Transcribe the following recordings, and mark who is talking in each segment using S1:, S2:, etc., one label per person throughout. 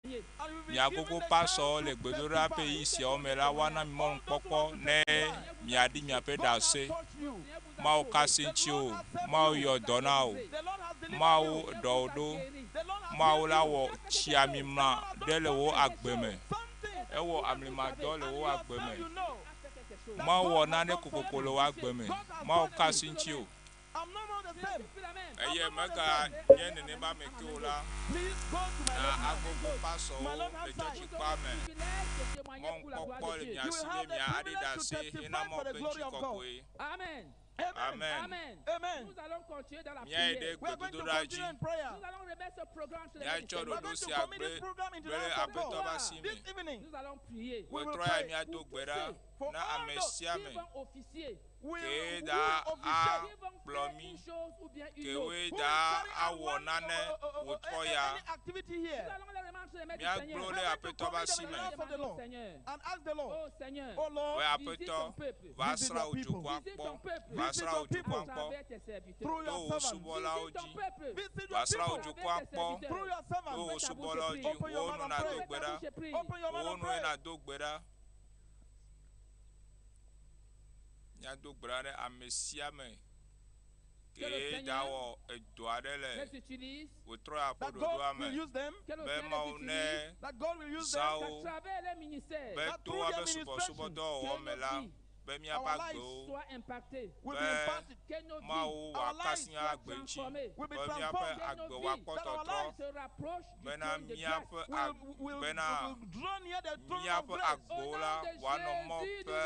S1: Miagogo pasɔwo le gbedoɖa ƒe ɣeyiɣi siawo me la, woana mi mɔnukpɔkpɔ ne miaɖi miaƒe ɖase. Mawu ka asi ŋuti wò, Mawu yɔ dɔ na wò, Mawu ɖɔ wò ɖo, Mawu la wɔ tsi amimla ɖe le wò agbe me. Ewɔ amlimadɔ le wò agbe me. Mawu wɔ nane kokoko le wò agbe me. Mawu ka asi ŋuti wò. Eye meganye nenema me ke o la, na agogo pasɔwo le tsɔtsikpɔa me. Mɔnukpɔkpɔ le mia si be miaɖi ɖase hena Mawu ƒe ŋutikɔkɔe. Amen. Míayi ɖe gbedodoɖa dzi. Míatsɔ ɖoɖo sia gblẽ ɖe Aƒetɔ ƒe asi me. Wetrɔ ya míado gbe ɖa na ame sia ame. Kee da akplɔ mí, kewoe da awɔ nane wòtrɔ ya. Míagblɔ ɖe Aƒetɔ ƒe asi me. Be Aƒetɔ, va srã wò dukɔa kpɔ, va srã wò dukɔa kpɔ to wò subɔlawo dzi. Va srã wò dukɔa kpɔ to wò subɔlawo dzi. Wò nu nàdo gbe ɖa. Wò nue nàdo gbe ɖa. Míado gbe ɖa ɖe ame sia ame ke ɖawɔ edɔ aɖe le wòtrɔ ya ƒe ɖoɖoa me be Mawu ne zã wo be to woaƒe subɔsubɔdɔwɔwɔ me la be míaƒe agbewo be Mawu wòaka asi míaƒe agbe ŋuti be míaƒe agbe wòakpɔ tɔtrɔ bena míaƒe ag bena míaƒe agbewo la wòanɔ mɔ ƒe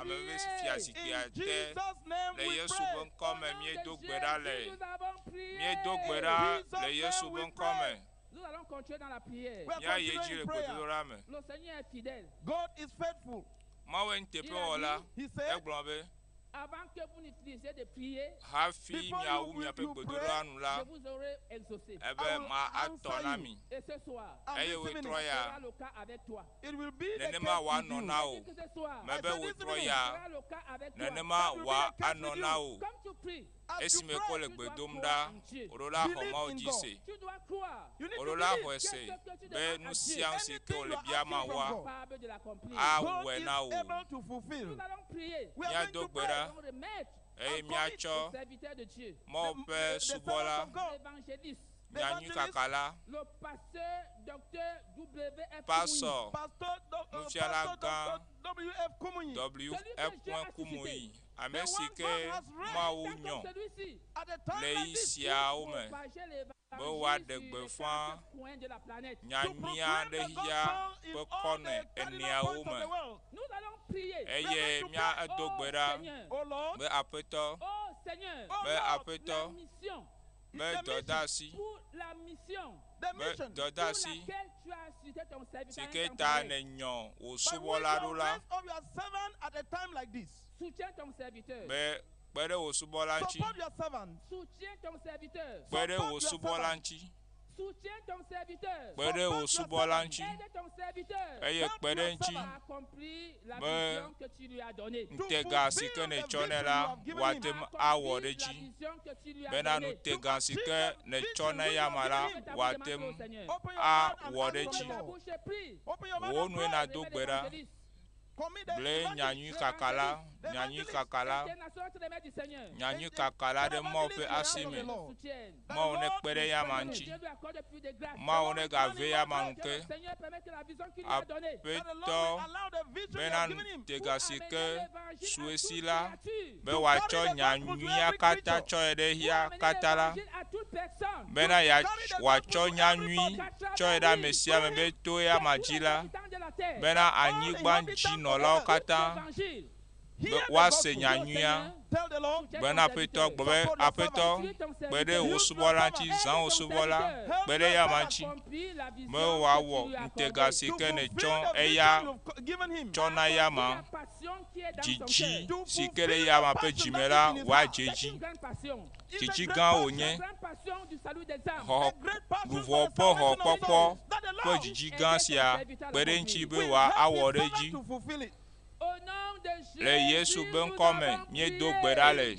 S1: ameveve fiazikpuia te. Le Yesu ƒe ŋkɔ me míedo gbe ɖa le. Míedo gbe ɖa le Yesu ƒe ŋkɔ me. Míayi edzi le gbedodoɖa me. Mawue nuteƒewɔla. Egblɔ be, Hafi miawu miaƒe gbedodoɖa nu la, ebe ma atɔ na mi, eye wòtrɔ ya, nenema wòanɔ na wò. Mebe wòtrɔ ya, nenema wòanɔ na wò. Esime ko le gbe dom ɖa, wòɖo la xɔ Mawu dzi se. Wòɖo la xɔe se be nu sia nu si ke wòle bia Mawua, awɔe na wò. Míado gbe ɖa eye míatsɔ Mawu ƒe subɔla, nyanyuikakala, pasɔ, nufialagã W.F. Kumuyi, ame si ke Mawu nyɔ le ɣeyiɣi siawo me be wòaɖe gbeƒã nyanyuia ɖe xexea ƒe kɔne eneawo me. Eye míado gbe ɖa be Aƒetɔ, be Aƒetɔ, be dɔdeasi, be dɔdeasi si ke ta nènyɔ wò subɔla ɖo la, be kpe ɖe wò subɔla ŋuti. Kpe ɖe wò subɔla ŋuti. Kpe ɖe wò subɔla ŋuti. Eye kpe ɖe eŋuti be ŋutega si ke nètsɔ nɛ la wòate ŋu awɔ ɖe edzi. Bena ŋutega si ke nètsɔ na eyama la wòate ŋu awɔ ɖe edzi. Wò nue nàdo gbe ɖa. Gblẽ nyanyuikakala, nyanyuikakala, nyanyuikakala ɖe Mawu ƒe asi me. Mawu nekpe ɖe eyama ŋuti. Mawu negave eyama nu ke. Aƒetɔ, bena ŋutega si ke su esi la, be wòatsɔ nyanyuia katã tsɔe ɖe xexea katã la, bena wòatsɔ nyanyui tsɔe ɖe ame sia ame be to eyama dzi la, bena anyigbadzinɔlawo katã be woase nyanyuia. Bena Aƒetɔ gblɔ be, Aƒetɔ, kpe ɖe wò subɔla ŋuti, zã wò subɔla, kpe ɖe eyama ŋuti, be wòawɔ ŋutega si ke nètsɔ eya tsɔ na eyama. Dzidzi si ke le eyama ƒe dzime la wòadze edzi. Dzidzi gã wònye. Xɔ, luʋɔ ƒe xɔkpɔkpɔ ƒe dzidzi gã sia kpe ɖe eŋuti be wòawɔ ɖe edzi. Le Yesu ƒe ŋkɔ me míedo gbe ɖa le.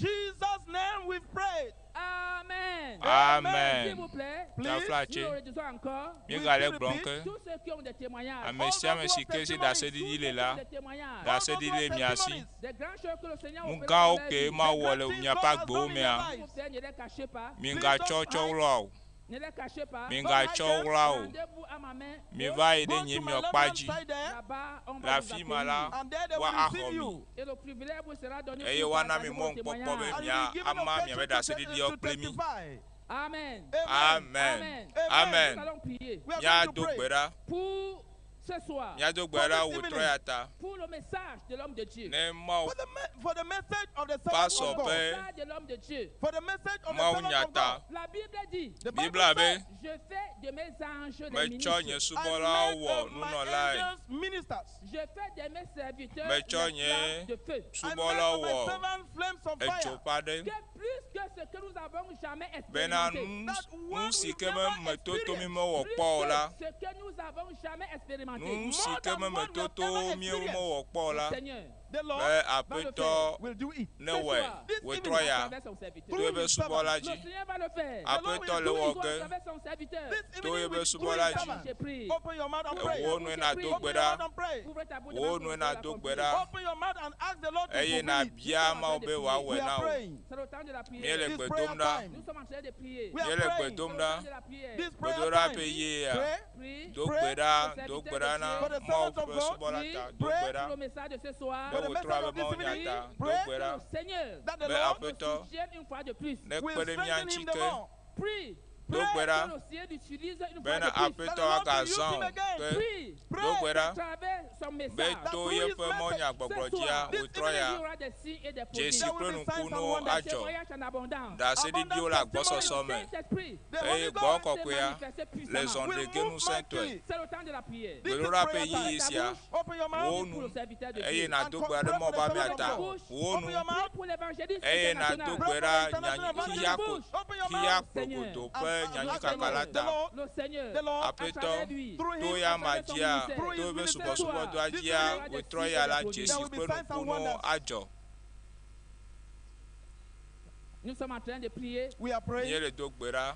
S1: Amen.
S2: S'il vous plaît,
S1: Taflatse.
S2: nous le redisons encore.
S1: Míegale gblɔm ke
S2: Tous ceux qui ont des témoignages,
S1: ame sia ame si ke si ɖaseɖiɖi le la,
S2: tous ceux qui ont des témoignages,
S1: ɖaseɖiɖi le mia si.
S2: des grandes choses que le Seigneur
S1: Nu
S2: opère
S1: gãwo
S2: dans leur
S1: ke
S2: vie.
S1: Mawu wɔ le miaƒe agbewo mea,
S2: S'il vous plaît, ne les cachez pas.
S1: migatsɔ tsɔ wlɔa o.
S2: Ne les cachez pas.
S1: Migatsɔ wlɔa o.
S2: Rendez-vous à ma main.
S1: Miva yi
S3: Go
S1: ɖe nye
S3: to my
S1: miɔ
S3: left
S1: kpa
S3: hand
S1: dzi.
S3: side there,
S2: Là-bas, on
S1: Le
S2: va vous
S1: afi ma la,
S2: accueillir.
S3: and there they
S1: wa
S3: will receive
S1: axɔ mi.
S3: you.
S2: Et le privilège vous sera donné
S1: Eye
S2: pour
S1: woana mi
S2: partager vos
S1: mɔnukpɔkpɔ be
S2: témoignages.
S3: And
S1: mia
S3: you will be given
S1: ama
S3: occasion
S1: miaƒe
S3: to
S1: ɖaseɖiɖiwo kpli mi.
S3: testify.
S2: Amen.
S1: Amen.
S2: Amen.
S1: Amen.
S2: Nous allons prier
S3: We are going to
S1: Míado
S3: pray.
S1: gbe ɖa.
S2: pour ce soir,
S1: Míado gbe ɖa wò trɔ ya ta.
S2: pour le message de l'homme de Dieu.
S1: Ne Mawu
S3: For the, for the message of the servant
S1: Pastor
S3: of God.
S1: be
S2: Le message de l'homme de Dieu.
S3: For the message of the
S1: Mawu
S3: servant
S1: nya
S3: of
S1: ta.
S3: God.
S2: La Bible dit,
S3: The Bible
S1: Biblia be
S3: says,
S2: je fais de mes anges des
S1: metsɔ nye
S2: ministres.
S3: I
S1: subɔlawo
S3: made
S1: wɔ
S3: of my
S1: nunɔlae.
S3: angels ministers.
S2: Je fais de mes serviteurs
S1: Metsɔ
S2: les
S1: nye
S2: flammes de feu.
S3: I made
S1: subɔlawo
S3: of my
S1: wɔ
S3: servants flames of
S1: edzo
S3: fire.
S1: ƒe aɖe.
S2: Que plus que ce que nous avons jamais
S1: Bena
S2: expérimenté.
S1: nu
S3: That one
S1: nu si
S3: we've
S1: ke me
S3: never
S1: metoto mi
S3: experienced.
S1: mewɔ
S2: Plus
S1: kpɔ o la,
S2: que ce que nous avons jamais expérimenté.
S1: nu si
S3: More
S1: ke
S3: than
S1: me
S3: what we have
S1: metoto
S3: ever
S1: míewo
S3: experienced.
S1: mewɔ kpɔ o la,
S2: Seigneur,
S3: The
S1: be
S3: Lord
S1: Aƒetɔ
S3: will do it.
S1: ne wɔe wòtrɔ
S2: à
S1: ya
S2: travers son serviteur.
S1: to eƒe subɔla
S2: Le
S1: dzi.
S2: Seigneur va le faire.
S1: Aƒetɔ le wɔ
S2: À
S1: ge
S2: travers son serviteur.
S3: This
S1: to
S3: evening
S1: eƒe
S3: with through
S1: subɔla
S3: his
S1: dzi.
S2: Je
S3: servant.
S2: prie.
S3: Open your mouth and pray.
S1: Wò nue nàdo
S3: Open
S1: gbe
S3: your
S1: ɖa.
S3: mouth and pray.
S2: Ouvre ta bouche
S1: Wò
S2: devant
S1: nue
S2: ton
S1: nàdo gbe ɖa.
S3: Open your mouth and ask the Lord to
S1: Eye
S3: fulfill it.
S1: nàbia Mawu be wòawɔe
S3: We
S1: na
S3: are
S1: wò.
S3: praying.
S2: C'est le temps de la prière.
S1: Míele
S3: This
S1: gbe
S3: prayer
S1: dom ɖa.
S3: time.
S2: Nous sommes en train de prier.
S3: We are
S1: Míele gbe
S3: praying.
S1: dom
S2: C'est le
S1: ɖa.
S2: temps de la prière.
S3: This prayer
S1: Gbedoɖa
S3: time.
S1: ƒe ye ya.
S3: Pray.
S2: Prie
S1: Do gbe ɖa, do gbe ɖa na
S3: For the
S1: Mawu
S3: servant of
S1: ƒe
S3: God.
S1: subɔla ta. Do
S3: Pray.
S1: gbe
S2: pour
S1: ɖa
S2: le message de ce soir.
S1: be
S3: For the
S1: wòtrɔ
S3: message
S1: abe
S3: of this
S1: Mawu nya
S3: evening.
S1: ta. Do
S3: Pray.
S1: gbe
S2: Que
S1: ɖa
S2: le Seigneur
S3: That the
S1: be
S3: Lord
S2: nous
S1: Aƒetɔ
S2: soutienne une fois de plus.
S1: ne
S3: will
S1: kpe ɖe mía
S3: strengthen
S1: ŋuti
S3: him the
S1: ke.
S3: more.
S2: Prie.
S1: Do gbe
S2: Que
S1: ɖa
S2: le ciel utilise une fois
S1: bena
S2: de plus.
S1: Aƒetɔ agazã wò ke.
S2: Prie.
S1: Do gbe
S2: À
S1: ɖa
S2: travers son
S1: be
S2: message.
S1: to yeƒe mɔnyagbɔgblɔ dzia wòtrɔ
S2: Il
S1: ya
S2: y aura des signes et des
S1: dzesi
S2: prodiges.
S1: kple nukunuwo
S2: Des
S1: adzɔ.
S2: témoignages en abondance.
S1: Ɖaseɖiɖiwo le agbɔsɔsɔ me
S2: Saint-Esprit
S3: The
S1: eye
S3: Holy
S1: gbɔ
S3: Ghost
S2: se
S1: kɔkɔea
S2: manifeste
S1: le
S2: puissamment.
S1: zɔɖe
S3: will
S1: ge
S3: move
S1: ŋusẽtɔe.
S3: mightily.
S2: C'est le temps de la prière.
S3: This is
S1: Gbedoɖa ƒe
S3: prayer
S1: yiyi
S3: time.
S1: sia
S3: Open your
S1: wò
S3: mouth
S2: Pour
S1: nu
S2: le serviteur de
S1: eye
S2: Dieu.
S1: nàdo gbe ɖa ɖe Mawu ƒe amea ta. Wò
S3: Open
S1: nu
S3: your
S2: Prie
S3: mouth.
S2: pour l'évangéliste
S1: eye nàdo
S2: international.
S1: gbe ɖa nyanyi xixia ko
S3: Open your
S1: xixia
S3: mouth.
S1: kplogodo ƒe nyanyuikaka la
S3: The
S1: ta.
S3: Lord,
S2: Le Seigneur,
S3: the Lord,
S2: à
S1: Aƒetɔ
S2: travers lui,
S3: through
S1: to
S3: him,
S1: ya ma dzia to eƒe subɔsubɔdɔa dzia wòtrɔ ya la dzesi kple nukunuwo adzɔ.
S2: nous sommes en train de prier.
S3: we are praying.
S1: Míele do gbe ɖa.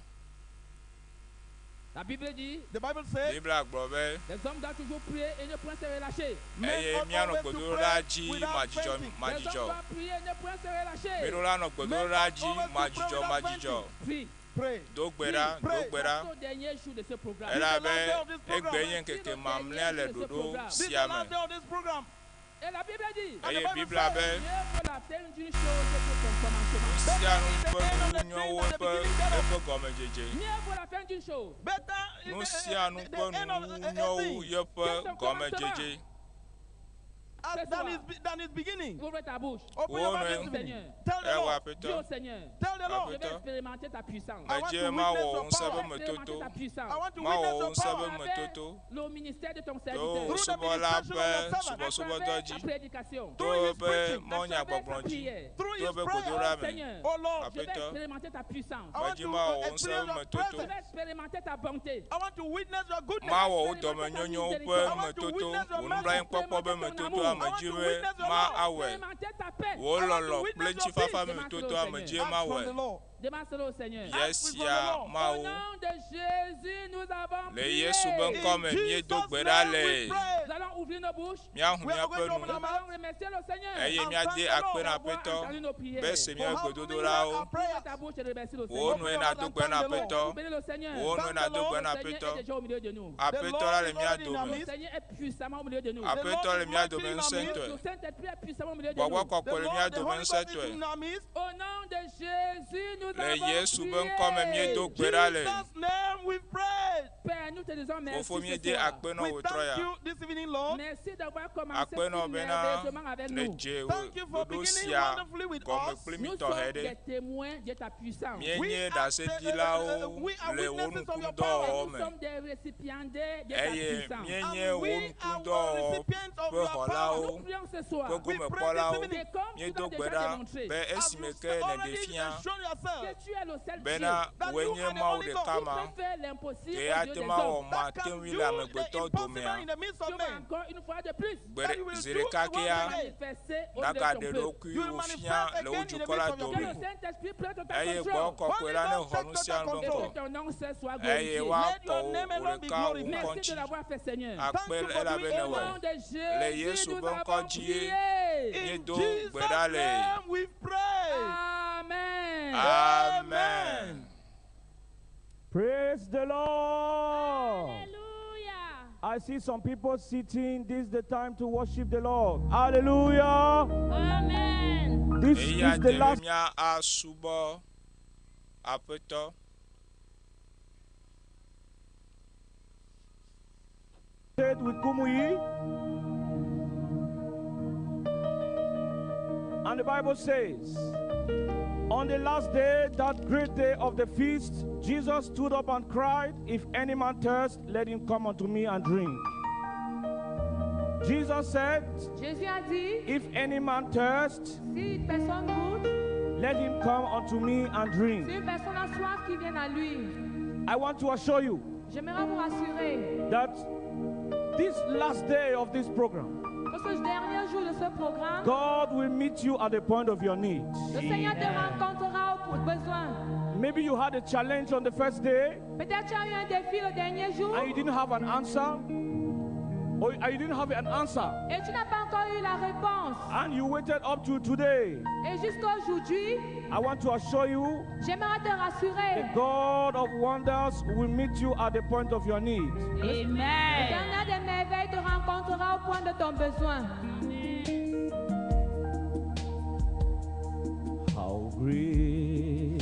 S2: La Bible dit,
S3: The Bible says,
S1: Biblia gblɔ be
S2: les hommes doivent toujours prier et ne point se relâcher.
S3: men
S1: eye
S3: ought
S1: míanɔ
S3: always to
S1: gbedoɖa
S3: pray
S1: dzi
S3: without
S1: madzudzɔ
S3: fainting.
S2: Les hommes
S1: madzudzɔ.
S2: doivent prier et ne point se relâcher.
S1: Míeɖo la nɔ gbedoɖa dzi madzudzɔ madzudzɔ.
S2: Prie.
S3: Pray.
S1: Do gbe ɖa, do gbe ɖa.
S2: Jusqu'au dernier jour de ce programme.
S1: Elabe egbe nye ŋkeke mamlɛa le ɖoɖo
S3: This is
S1: sia
S3: the last
S1: me.
S3: day of this program.
S2: Et la Bible dit,
S1: Eye Biblia be
S2: mieux vaut la fin d'une chose que son commencement.
S1: nu sia nu ƒe nuwu nyo wu eƒe eƒe gɔmedzedze.
S2: Mieux vaut la fin d'une chose
S3: Better is
S1: Nu sia nu
S3: the
S1: ƒe
S3: end of
S1: nuwu
S3: a
S1: nyo wu
S3: thing
S1: yeƒe gɔmedzedze.
S3: as than its beginning.
S2: Ouvre ta bouche.
S3: Open your
S1: Wò
S3: mouth
S1: nue.
S3: this evening.
S2: Seigneur.
S3: Tell the
S1: Eye wò
S3: Lord.
S2: Dis au
S1: Aƒetɔ,
S2: Seigneur,
S3: Tell the Lord.
S2: je vais
S1: Aƒetɔ.
S2: expérimenter ta puissance.
S3: I want
S1: medze
S3: to
S1: mawɔ
S3: witness your
S1: ŋusẽ
S3: power.
S1: be
S2: Je vais expérimenter
S1: metoto.
S2: ta puissance.
S3: I want to
S1: Mawɔ
S3: witness your
S1: ŋusẽ be
S3: power.
S2: À travers
S1: metoto.
S2: le ministère de ton
S1: To
S2: serviteur.
S1: wò
S3: Through the
S1: subɔla
S3: ministration
S1: ƒe
S3: of your servant.
S2: À travers
S1: subɔsubɔdɔ
S2: ta
S1: dzi.
S2: prédication.
S1: To
S3: Through his
S1: eƒe
S3: preaching.
S2: À travers ta
S1: mɔnyagbɔgblɔ dzi.
S2: prière.
S3: Through
S1: To
S3: his
S1: eƒe
S3: prayer.
S1: gbedoɖa me.
S2: Seigneur,
S3: Oh Lord,
S2: je vais
S1: Aƒetɔ.
S2: expérimenter ta puissance.
S3: I want
S1: Medzi
S3: to
S1: mawɔ ŋusẽ
S3: experience
S1: be
S3: your
S1: metoto.
S2: Je vais
S3: presence.
S2: expérimenter ta bonté.
S3: I want to witness your goodness.
S1: Mawɔ wò dɔmenyonyowo ƒe metoto, wò nublanuikpɔkpɔ be metoto ame dzi be ma awɔe.
S2: Expérimenter ta paix.
S1: Wò lɔlɔ̃ kple ŋutifafa me metoto ame dzie
S3: Ask
S1: mawɔe.
S3: from the Lord.
S2: Demande cela au Seigneur.
S1: Bia sia
S2: Au
S1: Mawu.
S2: nom de Jésus, nous avons
S1: Le
S2: prié.
S1: Yesu be ŋkɔ me
S3: In
S1: míedo
S3: Jesus'
S1: gbe ɖa
S3: name we
S1: le.
S3: pray.
S2: Nous allons ouvrir nos bouches.
S1: Míahu
S3: We are
S1: míaƒe
S3: going to
S1: nu
S3: open
S2: Nous allons remercier le Seigneur.
S1: eye míade akpe na
S2: D'avoir
S1: Aƒetɔ
S2: entendu nos prières.
S1: be se
S3: For
S1: míaƒe
S3: how many
S1: gbedodoɖawo.
S3: our
S2: Ouvre
S3: prayers.
S2: ta bouche et remercie le
S1: Wò
S2: Seigneur.
S1: nue nàdo gbe na Aƒetɔ.
S2: Bénis le Seigneur.
S1: Wò nue nàdo gbe na
S2: Le Seigneur
S1: Aƒetɔ.
S2: est déjà au milieu de nous.
S1: Aƒetɔ la le mía dome.
S2: Le Seigneur est puissamment au milieu de nous.
S1: Aƒetɔ le mía dome
S2: Le
S1: ŋusẽtɔe.
S2: Saint-Esprit est puissamment au milieu de
S1: Gbɔgbɔ
S2: nous.
S3: The
S1: kɔkɔe le mía
S3: Lord, the
S1: dome
S3: Holy Ghost is
S1: ŋusẽtɔe.
S3: in our midst.
S2: Au nom de Jésus, nous
S1: Le
S2: avons
S1: Yesu be ŋkɔ me míedo
S2: prié.
S1: gbe ɖa le.
S3: Jesus' name we pray.
S2: Père, nous te disons merci
S1: Fofo
S2: ce
S1: míede
S2: soir.
S1: akpe na
S3: We
S1: wò trɔ
S3: thank
S1: ya.
S3: you this evening, Lord.
S2: Merci d'avoir commencé
S1: Akpe
S2: si
S1: na wò bena
S2: merveilleusement avec
S1: ne
S2: nous.
S1: dze wò
S3: Thank you for
S1: ɖoɖo
S3: beginning
S1: sia
S3: wonderfully with
S1: gɔme
S3: us.
S1: kpli mí
S2: Nous
S1: tɔxɛ
S2: sommes
S1: ɖe.
S2: des témoins de ta puissance.
S1: Míenye
S3: We are
S1: ɖaseɖilawo
S3: we are
S1: le wò
S3: witnesses of your power.
S1: nukudɔwɔwɔ
S2: Nous
S1: me
S2: sommes des récipiendaires de ta
S1: eye
S2: puissance.
S1: míenye
S3: And
S1: wò
S3: we are
S1: nukudɔwɔwɔ
S3: recipients of
S1: ƒe
S3: your power.
S1: xɔlawo
S2: Nous prions ce soir.
S1: ƒe
S3: We pray this
S1: gomekpɔlawo.
S3: evening.
S2: Que comme tu
S1: Míedo
S2: l'as
S1: gbe
S2: déjà
S1: ɖa
S2: démontré,
S1: be
S3: As
S1: esime
S3: you
S1: ke nèɖe
S3: already
S1: fia
S3: shown yourself
S2: que tu es le seul Dieu
S1: bena
S3: that
S1: wòe
S3: you
S1: nye
S3: are the
S1: Mawu
S3: only
S1: ɖeka
S3: God
S1: ma
S2: qui peut faire l'impossible
S1: ke
S2: aux yeux
S1: ate
S2: des
S1: ŋu awɔ
S2: hommes.
S1: wɔ
S3: that
S1: mate
S3: can
S1: ŋui
S3: do
S1: le
S3: the
S1: amegbetɔ
S3: impossible
S1: domea
S3: in the midst
S2: Tu
S3: of
S2: vas
S3: men.
S2: encore une fois de plus
S1: gbe
S3: That you will
S1: zi
S3: do
S1: ɖeka
S3: it once
S1: kea
S3: again.
S2: manifester au milieu de ton
S1: nagaɖe
S2: peuple.
S1: ɖokui
S3: You will
S1: wò
S3: manifest
S1: fia le wo
S3: again in the
S1: dukɔ la
S3: midst of your
S2: Que
S1: dome
S2: le
S3: people.
S2: Saint-Esprit prenne total
S1: eye
S2: contrôle.
S1: gbɔ kɔkɔe
S3: Holy
S1: la ne
S3: Ghost,
S1: xɔ
S3: take
S1: nu sia
S3: total
S1: nu be
S3: control.
S1: ŋkɔ
S2: Que ton nom seul soit
S1: eye
S2: glorifié.
S3: Let
S1: woakɔ
S3: your
S1: wò
S3: name
S1: wò
S3: alone be
S1: ɖeka wò
S3: glorified.
S1: ŋkɔ
S2: Merci de
S1: ŋuti
S2: l'avoir fait, Seigneur.
S1: akpe
S3: Thank you for
S1: elabe
S3: doing
S1: ne
S3: it.
S2: Au
S1: wɔ
S2: nom de
S1: le
S2: Jésus,
S1: Yesu
S2: nous
S1: be ŋkɔ
S2: avons
S1: dzie
S2: prié.
S3: In
S1: míedo
S3: Jesus'
S1: gbe ɖa le
S3: name we pray.
S2: Amen.
S1: amen.
S4: Praise the Lord.
S5: Hallelujah.
S4: I see some people sitting. This is the time to worship the Lord. Hallelujah.
S5: Amen.
S4: This
S1: Eya
S4: is the
S1: te be
S4: last
S1: mía asubɔ aƒetɔ.
S4: state with Kumuyi. And the Bible says, on the last day, that great day of the feast, Jesus stood up and cried, If any man thirst, let him come unto me and drink. Jesus said,
S6: Jésus a dit,
S4: If any man thirst,
S6: si une personne goûte,
S4: let him come unto me and
S6: si
S4: drink.
S6: une personne a soif, qu'il vienne à lui.
S4: I want to assure you
S6: J'aimerais vous rassurer
S4: that this last day of this program,
S6: que ce dernier jour de ce programme,
S4: God will meet you at the point of your need.
S6: le Seigneur te rencontrera au besoin.
S4: Maybe you had a challenge on the first day
S6: Peut-être tu as eu un défi le dernier jour
S4: and you didn't have an answer, or you didn't have an answer,
S6: et tu n'as pas encore eu la réponse.
S4: and you waited up to today.
S6: Et jusqu'à aujourd'hui,
S4: I want to assure you
S6: j'aimerais te rassurer.
S4: the God of wonders will meet you at the point of your need.
S5: Amen.
S6: L'Éternel des merveilles te rencontrera au point de ton besoin.
S4: How great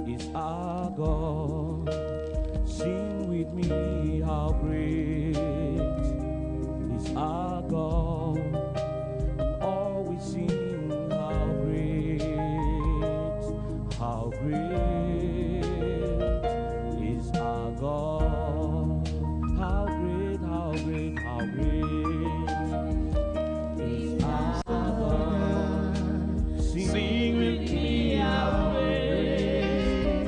S4: is our God? Sing with me, how great is our God? And all we sing, how great is our God? How great, how great, how great is our God? Sing with me, how great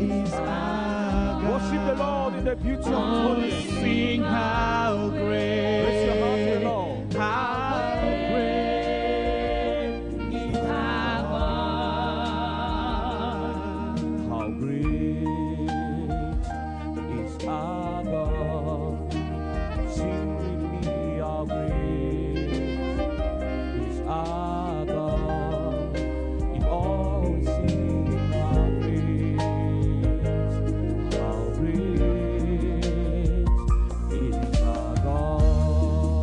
S7: is our God.
S4: Worship the Lord in the beauty of His holiness.
S7: Sing how great,
S4: Raise your heart to the Lord.
S7: how great is our God.
S4: How great is our God? Sing with me, how great is our God? If all we sing, how great is our God.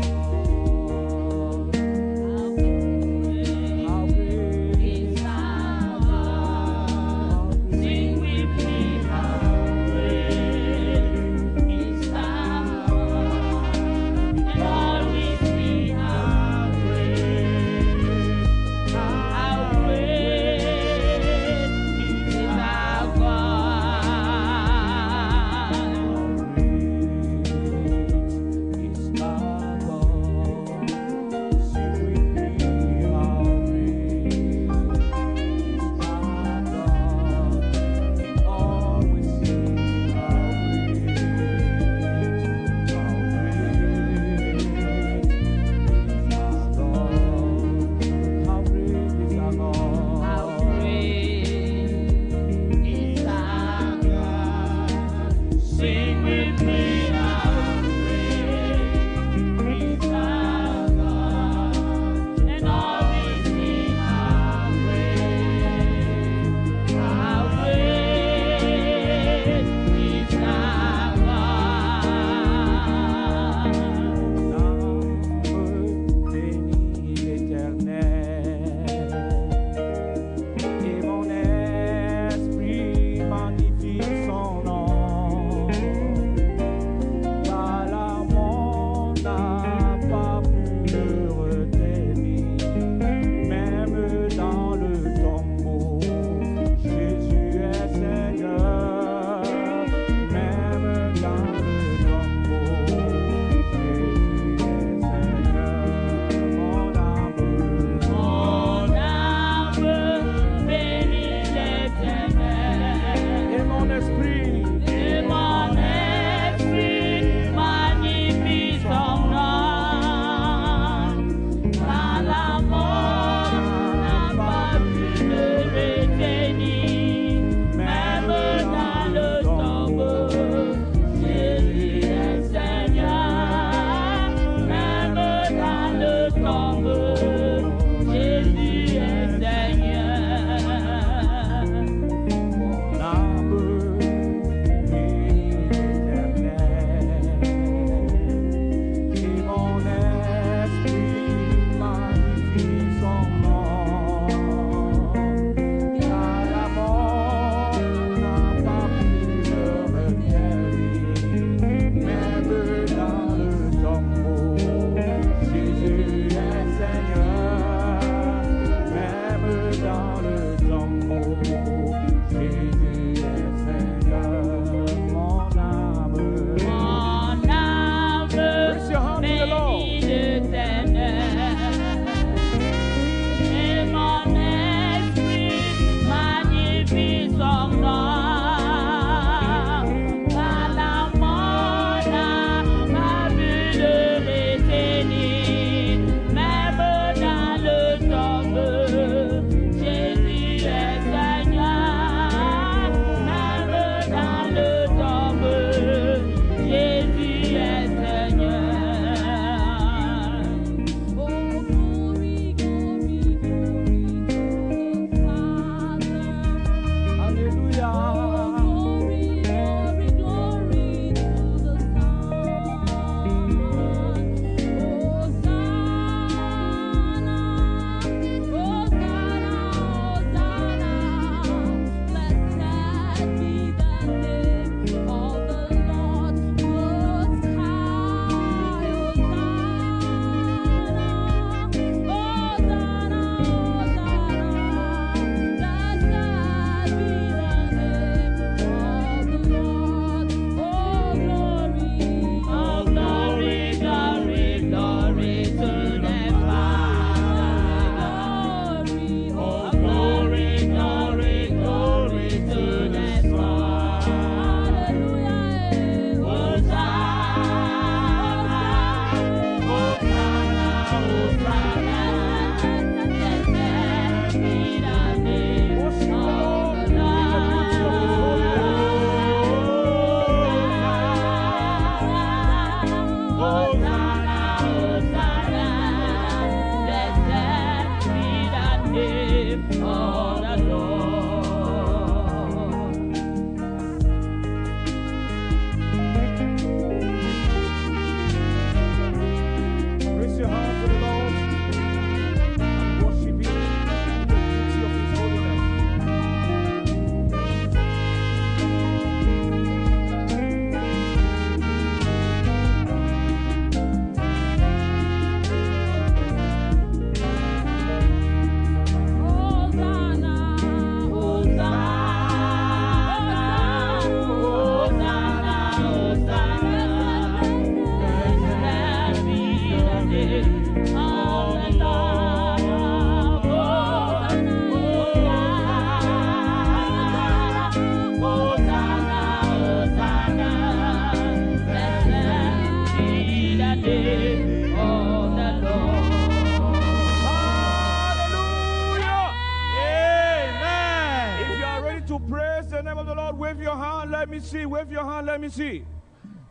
S4: Let me see. Wave your hand. Let me see.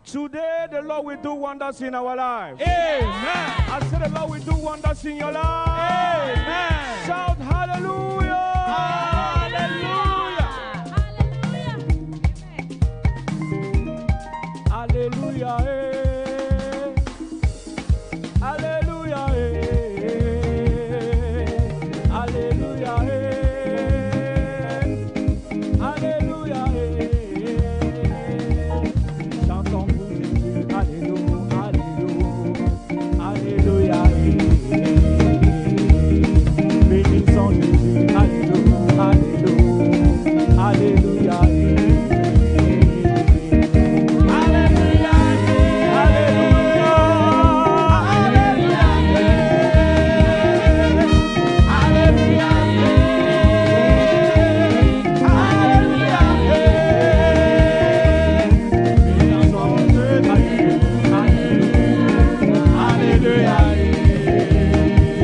S4: Today, the Lord will do wonders in our lives.
S7: Amen.
S4: I said, the Lord will do wonders in your life.
S7: Amen.
S4: Shout hallelujah.
S7: Hallelujah.
S4: Hallelujah. Eh. Hallelujah. Eh. Hallelujah. Eh. Alléluia. Eh. Chantons pour Jésus. Alléluia. Alléluia. Alléluia. Eh. Bénissons Jésus. Alléluia. Alléluia. Alléluia. Eh.
S7: Alléluia.
S4: Alléluia.
S7: Alléluia. Alléluia. Alléluia.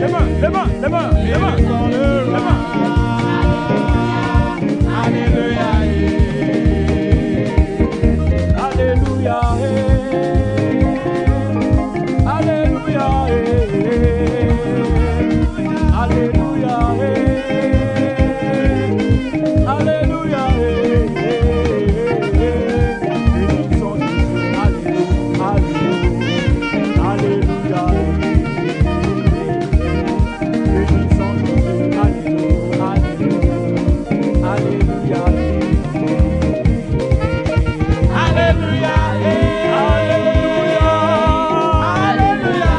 S4: Les mains, les mains, les mains, les mains. Les mains.
S7: Alléluia.
S4: Alléluia. Eh. Alléluia. Eh. Alléluia. Eh. Alléluia. Eh. Bénissons Jésus. Alléluia. Alléluia. Bénissons Jésus. Alléluia. Alléluia. Alléluia.
S7: Alléluia.
S4: Alléluia.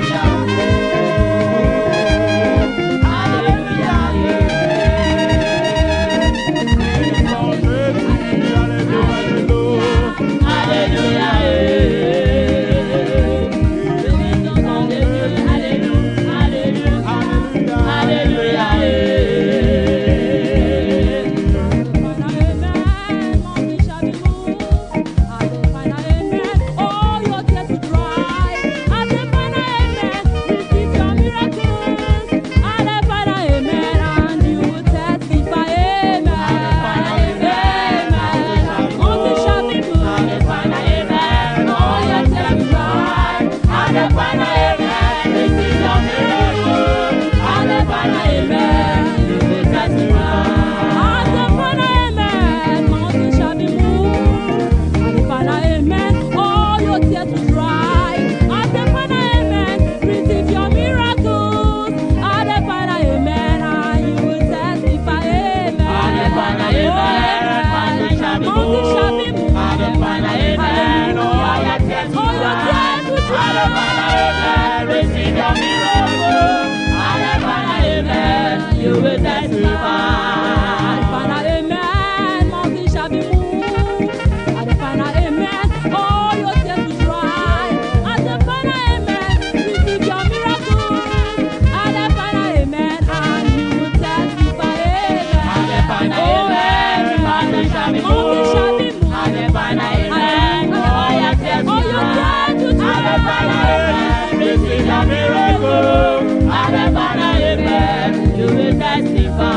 S7: Alléluia. Alléluia.
S2: You will testify.
S6: Amen, mountain shall be moved. At the final amen, all your tears will dry. At the final amen, receive your miracle. At the final amen, and you will testify. Amen.
S2: At the final amen, mountain shall be
S6: Mountain shall be
S2: moved.
S6: moved.
S2: At the final amen, all your tears
S6: All
S2: will
S6: your
S2: dry.
S6: tears will
S2: At the
S6: dry.
S2: final amen, receive your miracle. At the final amen, you will testify.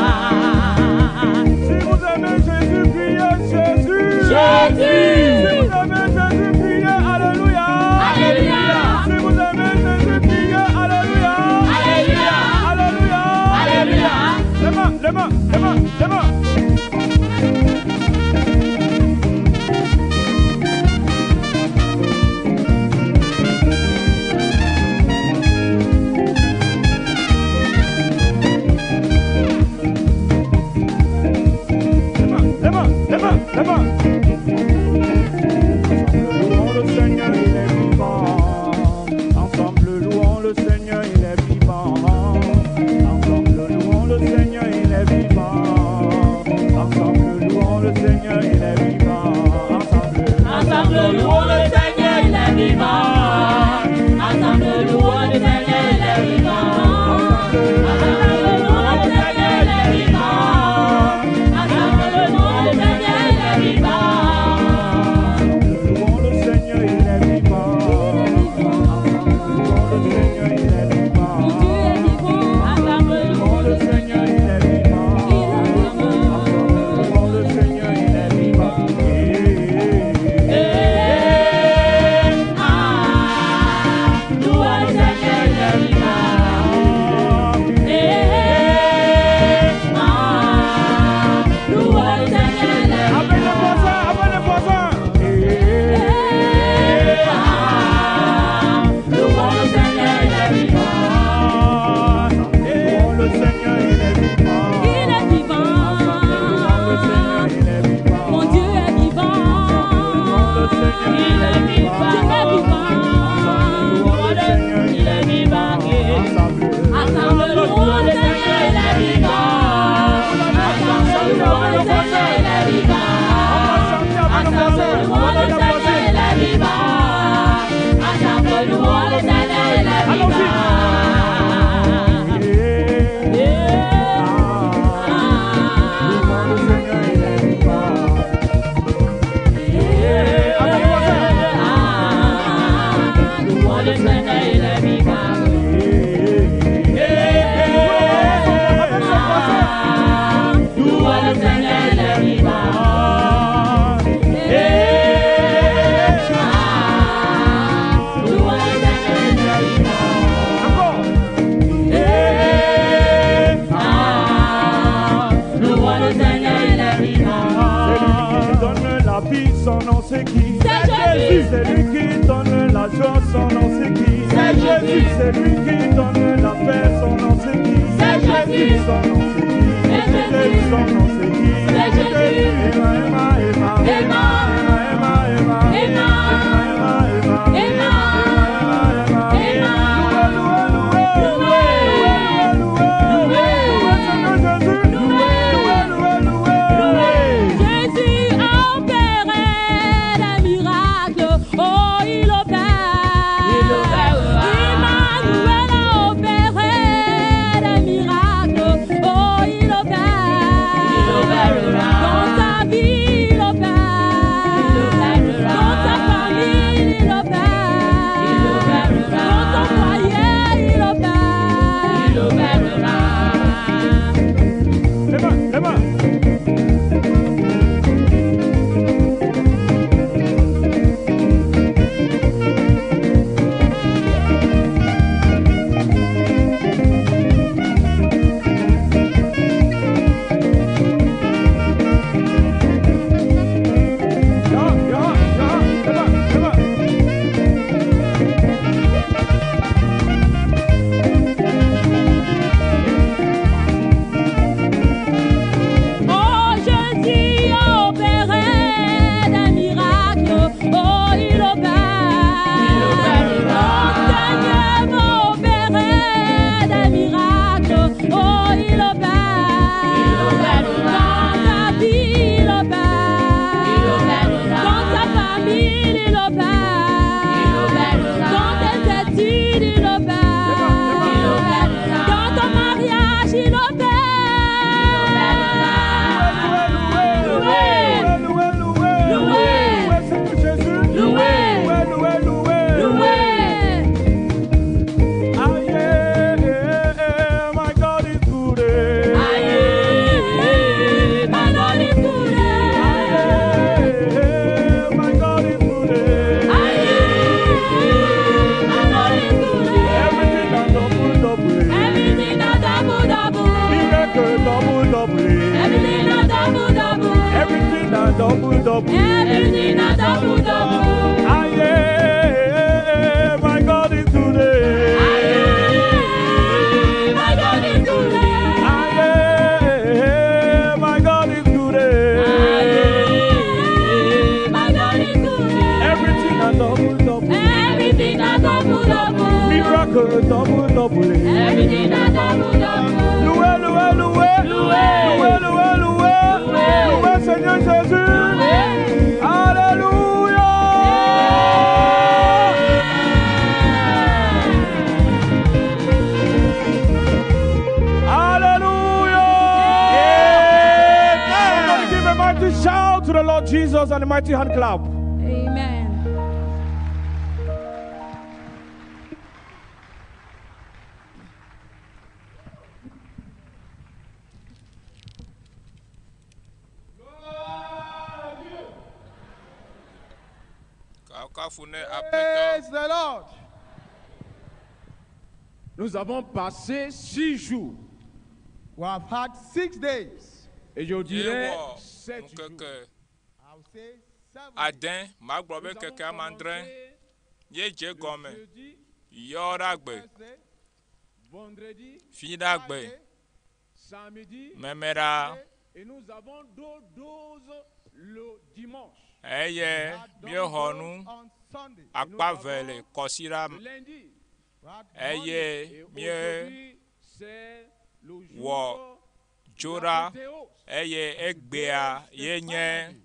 S4: Si vous aimez Jésus, criez Jésus.
S2: Jésus.
S4: Si vous aimez Jésus, criez Alléluia.
S2: Alléluia.
S4: Si vous aimez Jésus, criez Alléluia.
S2: Alléluia.
S4: Alléluia.
S2: Alléluia.
S4: Les mains, les mains, les mains, les mains. nom c'est qui?
S6: C'est Jésus.
S4: C'est lui qui donne la joie, son nom c'est qui?
S6: C'est Jésus.
S4: C'est lui qui donne la paix, son nom c'est qui?
S6: C'est Jésus.
S4: Son nom c'est qui?
S6: C'est Jésus.
S4: Son nom c'est qui?
S6: C'est Jésus.
S4: Emma, Emma, Emma.
S6: Emma.
S4: Emma, Emma,
S6: Emma.
S4: Emma, Emma,
S6: Emma.
S4: Emma,
S6: Emma.
S4: Loué, loué,
S6: Loué.
S4: loué. Loué,
S6: Loué.
S4: loué, Seigneur Jésus.
S6: Loué.
S4: Loué, loué, loué.
S6: Jésus a opéré des miracles. Oh, il opère.
S2: Il opère.
S6: Emmanuel a opéré des miracles. Oh, il opère.
S2: Il opérera.
S6: Dans ta vie, il opère.
S2: Il opérera.
S6: Dans ta famille, il opère.
S2: Il opérera.
S6: Dans ton foyer, il opère.
S2: Il opérera.
S4: Les mains, les mains. Ya, ya, ya, les mains, les mains.
S6: Oh, Jésus a opéré des miracles. Oh, il opère.
S2: Il opérera.
S6: Mon Seigneur va opérer des miracles. Oh, il opère.
S2: Il opérera.
S6: Dans ta vie, il opère.
S2: Il opérera.
S6: Dans ta famille, il opère.
S2: Il opérera.
S6: Dans tes études, il opère.
S2: Il opérera.
S6: Dans ton mariage, il opère.
S4: Loué, loué, loué,
S6: Loué.
S4: loué, Seigneur Jésus.
S6: Loué.
S4: Loué, loué, loué.
S6: Loué.
S4: Aïe, eh, eh, my God is good. eh.
S6: Aïe, my God is good.
S4: Aïe, eh, my God is good. eh.
S6: Aïe, my God is good.
S4: Everything that double, double. eh.
S6: Everything that double, double.
S4: Miracle double, double. eh.
S6: Everything that double, double.
S4: Everything that double, double.
S6: Everything that double, double.
S4: Aïe, eh, my God is good. eh.
S6: Aïe, my God is good.
S4: Aïe, eh, my God is good. eh.
S6: Aïe, my God is good.
S4: Everything that double, double.
S6: Everything that double, double.
S4: Miracle double, double. eh.
S6: Everything that double, double.
S4: Loué, loué, loué.
S6: Loué.
S4: Loué, loué, loué.
S6: Loué.
S4: Loué, Seigneur Jésus.
S6: Loué.
S4: Alléluia. Alléluia. Somebody give a mighty shout to the Lord Jesus and a mighty hand clap.
S6: Amen.
S1: Kafu ne Aƒetɔ.
S3: Praise the Lord.
S4: Nous avons passé 6 jours
S3: We have had 6 days.
S4: et je dirais
S1: Yewɔ
S4: 7 jours.
S1: ŋkeke
S3: I will say 7.
S1: ade, magblɔ be
S4: Nous
S1: keke
S4: avons
S1: amadre
S4: commencé
S1: ye dze
S4: le
S1: gɔme
S4: jeudi,
S1: yɔɖagbe,
S3: Thursday,
S4: vendredi,
S1: fiɖagbe,
S3: Friday,
S4: samedi
S1: memeɖa
S4: et nous avons deux doses le dimanche.
S1: eye
S3: had done
S1: míexɔ
S3: those
S1: nu
S3: on Sunday.
S1: akpa ve le kɔsiɖa
S4: Le lundi
S3: We had
S1: eye
S3: Monday,
S4: et
S1: mie
S4: aujourd'hui c'est le jour
S1: wɔ
S4: de
S1: dzo
S4: la
S1: ɖa
S4: Pentecôte.
S1: eye egbea ye nye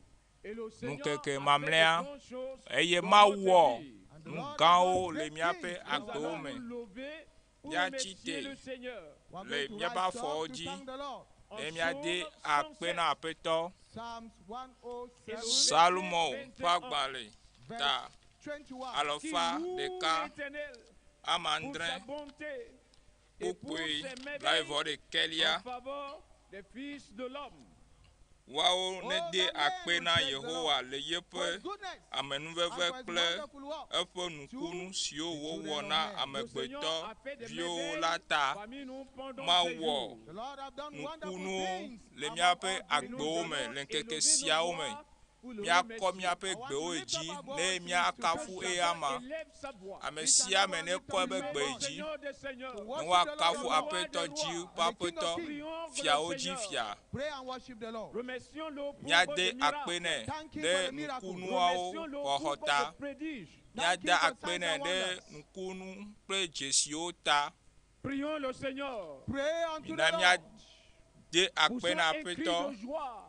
S4: Et le Seigneur
S1: ŋkeke
S4: a fait de
S1: mamlɛa
S4: grandes choses
S1: eye
S4: dans
S1: Mawu
S4: notre
S1: wɔ
S4: vie.
S3: and the
S1: nu
S3: Lord
S1: gãwo
S3: has
S1: le
S3: done great
S1: míaƒe
S3: things
S4: Nous
S1: agbewo
S4: allons
S1: me.
S4: nous lever pour
S1: Míatsi
S4: remercier
S1: te
S4: le Seigneur.
S3: We are
S1: le
S3: going to
S1: míaƒe
S3: rise up
S1: afɔwo
S3: to
S1: dzi
S3: thank the Lord.
S4: En
S1: eye míade
S4: psaume
S1: akpe
S4: 107,
S1: na Aƒetɔ.
S3: Psalms 107,
S1: Salomo ƒe agbalẽ
S3: verse
S1: ta
S3: 21.
S4: qui
S1: alɔfa
S4: loue
S1: ɖeka
S4: l'Éternel pour
S1: amadre
S4: sa bonté et pour
S1: kpukpui
S4: ses merveilles
S1: blaeve-vɔ-ɖekɛlia
S4: en faveur des fils de l'homme.
S1: Woawo
S3: Oh,
S1: nede
S3: that man
S1: akpe
S3: will
S1: na
S3: praise the
S1: Yehowa le
S3: For
S1: yeƒe
S3: his goodness
S1: amenuveve
S3: and for his
S1: kple
S3: wonderful work.
S1: eƒe nukunu siwo
S3: the
S1: wòwɔ
S3: children
S1: na
S3: of men.
S4: Le Seigneur
S1: amegbetɔ
S4: a fait des
S1: viwo
S4: merveilles
S1: la ta.
S4: parmi nous pendant ces
S1: Mawɔ
S4: jours.
S3: The Lord have done wonderful
S1: nukunuwo
S3: things
S1: le
S3: among
S1: míaƒe
S3: us
S4: Et nous
S1: agbewo me
S4: allons
S1: le ŋkeke
S4: élever nos
S1: siawo me.
S4: voix
S3: Ou le
S1: Míakɔ
S3: remercier.
S1: míaƒe gbewo yi dzi ne míakafu
S4: Que
S1: eya
S4: chacun
S1: ma.
S4: élève sa voix.
S1: Ame sia ame ne kɔ eƒe gbe yi dzi
S4: Seigneur des seigneurs.
S3: To
S1: ne
S3: worship the
S1: woakafu
S3: Lord of lords.
S1: Aƒetɔ dzi ƒe Aƒetɔ,
S4: Prions que le
S1: fiawo dzi
S4: Seigneur.
S1: fia.
S3: Pray and worship the Lord.
S4: Remercions-le pour
S1: Míade
S4: votre
S1: akpe
S4: miracle.
S1: nɛ
S3: Thank him
S1: ɖe
S3: for the miracle.
S1: nukunuawo
S4: Remercions-le
S1: xɔxɔ
S4: pour
S1: ta.
S4: votre prodige.
S3: Thank
S1: Míade
S3: him for
S1: akpe
S3: signs
S1: nɛ
S3: and
S1: ɖe
S3: wonders.
S1: nukunu kple dzesiwo ta.
S4: Prions le Seigneur.
S3: Pray unto
S1: Mina
S3: the
S1: míade
S3: Lord
S1: akpe
S4: Poussons
S1: na
S4: un cri
S1: Aƒetɔ
S4: de joie,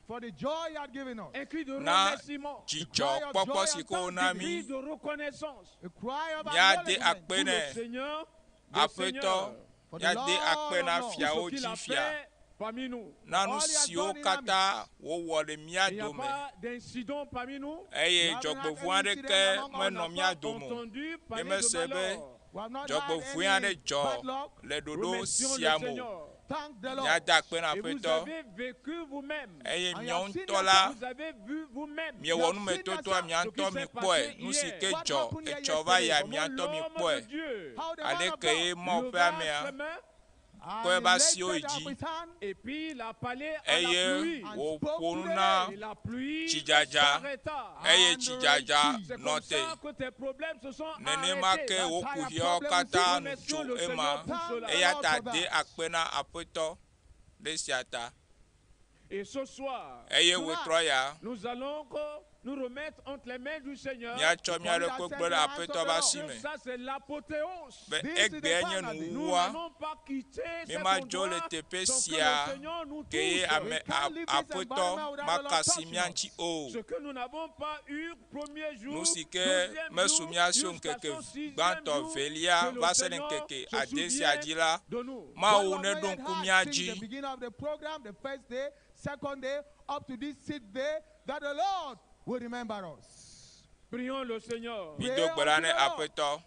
S3: for the joy he had given us.
S4: un cri de
S1: na
S4: remerciement,
S1: dzidzɔkpɔkpɔ si ke wona
S4: un
S1: mí.
S4: cri de reconnaissance
S3: A cry of
S1: Míade
S3: acknowledgement
S1: akpe
S4: pour le
S1: nɛ
S4: Seigneur des
S1: Aƒetɔ.
S4: Seigneurs,
S3: for the
S1: Míade akpe
S3: Lord
S1: na
S3: of lords.
S4: pour
S1: fiawo
S4: ce qu'il
S1: dzi
S4: a
S1: fia.
S4: fait parmi nous.
S1: Na nu
S3: All he has
S1: siwo
S3: done in
S1: katã wòwɔ le mía
S4: Il n'y a
S1: dome
S4: pas d'incident parmi nous.
S1: eye
S3: We haven't had
S1: dzɔgbevɔ̃e
S3: any
S1: aɖeke
S3: incident among us.
S1: menɔ mía dome o.
S4: Entendu parler de
S1: Mímese be
S4: malheur.
S3: We have not had
S1: dzɔgbevɔ̃e aɖe
S3: any
S1: dzɔ
S3: bad luck.
S1: le ɖoɖo
S4: Remercions le
S1: sia me o.
S4: Seigneur.
S3: Thank the Lord.
S1: Míade akpe na
S4: Et vous
S1: Aƒetɔ
S4: avez vécu vous-même.
S1: eye
S3: And you
S1: miawo
S3: have seen
S1: ŋutɔ la
S4: Vous avez vu vous-même.
S1: miewɔ
S3: You have seen
S1: numetotoa
S3: yourself.
S1: mia
S4: Ce qui
S1: ŋutɔ
S4: s'est
S1: mikpɔe.
S4: passé
S1: Nu si
S4: hier.
S1: ke
S3: What
S1: dzɔ
S3: happened here
S1: etsɔ va
S3: yesterday?
S1: ya
S4: Comment
S1: mia ŋutɔ
S4: l'homme de
S1: mikpɔe.
S4: Dieu
S3: How the man of
S1: Aleke ye
S3: God
S1: Mawu ƒe
S4: leva
S1: amea
S4: ses mains
S3: and
S1: kɔ
S3: he
S1: eƒe asiwo yi
S3: lifted up
S1: dzi
S3: his hand
S4: et puis il a parlé à la
S1: eye
S4: pluie.
S3: And
S1: wòƒo
S3: spoke to
S1: nu
S3: the
S1: na
S3: rain.
S4: Et la pluie
S1: tsidzadza
S4: s'arrêta.
S1: eye
S3: And the
S1: tsidzadza
S3: rain
S4: C'est
S1: nɔ
S4: comme
S1: te.
S4: ça que tes problèmes se sont
S1: Nenema
S4: arrêtés.
S1: ke wò
S3: That's how your
S1: kuxiawo
S3: problem
S1: katã nu
S4: Remercions
S1: tso
S4: le
S1: ema.
S4: Seigneur pour
S3: Thank
S4: cela.
S3: the
S1: Eya
S3: Lord
S1: ta
S3: for
S1: de
S3: that.
S1: akpe na Aƒetɔ ɖe esia ta.
S4: Et ce soir,
S1: Eye
S3: Tonight,
S1: wòtrɔ ya
S4: nous allons encore nous remettre entre les mains du Seigneur.
S1: míatsɔ mía
S3: Commit
S1: ɖokui
S3: ourselves
S1: gblẽ
S3: in
S1: ɖe
S3: the hands of
S1: Aƒetɔ
S3: the
S1: ƒe
S3: Lord.
S1: asi
S4: Que
S1: me
S4: ça, c'est l'apothéose.
S1: be
S3: This is the
S1: egbea nye
S3: final day.
S4: Nous
S1: nuwuwua.
S4: n'allons pas quitter cet
S1: Mímadzo le
S4: endroit
S1: teƒe
S4: sans que
S1: sia
S4: le Seigneur nous
S1: ke ye
S4: touche.
S1: ame
S3: We can't leave this
S1: Aƒetɔ
S3: environment without the Lord
S1: makasi
S3: touching
S1: mía
S3: us.
S1: ŋuti o.
S4: Ce que nous n'avons pas eu premier
S1: Nu
S4: jour,
S1: si ke
S4: deuxième
S1: mesu
S4: jour,
S1: mía si o
S4: jusqu'à
S1: ŋkeke
S4: son sixième
S1: gbãtɔ,
S4: jour,
S1: velia
S4: que le
S1: va se ɖe
S4: Seigneur
S1: ŋkeke
S4: se
S1: ade sia
S4: souvient
S1: dzi la,
S4: de nous.
S3: What
S1: Mawu
S3: we have
S1: neɖo
S3: not yet
S1: ŋku
S3: had
S1: mía
S3: since
S1: dzi.
S3: the beginning of the program, the first day, second day, up to this sixth day, that the Lord will remember us.
S4: Prions le Seigneur.
S1: Mido gbe ɖa ne Aƒetɔ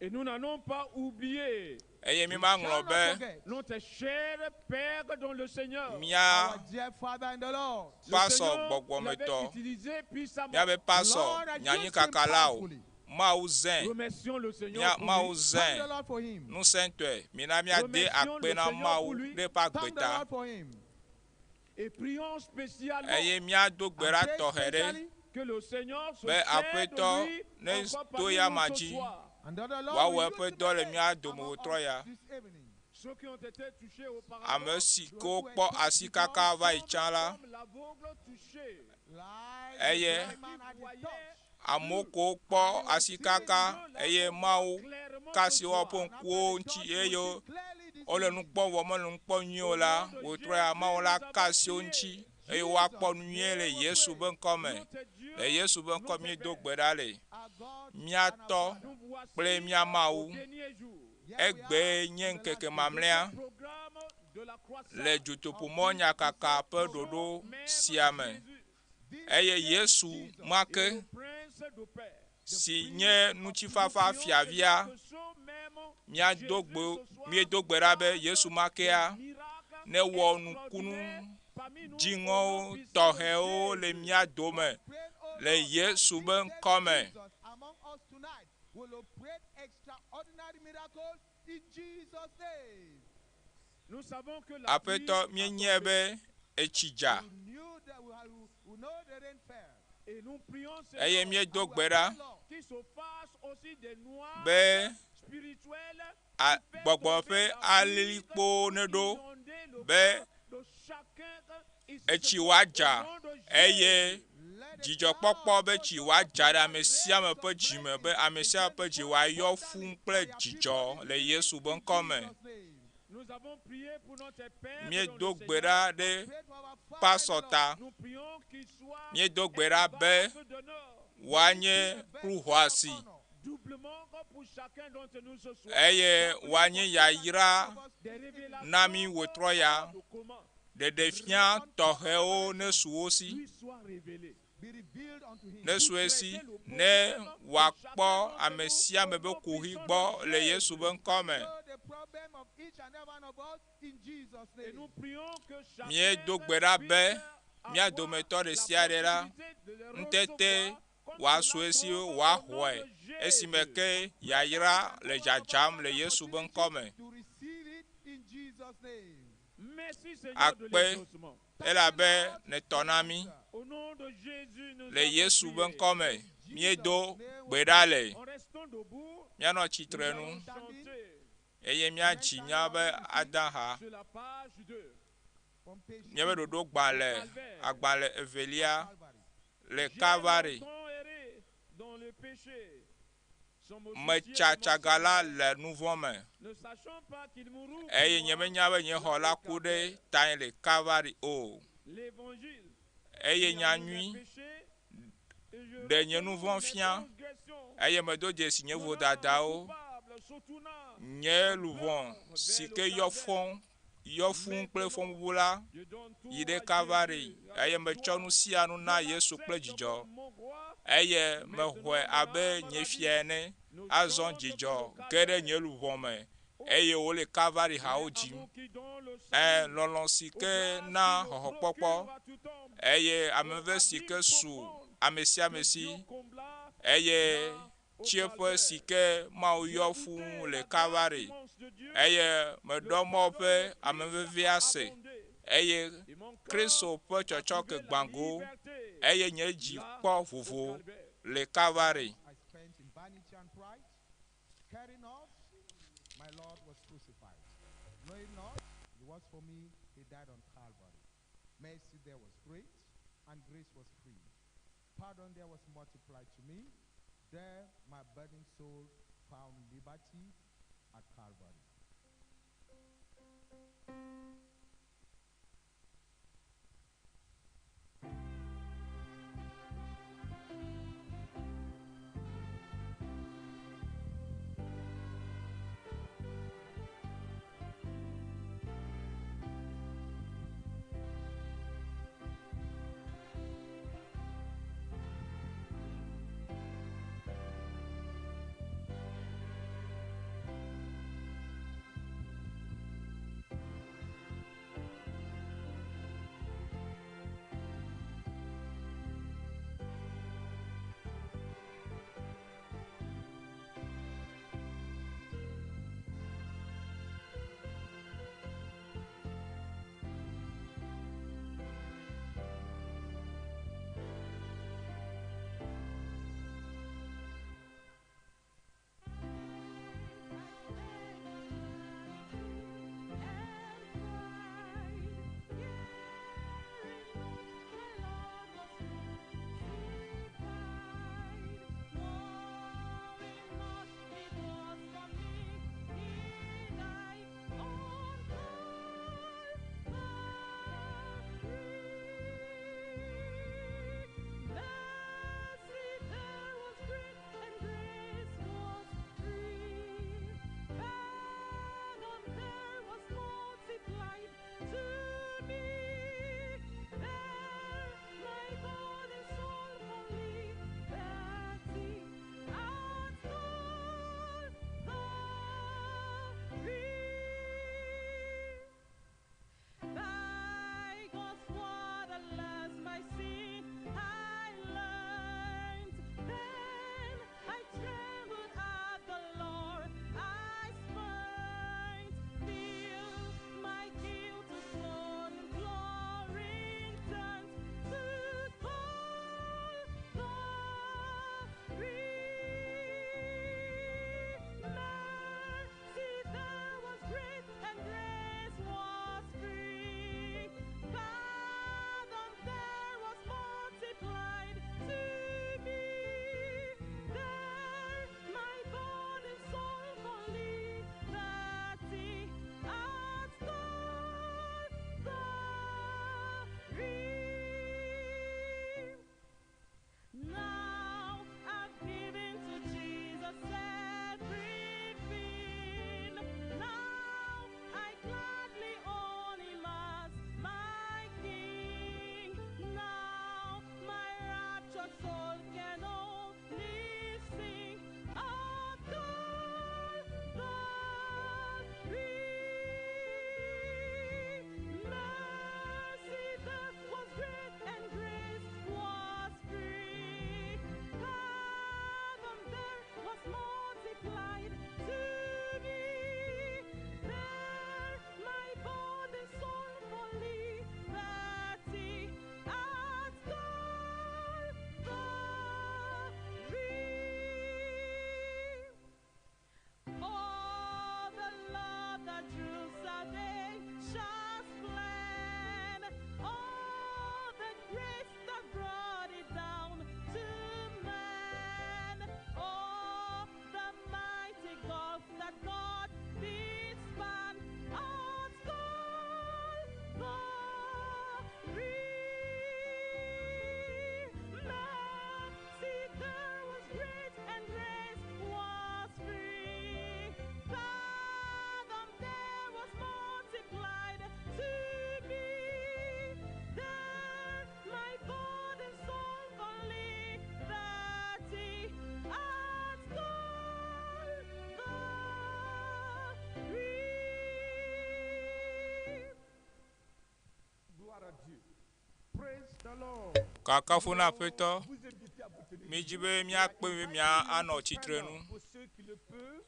S4: Et nous n'allons pas oublier
S1: eye mi
S3: We
S1: ma
S3: shall
S1: ŋlɔ
S3: not
S1: be
S3: forget
S4: notre cher Père dans le Seigneur.
S1: mía
S3: our dear Father in the Lord.
S4: Le
S1: pasɔ
S4: Seigneur l'avait
S1: gbɔgbɔmetɔ,
S4: utilisé puissamment.
S1: míabe pasɔ
S3: Lord has used him
S1: nyanyikakala o.
S3: powerfully.
S1: Mawu zẽ
S4: Remercions le Seigneur
S1: mía
S4: pour
S1: Mawu
S4: lui.
S3: Thank the
S1: zẽ
S3: Lord for him.
S1: ŋusẽtɔe. Mina míade
S4: Remercions
S1: akpe
S4: le
S1: na
S4: Seigneur
S1: Mawu
S4: pour lui.
S1: ɖe eƒe agbe
S3: Thank the
S1: ta
S3: Lord for him.
S4: Et prions spécialement
S1: eye míado gbe
S3: And
S1: ɖa
S3: pray
S1: tɔxɛ ɖe
S3: specially,
S4: que le Seigneur se
S1: be
S4: serve
S1: Aƒetɔ
S4: de lui
S1: ne
S4: encore
S1: to
S4: parmi
S1: ya
S4: nous
S1: ma
S4: ce
S1: dzi
S4: soir.
S3: and that the Lord
S1: wòawɔ
S3: will use
S1: eƒe
S3: him
S1: dɔ le
S3: again
S1: mía dome
S3: among
S1: wòtrɔ
S3: us
S1: ya.
S3: this evening.
S4: Ceux qui ont été touchés auparavant,
S1: Ame si ke wokpɔ asi kaka va yi tsã la,
S4: comme l'aveugle touché,
S3: Like
S1: Eye
S3: the blind man at his touch.
S1: amewo kewo kpɔ asi kaka eye Mawu
S4: clairement
S1: ka
S4: ce
S1: asi woƒe
S4: soir.
S1: ŋkuwo ŋuti eye wole nu kpɔm vɔ mele nu kpɔm nyuie o la, wòtrɔ ya Mawu la ka asi wo ŋuti eye woakpɔ nu nyuie le Yesu ƒe ŋkɔme.
S4: Notre Dieu,
S1: Le Yesu ƒe ŋkɔ míedo gbe ɖa le.
S3: Our God
S1: Mía
S3: and our
S1: Tɔ
S3: Father.
S4: nous voici
S1: kple mía Mawu,
S4: au dernier jour.
S3: Here we are
S1: egbee nye
S3: on the last
S1: ŋkeke
S3: day.
S1: mamlɛa
S4: Programme de la croissance.
S1: le dutoƒomɔ nyakaka ƒe ɖoɖo sia me.
S4: Jésus
S3: This
S1: Eye
S3: day,
S1: Yesu
S3: Jesus,
S1: ma
S4: et
S1: ke
S4: le prince de paix.
S1: si nye ŋutifafa fiavia, míado gbe míedo gbe ɖa be Yesu ma kea newɔ nukunu dziŋɔwo tɔxɛwo le mía dome
S3: praying, oh
S1: le
S3: Lord,
S1: Yesu
S3: this
S1: ƒe
S3: same
S1: ŋkɔme.
S3: Jesus among us tonight will operate extraordinary miracles in Jesus' name.
S4: Nous savons que la
S1: Aƒetɔ,
S4: pluie a
S1: míenyae
S4: tombé
S1: be etsi dza
S3: We knew that we know the rain fell.
S4: et nous prions
S1: eye
S4: Seigneur
S1: míedo
S3: And we
S1: gbe
S3: are
S1: ɖa
S3: praying, Lord,
S4: qu'il se fasse aussi des noirs
S1: be
S4: spirituels
S1: a-
S4: qui fait
S1: gbɔgbɔ
S4: tomber
S1: ƒe
S4: la pluie,
S1: alilikpowo neɖo
S4: inonder le
S1: be
S4: cœur de chacun ici ce
S1: etsi
S4: soir.
S1: woadza
S4: Au nom de
S1: eye
S4: Jésus.
S3: let the
S1: dzidzɔkpɔkpɔ
S3: clouds,
S1: be
S3: oh
S1: tsi
S3: Lord,
S1: woadza ɖe ame
S3: rain
S1: sia ame ƒe
S3: some
S1: dzime be
S3: blessings
S1: ame sia ame ƒe
S3: descend
S1: dzi wòayɔ
S3: abundantly
S1: fũu kple
S3: on your
S1: dzidzɔ
S3: people
S1: le
S3: this
S1: Yesu
S3: evening
S1: ƒe
S3: in
S1: ŋkɔme.
S3: Jesus' name.
S4: Nous avons prié pour notre Père dans
S1: Míedo
S4: le
S1: gbe
S4: Seigneur.
S1: ɖa ɖe
S3: Pray for our Father in
S1: pasɔ
S3: the Lord.
S1: ta.
S4: Nous prions qu'il soit
S1: Míedo gbe ɖa
S4: un
S1: be
S4: vase d'honneur,
S1: wòanye
S3: Be a
S1: kplu
S3: vessel of
S1: xɔasi
S3: honor.
S4: doublement pour chacun d'entre nous ce soir.
S1: eye wòanye yayra
S4: Des révélations
S1: na mí wòtrɔ ya.
S4: de comment
S1: Ɖeɖefia tɔxɛwo nesu wo si.
S4: lui soit révélé.
S3: Be revealed unto him.
S1: Nesu esi ne wòakpɔ ame sia ame ƒe kuxi gbɔ le Yesu ƒe ŋkɔme.
S3: Know the problem of each and every one of us in Jesus'
S4: Et
S3: name.
S4: nous prions que chacun
S1: Míedo gbe ɖa be
S4: puisse
S1: mía
S4: avoir
S1: dometɔ ɖe
S4: la
S1: sia ɖe la,
S4: possibilité de les
S1: ŋutete
S4: recevoir comme
S1: wòasu
S4: cela
S1: esi
S4: tombe au nom
S1: wòaxɔe
S4: de
S1: esime
S4: Jésus.
S1: ke yayra le dzadzam le Yesu ƒe ŋkɔme.
S3: To receive it in Jesus' name.
S4: Merci Seigneur de
S1: Akpe
S4: l'exaucement.
S1: Elabe nètɔ na mí.
S4: Au nom de Jésus, nous
S1: Le
S4: avons
S1: Yesu ƒe
S4: prié.
S1: ŋkɔ me, míedo gbe ɖa le.
S4: En restant debout,
S1: Míanɔ tsitre
S4: nous
S1: nu
S4: allons chanter
S1: eye míadzi míaƒe adaha.
S4: sur la page 2.
S3: From page
S1: Míaƒe ɖoɖo gbã le agbalẽ evelia
S3: Calvary.
S1: le
S4: J'ai
S1: Kalvari.
S4: longtemps erré dans le péché, sans me soucier de
S1: Metsa
S4: mon
S1: tsaga la
S4: sauveur,
S1: le nu vɔ̃ me
S4: ne sachant pas qu'il mourut pour
S1: eye
S4: moi
S1: nyemenya be nye xɔ la ku ɖe tae le Kalvari o.
S4: L'évangile
S1: Eye
S4: qui a
S1: nya
S4: mis mes
S1: nyui
S4: péchés, et je
S1: ɖe nye nu
S4: reconnus
S1: vɔ̃
S4: mes
S1: fia
S4: transgressions.
S1: eye medo dzesi nye
S4: Mon âme
S1: vodadawo.
S4: coupable se tourna
S1: Nye luʋɔ si ke yɔ fɔ yɔ fũu kple fɔbubu la
S4: Je donne tout
S1: yi ɖe
S4: à
S1: Kalvari
S4: Jésus
S1: eye
S4: avec
S1: metsɔ
S4: joie.
S1: nu sia nu na
S4: Je
S1: Yesu kple
S4: l'accepte
S1: dzidzɔ
S4: comme mon roi.
S1: eye mexɔe abe nye fia ene.
S4: Nous
S1: Azɔ
S4: chante
S1: dzidzɔ
S4: pour le
S1: ge ɖe
S4: calvaire.
S1: nye luʋɔ me eye wole Kalvari hawo
S4: Mais
S1: dzim.
S4: amour qui donne le
S1: Ẽ
S4: salut,
S1: lɔlɔ̃ si
S4: aux
S1: ke
S4: grâces
S1: na
S4: qui nous
S1: xɔxɔkpɔkpɔ
S4: procure à tout homme,
S1: eye ameve si ke su ame sia ame
S4: que
S1: si
S4: Dieu combla
S1: eye
S4: là au
S1: tsieƒe
S4: calvaire.
S1: si ke Mawu
S4: J'ai
S1: yɔ
S4: goûté
S1: fũu le
S4: la grâce
S1: Kalvari
S4: immense de Dieu,
S1: eye
S4: le
S1: meɖɔ Mawu
S4: pardon
S1: ƒe
S4: de Christ
S1: amevevea
S4: a
S1: se
S4: abondé.
S1: eye
S4: Et mon cœur
S1: Kristo ƒe
S4: a
S1: tsɔtsɔke
S4: trouvé la
S1: gbã go
S4: liberté
S1: eye nye dzi
S4: là
S1: kpɔ
S4: au
S1: vovo
S4: calvaire.
S1: le Kalvari.
S3: I spent in vanity and pride, caring not, my Lord was crucified. Knowing not, it was for me, he died on Calvary. Mercy there was great, and grace was free. Pardon there was multiplied to me. There my burdened soul found liberty at Calvary.
S6: Amen.
S1: Kakafu na Aƒetɔ. Mídzi be míakpe be mía anɔ tsitre nu.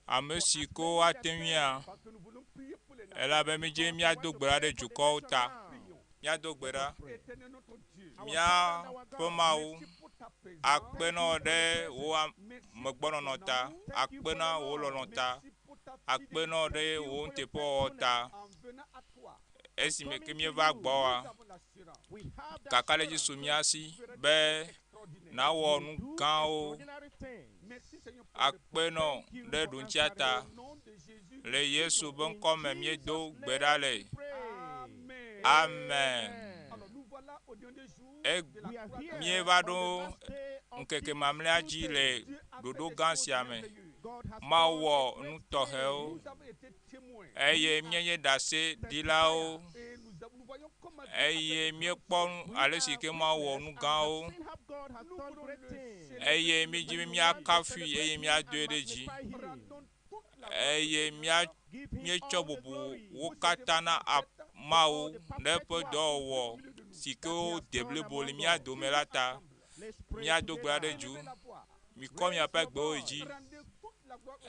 S1: Ame si ko ate ŋuia, elabe mídzi be míado gbe ɖa ɖe dukɔwo ta. Míado gbe ɖa. Míaƒe Mawu akpe na wò ɖe wò amegbɔnɔnɔ ta, akpe na wò lɔlɔ̃ ta, akpe na wò ɖe wò nuteƒewɔwɔ ta. Esime ke míeva gbɔwòa, kakaɖedzi su mía si be nawɔ nu gãwo akpe na wò ɖe ɖoŋtsia ta. Le Yesu ƒe ŋkɔ me míedo gbe ɖa le. Amen. E míeva ɖo ŋkeke mamlɛa dzi le ɖoɖo gã sia me. Mawu wɔ nu tɔxɛwo eye míenye ɖaseɖilawo eye míekpɔ ale si ke Mawu wɔ nu gãwo eye mídzi be míakafui eye míadoe ɖe dzi eye mía míetsɔ bubu wo katã na Mawu ɖe eƒe dɔwɔwɔ si ke wode blibo le mía dome la ta. Míado gbe ɖa ɖe dzu. Mikɔ miaƒe gbewo yi dzi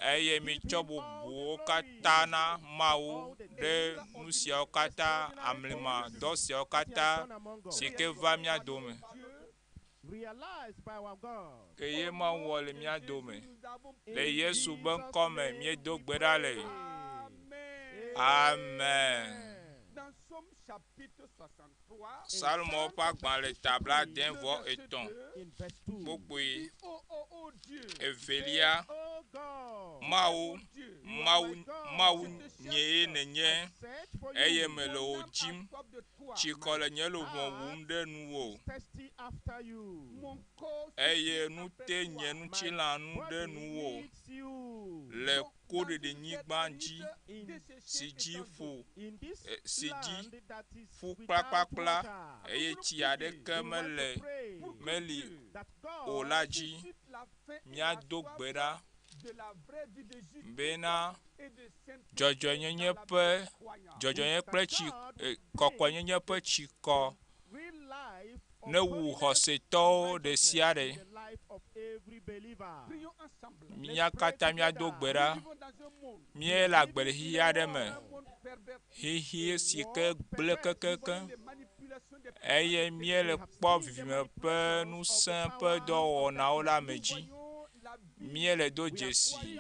S1: eye mitsɔ bubuwo katã na Mawu ɖe nu siawo katã, amlima dɔ siawo katã si ke va mía dome. Ke ye Mawu wɔ le mía dome. Le Yesu ƒe ŋkɔ me míedo gbe ɖa le. Amen. Psalmo ƒe agbalẽ ta 73 kpukpui evelia. Mawu, Mawu, Mawu nyee nènye eye mele wò dzim. Tsikɔ le nye luʋɔ wum ɖe nuwò eye nu te nye ŋutilã nu ɖe nuwò le kuɖiɖinyigba dzi si dzi ƒu si dzi ƒu kplakplakpla eye tsi aɖeke mele meli o la dzi. Míado gbe ɖa bena dzɔdzɔenyenye ƒe dzɔdzɔenyenye kple tsi kɔkɔenyenye ƒe tsikɔ newu xɔsetɔwo ɖe sia ɖe. Mía katã míado gbe ɖa. Míele agbe le xexi aɖe me. Xexi si ke gblẽ kekeake eye míele kpɔ vivime ƒe ŋusẽ ƒe dɔwɔnawo le ame dzi. Míele do dzesi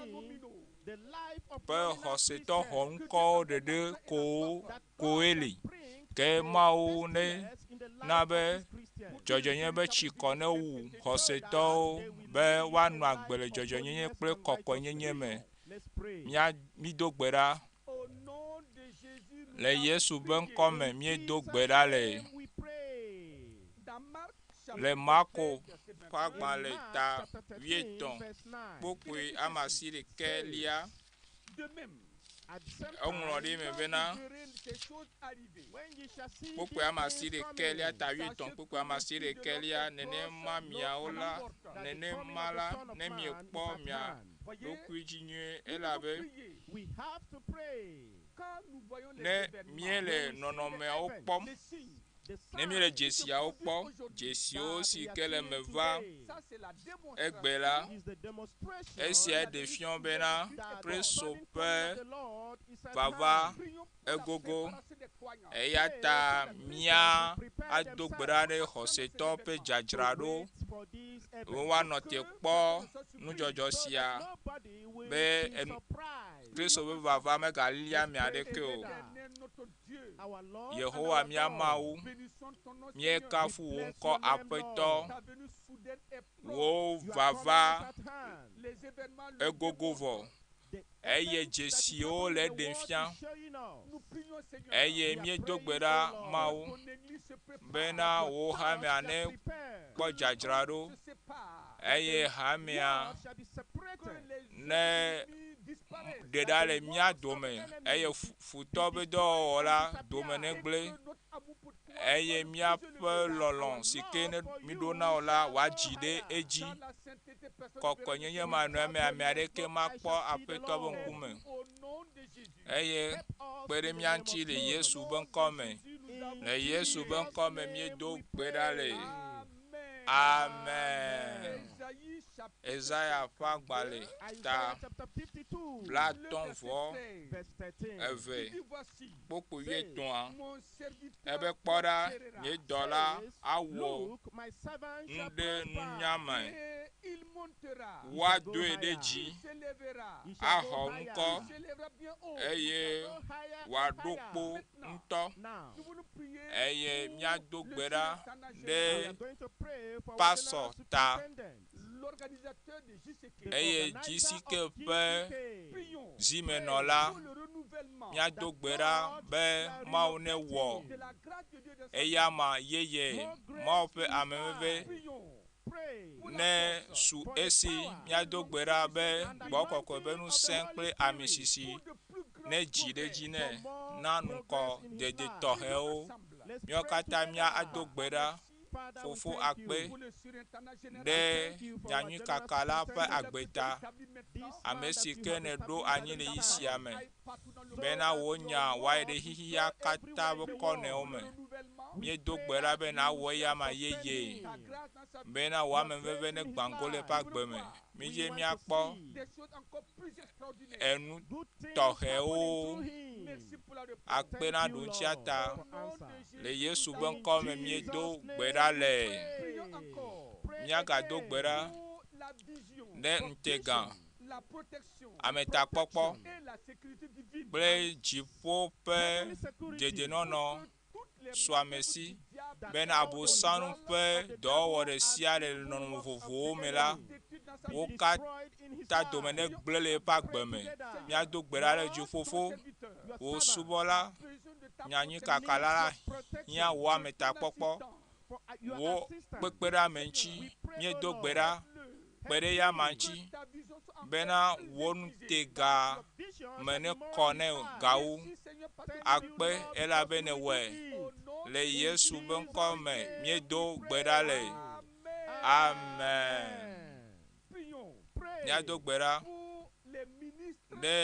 S1: be xɔsetɔ xɔŋkɔwo ɖeɖe koe li. Ke Mawu ne na be dzɔdzɔenyenye be tsikɔ newu xɔsetɔwo be woanɔ agbe le dzɔdzɔenyenye kple kɔkɔenyenye me. Mía mído gbe ɖa. Le Yesu ƒe ŋkɔ me míedo gbe ɖa le. Le Marko ƒe agbalẽ ta 80 kpukpui ame asiɖekɛlia, eŋlɔ ɖe eme bena kpukpui ame asiɖekɛlia ta 80 kpukpui ame asiɖekɛlia nenema miawo la nenema la ne miekpɔ mia ɖokui dzi nyuie elabe ne míele nɔnɔmeawo kpɔm ne míele dzesiawo kpɔm, dzesiwo si ke le eme va egbe la, esia ɖe fia bena Kristo ƒe vava egogo. Eya ta mía ado gbe ɖa ɖe xɔsetɔ ƒe dzadzraɖo be woanɔ te kpɔ nudzɔdzɔ sia be Kristo ƒe vava megalia ame aɖeke o. Yehowa mía Mawu, míekafu wò ŋkɔ Aƒetɔ, wò vava egogo vɔ eye dzesiwo le eɖem fia eye míedo gbe ɖa Mawu bena wò hamea nekpɔ dzadzraɖo eye hamea ne ɖe ɖa le mía dome eye futɔ ƒe dɔwɔwɔ la dome negblẽ eye míaƒe lɔlɔ̃ si ke ne míɖo na wò la wòadzi ɖe edzi. Kɔkɔenyenye manɔ eme ame aɖeke makpɔ Aƒetɔ ƒe ŋkume eye kpe ɖe mía ŋuti le Yesu ƒe ŋkɔ me. Le Yesu ƒe ŋkɔ me míedo gbe ɖa le. Amen. Esaya ƒe agbalẽ ta 52 kpukpui wuietɔ̃a ebe kpɔ ɖa nye dɔla awɔ nu ɖe nunya me. Woadoe ɖe dzi axɔ ŋkɔ eye wòaɖo kpo ŋutɔ eye míado gbe ɖa ɖe pasɔ ta eye GCK ƒe zimenɔla míado gbe ɖa be Mawu newɔ eyama yeye Mawu ƒe ameveve ne su esi míado gbe ɖa be gbɔ kɔkɔe ƒe ŋusẽ kple amisisi ne dzi ɖe dzi nɛ na ŋkɔ dede tɔxɛwo. Míawo katã míado gbe ɖa fofo akpe ɖe nyanyuikaka la ƒe agbe ta ame si ke nèɖo anyi le yi sia me bena wò nya wòayi ɖe xexea katã ƒe kɔnɔewo me. Míedo gbe ɖa be nàwɔ eyama yeye bena wò ameveve negbã go le eƒe agbe me. Mídze míakpɔ enu tɔxɛwo akpe na ɖoŋtsia ta. Le Yesu ƒe ŋkɔ me míedo gbe ɖa le. Míagado gbe ɖa ɖe ŋutega, ametakpɔkpɔ kple dziƒo ƒe dedienɔnɔ su ame si bena Abosam ƒe dɔwɔwɔ ɖe sia ɖe le nɔnɔme vovovowo me la, wo katã dome negblẽ le eƒe agbe me. Míado gbe ɖa ɖe dzi fofo, wò subɔla, nyanyuikakala la hiã wò ametakpɔkpɔ, wò kpekpeɖeame ŋuti. Míedo gbe ɖa kpe ɖe eyama ŋuti bena wò ŋutega me nekɔ nɛ gawu. Akpe elabe nèwɔe. Le Yesu ƒe ŋkɔ me míedo gbe ɖa le. Amen. Míado gbe ɖa ɖe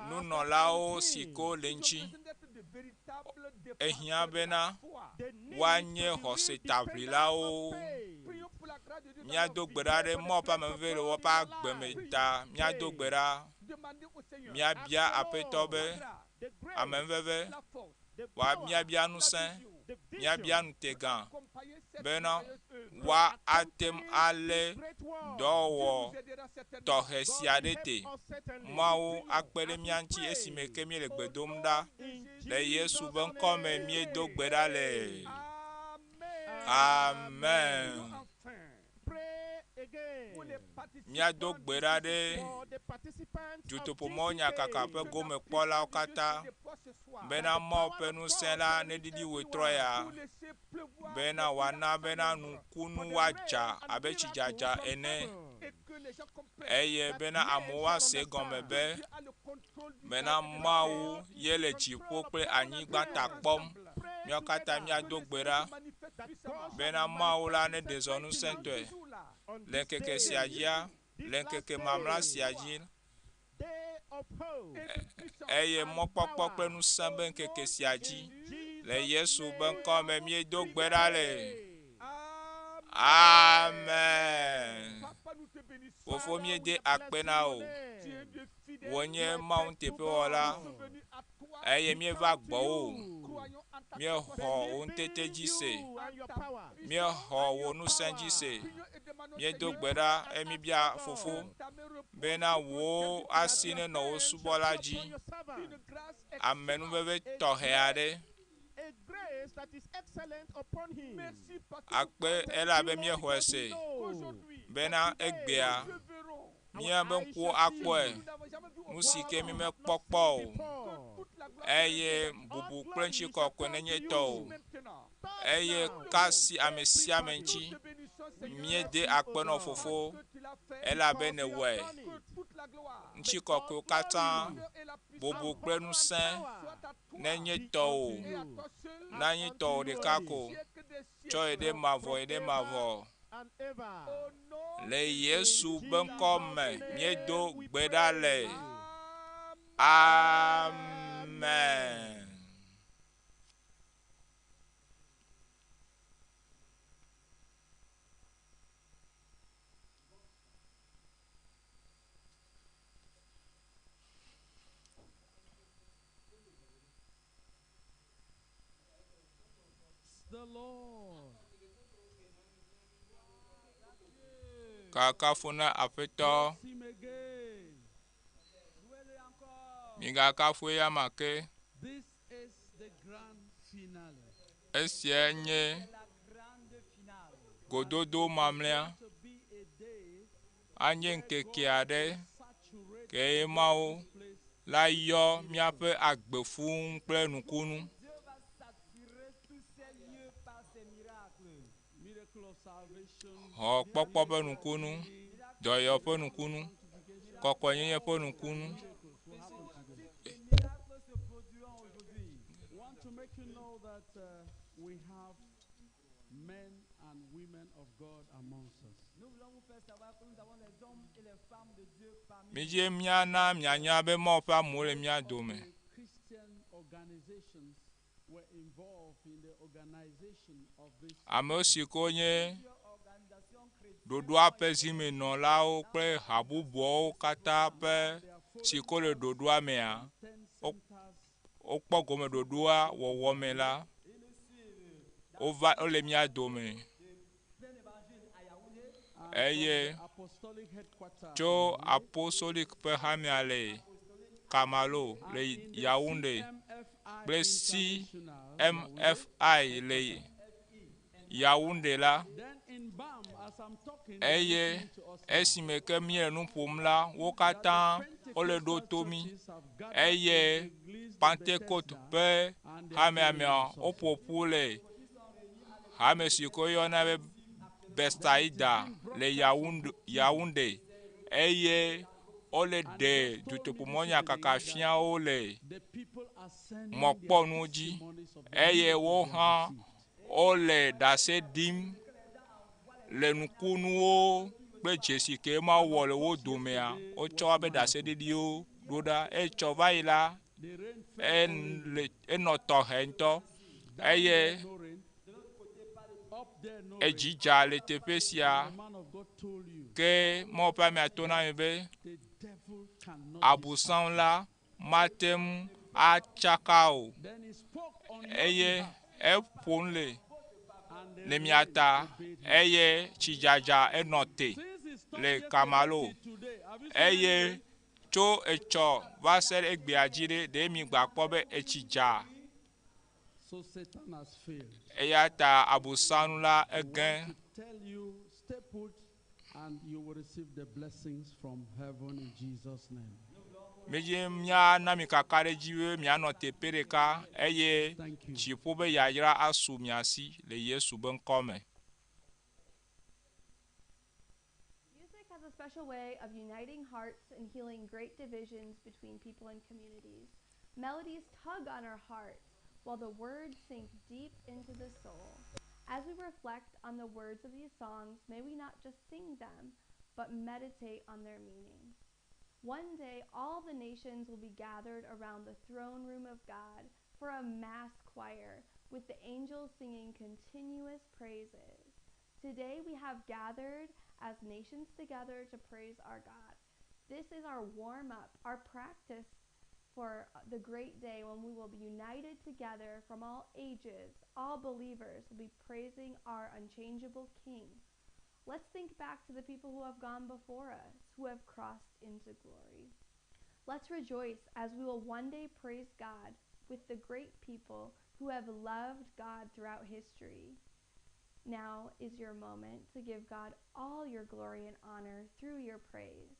S1: nunɔlawo si ke wole ŋuti. Ehiã bena woanye xɔsetaʋlilawo. Míado gbe ɖa ɖe Mawu ƒe ameveve le woƒe agbe me ta. Míado gbe ɖa. Míabia Aƒetɔ be ameveve wòamiabia ŋusẽ, míabia ŋutegã bena woate ŋu alé dɔwɔwɔ tɔxɛ sia ɖe te. Mawu akpe ɖe mía ŋuti esime ke míele gbe dom ɖa. Le Yesu ƒe ŋkɔ me míedo gbe ɖa le. Amen. Míado gbe ɖa ɖe dutoƒomɔnyakaka ƒe gomekpɔlawo katã bena Mawu ƒe ŋusẽ la neɖiɖi wetrɔ ya bena wòana bena nukunu woadza abe tsidzadza ene eye bena amewo ase egɔme be bena Mawu ye le dziƒo kple anyigba ta kpɔm. Míawo katã míado gbe ɖa bena Mawu la neɖe zɔ ŋusẽtɔe le ŋkeke sia dzia, le ŋkeke mamla sia dzi eye mɔkpɔkpɔ kple ŋusẽ be ŋkeke sia dzi. Le Yesu ƒe ŋkɔ me míedo gbe ɖa le. Amen. Fofo míede akpe na wò. Wò nye Mawu nuteƒewɔla eye míeva gbɔwò. Míexɔ wò ŋutete dzi se. Míexɔ wò ŋusẽ dzi se. Míedo gbe ɖa eye míebia Fofo bena wò asi nenɔ wò subɔla dzi. Amenuveve tɔxɛ aɖe akpe elabe míexɔe se bena egbea míaƒe ŋkuwo akpɔe nu si ke mímekpɔ kpɔ o eye bubu kple ŋutikɔkɔe nenye tɔwò eye kasi ame sia ame ŋuti míede akpe nɔ fofo elabe nèwɔe. Ŋutikɔkɔewo katã, bubu kple ŋusẽ nenye tɔwò, nanyi tɔwò ɖeka ko, tsɔe ɖe mavɔ yi ɖe mavɔ. Le Yesu ƒe ŋkɔ me míedo gbe ɖa le. Amen. Kakafu na Aƒetɔ.
S4: Bless him again.
S1: Migakafu eyama ke.
S4: This is the grand finale.
S1: Esia nye gododo mamlɛa.
S4: To be a day
S1: Anye ŋkeke aɖe
S4: saturate
S1: ke Mawu
S4: place.
S1: la yɔ míaƒe agbe fũu kple nukunu.
S4: Miracle of salvation.
S1: Xɔ kpɔkpɔ ƒe nukunu, dɔyɔ ƒe nukunu, kɔkɔenyenye ƒe nukunu.
S4: Miracles will happen today. Want to make you know that we have men and women of God amongst us.
S1: Midze míana mianya be Mawu ƒe amewo le mía dome.
S4: The Christian organizations were involved in the organization of this.
S1: Ame si ko nye ɖoɖoa ƒe zimenɔlawo kple ha bubuawo katã ƒe si ko le ɖoɖoa mea,
S4: Ten
S1: wo-
S4: centers
S1: wokpɔ gome ɖoɖoa wɔwɔ me la, wova wole mía dome.
S4: and
S1: Eye
S4: from the apostolic headquarters
S1: tso
S4: in Yaoundé
S1: Apostolic ƒe hamea le Kamalo le
S4: and in the
S1: Yaoundé
S4: CMFI
S1: kple
S4: International, Yaoundé.
S1: CMFI le Yaoundé la,
S4: Then in BAM, as I'm talking, they are
S1: eye
S4: listening to us now.
S1: esime ke míele nu ƒom la, wo katã wole ɖo to mí.
S4: Churches have gathered
S1: Eye
S4: in Église de
S1: Pentecote
S4: Bethesda
S1: ƒe
S4: and they are
S1: hamea
S4: hearing
S1: mea,
S4: us
S1: woƒo
S4: also.
S1: ƒu le hame si ke woyɔna be Bethsaida le Yaoundé, Yaoundé eye wole
S4: And
S1: ɖe
S4: he just told me this
S1: dutoƒomɔnyakaka
S4: evening that
S1: fia wo le
S4: the people are sending their
S1: mɔkpɔnu dzi
S4: testimonies of the
S1: eye
S4: miracles
S1: wo
S4: they have
S1: hã
S4: received.
S1: wole ɖase ɖim le nukunuwo kple dzesi ke Mawu
S4: And
S1: wɔ
S4: of
S1: le wo
S4: course,
S1: domea,
S4: yesterday
S1: wotsɔ
S4: was
S1: woƒe
S4: wonderful.
S1: ɖaseɖiɖiwo ɖo ɖa. Etsɔ va yi la,
S4: The rain fell only
S1: ele enɔ tɔxɛ ŋutɔ
S4: down
S1: eye
S4: there, no rain. Up there, no rain.
S1: edzi dza le teƒe sia
S4: And the man of God told you
S1: ke Mawu ƒe amea to na mi be
S4: the devil cannot
S1: abosam
S4: distract
S1: la mate ŋu atsaka o
S4: you. Then he spoke on your
S1: eye
S4: behalf,
S1: eƒo nu le
S4: and the
S1: le mia
S4: rain
S1: ta
S4: obeyed him.
S1: eye tsidzadza enɔ te
S4: Since he stopped
S1: le
S4: yesterday
S1: Kamalo
S4: till today, have you seen any
S1: eye
S4: rain?
S1: tso etsɔ va se ɖe egbea dzi ɖe ɖe mi gba kpɔ be etsi dza
S4: So Satan has failed.
S1: eya ta abosam la
S4: We
S1: ege
S4: want to tell you, stay put, and you will receive the blessings from heaven in Jesus' name.
S1: Midzi míana mi kaka ɖe edzi be mianɔ teƒe ɖeka eye
S4: Thank you.
S1: dziƒo be yayra asu mia si le Yesu be ŋkɔ me.
S8: Music has a special way of uniting hearts and healing great divisions between people and communities. Melodies tug on our hearts, while the words sink deep into the soul. As we reflect on the words of these songs, may we not just sing them, but meditate on their meaning. One day, all the nations will be gathered around the throne room of God for a mass choir with the angels singing continuous praises. Today, we have gathered as nations together to praise our God. This is our warm up, our practice for the great day when we will be united together from all ages. All believers will be praising our unchangeable King. Let's think back to the people who have gone before us, who have crossed into glory. Let's rejoice as we will one day praise God with the great people who have loved God throughout history. Now is your moment to give God all your glory and honor through your praise.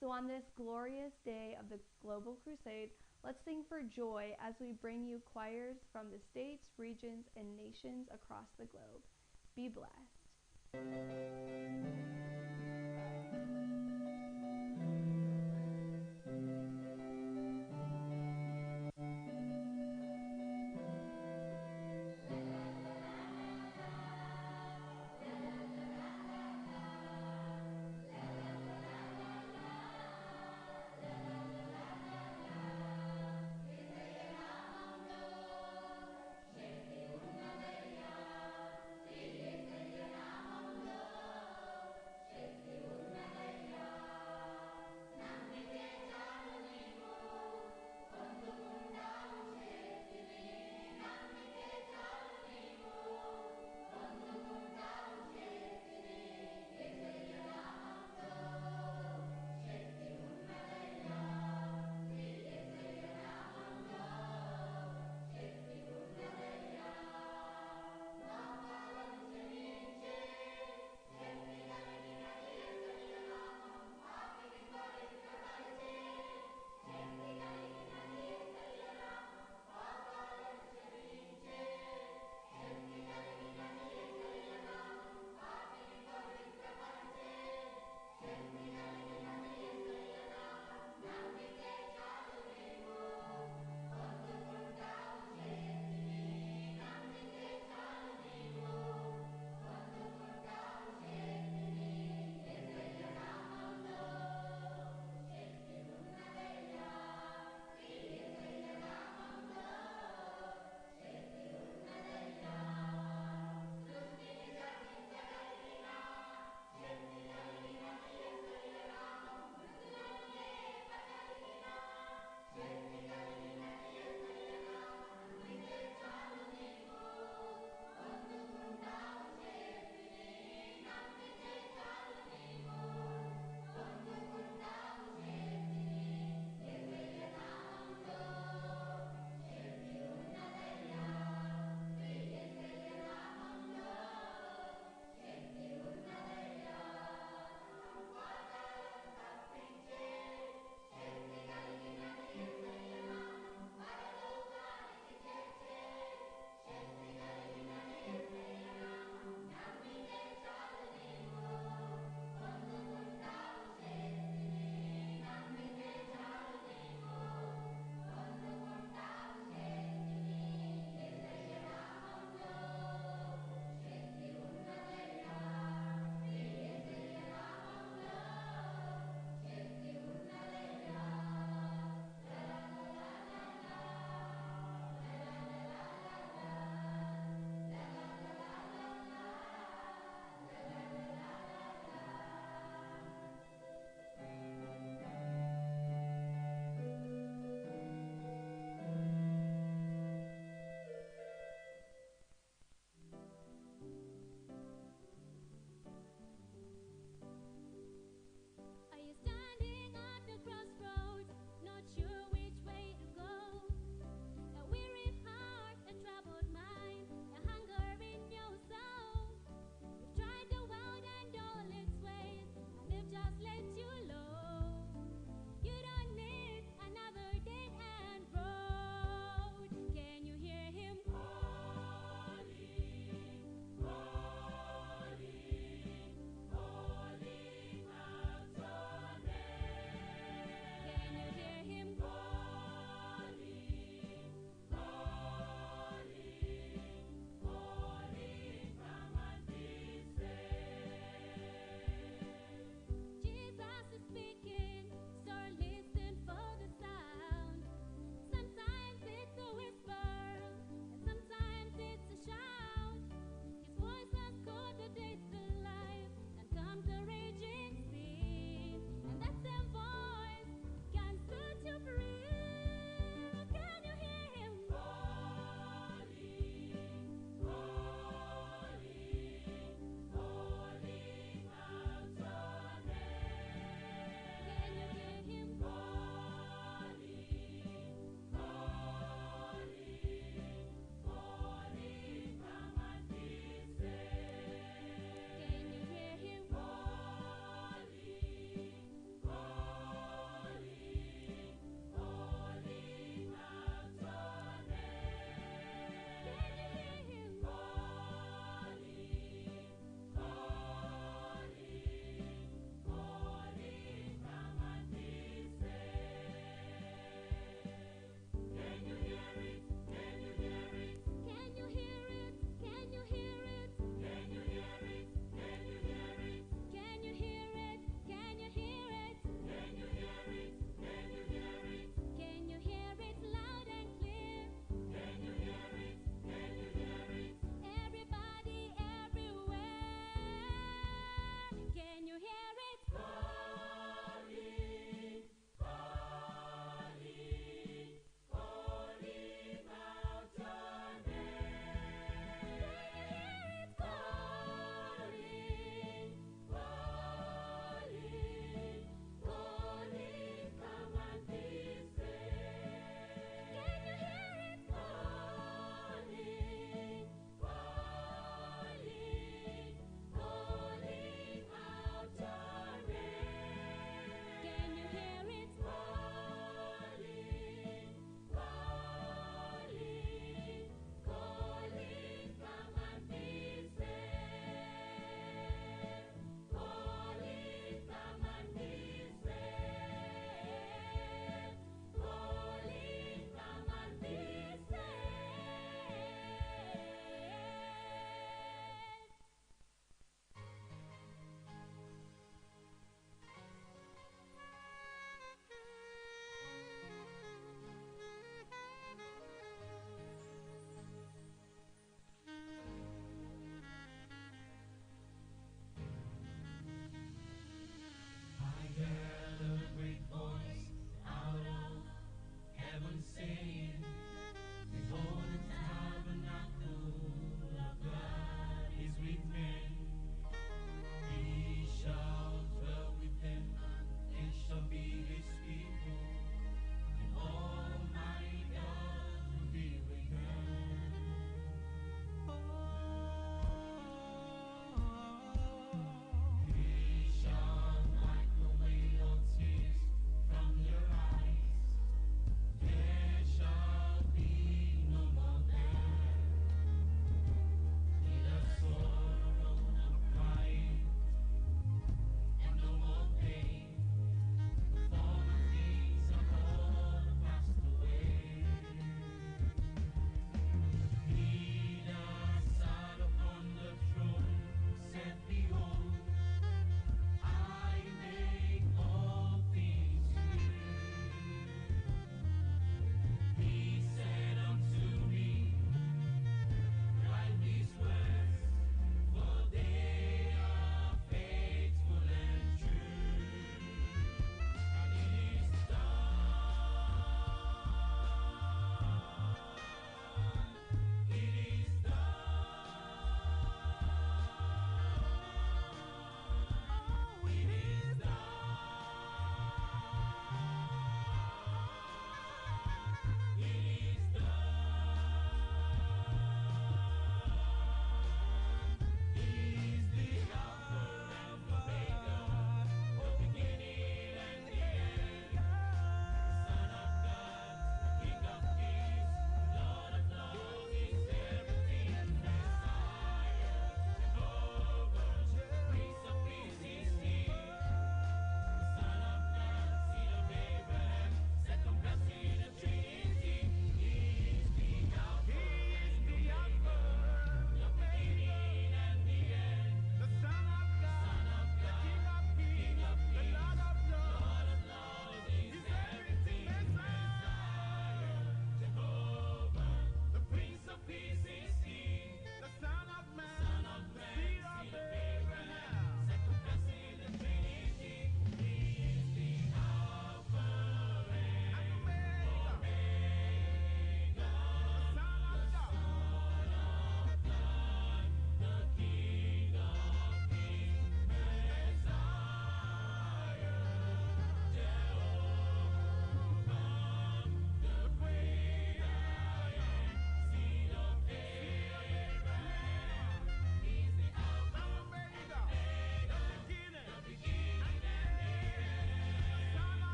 S8: So, on this glorious day of the Global Crusade, let's sing for joy as we bring you choirs from the states, regions, and nations across the globe. Be blessed.
S5: Shakti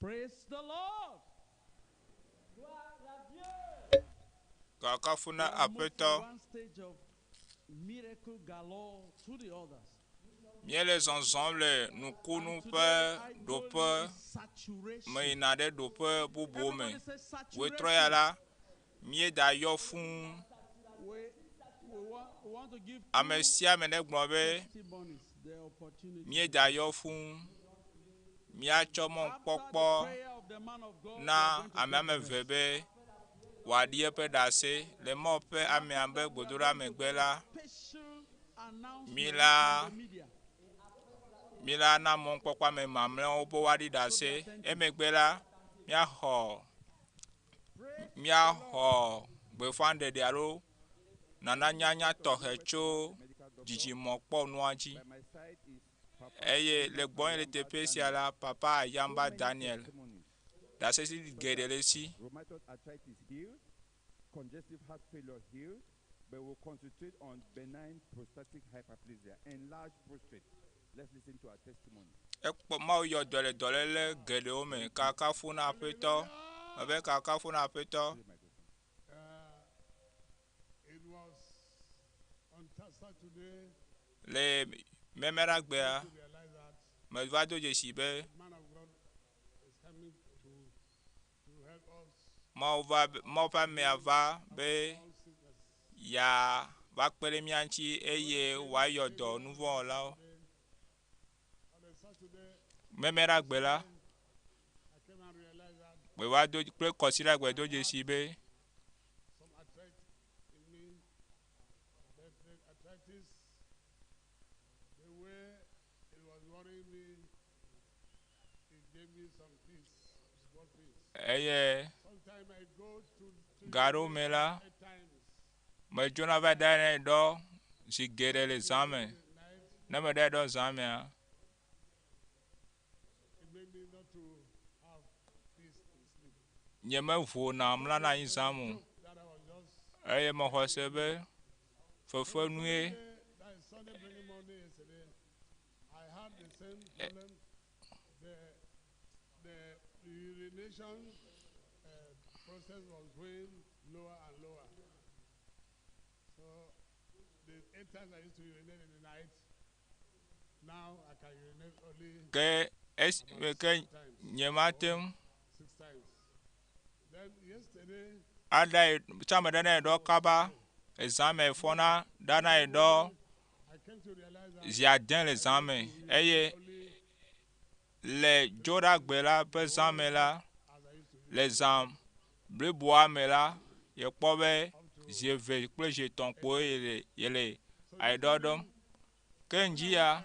S9: Praise the Lord.
S1: Gakafu na
S9: We are moved
S1: Aƒetɔ.
S9: from one stage of miracle galore to the others.
S1: Míele zɔzɔm le nukunu ƒe ɖoƒe me yina ɖe ɖoƒe bubu me.
S9: Everybody say
S1: Wetrɔ ya
S9: saturation.
S1: la, míeda yɔ fũu.
S9: We want to give
S1: Ame
S9: two
S1: sia ame ne gblɔ be
S9: testimonies, the opportunity.
S1: míeda yɔ fũu. Míatsɔ
S9: After the
S1: mɔkpɔkpɔ
S9: prayer of the man of God, we
S1: na
S9: are going to
S1: ame
S9: take
S1: ame
S9: the
S1: eve be wòaɖi eƒe ɖase le Mawu ƒe amea be gbedoɖa megbe la,
S9: special announcement
S1: mi la
S9: from the media.
S1: mi la na mɔkpɔkpɔ ame mamlɛawo be woaɖi ɖase. Emegbe la, míaxɔ míaxɔ gbeƒãɖeɖe alo nana nyanya tɔxɛ tso dzidzimɔkpɔnua dzi.
S3: By my side is Papa
S1: Eye le gbɔnye le teƒe sia la, Papa Ayamba
S3: many
S1: Daniel,
S3: testimonies.
S1: ɖasesi geɖe le esi.
S3: Rheumatoid arthritis healed, congestive heart failure healed, but we'll concentrate on benign prostatic hyperplasia, enlarged prostate. Let's listen to our testimony.
S1: Ekpɔ Mawu yɔ dɔ le dɔléle geɖewo me. Kakafu na Aƒetɔ. Mebe kakafu na Aƒetɔ.
S3: Use the microphone.
S10: It was on Saturday
S1: Le memeɖagbea,
S10: to realize that
S1: meva do dzesi be
S10: the man of God
S1: Mawu va Mawu ƒe amea va be yeava kpe ɖe mía ŋuti eye wòayɔ dɔ nuvɔ̃wɔlawo. Memeɖagbe la, meva do kple kɔsiɖagbe do dzesi be eye ga ɖewo me la, medzona va ɖana ɖɔ zi geɖe le zã me. Ne meɖae ɖɔ zã mea, nyemevona mlɔna anyi zã me o. Eye mexɔ se be fefenue
S10: The urination process was going lower and lower. So the eight times I used to urinate in the night, now I can urinate only
S1: ke esi ke nyemate ŋu
S10: six times. Then yesterday,
S1: aɖae tsã meɖanae ɖɔ kaba ezã me fɔna ɖanae ɖɔ
S10: I came to realize that
S1: zi ade le zã me eye le dzoɖagbe la ƒe zã me la le zã bliboa me la yekpɔ be zi eve kple zi etɔ̃ kpoe yele yele ayiɖɔ ɖɔm. Ke ŋdzi ya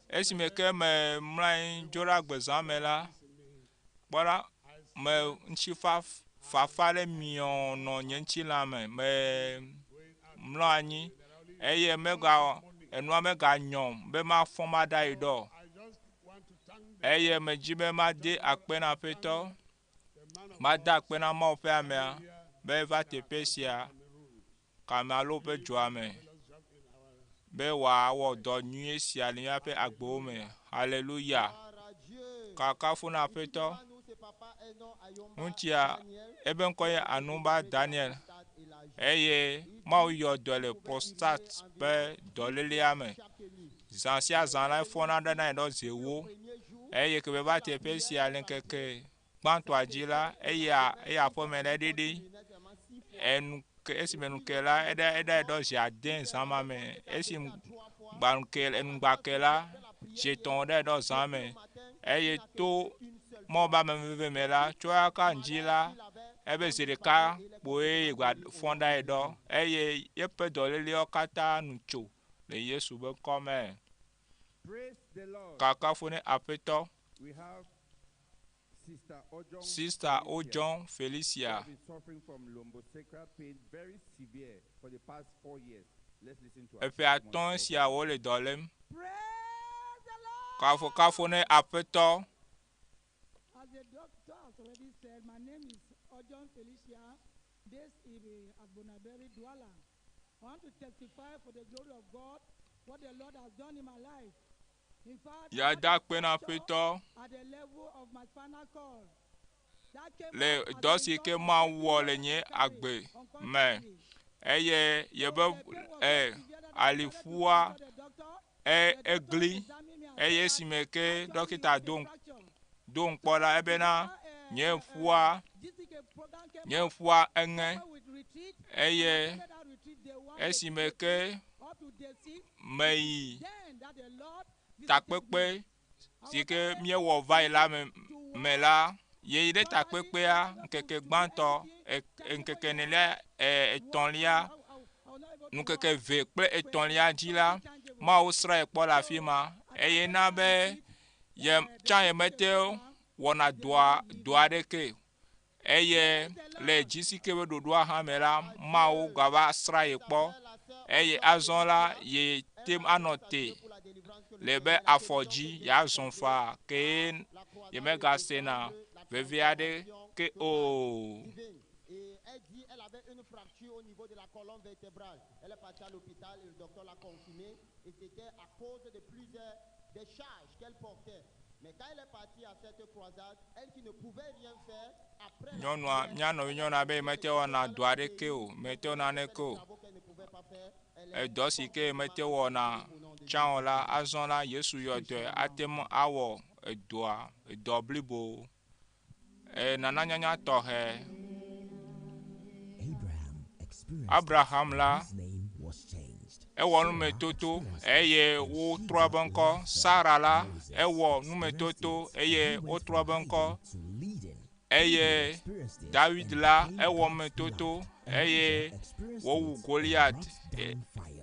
S1: esime ke me mlɔ anyi dzoɖagbe zã me la kpɔ ɖa me ŋutifafa ɖe miɔ nɔ nye ŋutilã me me mlɔ anyi eye mega enua meganyɔm be mafɔ maɖa yi ɖɔ o.
S10: I just want to thank the,
S1: eye medzi be made akpe na Aƒetɔ,
S10: the man of
S1: made akpe na Mawu ƒe amea be eva teƒe sia Kamealo ƒe dzoa me
S10: fellowship in our
S1: be wòawɔ dɔ nyuie sia le míaƒe agbewo me. Haleluya!
S11: Gloire à Dieu.
S1: Kakafu na Aƒetɔ.
S11: Nous, c'est papa Enon Ayomba
S1: Ŋutsia
S11: Daniel.
S1: ebe ŋkɔ ye Anumba Daniel eye Mawu yɔ dɔe le prostate ƒe dɔlélea me. Zã sia zã la efɔna ɖana ɖɔ zi ewo eye ke be va teƒe sia le ŋkeke gbãtɔa dzi la eya eya aƒeme ɖe ɖiɖi enu ke esime nu ke la eɖa eɖa ɖɔ zi ade zã ma me esi gba nu ke enugba ke la zi etɔ̃ ɖe ɖɔ zã me eye to mɔ ba me veve me la tso aka ŋdzi la ebe zi ɖeka kpoe ye gba fɔ ɖa yi ɖɔ eye yeƒe dɔléleawo katã nu tso le Yesu be ŋkɔ me.
S9: Praise the Lord.
S1: Kakafu ne Aƒetɔ.
S9: We have Sister Ojong
S1: Sister
S9: Felicia,
S1: Ojong
S9: who
S1: Felicia.
S9: has been suffering from lumbosacral pain very severe for the past 4 years. Let's listen to her
S1: Eƒe
S9: testimony.
S1: atɔ̃ siawo le dɔ lém. Kafukafu ne Aƒetɔ.
S12: As the doctor has already said, my name is Ojon Felicia, this is Agbonaberi Douala. I want to testify for the glory of God what the Lord has done in my life. In fact, I had
S1: Yeada
S12: a
S1: akpe na
S12: fracture
S1: Aƒetɔ
S12: at the level of my spinal cord. That came
S1: le
S12: out as
S1: dɔ
S12: a
S1: si
S12: result
S1: ke
S12: of
S1: Mawu
S12: taking
S1: wɔ le
S12: what
S1: nye
S12: I carry
S1: agbe me
S12: unconsciously.
S1: eye
S12: So
S1: yebe
S12: the pain was so
S1: e
S12: severe that I decided to
S1: aliƒua
S12: consult the doctor.
S1: e
S12: The doctor
S1: egli
S12: examined me and
S1: eye
S12: said that
S1: esime ke
S12: actually
S1: dɔkita
S12: it's a
S1: do
S12: fracture.
S1: do ŋkpɔ la ebena nye ƒua
S12: GCK program came
S1: nye
S12: up
S1: ƒua eŋe
S12: where we retreat, and I
S1: eye
S12: attended that retreat day one, day two,
S1: esime
S12: day
S1: ke
S12: three, up to day six.
S1: meyi
S12: Then that the Lord visited me.
S1: takpekpe
S12: I
S1: si
S12: was
S1: ke
S12: not able
S1: míewɔ va yi la me
S12: to
S1: me
S12: walk.
S1: la yeyi ɖe
S12: Normally,
S1: takpekpea
S12: I was not able
S1: ŋkeke
S12: to do
S1: gbãtɔ
S12: anything.
S1: e
S12: That
S1: ŋkeke
S12: when
S1: enelia e
S12: I walk,
S1: etɔ̃lia
S12: I, I, I was not able to
S1: ŋkeke
S12: walk.
S1: ve kple
S12: Were
S1: etɔ̃lia dzi la
S12: something tangible.
S1: Mawu srãe kpɔ le afi
S12: So
S1: ma
S12: I
S1: eye
S12: attended
S1: na
S12: that
S1: be
S12: retreat.
S1: ye
S12: The
S1: tsã
S12: GCK
S1: yemete
S12: program,
S1: wɔna
S12: the
S1: dɔa
S12: Lord
S1: dɔ
S12: healed me.
S1: aɖeke o. eye
S12: Praise the
S1: le
S12: Lord.
S1: GCK ƒe ɖoɖoa hã me la Mawu gava srã ye kpɔ eye azɔ la ye te ŋu anɔ te le be afɔ dzi yeazɔ faa ke yemegasena veve aɖeke o.
S11: Et elle dit elle avait une fracture au niveau de la colonne vertébrale. Elle est partie à l'hôpital et le docteur l'a confirmé. Et c'était à cause de plusieurs des charges qu'elle portait. Mais quand elle est partie à cette croisade, elle qui ne pouvait rien faire, après la
S1: Nyɔnua
S11: prière,
S1: mía nɔvi nyɔnua be mete wɔna dɔ aɖeke o, mete wɔna naneke o.
S11: travaux qu'elle ne pouvait pas faire, elle est
S1: Edɔ si ke mete wɔna tsã o la, azɔ la Yesu yɔ dɔe ate ŋu awɔ edɔa edɔ blibo. E nana nyanya tɔxɛ. Abraham la, ewɔ numetoto eye wotrɔ eƒe ŋkɔ. Sara la, ewɔ numetoto eye wotrɔ eƒe ŋkɔ. Eye David la, ewɔ numetoto eye wowu Goliat.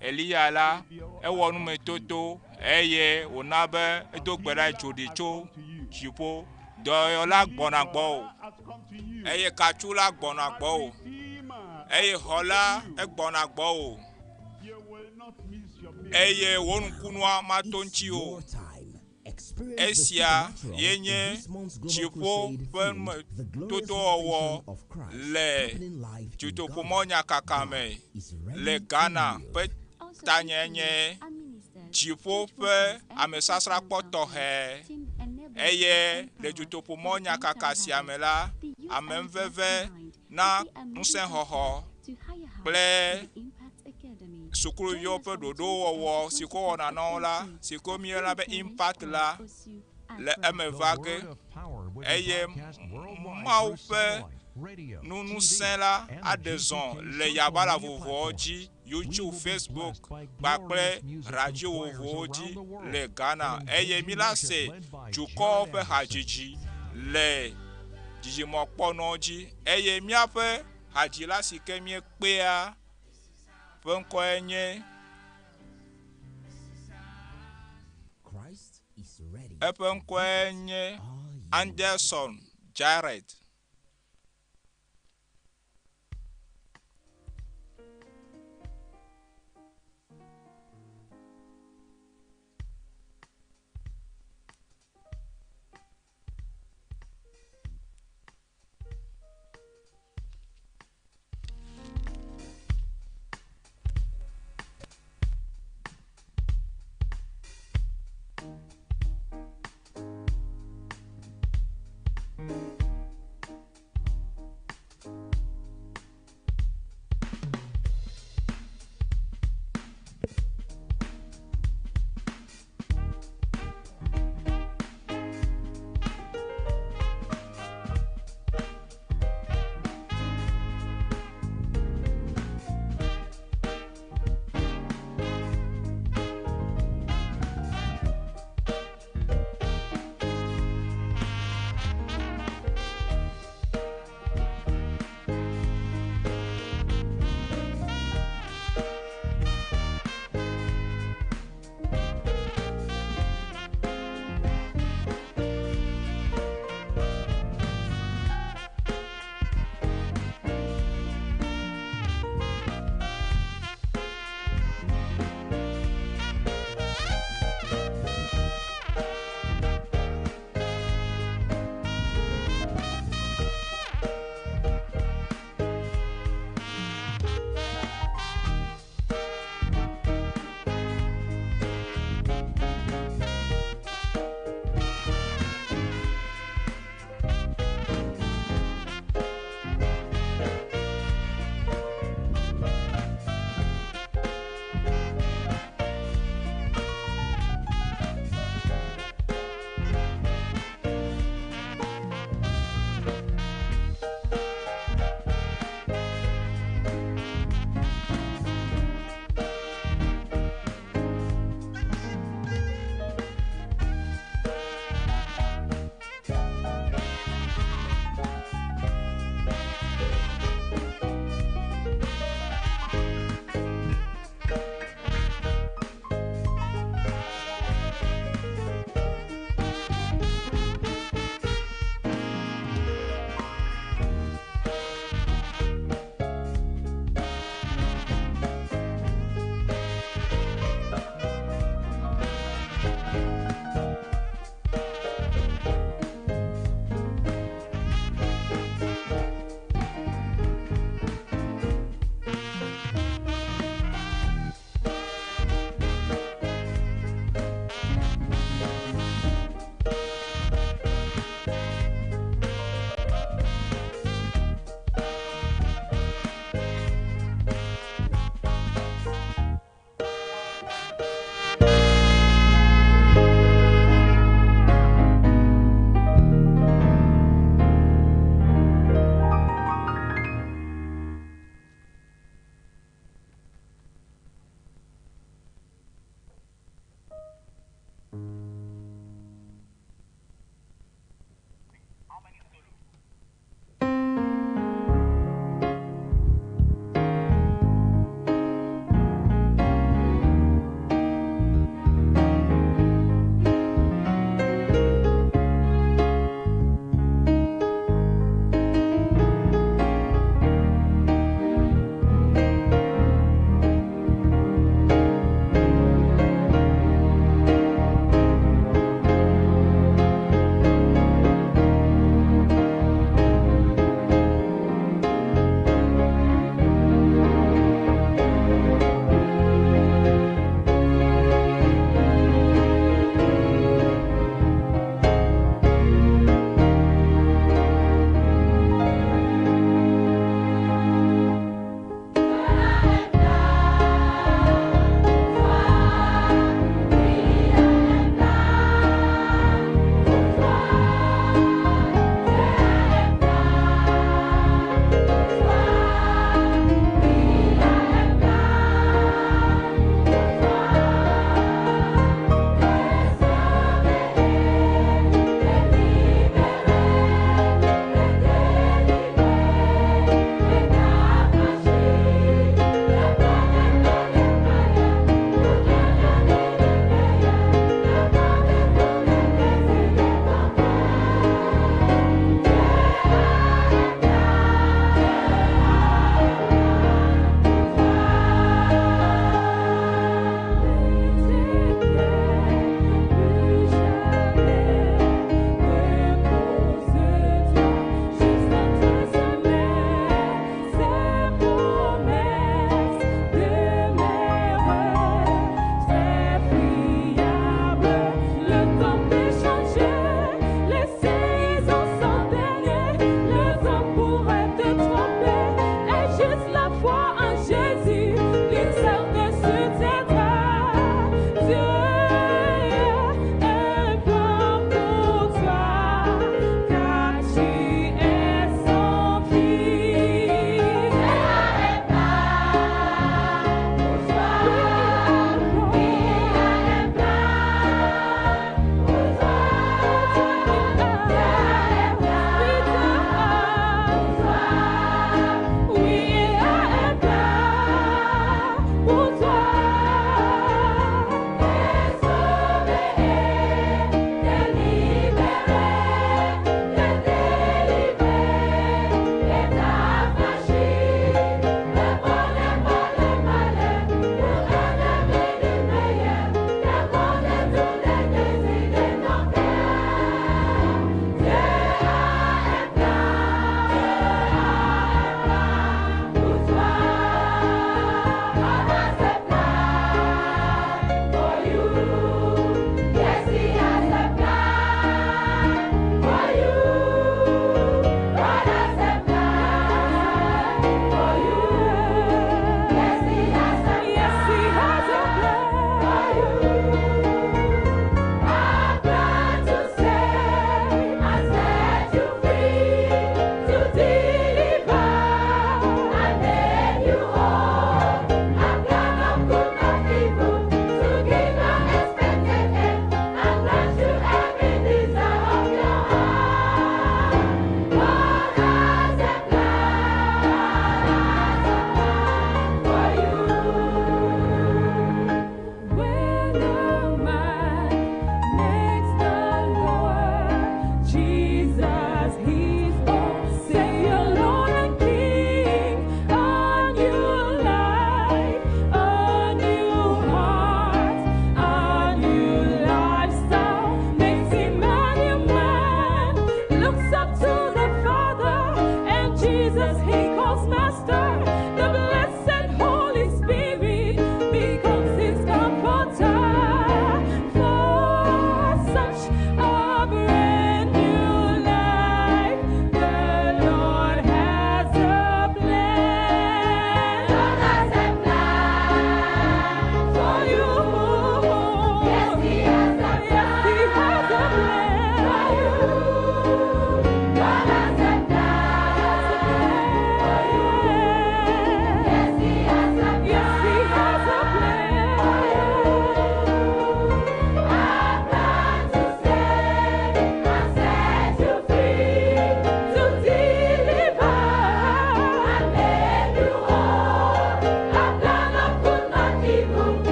S1: Eliya la, ewɔ numetoto eye wòna be edo gbe ɖa dzo ɖi tso dziƒo. Dɔyɔla gbɔna gbɔwò eye katsu la gbɔna gbɔwò eye xɔla egbɔna gbɔwò eye wò nukunua mato ŋuti o. Esia ye nye dziƒo ƒe numetotowɔwɔ le dutoƒomɔnyakaka me le Ghana ƒe tanye nye dziƒo ƒe amesasrakpɔ tɔxɛ eye le dutoƒomɔnyakaka sia me la, amenuveve na ŋusẽxɔxɔ kple sukuviwo ƒe ɖoɖowɔwɔ si ke wowɔna na wo la, si ke míeyɔna be impact la le eme va ge eye Mawu ƒe nu ŋusẽ la aɖe zɔ le yabala vovovowo dzi, YouTube, Facebook kpakple radio vovovowo dzi le Ghana eye míla se dukɔwo ƒe hadzidzi le dzidzimɔkpɔnɔ dzi eye míaƒe hadzila si ke míekpea ƒe ŋkɔe nye eƒe ŋkɔe nye Anderson Jared.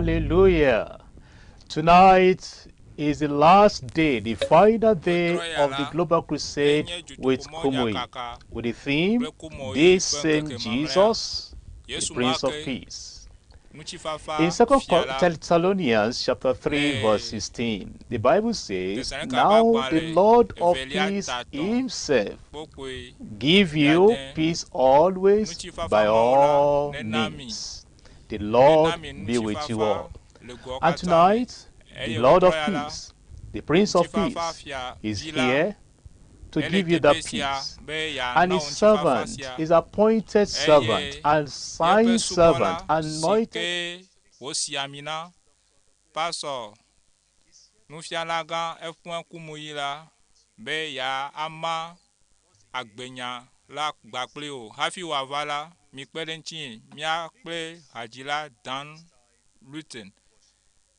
S13: Hallelujah. Tonight is the last day, the final day of the Global Crusade with Kumuyi, with the theme, This Same Jesus, the Prince of Peace. In 2 Thessalonians chapter 3, verse 16, the Bible says, Now the Lord of peace himself give you peace always by all means. The Lord be with you all. And tonight, the Lord of peace, the Prince of Peace, is here to give you that peace. And his servant, his appointed servant, and signed servant, anointed.
S1: Wosi ami na pastor nufialagã eƒe kumuyi la be ya ama agbenya la gba kpli o. Hafi wòava la, mikpe ɖe ŋutinye mía kple hadzila Dan Luton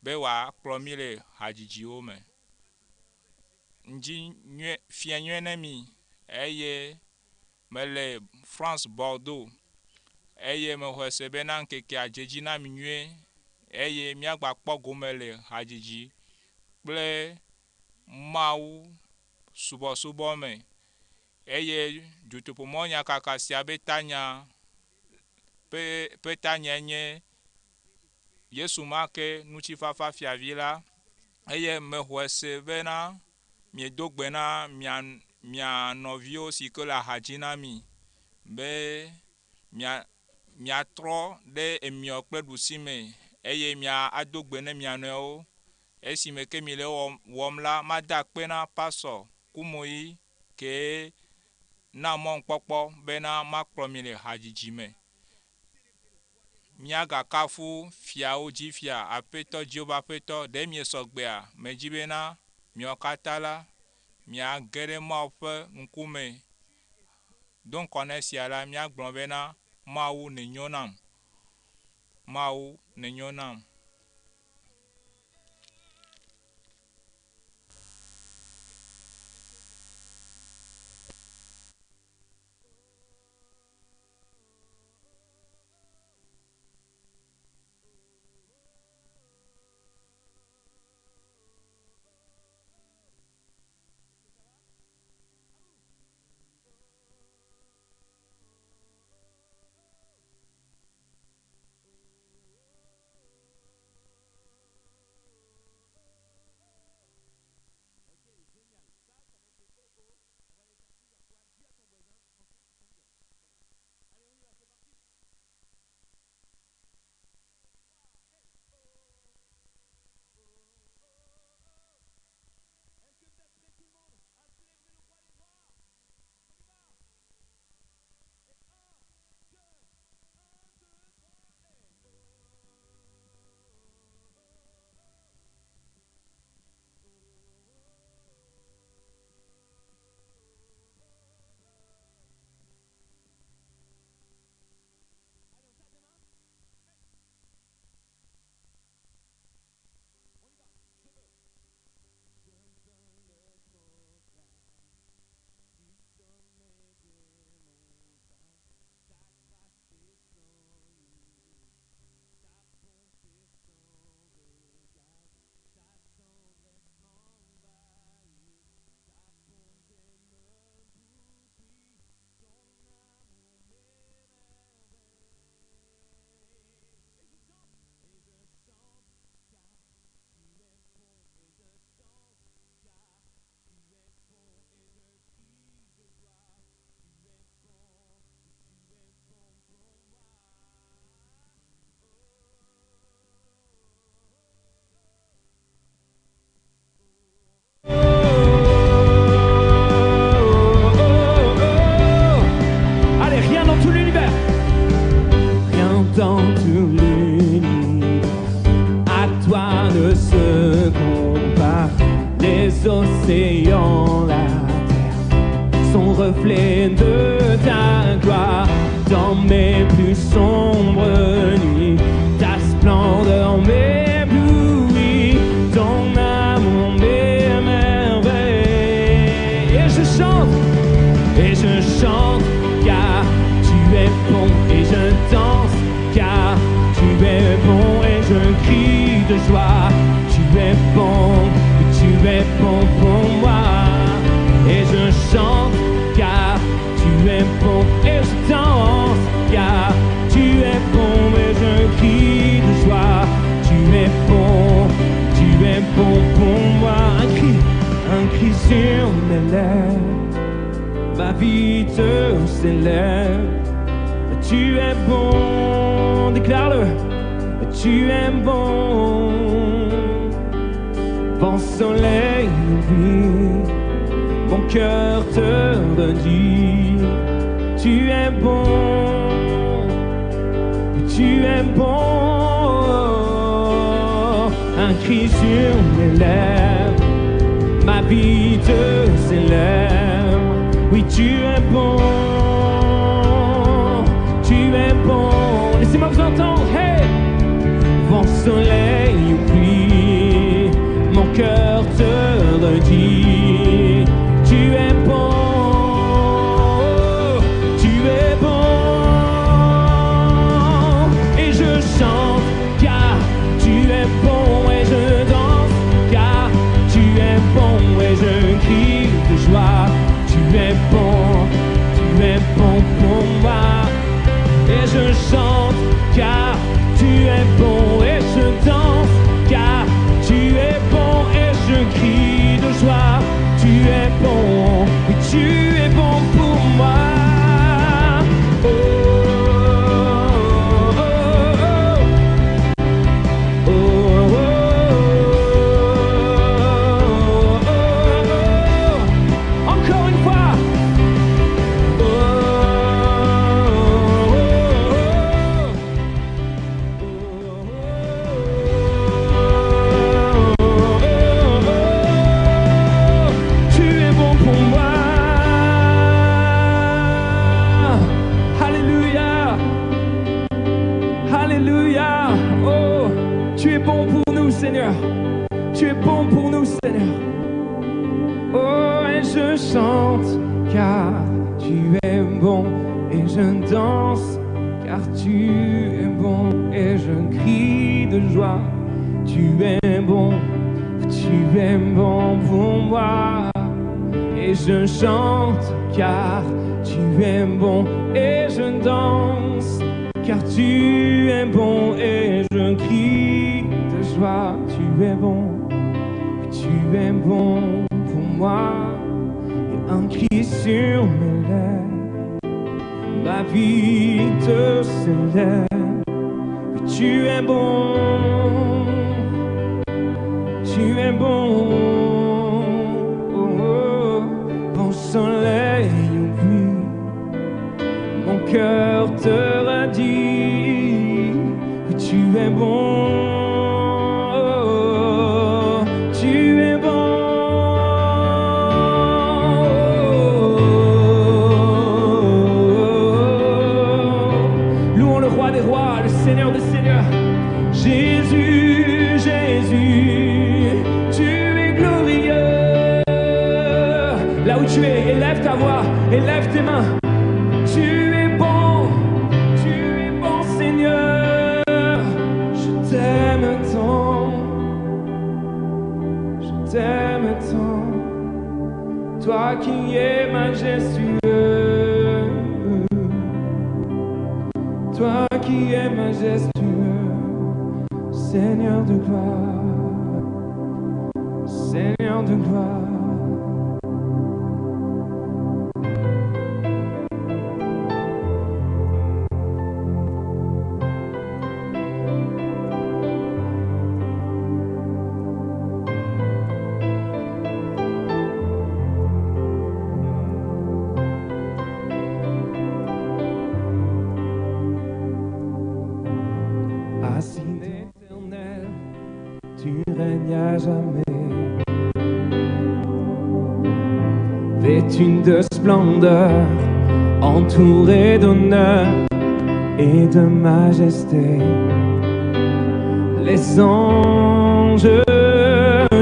S1: be wòakplɔ mí le hadzidziwo me. Ŋdzi nyuie, fia nyuie ne mi eye mele France Bordeaux eye mexɔe se bena ŋkekea dze dzi na mi nyuie eye míagbakpɔ gome le hadzidzi kple Mawu subɔsubɔ me eye dutoƒomɔnyakaka sia be tanya ƒe ƒe tanyae nye Yesu ma ke ŋutifafa fiavi la eye mexɔe se bena miedo gbe na mia mia nɔviwo si ke le aha dzi na mi be mia miatrɔ ɖe emiɔ kple ɖusi me eye mia ado gbe ne mia nɔewo. Esime ke mi le wɔm wɔm la, mada akpe na pastor Kumuyi ke na mɔnukpɔkpɔ bena makplɔ mi le hadzidzi me. Míagakafu fiawo dzi fia, Aƒetɔ dziwo ƒe Aƒetɔ, ɖe miesɔ gbea? Medzi bena miawo katã la, miage ɖe Mawu ƒe ŋkume. Do ŋkɔ na esia la, míagblɔ bena, Mawu nenyo nam. Mawu nenyo nam.
S4: Allez, rien dans tout l'univers.
S7: Rien dans tout l'univers à toi ne se compare. Les océans, la terre sont reflets de ta gloire. Dans mes plus sombres nuits, ta splendeur m'éblouit. Ton amour m'émerveille. Et je chante, et je chante, car tu es bon. Et je danse, car tu es bon. Et je crie. es bon pour moi. Et je chante car tu es bon. Et je danse car tu es bon. Et je crie de joie. Tu es bon, tu es bon pour moi. Un cri sur mes lèvres. Ma vie te célèbre. Tu es bon, déclare-le. Tu es bon. Vent, soleil, pluie, mon cœur te redit. Tu es bon, tu es bon. Un cri sur mes lèvres, ma vie te célèbre. Oui, tu es bon, tu es bon. Laissez-moi vous entendre, hey! Vent, soleil ou pluie, mon cœur te redit. Tu es bon, tu es bon. Et je chante car tu es bon. Et je danse car tu es bon. Et je crie de joie. Tu es bon pour moi. Et je chante car tu es bon. Et je danse car tu es bon. Et je crie de joie. Tu es bon, oui, tu es bon pour moi. Oh, oh, oh, oh. Oh, oh, oh, oh. Encore une fois. Oh, oh, oh, oh. Tu es bon pour moi. Alléluia. Alléluia. Oh, tu es bon pour nous, Seigneur. Tu es bon pour nous, Seigneur. Oh, et je chante car tu es bon. Et je danse car tu es bon. Et je crie de joie. Tu es bon pour moi. Et je chante car tu es bon. Et je danse car tu es bon. Et je crie de joie. Tu es bon pour moi. Et un cri sur mes lèvres, ma vie te célèbre. Tu es bon, tu es bon. Oh, oh. Bon soleil ou pluie, mon cœur te redit que tu es bon. Tu es bon. Louons le roi des rois, le Seigneur des seigneurs. Jésus, Jésus, tu es glorieux. Là où tu es, élève ta voix, élève tes mains. Tu es bon, Seigneur. Je t'aime tant, je t'aime tant. Toi qui es majestueux, toi qui es majestueux, Seigneur de gloire, Seigneur de gloire. Assis éternel, tu règnes à jamais. Vêtu de splendeur, entouré d'honneur et de majesté. Les anges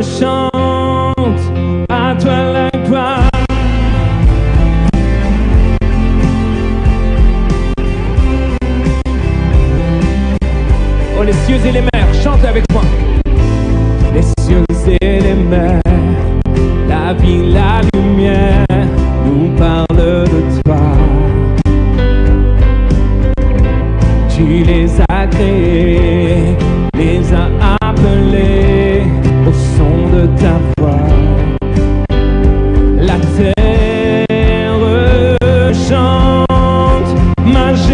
S7: chantent à toi la gloire. Oh, les cieux et les mers, chantez avec moi. Les cieux et les mers La vie, la lumière nous parle de toi. Tu les as créés, les as appelés au son de ta voix. La terre chante majestueux,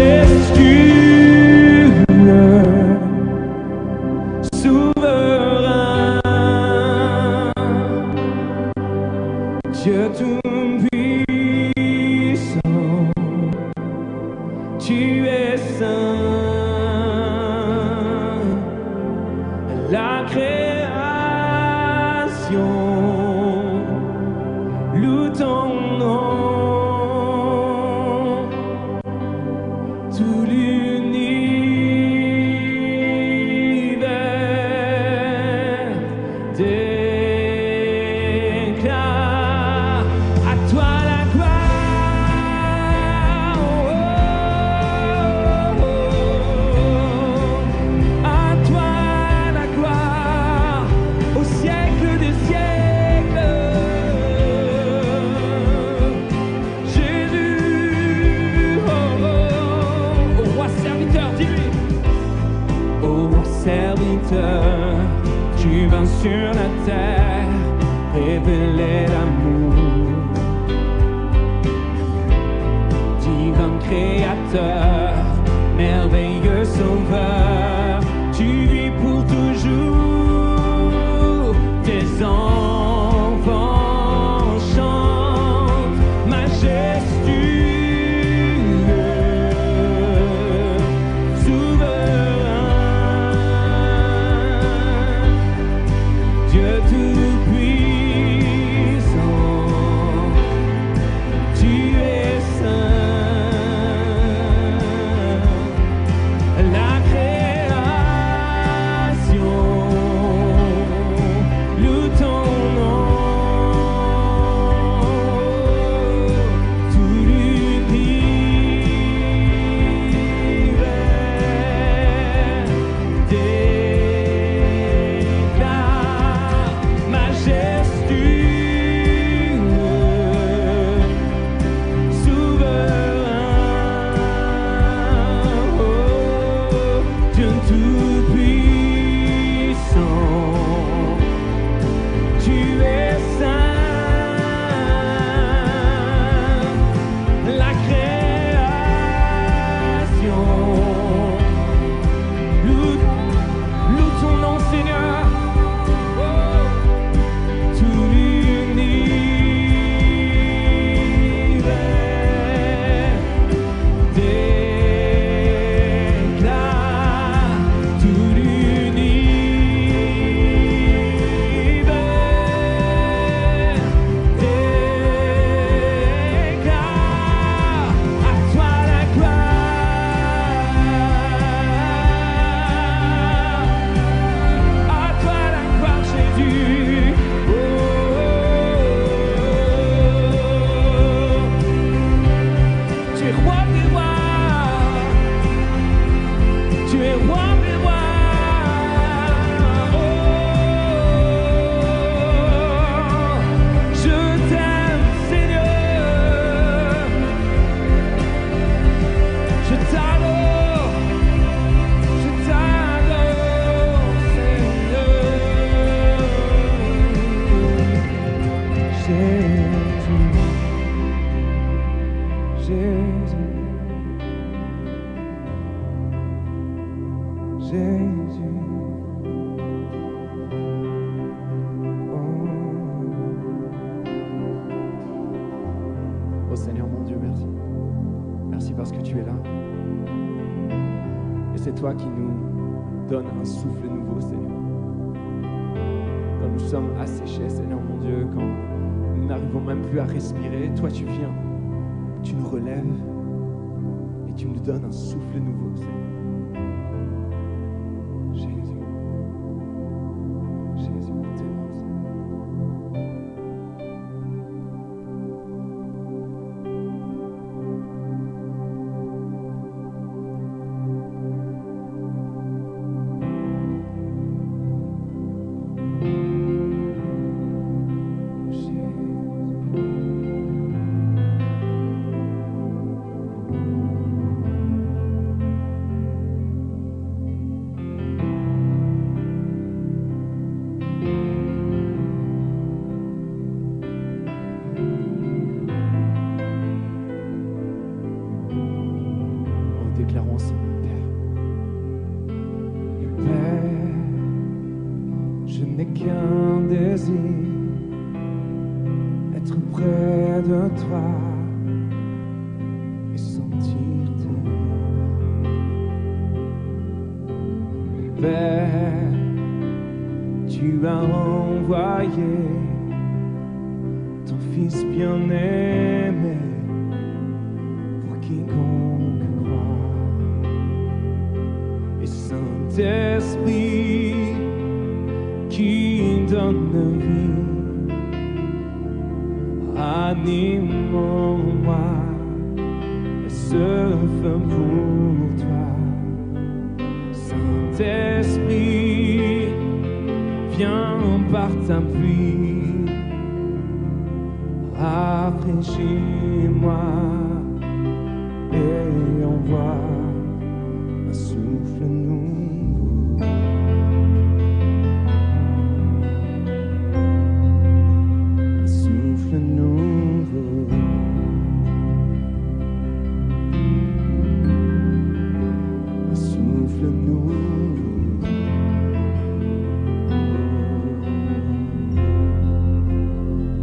S7: souverain, Dieu tout-puissant, tu es saint. La création loue ton nom, tout l'univers déclare à toi la gloire. Oh, oh, oh. À toi la gloire au siècle des siècles. Jésus, oh, oh, au roi serviteur, dis-lui. Au roi serviteur, tu vins sur la terre révéler l'amour. Divin créateur, merveilleux sauveur, tu vis pour toujours. Tes enfants chantent majestueux, souverain, Dieu tout-puissant. Tu es saint, la création loue ton nom, tout l'univers déclare majestueux. Souverain, oh, Dieu tout-puissant, tu es saint, la création loue, loue ton nom, Seigneur. Oh, tout l'univers déclare, tout l'univers déclare, à toi la gloire, à toi la gloire, Jésus. Oh, oh, oh. Tu es roi des rois, tu es roi des rois. Oh, je t'aime, Seigneur. Je t'adore, je t'adore, Seigneur. Jésus. Jésus, Jésus.
S14: Oh Seigneur mon Dieu, merci. Merci parce que tu es là. Et c'est toi qui nous donnes un souffle nouveau, Seigneur. Quand nous sommes asséchés, Seigneur mon Dieu, quand nous n'arrivons même plus à respirer, toi tu viens, tu nous relèves et tu nous donnes un souffle nouveau, Seigneur. Jésus. Jésus, nous t'aimons, Seigneur. Jésus.
S7: de toi et sentir tes bras. Père, tu as envoyé ton Fils bien-aimé pour quiconque croit. Et Saint-Esprit qui donne vie, anime en moi ce feu pour toi. Saint-Esprit, viens par ta pluie, rafraîchis-moi et envoie un souffle nouveau. Un souffle nouveau. Un souffle nouveau.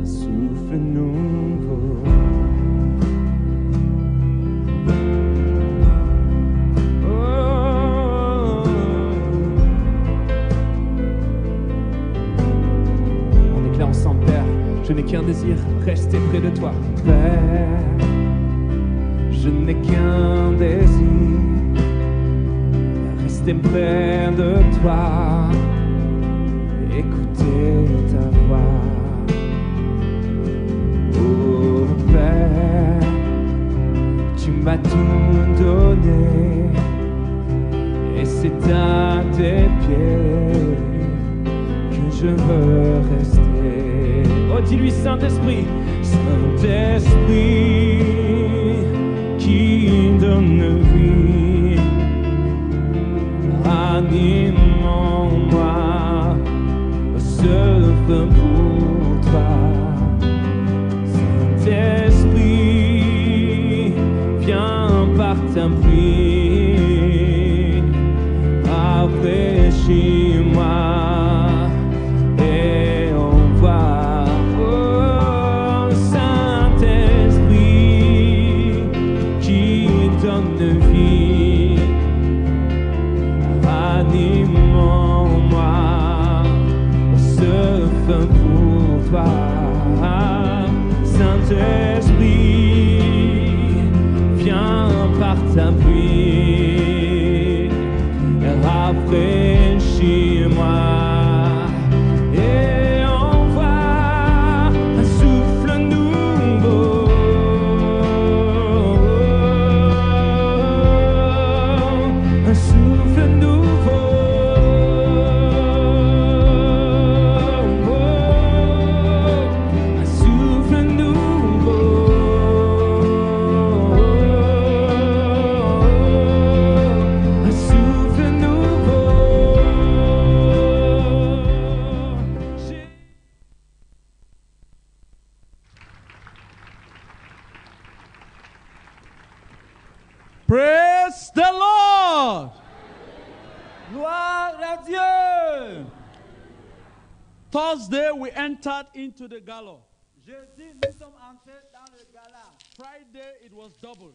S7: Un souffle nouveau. Oh. On déclare ensemble, Père, je n'ai qu'un désir, rester près de toi. Père, je n'ai qu'un désir, rester près de toi, écouter ta voix. Oh Père, tu m'as tout donné, et c'est à tes pieds que je veux rester. Oh, dis-lui, Saint-Esprit, Saint-Esprit, qui donne vie, anime en moi ce feu pour toi. Saint-Esprit, viens par ta pluie, rafraîchis-moi et envoie. Oh, Saint-Esprit, qui donne vie, anime en moi ce feu pour toi. Saint-Esprit, viens par ta pluie, rafraîchis-moi et envoie un souffle nouveau. Un souffle nouveau. Un souffle nouveau. Un souffle nouveau.
S4: Praise the Lord.
S12: Gloire à Dieu.
S4: Thursday we entered into the gala.
S12: Jeudi, nous sommes entrés dans le gala.
S4: Friday it was double.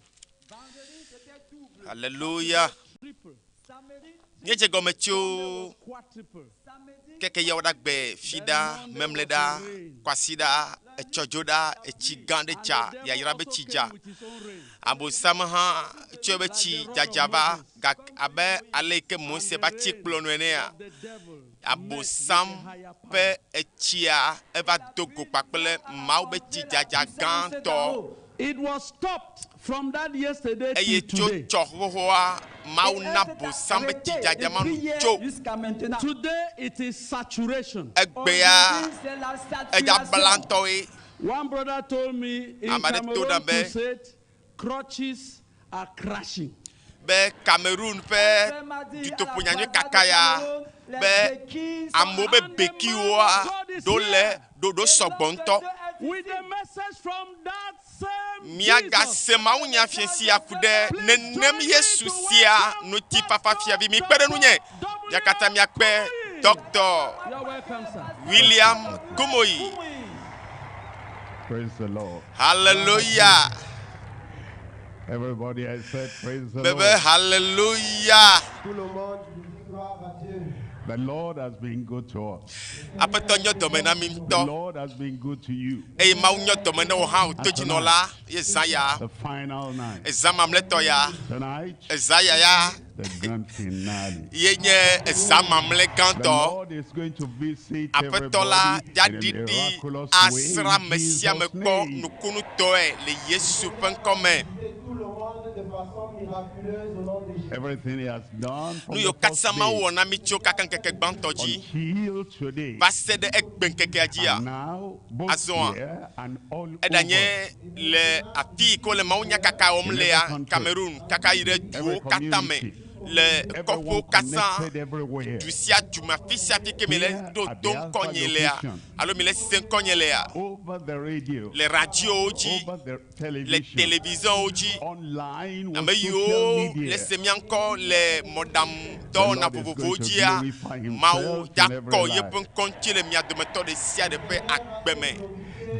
S12: Vendredi, c'était double.
S15: Hallelujah.
S4: Triple.
S12: Samedi,
S15: Míedze gɔme tso
S4: Quadruple.
S15: keke yawo ɖe agbe fi ɖa, memle ɖa, kwasi ɖa, etsɔ dzo ɖa, etsi gã ɖe dza, yayra be tsi dza. Abosam hã tsɔe be tsi dzadza va gake abe ale yi ke Mose va tsi kplɔ nu enea, Abosam ƒe etsia eva do go kpakple Mawu be tsi dzadza gãtɔ.
S4: It was stopped from that yesterday
S15: Eye
S4: till
S15: tso
S4: today.
S15: tsɔ xoxoa, Mawu na bosam be tsi dzadza ma nu tso.
S4: Today it is saturation.
S15: Egbea edza bla ŋutɔwoe.
S4: One brother told me in
S15: Ame aɖe to
S4: Cameroon
S15: ɖa be
S4: crusade, crutches are crashing.
S15: be Cameroon ƒe dutoƒo nyanyui kaka ya be amewo be bekiwoa ɖo le ɖoɖo sɔgbɔ ŋutɔ.
S4: With the message from that same
S15: Míagase mawunya fia sia ku ɖe nenem Yesu sia ŋutifafa fiavi. Mikpe ɖe nunye. Mía katã míakpe Dr.
S4: You are welcome, sir.
S15: William Kumuyi.
S10: Praise the Lord.
S15: Hallelujah.
S10: Everybody, I said, praise the
S15: Bebe
S10: Lord.
S15: hallelujah.
S10: The Lord has been good to us.
S15: Aƒetɔ nyɔ dɔme na mi
S10: The
S15: ŋutɔ.
S10: Lord has been good to you.
S15: Eye Mawu nyɔ dɔme na wò hã wò todzinɔla ye zã ya.
S10: The final night.
S15: Ezã mamlɛtɔ ya.
S10: Tonight,
S15: Ezã ya ya
S10: the grand finale.
S15: ye nye ezã mamlɛ
S10: The
S15: gãtɔ.
S10: Lord is going to visit
S15: Aƒetɔ la
S10: everybody in a
S15: dzaɖiɖi
S10: miraculous way
S15: asrã
S10: in
S15: ame sia ame
S10: Jesus'
S15: kpɔ
S10: name.
S15: nukunutɔe le Yesu ƒe ŋkɔme.
S10: Everything he has done from
S15: Nu
S10: the
S15: yiwo
S10: first
S15: katã Mawu
S10: day
S15: wɔ na mi tso kaka ŋkeke gbãtɔ dzi
S10: until today.
S15: va se ɖe egbe ŋkekea dzia.
S10: And now, both
S15: Azɔa,
S10: here and all
S15: eɖanye
S10: over,
S15: le afi yi ke wole mawunyakaka wɔm
S10: In
S15: lea,
S10: every country,
S15: Cameroon kaka yi ɖe duwo
S10: every
S15: katã me
S10: community,
S15: le
S10: everyone
S15: kɔƒewo katã
S10: connected everywhere.
S15: du sia du me afi sia afi ke mi le
S10: Here
S15: ɖo
S10: at
S15: to
S10: the Alpha
S15: ŋkɔnye lea
S10: location,
S15: alo mi le se ŋkɔnye lea
S10: over the radio,
S15: le radiowo dzi
S10: over the
S15: le
S10: television,
S15: televizionwo dzi
S10: online with
S15: ame
S10: social
S15: yiwo le
S10: media.
S15: se mía ŋkɔ le mɔɖaŋu
S10: The
S15: dɔwɔna
S10: Lord is
S15: vovovowo
S10: going to
S15: dzia
S10: glorify
S15: Mawu
S10: himself in every
S15: dza kɔ yeƒe
S10: life.
S15: ŋkɔ ŋuti le mia dometɔ ɖe sia ɖe ƒe agbe me.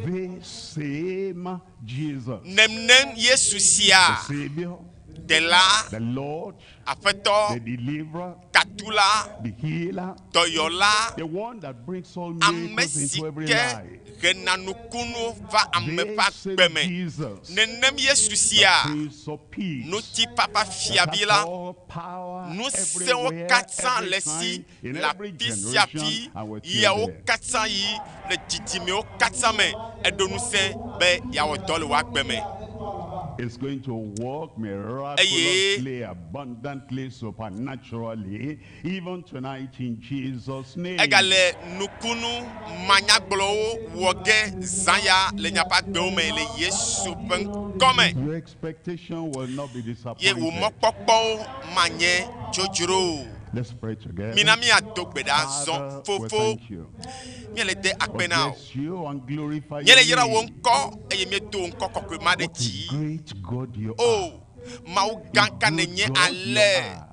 S10: The same Jesus,
S15: Nenem Yesu sia
S10: the Savior,
S15: ɖela,
S10: the Lord,
S15: Aƒetɔ,
S10: the Deliverer,
S15: Katula,
S10: the Healer,
S15: Dɔyɔla,
S10: the one that brings all
S15: ame
S10: miracles
S15: si
S10: into every
S15: ke
S10: life.
S15: hena nukunu va ame ƒe
S10: The same
S15: agbe me.
S10: Jesus,
S15: Nenem Yesu
S10: the
S15: sia,
S10: Prince of Peace,
S15: ŋutifafa
S10: that
S15: fiavi
S10: has
S15: la,
S10: all power
S15: ŋusẽwo
S10: everywhere,
S15: katã
S10: every
S15: le si
S10: time, in
S15: le
S10: every
S15: afi sia
S10: generation,
S15: afi
S10: and we're still
S15: yeawo
S10: there.
S15: katã yi le dzidzimewo katã me. Eɖo ŋusẽ be yeawɔ dɔ le wò agbe me.
S10: It's going to work miraculously, abundantly, supernaturally, even tonight in Jesus' name.
S15: Egale nukunu manyagblɔwo wɔ ge zã ya le miaƒe agbewo me le Yesu ƒe ŋkɔme.
S10: Your expectation will not be
S15: Ye wò
S10: disappointed.
S15: mɔkpɔkpɔwo manye dzodzro o.
S10: Let's pray together.
S15: Mina míado gbe ɖa azɔ.
S10: Father, we
S15: Fofo,
S10: thank you.
S15: míele de
S10: We
S15: akpe na wò.
S10: bless you and glorify
S15: Míele
S10: your
S15: yra wò
S10: name.
S15: ŋkɔ eye míedo wò ŋkɔ kɔkɔe ma ɖe
S10: What a
S15: dzi.
S10: great God you
S15: O,
S10: are.
S15: Mawu gã ka
S10: Good
S15: nènye
S10: God you
S15: ale.
S10: are.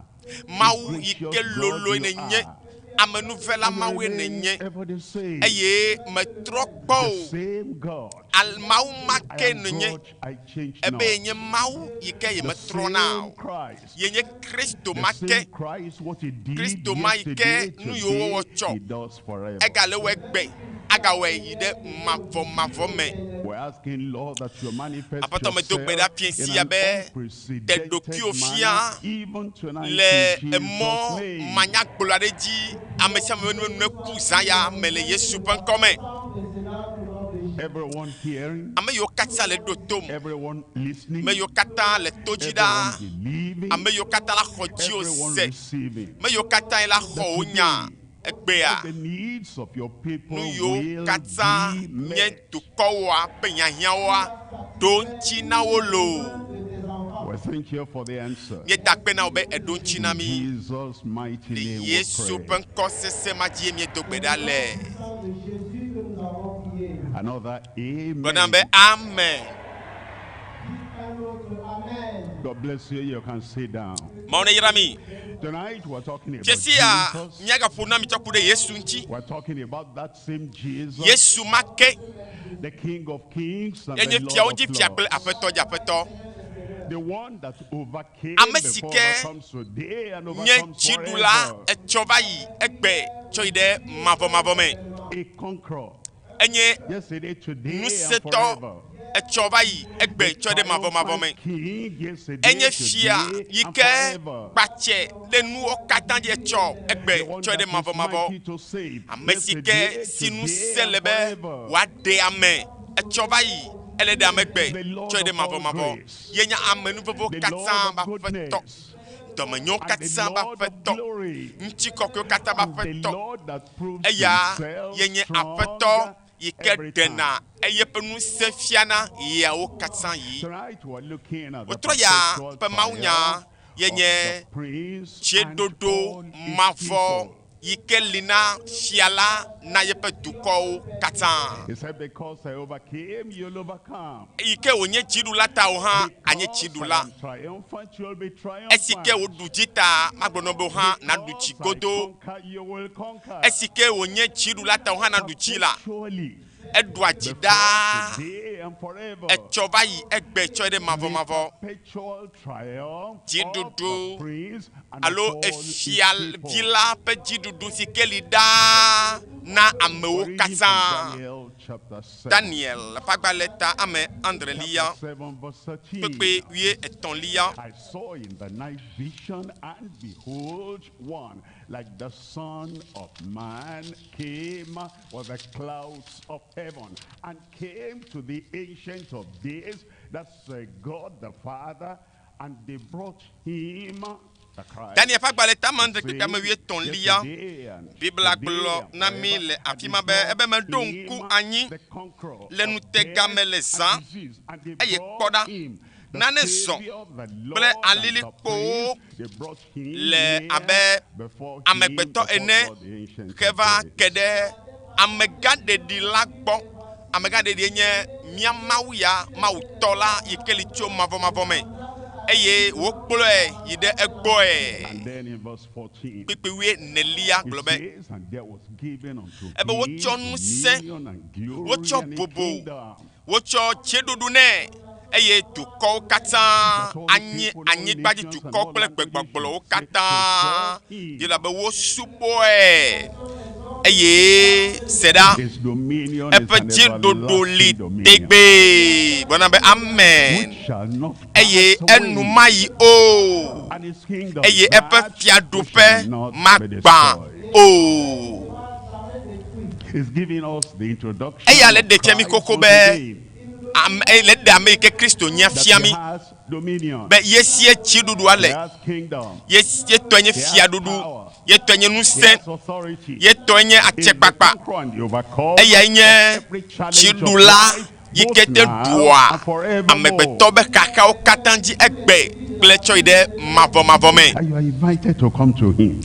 S15: Mawu yi
S10: Gracious
S15: ke
S10: God
S15: loloe
S10: you
S15: nènye.
S10: are.
S15: Amenuvela
S10: And you
S15: Mawue
S10: remain
S15: nènye.
S10: ever the same.
S15: Eye metrɔ kpɔ
S10: The
S15: o.
S10: same God.
S15: Al Mawu ma
S10: I
S15: ke
S10: am
S15: nènye.
S10: God, I change
S15: Ebe
S10: not.
S15: yenye Mawu yi ke
S10: The
S15: yemetrɔna
S10: same
S15: o.
S10: Christ.
S15: Yenye Kristo
S10: The
S15: ma ke.
S10: same Christ, what he did
S15: Kristo ma yi ke
S10: yesterday,
S15: nu yiwo wɔwɔ
S10: today,
S15: tsɔ.
S10: he does forever.
S15: Egale wɔ egbe. Agawɔe yi ɖe mavɔmavɔ me.
S10: We're asking, Lord, that you manifest
S15: Aƒetɔ medo gbe ɖa
S10: yourself
S15: fiẽ
S10: in
S15: sia
S10: an
S15: be te
S10: unprecedented
S15: ɖokuiwò
S10: manner,
S15: fia
S10: even tonight
S15: le
S10: in
S15: emɔ
S10: Jesus' name.
S15: manyagblɔ aɖe dzi. Ame sia ame ƒe nu neku zã ya me le Yesu ƒe ŋkɔme.
S10: Everyone hearing,
S15: Ame yiwo katã le ɖo tom.
S10: everyone listening,
S15: Ame yiwo katã le to dzi ɖaa.
S10: everyone believing,
S15: Ame yiwo katã la xɔ dziwò
S10: everyone
S15: se.
S10: receiving.
S15: Ame yiwo katã la xɔ wò nya egbea.
S10: The needs of your people
S15: Nu yiwo
S10: will
S15: katã
S10: be
S15: nye
S10: met.
S15: dukɔwoa ƒe hiahiãwoa ɖo ŋuti na wo loo.
S10: We thank you for the answer.
S15: Míeda akpe na wò be èɖo ŋuti na
S10: In
S15: mí.
S10: Jesus' mighty
S15: Le
S10: name we
S15: Yesu
S10: pray.
S15: ƒe ŋkɔ sesẽ ma dzie míedo gbe ɖa le.
S10: Another
S15: Gblɔ nam
S10: amen.
S15: be amen.
S10: God bless you. You can sit down.
S15: Mawu ne yra mi.
S10: Tonight we're talking about
S15: Fie sia
S10: Jesus.
S15: míagaƒo na mi tsɔ ku ɖe Yesu ŋuti.
S10: We're talking about that same Jesus,
S15: Yesu ma ke
S10: the King of Kings and
S15: yenye
S10: the
S15: fiawo
S10: Lord
S15: dzi
S10: of
S15: fia kple
S10: Lords.
S15: aƒetɔ dzi aƒetɔ.
S10: The one that overcame
S15: Ame si
S10: before
S15: ke
S10: overcomes today and
S15: nye
S10: overcomes
S15: dziɖula
S10: forever.
S15: etsɔ va yi egbe tsɔ yi ɖe mavɔmavɔ me.
S10: A conqueror.
S15: Enye
S10: Yesterday, today, and
S15: ŋusẽtɔ
S10: forever.
S15: etsɔ va yi egbe tsɔ ɖe mavɔmavɔ me.
S10: Triumphant King yesterday,
S15: Enye fia
S10: today,
S15: yi
S10: and
S15: ke
S10: forever.
S15: kpatse ɖe nuwo katã dzi etsɔ egbe
S10: The one
S15: tsɔ
S10: that
S15: ɖe
S10: is
S15: mavɔmavɔ.
S10: mighty to save.
S15: Ame si ke
S10: Yesterday,
S15: si
S10: today,
S15: ŋusẽ
S10: and
S15: le be
S10: forever.
S15: wòaɖe ame etsɔ va yi ele ɖe ame gbe
S10: The Lord
S15: tsɔ ɖe
S10: of all
S15: mavɔmavɔ.
S10: grace.
S15: Ye nye amenuvevewo
S10: The
S15: katã
S10: Lord of
S15: ƒe aƒetɔ.
S10: goodness.
S15: Dɔmenyowo
S10: And the
S15: katã ƒe
S10: Lord of
S15: aƒetɔ.
S10: glory.
S15: Ŋutikɔkɔewo katã ƒe
S10: And the
S15: aƒetɔ.
S10: Lord that proves
S15: Eya
S10: himself
S15: ye nye
S10: strong
S15: aƒetɔ yi ke
S10: every time.
S15: ɖena eye ƒe ŋusẽ fiana yeawo katã yi.
S10: Tonight we're looking at the
S15: Wotrɔ ya
S10: perpetual
S15: ƒe mawunya
S10: triumph
S15: ye
S10: of
S15: nye
S10: the prince and
S15: tseɖoɖo
S10: all his
S15: mavɔ
S10: people.
S15: yi ke li na fia la na yeƒe dukɔwo katã.
S10: He said, because I overcame, you'll overcome.
S15: Yi ke wònye dziɖula ta o hã anye
S10: Because I
S15: dziɖula.
S10: am triumphant, you'll be
S15: Esi ke
S10: triumphant.
S15: wòɖu dzi ta magblɔ na wo be wò hã naɖu dzi
S10: Because I
S15: godo.
S10: conquer, you will conquer.
S15: Esi ke wònye dziɖula ta o hã naɖu dzi la.
S10: Perpetually,
S15: Eɖua dzi
S10: before
S15: ɖaa
S10: today
S15: Etsɔ va yi egbe tsɔe ɖe mavɔmavɔ. Dziɖuɖu alo efia vi la ƒe dziɖuɖu si ke li ɖaa na amewo katã. Daniel ƒe agbalẽ ta ame adrelia, kpukpui wuietɔ̃lia.
S16: Like the Son of Man came with the clouds of heaven and came to the Ancient of Days, that's God the Father, and they brought him.
S15: Daniel ƒe agbalẽ ta ame adre kple ame wuietɔ̃lia, Biblia gblɔ na mí le afi ma be ebe meɖo ŋku anyi le ŋutega me le zã, eye kpɔ ɖa, nane zɔ kple alilikpowo le abe amegbetɔ ene heva ke ɖe amegãɖeɖi la gbɔ. Amegãɖeɖie nye mía Mawu ya, Mawu tɔ la yi ke li tso mavɔmavɔ me eye wokplɔe yi ɖe egbɔe. Kpukpui wuienelia gblɔ be, ebe wotsɔ ŋusẽ, wotsɔ bubu, Wotsɔ dziɖuɖu nɛ, eye dukɔwo katã anyi anyigba dzi dukɔwo kple gbegbɔgblɔwo katã Biblia be wosubɔe. Eye se ɖa, eƒe dziɖuɖu li tegbee. Gblɔna be amen. Eye enu mayi o, eye eƒe fiaɖuƒe magbã o. Eya le ɖe fia mi xoxo be ame le ɖe ame yi ke Kristo nye fia mi be ye sie dziɖuɖua le, ye ye tɔe nye fiaɖuɖu, ye tɔe nye ŋusẽ, ye tɔe nye atsekpakpa. Eyae nye dziɖula yi ke te ɖua amegbetɔ be xaxawo katã dzi egbe kple tsɔ yi ɖe mavɔmavɔ me.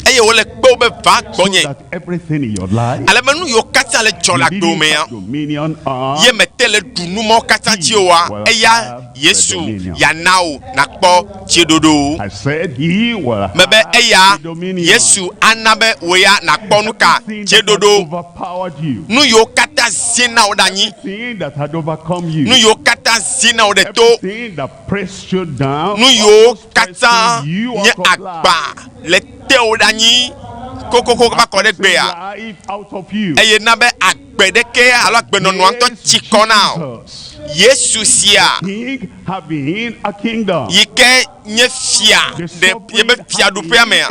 S15: Eye wole kpe wo be va gbɔnye, ale be nu yiwo katã le dzɔ le agbe mea, ye mete le ɖu nu mawo katã dzi oa, eya Yesu yeana wò nakpɔ dziɖuɖu. Mebe eya Yesu ana be wò ya nakpɔ nu ka? Dziɖuɖu. Nu yiwo katã zi na wò ɖe anyi, nu yiwo katã zi na wò ɖe to, nu yiwo katã nye agba le tewò ɖe anyi kokoko va kɔ ɖe gbea, eye na be agbe ɖeke alo agbenɔnɔa ŋutɔ tsi kɔ na wò. Yesu sia yi ke nye fia ɖe yeƒe fiaɖuƒea mea,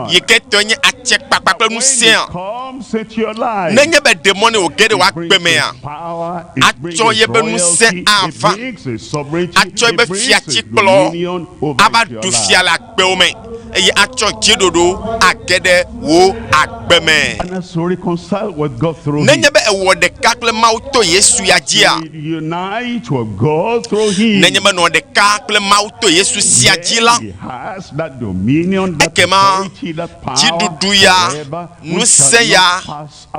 S15: yi ke tɔe nye atsekpakpa kple ŋusẽa, nenye be ɖe mɔ nɛ wòge ɖe wò agbe mea, atsɔ yeƒe ŋusẽ ava, atsɔ yeƒe fiatikplɔ ava ɖu fia le agbewo me, eye atsɔ dziɖuɖu age ɖe wò agbe me. Nenye be èwɔ ɖeka kple Mawu to Yesu ya dzia, Nenye be nɔ ɖeka kple Mawu to Yesu sia dzi la, ekema dziɖuɖu ya, ŋusẽ ya,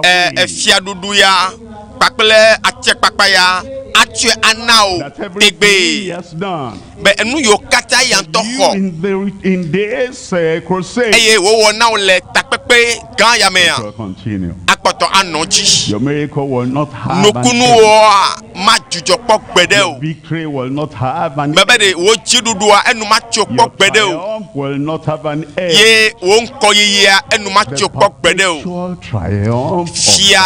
S15: e, fiaɖuɖu ya kpakple atsekpakpa ya atsɔe ana wò tegbee be enu yiwo katã eya ŋutɔ xɔ eye wòwɔ na wò le takpekpe gã ya mea, akpɔtɔ anɔ edzi. Nukunuwoa madzudzɔ kpɔ gbeɖe o. Mebe ɖe wò dziɖuɖua enu matso kpɔ gbeɖe o. Ye wò ŋkɔyiyia enu matso kpɔ gbeɖe o. Fia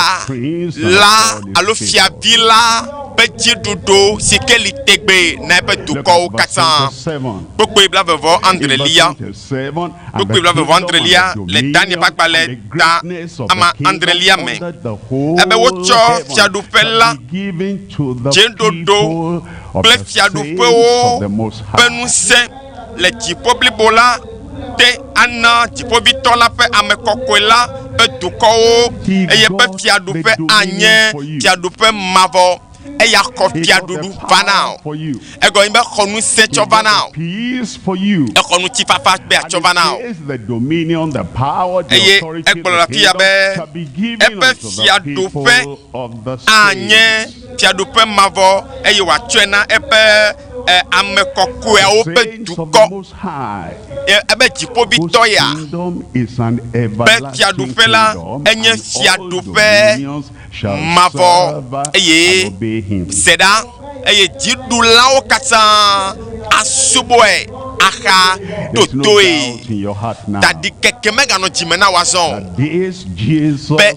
S15: la alo fiavi la ƒe dziɖuɖu si ke li tegbee na eƒe dukɔwo katã. Kpukpui blaeve vɔ adrelia. Kpukpui blaeve vɔ adrelia le Daniel ƒe agbalẽ ta ama adrelia me. Ebe wotsɔ fiaɖuƒe la, dziɖuɖu kple fiaɖuƒewo ƒe ŋusẽ le dziƒo blibo la te ana Dziƒoʋĩtɔ la ƒe ame kɔkɔe la ƒe dukɔwo, eye eƒe fiaɖuƒe anye fiaɖuƒe mavɔ. Eya xɔ fiaɖuɖu va na wò. Egɔme nye be exɔ ŋusẽ tsɔ va na wò. Exɔ ŋutifafa gbea tsɔ va na wò. Eye egblɔ le afi ya be eƒe fiaɖuƒe anye fiaɖuƒe mavɔ eye wòatsɔe na eƒe ɛ, ame kɔkɔeawo
S16: The
S15: ƒe
S16: saints of the
S15: dukɔ
S16: Most High,
S15: Ye ebe dziƒovitɔ
S16: whose
S15: ya
S16: kingdom is an
S15: be
S16: everlasting
S15: fiaɖuƒe la
S16: kingdom,
S15: enye
S16: and all
S15: fiaɖuƒe
S16: dominions shall
S15: mavɔ
S16: serve and
S15: eye
S16: obey him.
S15: se ɖa eye dziɖulawo katã asubɔe aha
S16: There's no
S15: ɖotoe.
S16: doubt in your heart now
S15: Taɖikeke meganɔ dzime na wò azɔ o.
S16: that this Jesus
S15: Be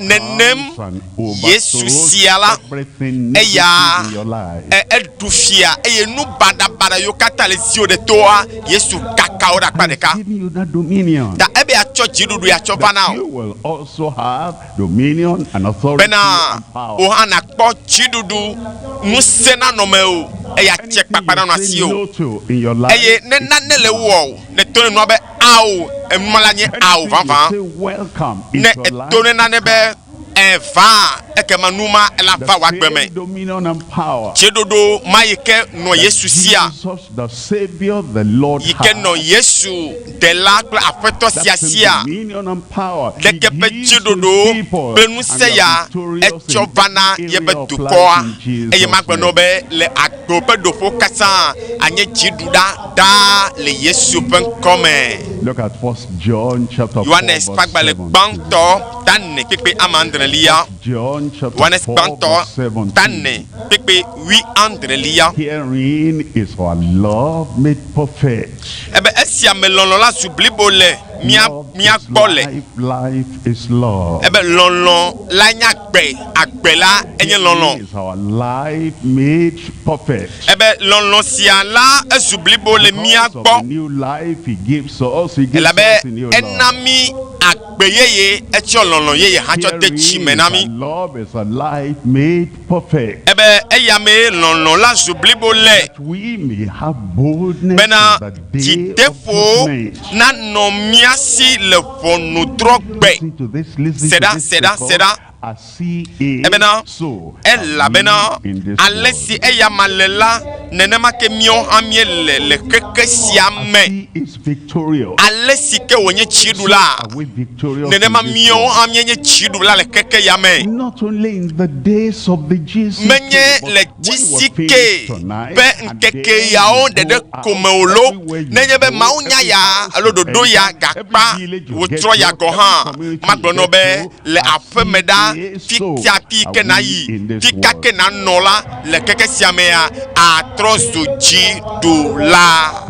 S15: nenem
S16: overcomes and
S15: Yesu
S16: overthrows
S15: sia la
S16: everything
S15: eya
S16: negative in your life.
S15: ɛ eɖu fia eye nu baɖabaɖa yiwo katã le ziwò ɖe toa Yesu kaka wo ɖe akpa
S16: And
S15: ɖeka.
S16: he's giving you that dominion.
S15: Ta ebe atsɔ dziɖuɖu atsɔ va na
S16: That
S15: wò
S16: you will also have dominion and authority
S15: bena
S16: and power.
S15: wò hã nakpɔ dziɖuɖu ŋusẽ nanɔ me o eya tse
S16: Anything
S15: kpakpa
S16: you
S15: nanɔ
S16: say
S15: asi o.
S16: no to in your life,
S15: Eye ne nane le wɔ o ne to ne nua be ao enuma la nye ao
S16: anything you
S15: vavã.
S16: say welcome
S15: Ne
S16: into your
S15: eto
S16: life,
S15: ne nane be ɛva ekema numa ela
S16: the
S15: va wò agbe me.
S16: same dominion and power
S15: Dziɖuɖu ma yi ke nɔ
S16: that
S15: Yesu sia
S16: Jesus, the Savior, the Lord
S15: yi ke nɔ
S16: has.
S15: Yesu ɖela kple aƒetɔ sia
S16: That same
S15: sia
S16: dominion and power he
S15: ɖeke ƒe
S16: gives to his
S15: dziɖuɖu
S16: people,
S15: kple
S16: and
S15: ŋusẽ
S16: we are
S15: ya
S16: victorious
S15: etsɔ
S16: in
S15: va na
S16: every
S15: yeƒe
S16: area of
S15: dukɔa
S16: life in
S15: eye
S16: Jesus'
S15: magblɔ na wo
S16: name.
S15: be le agbewo ƒe ɖoƒewo katã anye dziɖuɖa ɖaa le Yesu ƒe ŋkɔme.
S16: Look at First John chapter 4
S15: Yohanes ƒe
S16: verse
S15: agbalẽ
S16: 17.
S15: gbãtɔ ta ene kpekpe ame adrelia.
S16: John chapter
S15: Yohanes
S16: 4
S15: gbãtɔ
S16: verse
S15: ta
S16: 17.
S15: ene kpekpe wui adrelia.
S16: Herein is our love made perfect.
S15: Ebe esia me lɔlɔ la zu blibo le mía
S16: Love
S15: mía
S16: is
S15: gbɔ le.
S16: life, life is love.
S15: Ebe lɔlɔ la nye agbe, agbe la enye lɔlɔ.
S16: Herein is our life made perfect.
S15: Ebe lɔlɔ sia la ezu blibo le mía
S16: Because of
S15: gbɔ
S16: the new life he gives us, he gives
S15: elabe
S16: us a new
S15: ena
S16: love.
S15: mí agbe yeye etsɔ lɔlɔ yeye hã tsɔ de
S16: Herein
S15: tsi me
S16: is
S15: na
S16: our
S15: mí.
S16: love is a life made perfect.
S15: Ebe eya mee lɔlɔ la zu blibo le
S16: That we may have boldness
S15: bena
S16: in the day of
S15: dzideƒo
S16: judgment.
S15: nanɔ mía si le ʋɔnudrɔ̃gbe.
S16: Listen to this, listen
S15: Se
S16: to
S15: ɖa,
S16: this
S15: se ɖa, se
S16: because
S15: ɖa.
S16: as he is,
S15: Ebena
S16: so are
S15: elabena
S16: we in this
S15: ale
S16: world.
S15: si eya ma le la nenema ke míawo hã míele le xexe sia
S16: As
S15: me.
S16: he is victorious,
S15: Ale si ke wònye
S16: so
S15: dziɖula
S16: are we victorious in
S15: nenema
S16: this
S15: míawo
S16: world.
S15: hã míenye dziɖula le xexe ya me.
S16: Not only in the days of the GCK,
S15: Menye
S16: but
S15: le
S16: when we're
S15: GCK
S16: finished tonight,
S15: ƒe
S16: and
S15: ŋkeke
S16: then
S15: yawo
S16: you
S15: ɖeɖe
S16: go
S15: ko
S16: out
S15: me o lo,
S16: everywhere you
S15: nenye be
S16: go,
S15: Mawu nya
S16: every
S15: ya
S16: house
S15: alo
S16: you
S15: ɖoɖo ya
S16: enter, every
S15: gakpa
S16: village you get
S15: wòtrɔ ya
S16: to,
S15: gɔ̃
S16: every
S15: hã,
S16: community you
S15: magblɔ na wo
S16: get
S15: be
S16: to,
S15: le
S16: as
S15: aƒeme
S16: he
S15: ɖa,
S16: is, so
S15: fisia fi
S16: are
S15: ke
S16: we
S15: nayi,
S16: in this
S15: fika
S16: world.
S15: ke nanɔ la le xexe sia mea, atrɔ zu dziɖula.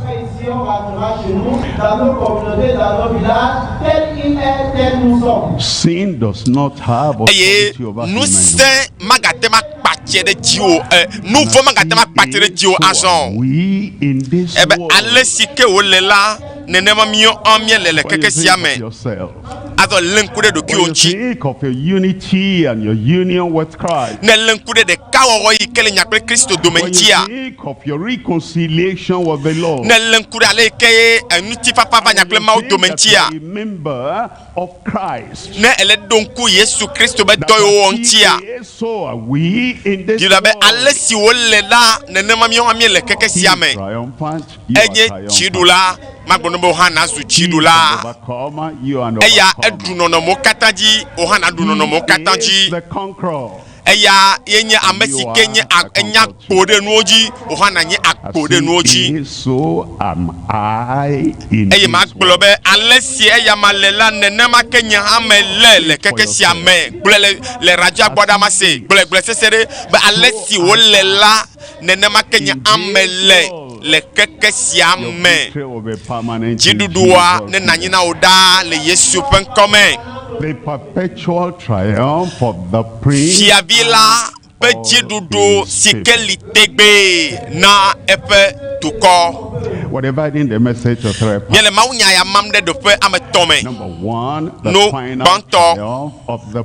S11: Ici, on rentrera chez nous, dans nos communautés, dans nos villages, tel il est, tel nous sommes.
S16: Sin does not have
S15: Eye
S16: authority over human
S15: ŋusẽ magate ma kpatse ɖe dziwò, ɛ, nu vɔ̃ magate ma kpatse ɖe dziwò
S16: So
S15: azɔ
S16: are
S15: o.
S16: we in this
S15: Ebe
S16: world.
S15: ale si ke wòle la, nenema míawo hã míele le
S16: When you
S15: xexe sia
S16: think
S15: me.
S16: of yourself,
S15: Azɔ lé ŋku ɖe ɖokuiwò
S16: when you
S15: ŋuti.
S16: think of your unity and your union with Christ,
S15: Ne lé ŋku ɖe ɖekawɔwɔ yi ke le nya kple Kristo dome
S16: when
S15: ŋutia,
S16: you think of your reconciliation with the Lord,
S15: ne lé ŋku ɖe ale yi ke ŋutifafa va nya
S16: when
S15: kple
S16: you
S15: Mawu
S16: think
S15: dome
S16: that you
S15: ŋutia,
S16: are a member of Christ,
S15: ne ele ɖo ŋku Yesu Kristo be
S16: that
S15: dɔ yiwo wɔ
S16: as
S15: ŋutia,
S16: he is, so are we in this
S15: Biblia be ale
S16: world.
S15: si wòle la, nenema míawo hã míele xexe
S16: He
S15: sia
S16: is
S15: me.
S16: triumphant, you are
S15: Enye
S16: triumphant.
S15: dziɖula, magblɔ na wo be wò hã nazu
S16: He is
S15: dziɖula.
S16: an overcomer, you are an
S15: Eya eɖu
S16: overcomer.
S15: nɔnɔmewo katã dzi, wò hã naɖu nɔnɔmewo katã
S16: He
S15: dzi.
S16: is the conqueror.
S15: Eya ye nye ame si
S16: You
S15: ke nye
S16: are
S15: a-
S16: the
S15: enye
S16: conqueror
S15: akpo ɖe nuwo dzi, wò hã nanye
S16: As
S15: akpo ɖe nuwo
S16: he
S15: dzi.
S16: is, so am I in
S15: Eye
S16: this
S15: magblɔ
S16: world.
S15: be ale si eya ma le la nenema ke nye hã mele le
S16: For
S15: xexe sia
S16: yourself.
S15: me. Gblɔe le le radioa gbɔ ɖa ma se. Gblɔe gblɔe sese ɖe be ale
S16: So
S15: si
S16: am
S15: wòle
S16: I
S15: la nenema ke nye
S16: in
S15: hã
S16: this
S15: mele
S16: world.
S15: le xexe sia
S16: Your
S15: me.
S16: victory will be permanent in
S15: Dziɖuɖua
S16: Jesus'
S15: ne nanyi
S16: name.
S15: na wò ɖaa le Yesu ƒe ŋkɔme.
S16: The perpetual triumph of the prince
S15: Fiavi la
S16: and
S15: ƒe
S16: all
S15: dziɖuɖu
S16: his
S15: si ke
S16: people.
S15: li tegbee na eƒe dukɔ.
S16: We're dividing the message to three parts.
S15: Míele mawunya ya mam ɖe ɖoƒe ame etɔ̃ me.
S16: Number one, the
S15: Nu
S16: final
S15: gbãtɔ.
S16: triumph of the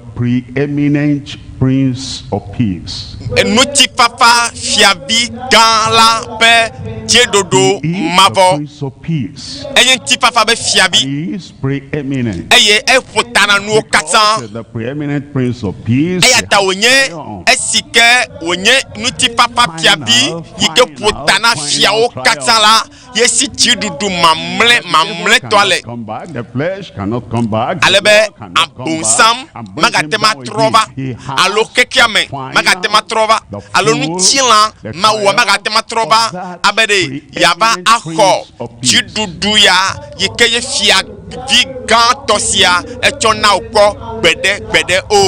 S16: preeminent Prince of Peace.
S15: Ŋutifafa fiavi gã la ƒe dziɖuɖu
S16: He is the
S15: mavɔ.
S16: Prince of Peace.
S15: Enye ŋutifafa be fiavi
S16: He is preeminent.
S15: eye eƒo ta na nuwo
S16: Because
S15: katã.
S16: the preeminent Prince of Peace,
S15: Eya
S16: he
S15: ta
S16: has
S15: wònye
S16: triumph.
S15: esi ke wònye ŋutifafa fiavi
S16: Final,
S15: yi ke ƒo ta na
S16: final,
S15: fiawo
S16: final
S15: katã la, ye si dziɖuɖu mamlɛ mamlɛtɔa le.
S16: Come back, the flesh cannot come back.
S15: Ale be
S16: The world cannot come
S15: abosam
S16: back and bring
S15: magate
S16: him
S15: ma
S16: down
S15: trɔ va
S16: again. He has
S15: alo kekea me magate ma trɔ va
S16: the
S15: alo
S16: full,
S15: ŋutilã
S16: the
S15: mawua
S16: triumph
S15: magate ma trɔ va
S16: of that
S15: abe ɖe yava
S16: preeminent
S15: axɔ
S16: Prince of Peace.
S15: dziɖuɖu ya yi ke ye fiavi gãtɔ sia etsɔ na wò kpɔ gbeɖe gbeɖe o.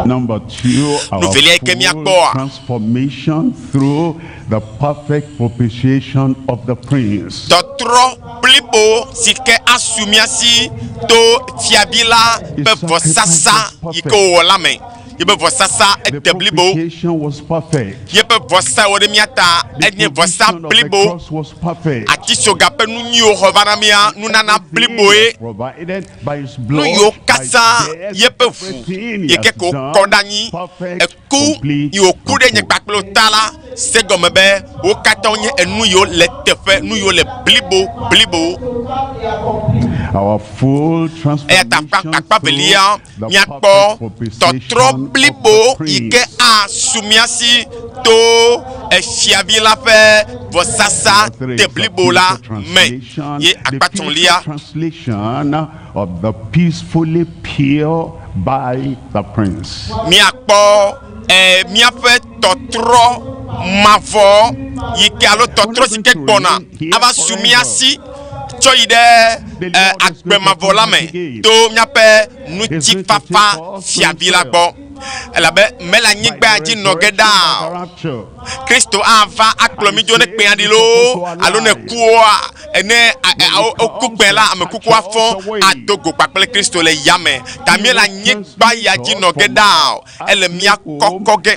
S16: Number two, our
S15: Nuvelia yi ke
S16: full
S15: míakpɔa
S16: transformation through the perfect propitiation of the Prince.
S15: Tɔtrɔ blibo si ke asu mía si to fiavi la ƒe vɔsasa yi ke wòwɔ la me. Yeƒe vɔsasa
S16: The
S15: ede blibo.
S16: propitiation was perfect.
S15: Yeƒe vɔsa wɔ ɖe mía ta
S16: The
S15: enye vɔsa
S16: provision of the
S15: blibo.
S16: cross was perfect.
S15: Atisoga ƒe nu nyuiwo xɔ va na mía nunana bliboe.
S16: Provided by his
S15: Nu
S16: blood,
S15: yiwo
S16: by his
S15: katã
S16: death,
S15: yeƒe ʋu
S16: everything he
S15: yi ke
S16: has
S15: ko
S16: done,
S15: kɔ ɖe anyi
S16: perfect,
S15: eku
S16: complete,
S15: yi wòku ɖe
S16: and
S15: nye
S16: full.
S15: kpakple wo ta la se gɔme be wo katã wonye enu yiwo le teƒe nu yiwo le blibo blibo.
S16: Our full
S15: Eya ta akpa
S16: transformation
S15: akpa
S16: through
S15: velia
S16: the
S15: míakpɔ
S16: perfect propitiation
S15: tɔtrɔ
S16: of the
S15: blibo yi ke
S16: Prince.
S15: asu mía si to efiavi la ƒe vɔsasa
S16: Number three
S15: de
S16: is the
S15: blibo la
S16: future
S15: me
S16: translation,
S15: ye
S16: the
S15: akpa
S16: future
S15: tɔ̃lia
S16: translation of the peacefully pure by the Prince.
S15: míakpɔ ɛ míaƒe tɔtrɔ mavɔ yi ke alo tɔtrɔ si ke gbɔna ava su mía si tsɔ yi ɖe ɛ agbe mavɔ la me to míaƒe ŋutifafa fiavi la gbɔ elabe mele anyigba ya dzi nɔ ge ɖaa o.
S16: Rapture.
S15: Kristo ava akplɔ mi dzo ne kpea ɖi loo alo ne kuwoa ene woku kpẽ la ame kuku afɔ ado go kpakple Kristo le yame ta míele anyigba ya dzi nɔ ge ɖaa o ele mía kɔkɔ ge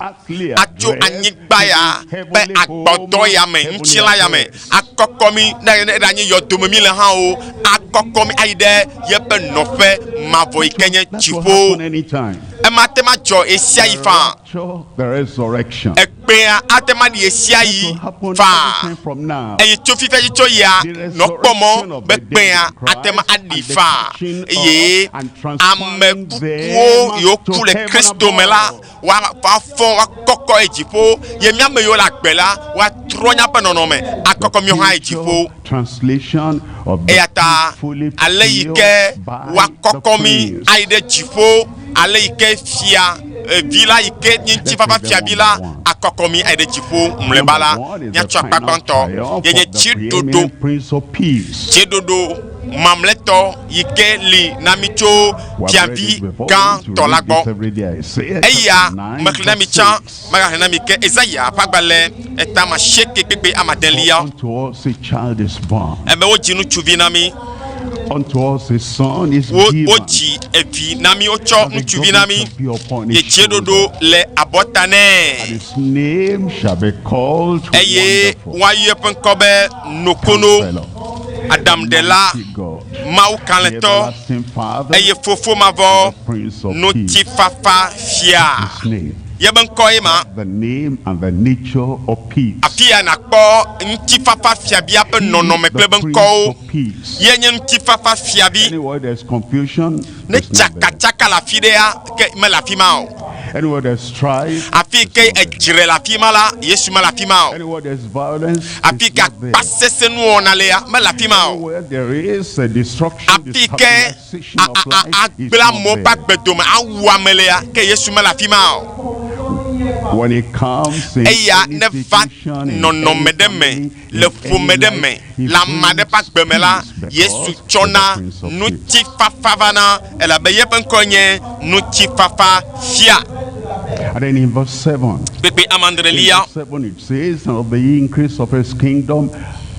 S15: atso anyigba ya ƒe agbɔdɔ ya me ŋutilã ya me akɔkɔ mi ne ne ɖe anyi yɔdome mi le hã o akɔkɔ mi ayi ɖe yeƒe nɔƒe mavɔ yi ke nye
S16: That will
S15: dziƒo
S16: happen anytime.
S15: ema te ma dzɔ ɣesia ɣi faa
S16: Rapture, the resurrection.
S15: ekpea ate ma ɖi ɣesia
S16: That
S15: ɣi
S16: will happen
S15: faa
S16: anytime from now.
S15: eye tso fifia dzi tso yia
S16: The
S15: nɔ kpɔ mɔ
S16: resurrection of
S15: be
S16: the dead
S15: kpea
S16: in
S15: ate ma
S16: Christ
S15: aɖi
S16: and the
S15: faa
S16: catching
S15: eye
S16: up and
S15: ame
S16: transferring
S15: kukuwo
S16: them
S15: yiwo
S16: to
S15: ku le
S16: heaven
S15: Kristo me la
S16: above.
S15: woafɔ woakɔkɔ yi dziƒo ye míame yiwo le agbe la woatrɔ míaƒe nɔnɔme akɔkɔ míawo hã yi dziƒo
S16: Translation of the
S15: eya ta
S16: peacefully
S15: ale yi
S16: pure
S15: ke
S16: by the
S15: woakɔkɔ mi
S16: Prince.
S15: ayi ɖe dziƒo ale yi ke fia vi la yi ke nye ŋutifafa fiavi la akɔkɔ mi ayi ɖe dziƒo mlɔeba la
S16: Number one is the
S15: míatsɔ akpa
S16: final
S15: gbãtɔ
S16: triumph
S15: ye nye
S16: of the
S15: dziɖoɖo
S16: preeminent Prince of Peace.
S15: dziɖoɖo mamlɛtɔ yi ke li na mi tso
S16: We have read
S15: fiavi
S16: it before. We
S15: gãtɔ
S16: need to
S15: la
S16: read
S15: gbɔ
S16: this every day. Isaiah
S15: eya
S16: chapter 9,
S15: mexlẽ na mi
S16: verse
S15: tsã
S16: 6.
S15: megaxlẽ na mi ke Ezaya ƒe agbalẽ etama sieke kpekpe
S16: For
S15: amadelia
S16: unto us a child is born,
S15: ebe wodzi ŋutsuvi na mi
S16: unto us a son is
S15: wo
S16: given,
S15: wodzi evi na mi wotsɔ
S16: and the
S15: ŋutsuvi na mi
S16: government shall be upon
S15: ye
S16: his
S15: dziɖoɖo
S16: shoulder.
S15: le abɔta
S16: And
S15: nɛ
S16: his name shall be called
S15: eye
S16: Wonderful,
S15: woayɔ eƒe ŋkɔ be Nokono
S16: Counselor,
S15: Aɖaŋuɖela
S16: Mighty God,
S15: Mawu
S16: the
S15: kalẽtɔ
S16: everlasting Father,
S15: eye fofo mavɔ
S16: the Prince of Peace.
S15: ŋutifafa fia
S16: His name,
S15: yebe ŋkɔ ye ma
S16: the name and the nature of peace.
S15: afi ya nakpɔ ŋutifafa fiabia ƒe nɔnɔme kple
S16: The
S15: be
S16: Prince
S15: ŋkɔwo
S16: of Peace.
S15: ye nye ŋutifafa fiavi
S16: Anywhere there's confusion,
S15: ne
S16: it's not there.
S15: tsakatsaka le afi ɖea ke mele afi ma o
S16: Anywhere there's strife,
S15: afi yi
S16: it's
S15: ke
S16: not there.
S15: edzre le afi ma la Yesu mele afi ma o
S16: Anywhere there's violence,
S15: afi yi
S16: it's
S15: ke
S16: not there.
S15: akpasesẽnuwɔna lea mele afi ma o
S16: Anywhere there is a destruction,
S15: afi yi ke
S16: destabilization of life, it's
S15: agblẽ
S16: not
S15: amewo ƒe
S16: there.
S15: agbe dome awu ame lea ke Yesu mele afi ma o
S16: When it comes in
S15: eya
S16: any
S15: ne va
S16: situation, in
S15: nɔnɔme
S16: any
S15: ɖe me
S16: family,
S15: le
S16: in
S15: ƒome
S16: any
S15: ɖe
S16: life,
S15: me
S16: he
S15: le ame aɖe ƒe
S16: brings
S15: agbe me la
S16: peace because
S15: Yesu
S16: he's the
S15: tsɔna
S16: Prince of Peace.
S15: ŋutifafa vana elabe yeƒe ŋkɔ nye ŋutifafa fia
S16: And then in verse 7,
S15: kpekpe
S16: in
S15: amadrelia
S16: verse 7 it says, and of the increase of his kingdom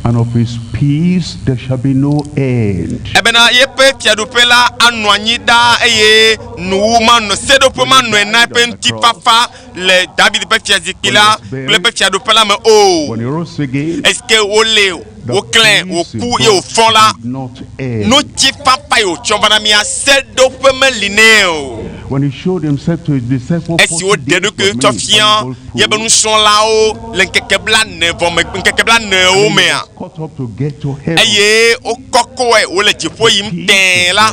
S16: and of his peace there shall be no end.
S15: Ebena yeƒe fiaɖuƒe la anɔ anyi ɖaa eye nuwu manɔ seɖoƒe manɔe na eƒe ŋutifafa le David ƒe fiazikpui la kple eƒe fiaɖuƒe la me o.
S16: When he rose again,
S15: Esike wole
S16: the
S15: woklẽ
S16: peace he
S15: wòku ye
S16: brought
S15: wòfɔ la
S16: did not end.
S15: ŋutifafa yi wòtsɔ va na mía seɖoƒe meli nɛ o.
S16: When he showed himself to his disciples,
S15: Esi
S16: 40
S15: woɖe
S16: days
S15: eɖokui
S16: with
S15: tsɔ
S16: many
S15: fia
S16: infallible
S15: yeƒe
S16: proofs,
S15: nusrɔ̃lawo le ŋkeke blaene vɔ megbe, ŋkeke blaenewo
S16: and he
S15: mea,
S16: was caught up to get to heaven.
S15: eye wokɔkɔe wòle dziƒo yim tẽe la,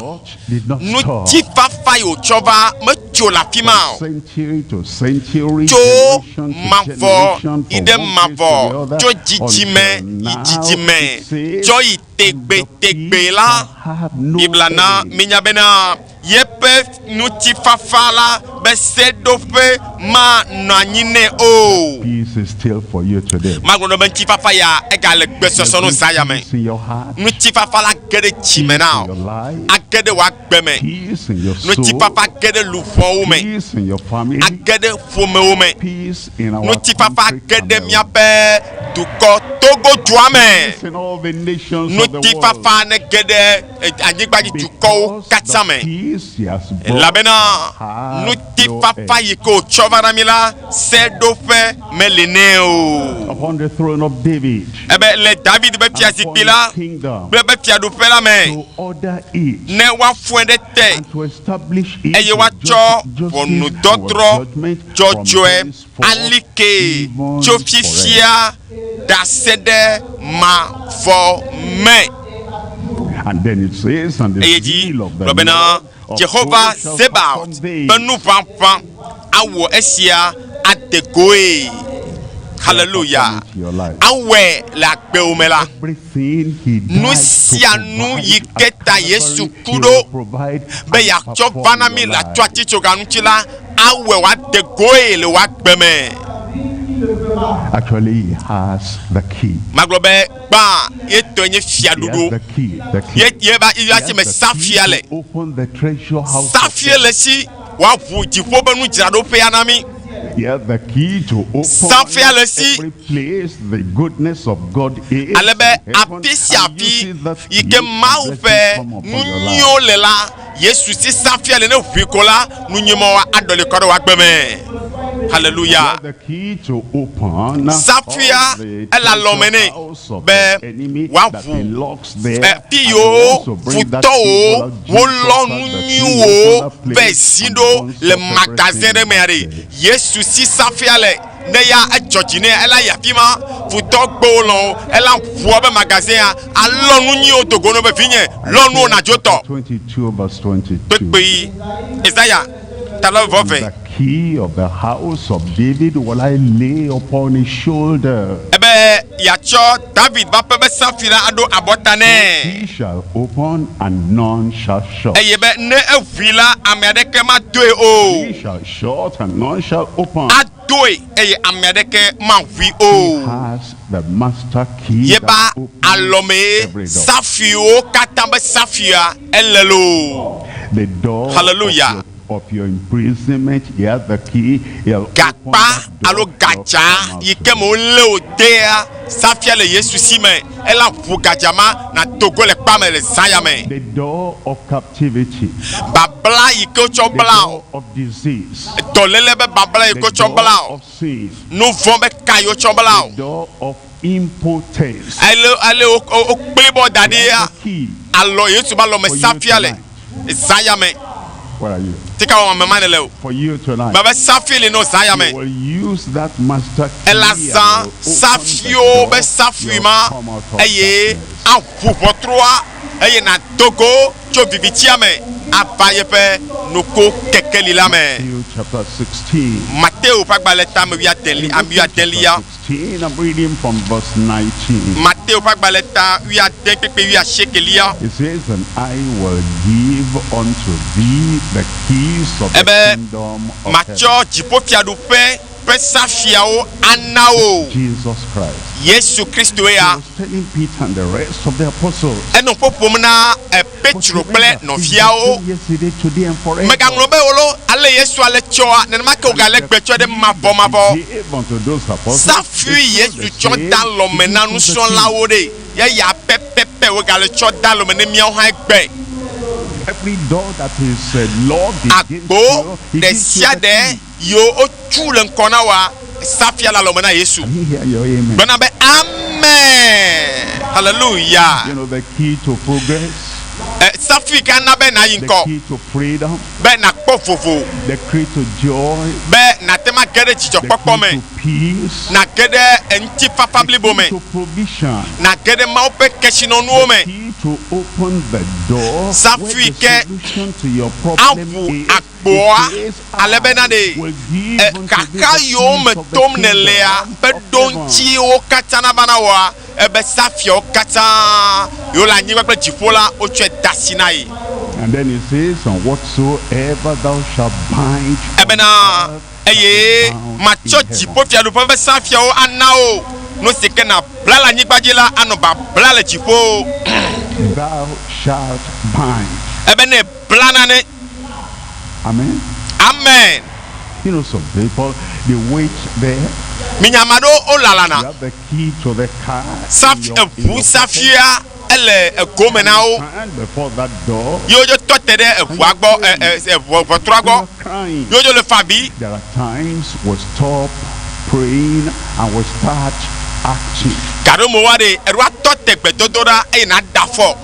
S16: Did not stop.
S15: ŋutifafa yi wòtsɔ va metso le afi ma o.
S16: Century to century,
S15: Tso
S16: generation to
S15: mavɔ
S16: generation,
S15: yi
S16: from
S15: ɖe
S16: one place to the
S15: mavɔ,
S16: other,
S15: tso dzidzime
S16: until
S15: yi
S16: now
S15: dzidzime,
S16: it says,
S15: tsɔ yi tegbetegbe la,
S16: have no
S15: Biblia na
S16: end.
S15: míenya bena yeƒe ŋutifafa la be seɖoƒe manɔ anyi nɛ o.
S16: Peace is still for you today.
S15: Magblɔ na wò be ŋutifafa ya egale gbesɔsɔ no zã ya me.
S16: Peace in your heart,
S15: Ŋutifafa la ge ɖe dzime na
S16: your
S15: wò,
S16: life,
S15: age ɖe wò agbe me.
S16: peace in your soul,
S15: Ŋutifafa ge ɖe luʋɔwo me,
S16: peace in your family,
S15: age ɖe ƒomewo me.
S16: peace in our
S15: Ŋutifafa
S16: country,
S15: ge ɖe
S16: Cameroon,
S15: míaƒe dukɔ Togo dua me.
S16: peace in all the nations of the world.
S15: Ŋutifafa ne ge ɖe eh, anyigba dzi dukɔwo
S16: Because
S15: katã
S16: the
S15: me.
S16: peace he has brought
S15: Elabena
S16: shall have no
S15: ŋutifafa
S16: end.
S15: yi ke wòtsɔ va na mi la, seɖoƒe meli nɛ o.
S16: Upon the throne of David,
S15: Ebe le David ƒe
S16: and upon
S15: fiazikpui la
S16: his kingdom,
S15: kple eƒe fiaɖuƒe la me,
S16: to order it
S15: ne woafɔe ɖe te
S16: and to establish it
S15: eye
S16: with
S15: woatsɔ
S16: justice and with
S15: ʋɔnudɔdrɔ̃
S16: judgment from
S15: dzɔdzɔe
S16: henceforth
S15: alike
S16: even
S15: tso
S16: forever.
S15: fifia ɖase ɖe mavɔ me.
S16: And then it says, and the
S15: Eye dzi
S16: zeal of the
S15: gblɔ bena
S16: Lord of
S15: Jehova
S16: hosts shall
S15: Zebaot
S16: perform
S15: ƒe
S16: this.
S15: nuʋaʋã awɔ esia ade goe. Hallelujah.
S16: Perform it in your life.
S15: Awɔe le agbewo me la.
S16: Everything he
S15: Nu
S16: died to
S15: sia nu
S16: provide
S15: yi ke
S16: at
S15: ta Yesu
S16: Calvary,
S15: ku
S16: he
S15: ɖo
S16: will provide
S15: be
S16: and
S15: yeatsɔ
S16: perform
S15: va na
S16: in
S15: mí
S16: your
S15: le
S16: life.
S15: atso atitsoga ŋuti la, awɔe wòade goe le wò agbe me.
S16: Actually, he has the key.
S15: Magblɔ be gbã ye tɔe nye
S16: He has
S15: fiaɖuɖu.
S16: the key. The key.
S15: Ye ye ba ye
S16: He has
S15: asi me
S16: the key
S15: safia le.
S16: to open the treasure house of
S15: Safia le si wòaʋu dziƒo ƒe nudzraɖoƒea na mí.
S16: He has the key to open
S15: Safia le si
S16: every place the goodness of God is
S15: ale be
S16: in heaven
S15: afi sia
S16: and
S15: afi
S16: uses that
S15: yi
S16: key
S15: ke
S16: and
S15: Mawu
S16: blessings
S15: ƒe
S16: come upon your life.
S15: nunyuiwo le la, Yesu si safia le ne ʋui ko la, nunyuimɔwo aɖɔli kɔ ɖe wò agbe me.
S16: He
S15: Hallelujah.
S16: has the key to open all
S15: Safia
S16: the
S15: ele alɔme
S16: treasure
S15: nɛ
S16: house of
S15: be
S16: the enemy that he
S15: wòaʋu
S16: locks there
S15: ɛ, fi
S16: and he
S15: yiwo
S16: wants to bring that
S15: futɔwo
S16: evil out. Jesus
S15: wolɔ
S16: has
S15: nu
S16: the key, open
S15: nyuiwo
S16: that
S15: vɛ
S16: place
S15: zi
S16: and
S15: ɖo
S16: burns
S15: le
S16: up
S15: magazin
S16: everything
S15: ɖe mea ɖe.
S16: there.
S15: Yesu si safia le ne ya edzɔ dzi nɛ ela yi afi ma futɔ gbewo lɔ wo ela ʋua be magazin alɔ nu nyuiwo dogo no be vinye lɔ nuwo
S16: Isaiah
S15: nadzo
S16: chapter
S15: tɔ.
S16: 22 verse 22.
S15: Kpekpe Isaiah ta vɔ ve.
S16: The key of the house of David will I lay upon his shoulder.
S15: Ebe yatsɔ David ba ƒe be safi la aɖo abɔta nɛ.
S16: He shall open and none shall shut.
S15: Eye be ne eʋui la ame aɖeke madoe o.
S16: He shall shut and none shall open.
S15: Adoe eye ame aɖeke maʋui o.
S16: He has the master key
S15: Yeba
S16: that opens
S15: alɔme
S16: every door.
S15: safiwo katã be safia ele loo.
S16: The door
S15: Hallelujah.
S16: Of your imprisonment, he has the key. He'll open
S15: Gakpa
S16: that door.
S15: alo
S16: He'll
S15: gadza
S16: come out
S15: yi
S16: to
S15: ke me wolé wo dea safia le Yesu si me ela ʋu gadza ma na togo le kpa me le zã ya me.
S16: The door of captivity.
S15: Babla yi ke wotsɔ
S16: The
S15: bla o.
S16: door of disease.
S15: Dɔléle be babla yi ke
S16: The
S15: wotsɔ
S16: door
S15: bla o.
S16: of sin.
S15: Nu vɔ̃ be ka yi wotsɔ bla o.
S16: The door of impotence.
S15: Ale ale wo wo kpli bɔ da ɖia alɔ Yesu ba lɔ me
S16: For you
S15: safia le zã ya me.
S16: Where are you?
S15: Tika wɔ ame ma ne le o.
S16: For you tonight.
S15: Ba be safi le no zã ya me.
S16: You will use that master key
S15: Ela
S16: and
S15: zã
S16: will open the
S15: safiwo
S16: door.
S15: be safui
S16: You'll
S15: ma
S16: come out of
S15: eye
S16: darkness.
S15: aʋu ʋɔtrua eye na dogo tso vivitia me ava yeƒe nuko kekeli la me.
S16: Matthew chapter 16.
S15: Mateo ƒe agbalẽ tame wuiadelia wuiadelia.
S16: 16, I'm reading from verse 19.
S15: Mateo ƒe agbalẽ ta wuiade kpekpe wuiasiekelia.
S16: It says, And I will give unto thee the keys of the
S15: Ebe
S16: kingdom of
S15: matsɔ
S16: heaven.
S15: dziƒofiaɖuƒe ƒe safiawo ana wo.
S16: Jesus Christ.
S15: Yesu Kristo
S16: He
S15: ya
S16: was telling Peter and the rest of the apostles.
S15: enɔ ƒoƒom na eh, Petro kple nɔviawo.
S16: Yesterday, today, and forever.
S15: Megaŋlɔ be wolo ale Yesu ale tsɔa nenema ke wògale gbe tsɔ ɖe mavɔmavɔ.
S16: Gave unto those apostles.
S15: Safui Yesu tsɔ da lɔme na nusrɔ̃lawo ɖe yeya pɛpɛpɛ wògale tsɔ da lɔme ne míawo hã gbe.
S16: Every door that is locked against
S15: Agbo
S16: you, he
S15: ɖe
S16: gives you
S15: sia
S16: the
S15: ɖe yiwo wotsu le ŋkɔ na wa safia le alɔme na Yesu.
S16: key. Hear your amen.
S15: Gblɔna be amen hallelujah.
S16: You know the key to progress,
S15: Eh, Safui yi ke ana be nàyi
S16: The
S15: ŋgɔ,
S16: key to freedom,
S15: be nàkpɔ vovo,
S16: the key to joy,
S15: be nàte ŋu age ɖe
S16: the
S15: dzidzɔkpɔkpɔ
S16: key
S15: me,
S16: to peace,
S15: nàge ɖe ŋutifafa blibo me,
S16: to provision,
S15: nàge ɖe Mawu ƒe kesinɔnuwo me.
S16: key to open the door where
S15: Safui
S16: the
S15: ke
S16: solution to your problem
S15: aʋu
S16: is.
S15: agboa
S16: It says,
S15: ale bena
S16: I
S15: ɖe
S16: will give
S15: e,
S16: unto thee
S15: xaxa
S16: the
S15: yiwo
S16: keys
S15: me
S16: of the
S15: tom nèlea
S16: kingdom
S15: ƒe
S16: of heaven.
S15: ɖoŋtsiwo katã nava na wòa, ebe safiawo katã yiwo le anyigba kple dziƒo la, wotsɔe de asi na ye.
S16: And then he says, and whatsoever thou shalt bind on
S15: Ebena
S16: earth shall be
S15: eye
S16: bound
S15: matsɔ
S16: in heaven.
S15: dziƒofiaɖuƒe ƒe safiawo ana wò. Nu si ke nàbla le anyigba dzi la anɔ babla le dziƒo.
S16: Thou shalt bind.
S15: Ebe ne èbla nane.
S16: Amen.
S15: Amen.
S16: You know, some people, they wait there.
S15: Minya ame aɖewo wolalana.
S16: You have the key to the car. in
S15: Safi
S16: your, in
S15: eʋu
S16: your pocket.
S15: safia ele ego me na wo.
S16: Stand before that door.
S15: Ye wodzo tɔ te ɖe eʋua gbɔ ɛ ɛ ʋɔ ʋɔtrua gbɔ.
S16: You are crying.
S15: Ye wodzo le fa avi.
S16: There are times we stop praying and we start acting.
S15: Gaɖomewoa ɖe eɖo atɔ te gbedodoɖa eye nàda afɔ.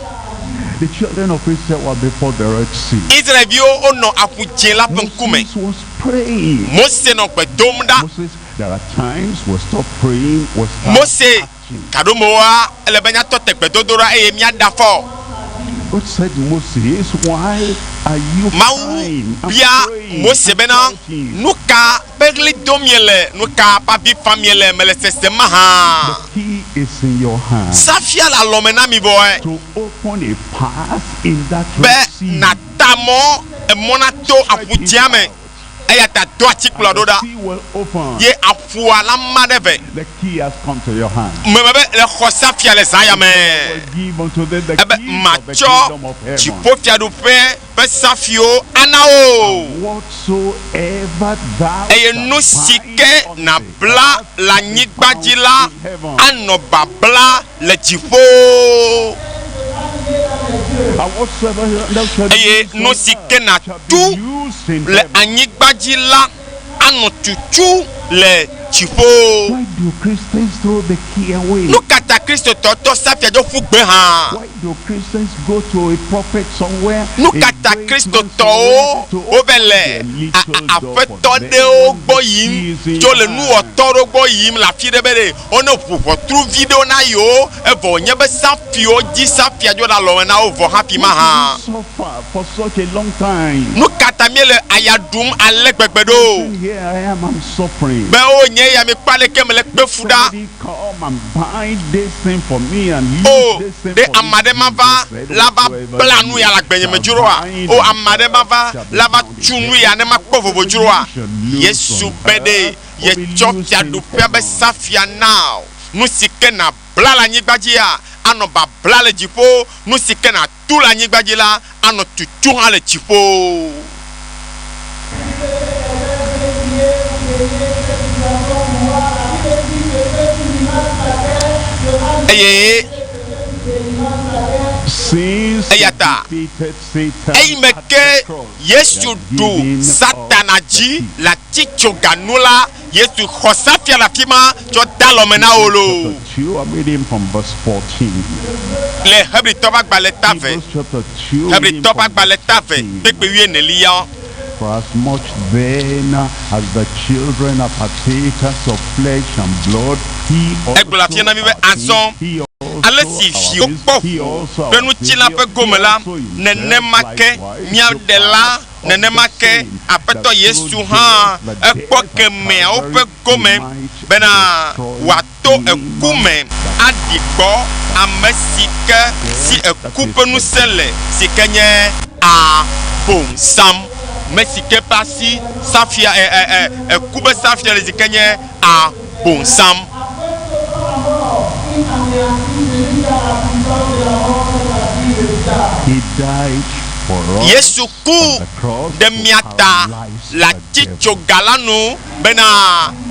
S16: The children of Israel were before the Red Sea.
S15: Israelviwo wonɔ aƒu dzĩ la ƒe ŋkume.
S16: Moses was praying.
S15: Mose nɔ gbe dom ɖa.
S16: Moses, there are times we stop praying, we start
S15: Mose
S16: acting.
S15: gaɖomewoa ele be míatɔ te gbedodoɖa eye míada afɔ.
S16: God said, Moses, why are you
S15: Mawu
S16: crying and
S15: bia
S16: praying
S15: Mose
S16: and
S15: bena
S16: shouting?
S15: nu ka ƒe ɣli dom miele, nu ka ƒe avi fam miele, mele sesem mahã?
S16: The key is in your hand
S15: Safia le alɔme na mi vɔe
S16: to open a path in that
S15: be
S16: Red Sea.
S15: nàta mɔ emɔ nato
S16: Stretch
S15: aƒu
S16: it
S15: dzĩa me
S16: out.
S15: eya ta do atikplɔ
S16: And
S15: ɖo
S16: the
S15: ɖa
S16: sea will open.
S15: ye aƒua la ma ɖe ve.
S16: The key has come to your hand.
S15: Meme be le xɔ safia le zã ya me.
S16: I will give unto thee the
S15: Ebe
S16: keys of the
S15: matsɔ
S16: kingdom of heaven.
S15: dziƒofiaɖuƒe ƒe safiwo ana wò.
S16: Whatsoever thou
S15: Eye
S16: shalt
S15: nu si
S16: bind
S15: ke
S16: on the
S15: nàbla
S16: earth
S15: le
S16: shall be
S15: anyigba
S16: bound
S15: dzi la
S16: in heaven.
S15: anɔ babla le dziƒo.
S16: And whatsoever thou shalt
S15: Eye
S16: loose
S15: nu
S16: on
S15: si
S16: earth
S15: ke
S16: shall
S15: nàtu
S16: be loosed in
S15: le
S16: heaven.
S15: anyigba dzi la anɔ tutu le dziƒo.
S16: Why do Christians throw the key away?
S15: Nu ka ta Kristotɔ tɔ safia dzo ƒu gbe hã?
S16: Why do Christians go to a prophet somewhere,
S15: Nu
S16: a
S15: ka ta
S16: great man
S15: Kristotɔwo
S16: somewhere to
S15: wove
S16: open
S15: le
S16: their
S15: a-
S16: little
S15: a-
S16: door for
S15: aƒetɔ
S16: them
S15: ɖewo
S16: when
S15: gbɔ
S16: the
S15: yim
S16: key is in
S15: tso
S16: your
S15: le
S16: hand?
S15: nuwɔtɔ ɖewo gbɔ yim le afi ɖe be ɖe wone ʋu ʋɔtruvi ɖewo na yewo evɔ wònye be safiwo dzi safia dzo le alɔme na wo vɔ hafi
S16: Why
S15: mahã.
S16: do we suffer for such a long time?
S15: Nu ka ta míele aya ɖum ale gbegbe ɖo?
S16: Here I am, I'm suffering.
S15: Be wonye ya mikpɔ aleke mele kpe fu ɖa.
S16: Somebody come and bind this thing for me and use
S15: O
S16: this thing
S15: ɖe
S16: for
S15: ame aɖe
S16: me.
S15: mava
S16: Jesus said,
S15: la va
S16: whatsoever
S15: bla
S16: you
S15: nu ya le agbenye me
S16: shall
S15: dzroa?
S16: bind
S15: O
S16: on
S15: ame aɖe mava
S16: earth shall be
S15: la va
S16: bound in
S15: tu nu
S16: heaven.
S15: ya ne makpɔ vovo
S16: Whatsoever
S15: dzroa?
S16: you shall loose
S15: Yesu
S16: on
S15: be ɖe
S16: earth will be
S15: yetsɔ
S16: loosed in
S15: fiaɖuƒea be
S16: heaven.
S15: safia na wò. Nu si ke nàbla le anyigba dzia, anɔ babla le dziƒo. Nu si ke nàtu le anyigba dzi la, anɔ tutu hã le dziƒo. Eye
S16: Since
S15: eya
S16: he
S15: ta
S16: defeated Satan
S15: eyime
S16: at
S15: ke
S16: the cross, he
S15: Yesu
S16: has
S15: ɖu
S16: given us
S15: Satana
S16: the
S15: dzi
S16: key.
S15: le atitsoganu la, Yesu xɔ safia le afi ma tsɔ de alɔme na wo
S16: Hebrews
S15: loo.
S16: chapter 2, I'm reading from verse 14.
S15: Le Hebritɔ ƒe agbalẽ ta ve,
S16: Hebrews chapter 2, reading
S15: Hebritɔ ƒe
S16: from verse
S15: agbalẽ ta ve,
S16: 14.
S15: kpekpe wuienelia.
S16: For as much then as the children are partakers of flesh and blood, he
S15: Egblɔ le
S16: also
S15: afia na mi be
S16: our
S15: azɔ
S16: King, he
S15: ale
S16: also
S15: si
S16: our
S15: viwo
S16: priest,
S15: kpɔ
S16: he
S15: ʋu
S16: also
S15: ɖe
S16: our
S15: ŋutilã
S16: Savior,
S15: ƒe
S16: he
S15: gome la,
S16: also himself
S15: nenema ke
S16: likewise
S15: mía
S16: took
S15: ɖela,
S16: part of
S15: nenema
S16: the
S15: ke
S16: same,
S15: Aƒetɔ
S16: that
S15: Yesu
S16: through
S15: hã
S16: death, the
S15: ekpɔ
S16: death at
S15: kemeawo ƒe
S16: Calvary, he
S15: gome
S16: might
S15: bena
S16: destroy
S15: wòato
S16: him
S15: eku me
S16: that
S15: aɖi gbɔ ame si ke si
S16: death, that
S15: eku
S16: is
S15: ƒe
S16: the
S15: ŋusẽ le si ke nye abosam. Me si ke ƒe asi safia ɛ ɛ ɛ eku ƒe safia le si ke nye abosam.
S16: He died for us
S15: Yesu ku
S16: on the cross
S15: ɖe
S16: to
S15: mía ta
S16: paralyze
S15: le
S16: the devil.
S15: atitsoga la nu bena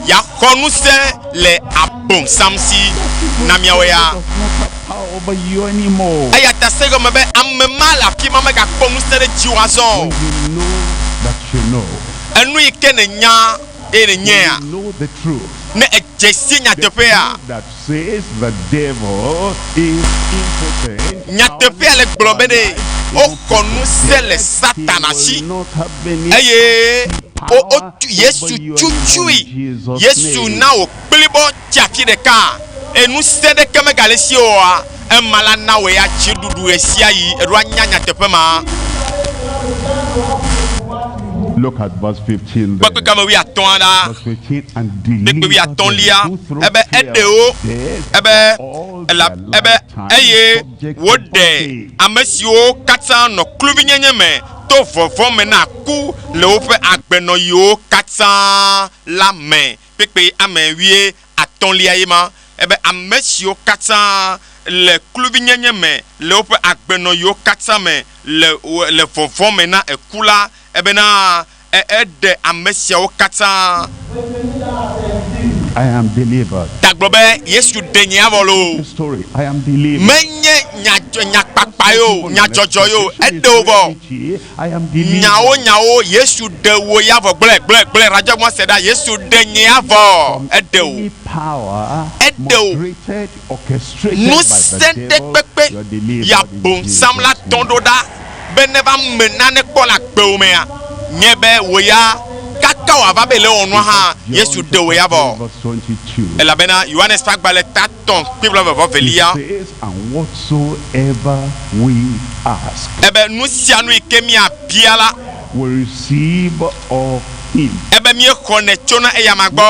S15: yeaxɔ ŋusẽ le abosam si na míawo ya.
S16: Does not have power over you anymore.
S15: Eya ta se gɔme be ame ma le afi ma megakpɔ ŋusẽ ɖe dziwò azɔ o.
S16: When you know that you know,
S15: Enu yi ke nènya eye
S16: when
S15: nènyea,
S16: you know the truth,
S15: ne edze si
S16: the
S15: nyateƒea,
S16: truth that says the devil is impotent,
S15: nyateƒea le gblɔ be ɖe
S16: powerless,
S15: Woxɔ ŋusẽ le Satana si eye wo, wo, Yesu tutui. Yesu na wòkplibɔ tsi afi ɖeka eye ŋusẽ ɖeke megale esi oa, ema la na wò ya dziɖuɖu ɣesiaɣi. Èɖo anya nyateƒe ma.
S16: Look at verse 15
S15: Kpɔ
S16: there.
S15: kpekpe ame wuiatɔ̃a ɖa.
S16: Verse 15, and
S15: Kpekpe
S16: deliver
S15: wuiatɔ̃lia,
S16: them who through
S15: ebe
S16: fear
S15: eɖe wo,
S16: of death
S15: ebe
S16: were all
S15: ela,
S16: their
S15: ebe
S16: lifetime
S15: eye
S16: subject to
S15: woɖe
S16: bondage.
S15: ame siwo katã nɔ kluvinyenye me to vɔvɔ̃ me na ku le woƒe agbenɔɣiwo katã la me. Kpekpe ame wuiatɔ̃lia ye ma. Ebe ame siwo katã le kluvinyenye me le woƒe agbenɔɣiwo katã me le le vɔvɔ̃ me na eku la, ebena eɖe ame siawo katã.
S16: I am delivered.
S15: Ta gblɔ be, Yesu ɖe nye avɔ loo.
S16: Story. I am delivered.
S15: Menye nya, nyakpakpa ye o, nyadzɔdzɔ ye o, eɖe wò vɔ.
S16: I am delivered.
S15: Nyawo, nyawo, Yesu ɖe wò ya vɔ. Gblɔe, gblɔe, gblɔe, radzɔgbɔ se ɖa, Yesu ɖe nye ya vɔ. Eɖe wò.
S16: Any power
S15: Eɖe wò.
S16: moderated, orchestrated by the
S15: Ŋusẽ ɖe
S16: devil,
S15: kpekpe
S16: you are delivered
S15: ya
S16: in
S15: bonsam la
S16: Jesus'
S15: tɔ
S16: name.
S15: ɖo ɖa be neva me nane kpɔ le agbewò mea, nye be wò ya kaka wòava be le wɔ nua hã, Yesu
S16: John
S15: ɖe wò ya
S16: chapter 3
S15: vɔ.
S16: verse 22.
S15: Elabena Yohanes ƒe agbalẽ ta tɔ̃ kple blaeve vɔ
S16: He
S15: velia,
S16: says, and whatsoever we ask,
S15: ebe nu sia nu yi ke míabia la,
S16: we receive of him.
S15: ebe míexɔnɛ tsona eyama gbɔ.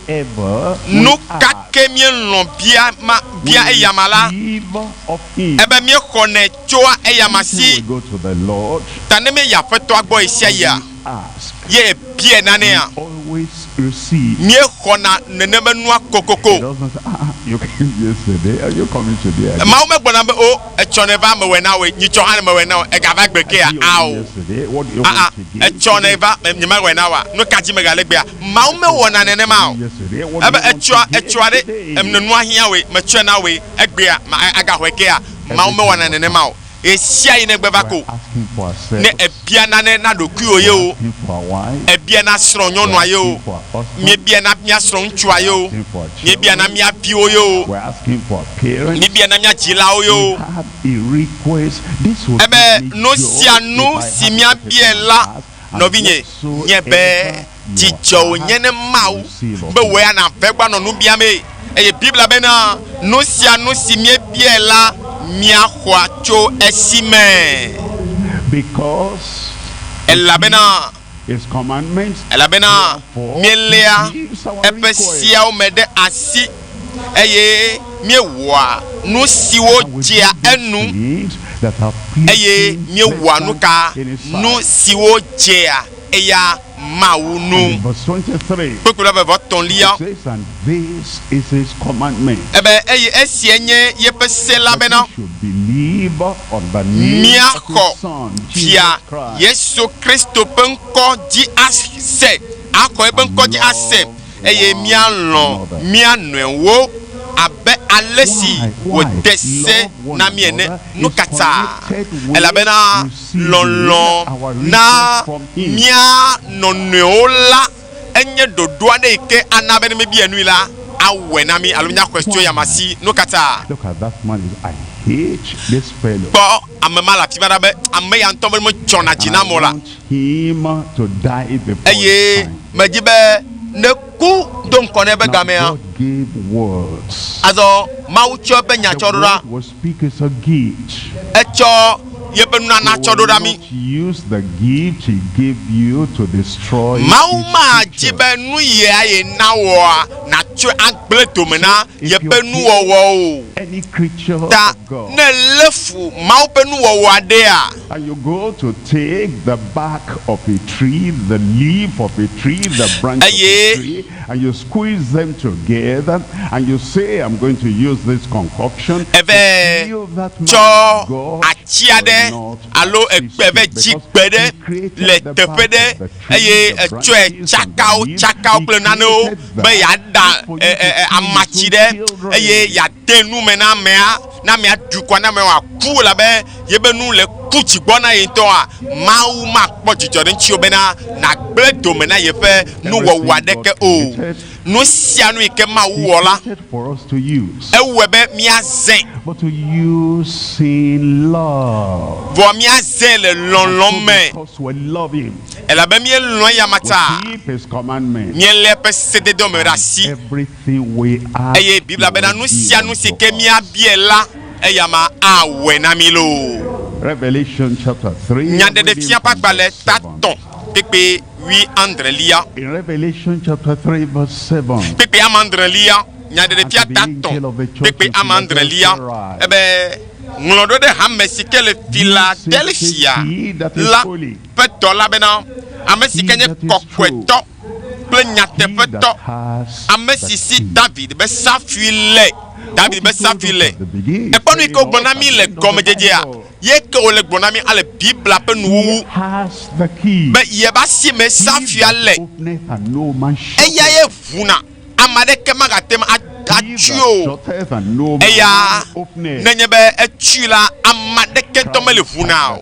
S16: Whatsoever we
S15: Nu ka
S16: ask,
S15: ke míelɔ̃ bia ma
S16: we
S15: bia eyama la,
S16: receive of him.
S15: ebe míexɔnɛ tsoa eyama
S16: Until
S15: si.
S16: we go to the Lord,
S15: Ta ne míeyi Aƒetɔa gbɔ ɣesiaɣia,
S16: we ask,
S15: ye ebia nanea,
S16: we always receive.
S15: míexɔna nenema nua kokoko.
S16: It doesn't say, you came yesterday, are you coming today again?
S15: Mawu megblɔna be, o, etsɔ ne va mewɔe na wòe, nyitsɔ hã ne mewɔe na wò, egava gbe kea?
S16: I
S15: Ao.
S16: yesterday, what do you
S15: Aa,
S16: want again
S15: etsɔ ne
S16: today?
S15: va, nyemewɔe na wòa? Nu ka dzi megale gbea? Mawu mewɔna nenema o.
S16: Yesterday, what do
S15: Ebe
S16: you want
S15: etsɔa,
S16: again
S15: etsɔa ɖe,
S16: today?
S15: em, nua hiã wòe, metsɔe na wòe, egbea, ma, agaxɔe kea? Mawu
S16: Every
S15: mewɔna
S16: time we
S15: nenema
S16: come,
S15: o. Ɣesiaɣi ne gbe va
S16: we're
S15: ko,
S16: asking for
S15: ne
S16: ourselves,
S15: ebia nane na ɖokuiwò
S16: we're
S15: ye o,
S16: asking for our wife,
S15: ebia na srɔ̃
S16: we're
S15: nyɔnua ye o,
S16: asking for our husband,
S15: míebia na mía srɔ̃ ŋutsua
S16: we're
S15: ye o,
S16: asking for our
S15: míebia na
S16: children,
S15: mía viwo ye o,
S16: we're asking for our parents.
S15: míebia na mía dzilawo ye
S16: We
S15: o.
S16: have a request. This will
S15: Ebe
S16: give me
S15: nu
S16: joy
S15: sia
S16: if
S15: nu
S16: I
S15: si
S16: have it
S15: míabia
S16: in my
S15: la,
S16: heart, and
S15: nɔvinye, nye be
S16: whatsoever you
S15: dzidzɔ wònye
S16: ask,
S15: ne
S16: you
S15: Mawu
S16: receive of
S15: be
S16: him.
S15: wò ya nàve gbɔ anɔ nu biamee. Eye Biblia bena, nu sia nu si míebiae la, míaxɔa tso esi me.
S16: Because we
S15: Elabena,
S16: keep his commandments,
S15: elabena
S16: therefore he
S15: míeléa
S16: gives our
S15: eƒe
S16: request.
S15: seawo me ɖe asi eye míewɔa nu siwo
S16: And we do
S15: dzea
S16: those
S15: enu
S16: things that are
S15: eye
S16: pleasing,
S15: míewɔa nu
S16: pleasant
S15: ka
S16: in his
S15: nu
S16: sight.
S15: siwo dzea eya Mawu
S16: And
S15: nu.
S16: in verse 23,
S15: Kpukpui blaeve vɔ tɔ̃lia,
S16: it says, and this is his commandment,
S15: ebe eye esia nye yeƒe se la
S16: that
S15: bena
S16: we should believe on the name of
S15: míaxɔ
S16: his Son, Jesus
S15: Via
S16: Christ,
S15: Yesu Kristo ƒe ŋkɔ dzi ase, axɔ eƒe
S16: and
S15: ŋkɔ dzi ase
S16: love
S15: eye
S16: one
S15: míalɔ̃
S16: another.
S15: mía nɔewo abe ale si
S16: Why? Why?
S15: wòde se
S16: Love one
S15: na mí ene.
S16: another
S15: Nu
S16: is
S15: ka ta?
S16: connected with
S15: Elabena
S16: receiving
S15: lɔlɔ̃
S16: our
S15: na
S16: request from him.
S15: mía nɔnɔewo la enye ɖoɖo aɖe yi ke ana be ne míebia nui la, awɔe na mí alo míaxɔe tso yama
S16: Why?
S15: si. Nu ka ta?
S16: Look at that man. I hate this fellow.
S15: Kpɔ ame ma le afi ma ɖa be ame ya ŋutɔ be medzɔna dzi
S16: And
S15: nam
S16: I
S15: o la.
S16: want him to die before his
S15: Eye
S16: time.
S15: medzi be neku do ŋkɔ ne eƒe
S16: Now
S15: gamea.
S16: God gave words.
S15: Azɔ Mawu tsɔ eƒe nya
S16: The
S15: tsɔ ɖo ɖa.
S16: word was speak is a gift.
S15: Etsɔ yeƒe nunana
S16: You
S15: tsɔ ɖo
S16: will
S15: ɖa mí.
S16: not use the gift he gave you to destroy
S15: Mawu
S16: his
S15: ma dzi
S16: creature.
S15: be nu yia ye na wɔa natsɔe agblẽ dome
S16: So
S15: na
S16: if
S15: yeƒe
S16: you hate
S15: nuwɔwɔ o.
S16: any creature
S15: Ta
S16: of God
S15: ne lé fu Mawu ƒe nuwɔwɔ aɖea,
S16: and you go to take the bark of a tree, the leaf of a tree, the branch of a
S15: eye
S16: tree, and you squeeze them together and you say, I'm going to use this concoction to
S15: eve
S16: kill that man,
S15: tsɔ
S16: God
S15: ati
S16: will
S15: aɖe
S16: not
S15: alo
S16: assist
S15: ekpe
S16: you
S15: ve dzi
S16: because
S15: kpe ɖe
S16: he created
S15: le
S16: the
S15: teƒe
S16: bark
S15: ɖe
S16: of the tree,
S15: eye
S16: the
S15: etsɔe
S16: branches and the
S15: tsakawo
S16: leaves.
S15: tsakawo
S16: He
S15: kple nanewo
S16: created
S15: be
S16: that
S15: yeaɖa
S16: not for
S15: ɛ
S16: you to
S15: ɛ ɛ
S16: kill his
S15: amatsi
S16: own
S15: ɖe eye
S16: children.
S15: yeade nu me na amea na amea du kɔa na amea wòaku elabe yebe nu le ku dzigbɔ na ye ŋutɔa, Mawu makpɔ dzidzɔ ɖe ŋutiwò bena nàgblẽ dome na yeƒe nuwɔwɔ aɖeke o. Nu sia nu yi ke Mawu wɔ la, ewɔe be míazãe. Vɔ míazãe le lɔlɔ̃ me, elabe míelɔ̃ eyama ta. Míelé eƒe sededewo me ɖe asi. Eye Biblia bena nu sia nu si ke míabiae la, eyama awɔe na mí loo. Nyaɖeɖefia ƒe agbalẽ ta tɔ̃ kpekpe wuiadrelia. Kpekpe amadrelia, Nyaɖeɖefia ta tɔ̃ kpekpe amadrelia, ebe, Ŋlɔ ɖo ɖe hame si ke le Filadelfia la ƒe dɔla bena, Ame si ke nye kɔkɔetɔ kple nyateƒetɔ, ame si si David be safui le, David be safui le. Èkpɔ nu yi ke wogblɔ na mí le gɔmedzedzea? Ye ke wole gblɔ na mí ale Biblia ƒe nuwuwu be yebe asi me safia le. Eya ye ʋuna, ame aɖeke magate ŋu atui o. Eya nenye be etui la, ame aɖeke ŋutɔ meli ʋuna o.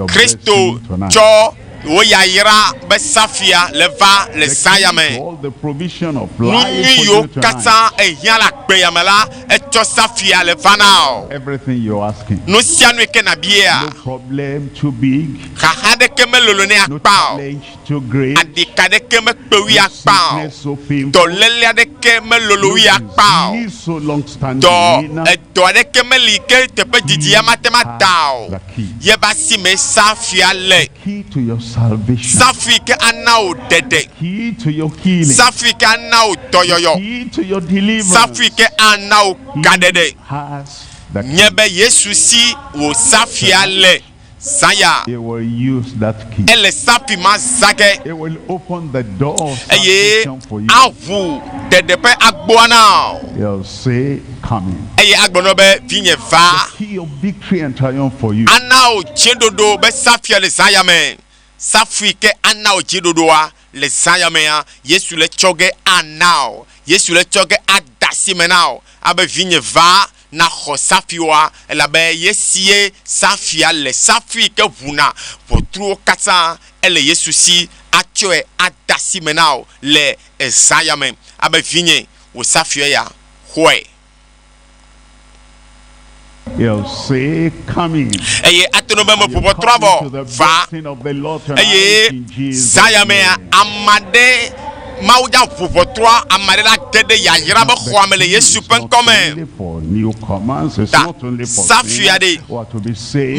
S15: Kristo tsɔ wò yayra be safia le va le zã ya me. Nu nyui yiwo katã èhiã le agbe ya me la, etsɔ safia le va na wò. Nu sia nu yi ke nàbia, xaxa aɖeke melolo nɛ akpa o. Aɖika aɖeke mekpe wui akpa o. Dɔléle aɖeke melolo wui akpa o. Dɔ, edɔ aɖeke meli ke teƒe didi ya mate ŋu ada o. Yebe asi mee safia le. Safui ke ana wò ɖeɖe. Safui ke ana wò dɔyɔyɔ. Safui ke ana wò gaɖeɖe. Nye be Yesu si wò safia le. Zaya. Ele safi ma zã ge, eye aʋu ɖeɖe ƒe agboa na wò. Eye agblɔ na wò be, Vinye, va. Ana wò dziɖoɖo be safia le zã ya me. Safui ke ana wò dziɖoɖoa le zã ya mea, Yesu le tsɔ ge ana wò. Yesu le tsɔ ge ade asi me na wò abe, Vinye, va. Naxɔ safiwoa, elabe ye sie safia le. Safi ke ʋuna ʋɔtruwo katã. Ele Yesu si atsɔe ade asi me na wò le ezã ya me. Abe vinye, wò safia ya, xɔe. Eye ate ŋu be meʋu ʋɔtrua vɔ, va. Eye zã ya mea, ame aɖe Mawu dza ʋu ʋɔtrua, ame aɖe la ge ɖe yayra be xɔa me le Yesu ƒe ŋkɔ me. Ta safui aɖe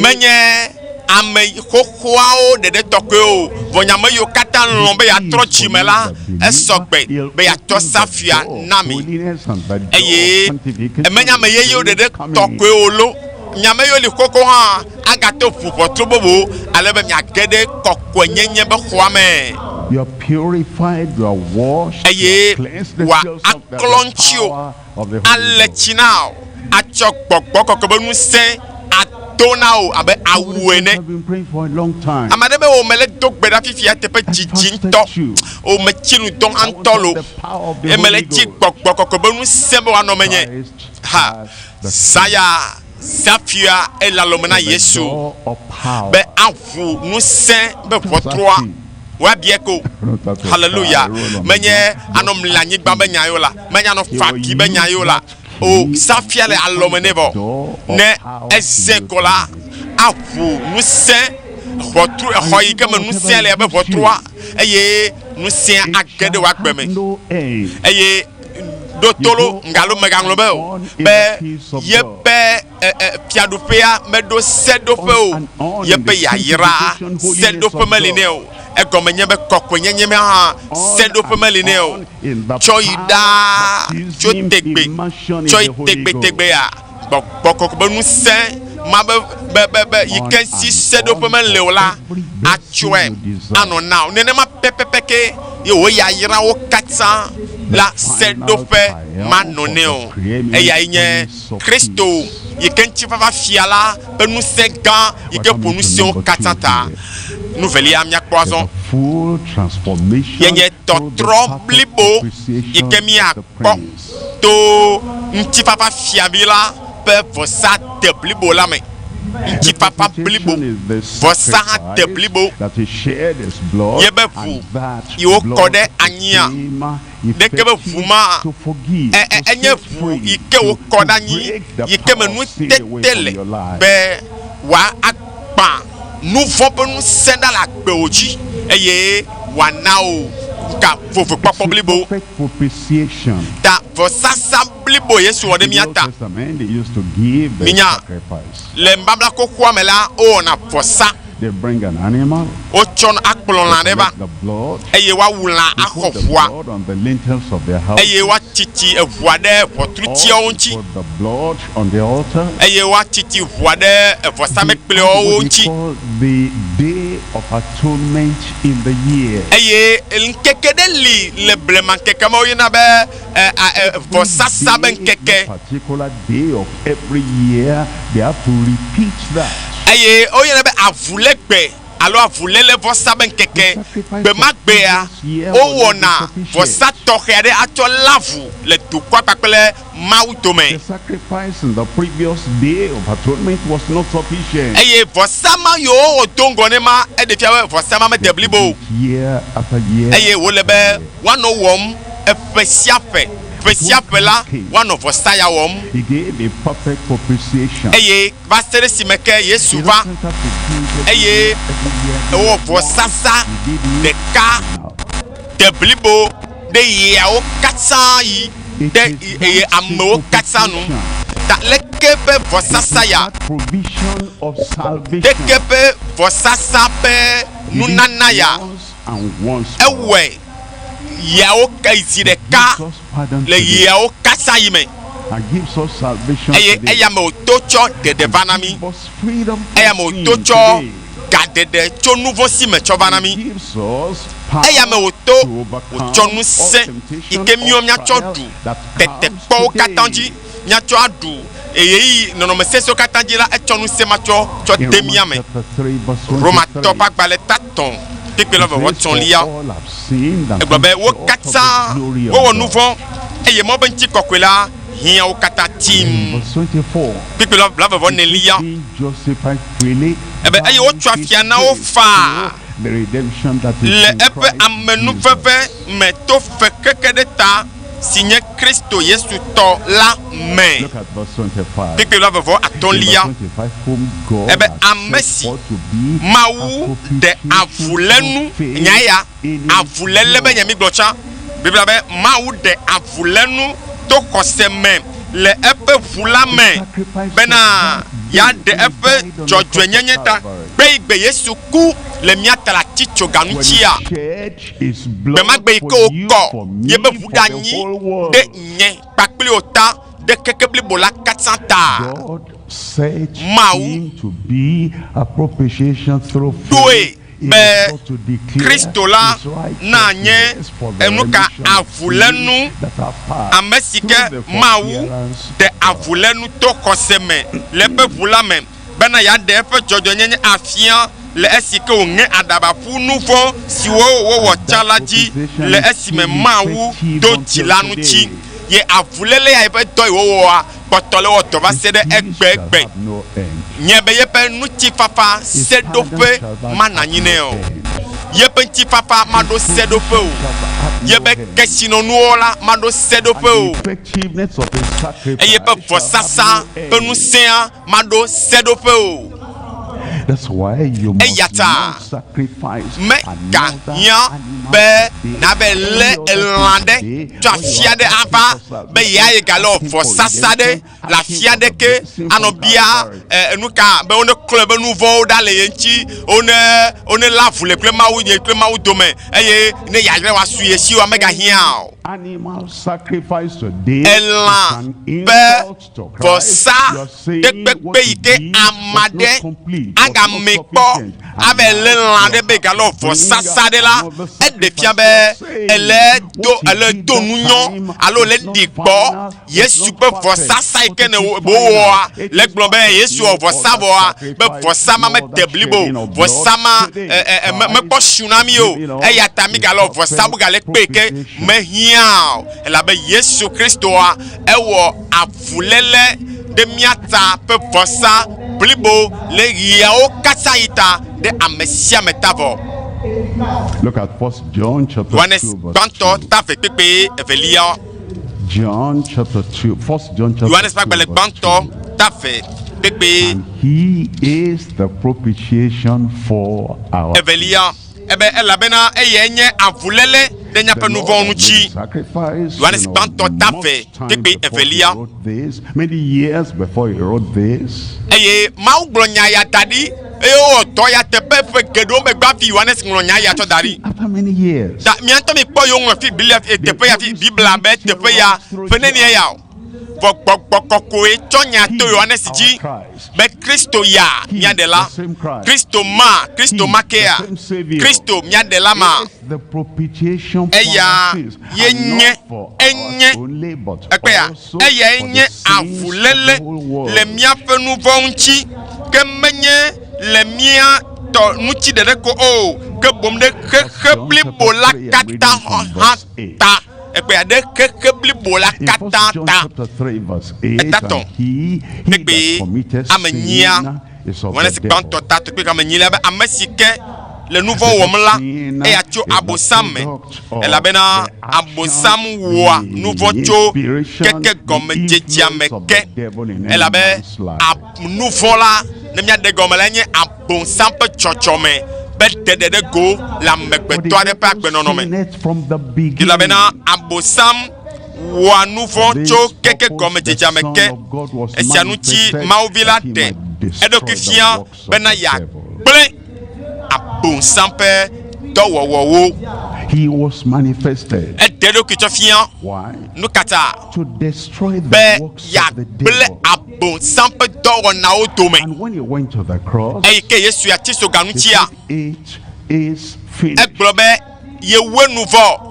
S15: menye ame xoxoawo ɖeɖe tɔkɔe o, vɔ nye ame yiwo katã lɔ̃ be yeatrɔ dzi me la, esɔ gbe be yeatsɔ safia na mi. Eye menye ame yeyewo ɖeɖe tɔkɔe o lo, nye ame yiwo li xoxo hã agato ʋu ʋɔtru bubu ale be miage ɖe kɔkɔenyenye be xɔa me. Eye wòaklɔ ŋutiwò, ale tsi na wò, atsɔ gbɔgbɔ kɔkɔe be ŋusẽ ado na wò abe awu ene. Ame aɖe be, O, mele do gbe ɖa fifia teƒe didi ŋutɔ. O, metsi nu dɔm ŋutɔ lo. Eye mele dzi gbɔgbɔ kɔkɔe be ŋusẽ be wòanɔ menye. Ha, Zaya. Zafia ele alɔme na Yesu be aʋu ŋusẽ be ʋɔtrua woabia ko. Haleluya! Menye anɔ mli anyigba be nya yio la, menye anɔ fa ki be nya yio la. O, Zafia le alɔme nɛ vɔ. Ne eze ko la, aʋu ŋusẽ ʋɔtru, exɔ yi ke me ŋusẽa le be ʋɔtrua eye ŋusẽa age ɖe wò agbe me. Eye ɖo to lo, ŋgalo mègaŋlɔ be o be yeƒe fiaɖuƒea meɖo seɖoƒe o, yeƒe yayra seɖoƒe meli nɛ o. Egɔme nye be kɔkɔenyenye me hã seɖoƒe meli nɛ o. Tsɔ yi ɖaa tso tegbe tsɔ yi tegbetegbea, gbɔgbɔ kɔkɔe be ŋusẽ ma be be be be yi ke si seɖoƒe mele o la atsɔe anɔ na wò. Nenema pɛpɛpɛ ke ye wò yayrawo katã la seɖoƒe manɔ nɛ o. Eyae nye Kristo yi ke ŋutifafa fia la ƒe ŋusẽ gã yi ke ƒo nusiwo katã ta. Nu velia míakpɔ azɔ ye nye tɔtrɔ blibo yi ke míakpɔ to ŋutifafa fiavi la ƒe vɔsa deblibo la me. Ŋutifafa blibo, vɔsa hã de blibo. Ye be ʋu yi wokɔ ɖe anyia, ɖeke be ʋu ma e, e, enye ʋu yi ke wokɔ ɖe anyi yi ke me nutete le be wòagbã nuvɔ̃ ƒe ŋusẽ ɖa le agbewò dzi eye wòana wò ga vovokpɔkpɔ blibo. Ta vɔsasa blibo Yesu wɔ ɖe mía ta. Minya, le nubabla xoxoa me la, wowɔna vɔsa. Wotsɔ akplɔ lã ɖe va eye woawu lã axɔ ʋua eye woatsitsi eʋua ɖe ʋɔtrutiawo ŋuti eye woatsitsi ʋua ɖe vɔsamlekpuiawo ŋuti. Eye ŋkeke ɖe li le blema ŋkeke me woyɔna be vɔsasa be ŋkeke. Eye woyɔnɛ be avulégbé alo avulélévɔsa be ŋkeke. Gbe ma gbea, wowɔna vɔsa tɔxɛ aɖe atsɔ lé avu le dukɔa kpakple Mawu dome. Eye vɔsa ma yi wowɔ do ŋgɔ nɛ ma, eɖe fia be vɔsa ma mede blibo o. Eye wòle be woanɔ wɔm ƒe sia ƒe. Ƒe sia ƒe la, woanɔ vɔsa ya wɔm. Eye va se ɖe esime ke Yesu va, eye ewɔ vɔsasa ɖeka deblibo ɖe ɣeawo katã yi ɖe eye amewo katã nu. Ta leke ƒe vɔsasa ya? Leke ƒe vɔsasa ƒe nunana ya? Ewɔe ɣeawo zi ɖeka le ɣeawo katã yi me. Eye eya me wòto tsɔ ɖeɖe va na mí. Eya me wòto tsɔ gaɖeɖe tso nuvɔ̃ si me tsɔ va na mí. Eya me wòto wòtsɔ ŋusẽ yi ke míwo míatsɔ ɖu tetekpɔwo katã dzi, míatsɔ aɖu ɣeyiɣi nɔnɔme sesẽwo katã dzi la, etsɔ ŋusẽ ma tsɔ tsɔ de mía me. Romatɔ ƒe agbalẽ tatɔ̃ kpekpe la vɔvɔ tsɔlia egblɔ be wo katã wowɔ nuvɔ̃ eye Mawu ƒe ŋutikɔkɔe la hiã wo katã tim. Kpekpe la blavevɔ nelia ebe eye wotsɔ afia na wo faa le eƒe amenuveve me to fe keke ɖe ta si nye Kristo Yesu tɔ la me. Kpukpui blaeve atɔ̃lia, ebe ame si Mawu ɖe avulénu, nya eya, avuléle be nya mígblɔ tsã. Biblia be Mawu ɖe avulénu to xɔse me le eƒe ʋu la me bena yeaɖe eƒe dzɔdzɔenyenye ta. Gbeyigbe Yesu ku le mía ta le atitsoga ŋutia, Gbe ma gbe yi ke wokɔ yeƒe ʋu ɖe anyi ɖe nye kpakple wò ta ɖe keke blibo la katã ta. Mawu ɖoe be Kristo la nanye enuka avulénu, ame si ke Mawu ɖe avulénu to xɔse me le eƒe ʋu la me. bena yeaɖe eƒe dzɔdzɔenyenye afia le esi ke wòŋe aɖaba ƒu nu vɔ̃ siwo wowɔ tsã la dzi le esime Mawu do dzi la ŋuti. Ye avuléle ya eƒe dɔ yi wowɔa kpɔtɔ le wɔ dɔ va se ɖe egbegbe nye be yeƒe ŋutifafa seɖoƒe mana anyi nɛ o. Yeƒe ŋutifafa maɖo seɖoƒe o. Yeƒe kesinɔnuwo la maɖo seɖoƒe o. Eye eƒe vɔsasa ƒe ŋusẽa maɖo seɖoƒe o. Eya ta megahiã be nàve lé elã ɖe tso afi aɖe ava be yeayi gale wɔ vɔsasa ɖe le afi aɖe ke anɔ bia enu ka be woneklɔ eƒe nu vɔ̃wo ɖa le ye ŋuti, wone wonelé avu le kple Mawu ye kple Mawu dome eye ne yayra wòasu ye si oa, megahiã o. Elã be vɔsa ɖe kpekpe yi ke ame aɖe agamee kpɔ ava lé lã ɖe be yegalɔ vɔsasa ɖe la, eɖe fia be ele do ele do nunyɔ alo ele ɖi gbɔ Yesu ƒe vɔsasa yi ke ne wowɔa le gblɔ be Yesu wɔ vɔsa vɔa be vɔsa ma mede blibo o, vɔsa ma mekpɔ su na mí o, eya ta mígalɔ vɔsa bu gale kpe ke mehiã o, elabe Yesu Kristoa ewɔ avuléle ɖe mía ta ƒe vɔsa. blibo le ɣiawo katã yi ta ɖe ame sia ame ta vɔ.
S16: Look at First John chapter
S15: Yohanes
S16: 2 verse
S15: gbãtɔ ta ve kpekpe evelia.
S16: John chapter 2, First John chapter
S15: Yohanes
S16: 2
S15: ƒe agbalẽ
S16: verse
S15: gbãtɔ ta ve kpekpe
S16: 2. He is the propitiation for our
S15: evelia. Ebe elabena eyae nye avuléle ɖe míaƒe
S16: The
S15: nu
S16: Lord
S15: vɔ̃wo
S16: had made
S15: ŋuti.
S16: a sacrifice,
S15: Yohanes
S16: you know,
S15: gbãtɔ ta
S16: much
S15: ve
S16: time
S15: kpekpe
S16: before he
S15: evelia.
S16: wrote this, many years before he wrote this.
S15: Eye Mawu gblɔ nya ya da ɖi eye wowɔ dɔ ya teƒe ƒe geɖewo megbe hafi Yohanes ŋlɔ nya ya tsɔ da ɖi.
S16: After many years,
S15: Ta mía ŋutɔ mikpɔ yi woŋlɔ fi Biblia eh, teƒe ya fi Biblia be teƒe ya ƒe nenie ya o. Vɔ gbɔgbɔ kɔkɔe tsɔ nya to Yohanes dzi be Kristo ya mía ɖela. Kristo ma, Kristo ma kea. Kristo mía ɖela ma.
S16: the propitiation for
S15: Eya
S16: our sins,
S15: ye
S16: and
S15: nye,
S16: not for
S15: enye,
S16: us only, but
S15: ekpea,
S16: also
S15: eyae
S16: for
S15: nye
S16: the sins of
S15: avuléle
S16: the whole world.
S15: le míaƒe nu vɔ̃ ŋuti, ke menye le mía tɔ ŋuti ɖeɖe ko o, ke boŋ ɖe xexe blibo la katã hã ta. Ekpea ɖe xexe blibo la
S16: In
S15: katã
S16: First John
S15: ta.
S16: chapter 3 verse 8,
S15: Etatɔ,
S16: and he
S15: kpekpe
S16: that committeth
S15: ame nyia,
S16: sin is of
S15: Yohanes
S16: the devil.
S15: gbãtɔ ta kpekpe ame nyilia be ame si ke le nu vɔ̃ wɔm la, eya tso abosam me elabena abosam wɔa nu vɔ̃ tso keke gɔmedzedzea me ke elabe ab- nu vɔ̃ la ne míaɖe gɔme la nye abosam ƒe dzɔdzɔme be ɖeɖe ɖe go le amegbetɔ aɖe ƒe agbenɔnɔ me
S16: Sinneth from the beginning.
S15: elabena abosam wɔa nu vɔ̃ tso keke gɔmedzedzea me ke esia ŋuti mawuvi la ɖe eɖokui fia bena yeagblẽ abosam ƒe dɔwɔwɔwo
S16: He was manifested.
S15: eɖe eɖokui tsɔ fia
S16: Why?
S15: nu kata
S16: To destroy
S15: be
S16: the works of the
S15: yeagblẽ
S16: devil.
S15: abosam ƒe dɔwɔnawo dome
S16: And when he went to the cross,
S15: eyi ke yesu ya tsi soga
S16: he
S15: ŋutia
S16: said, It is finished.
S15: egblɔ be yewoe nu vɔ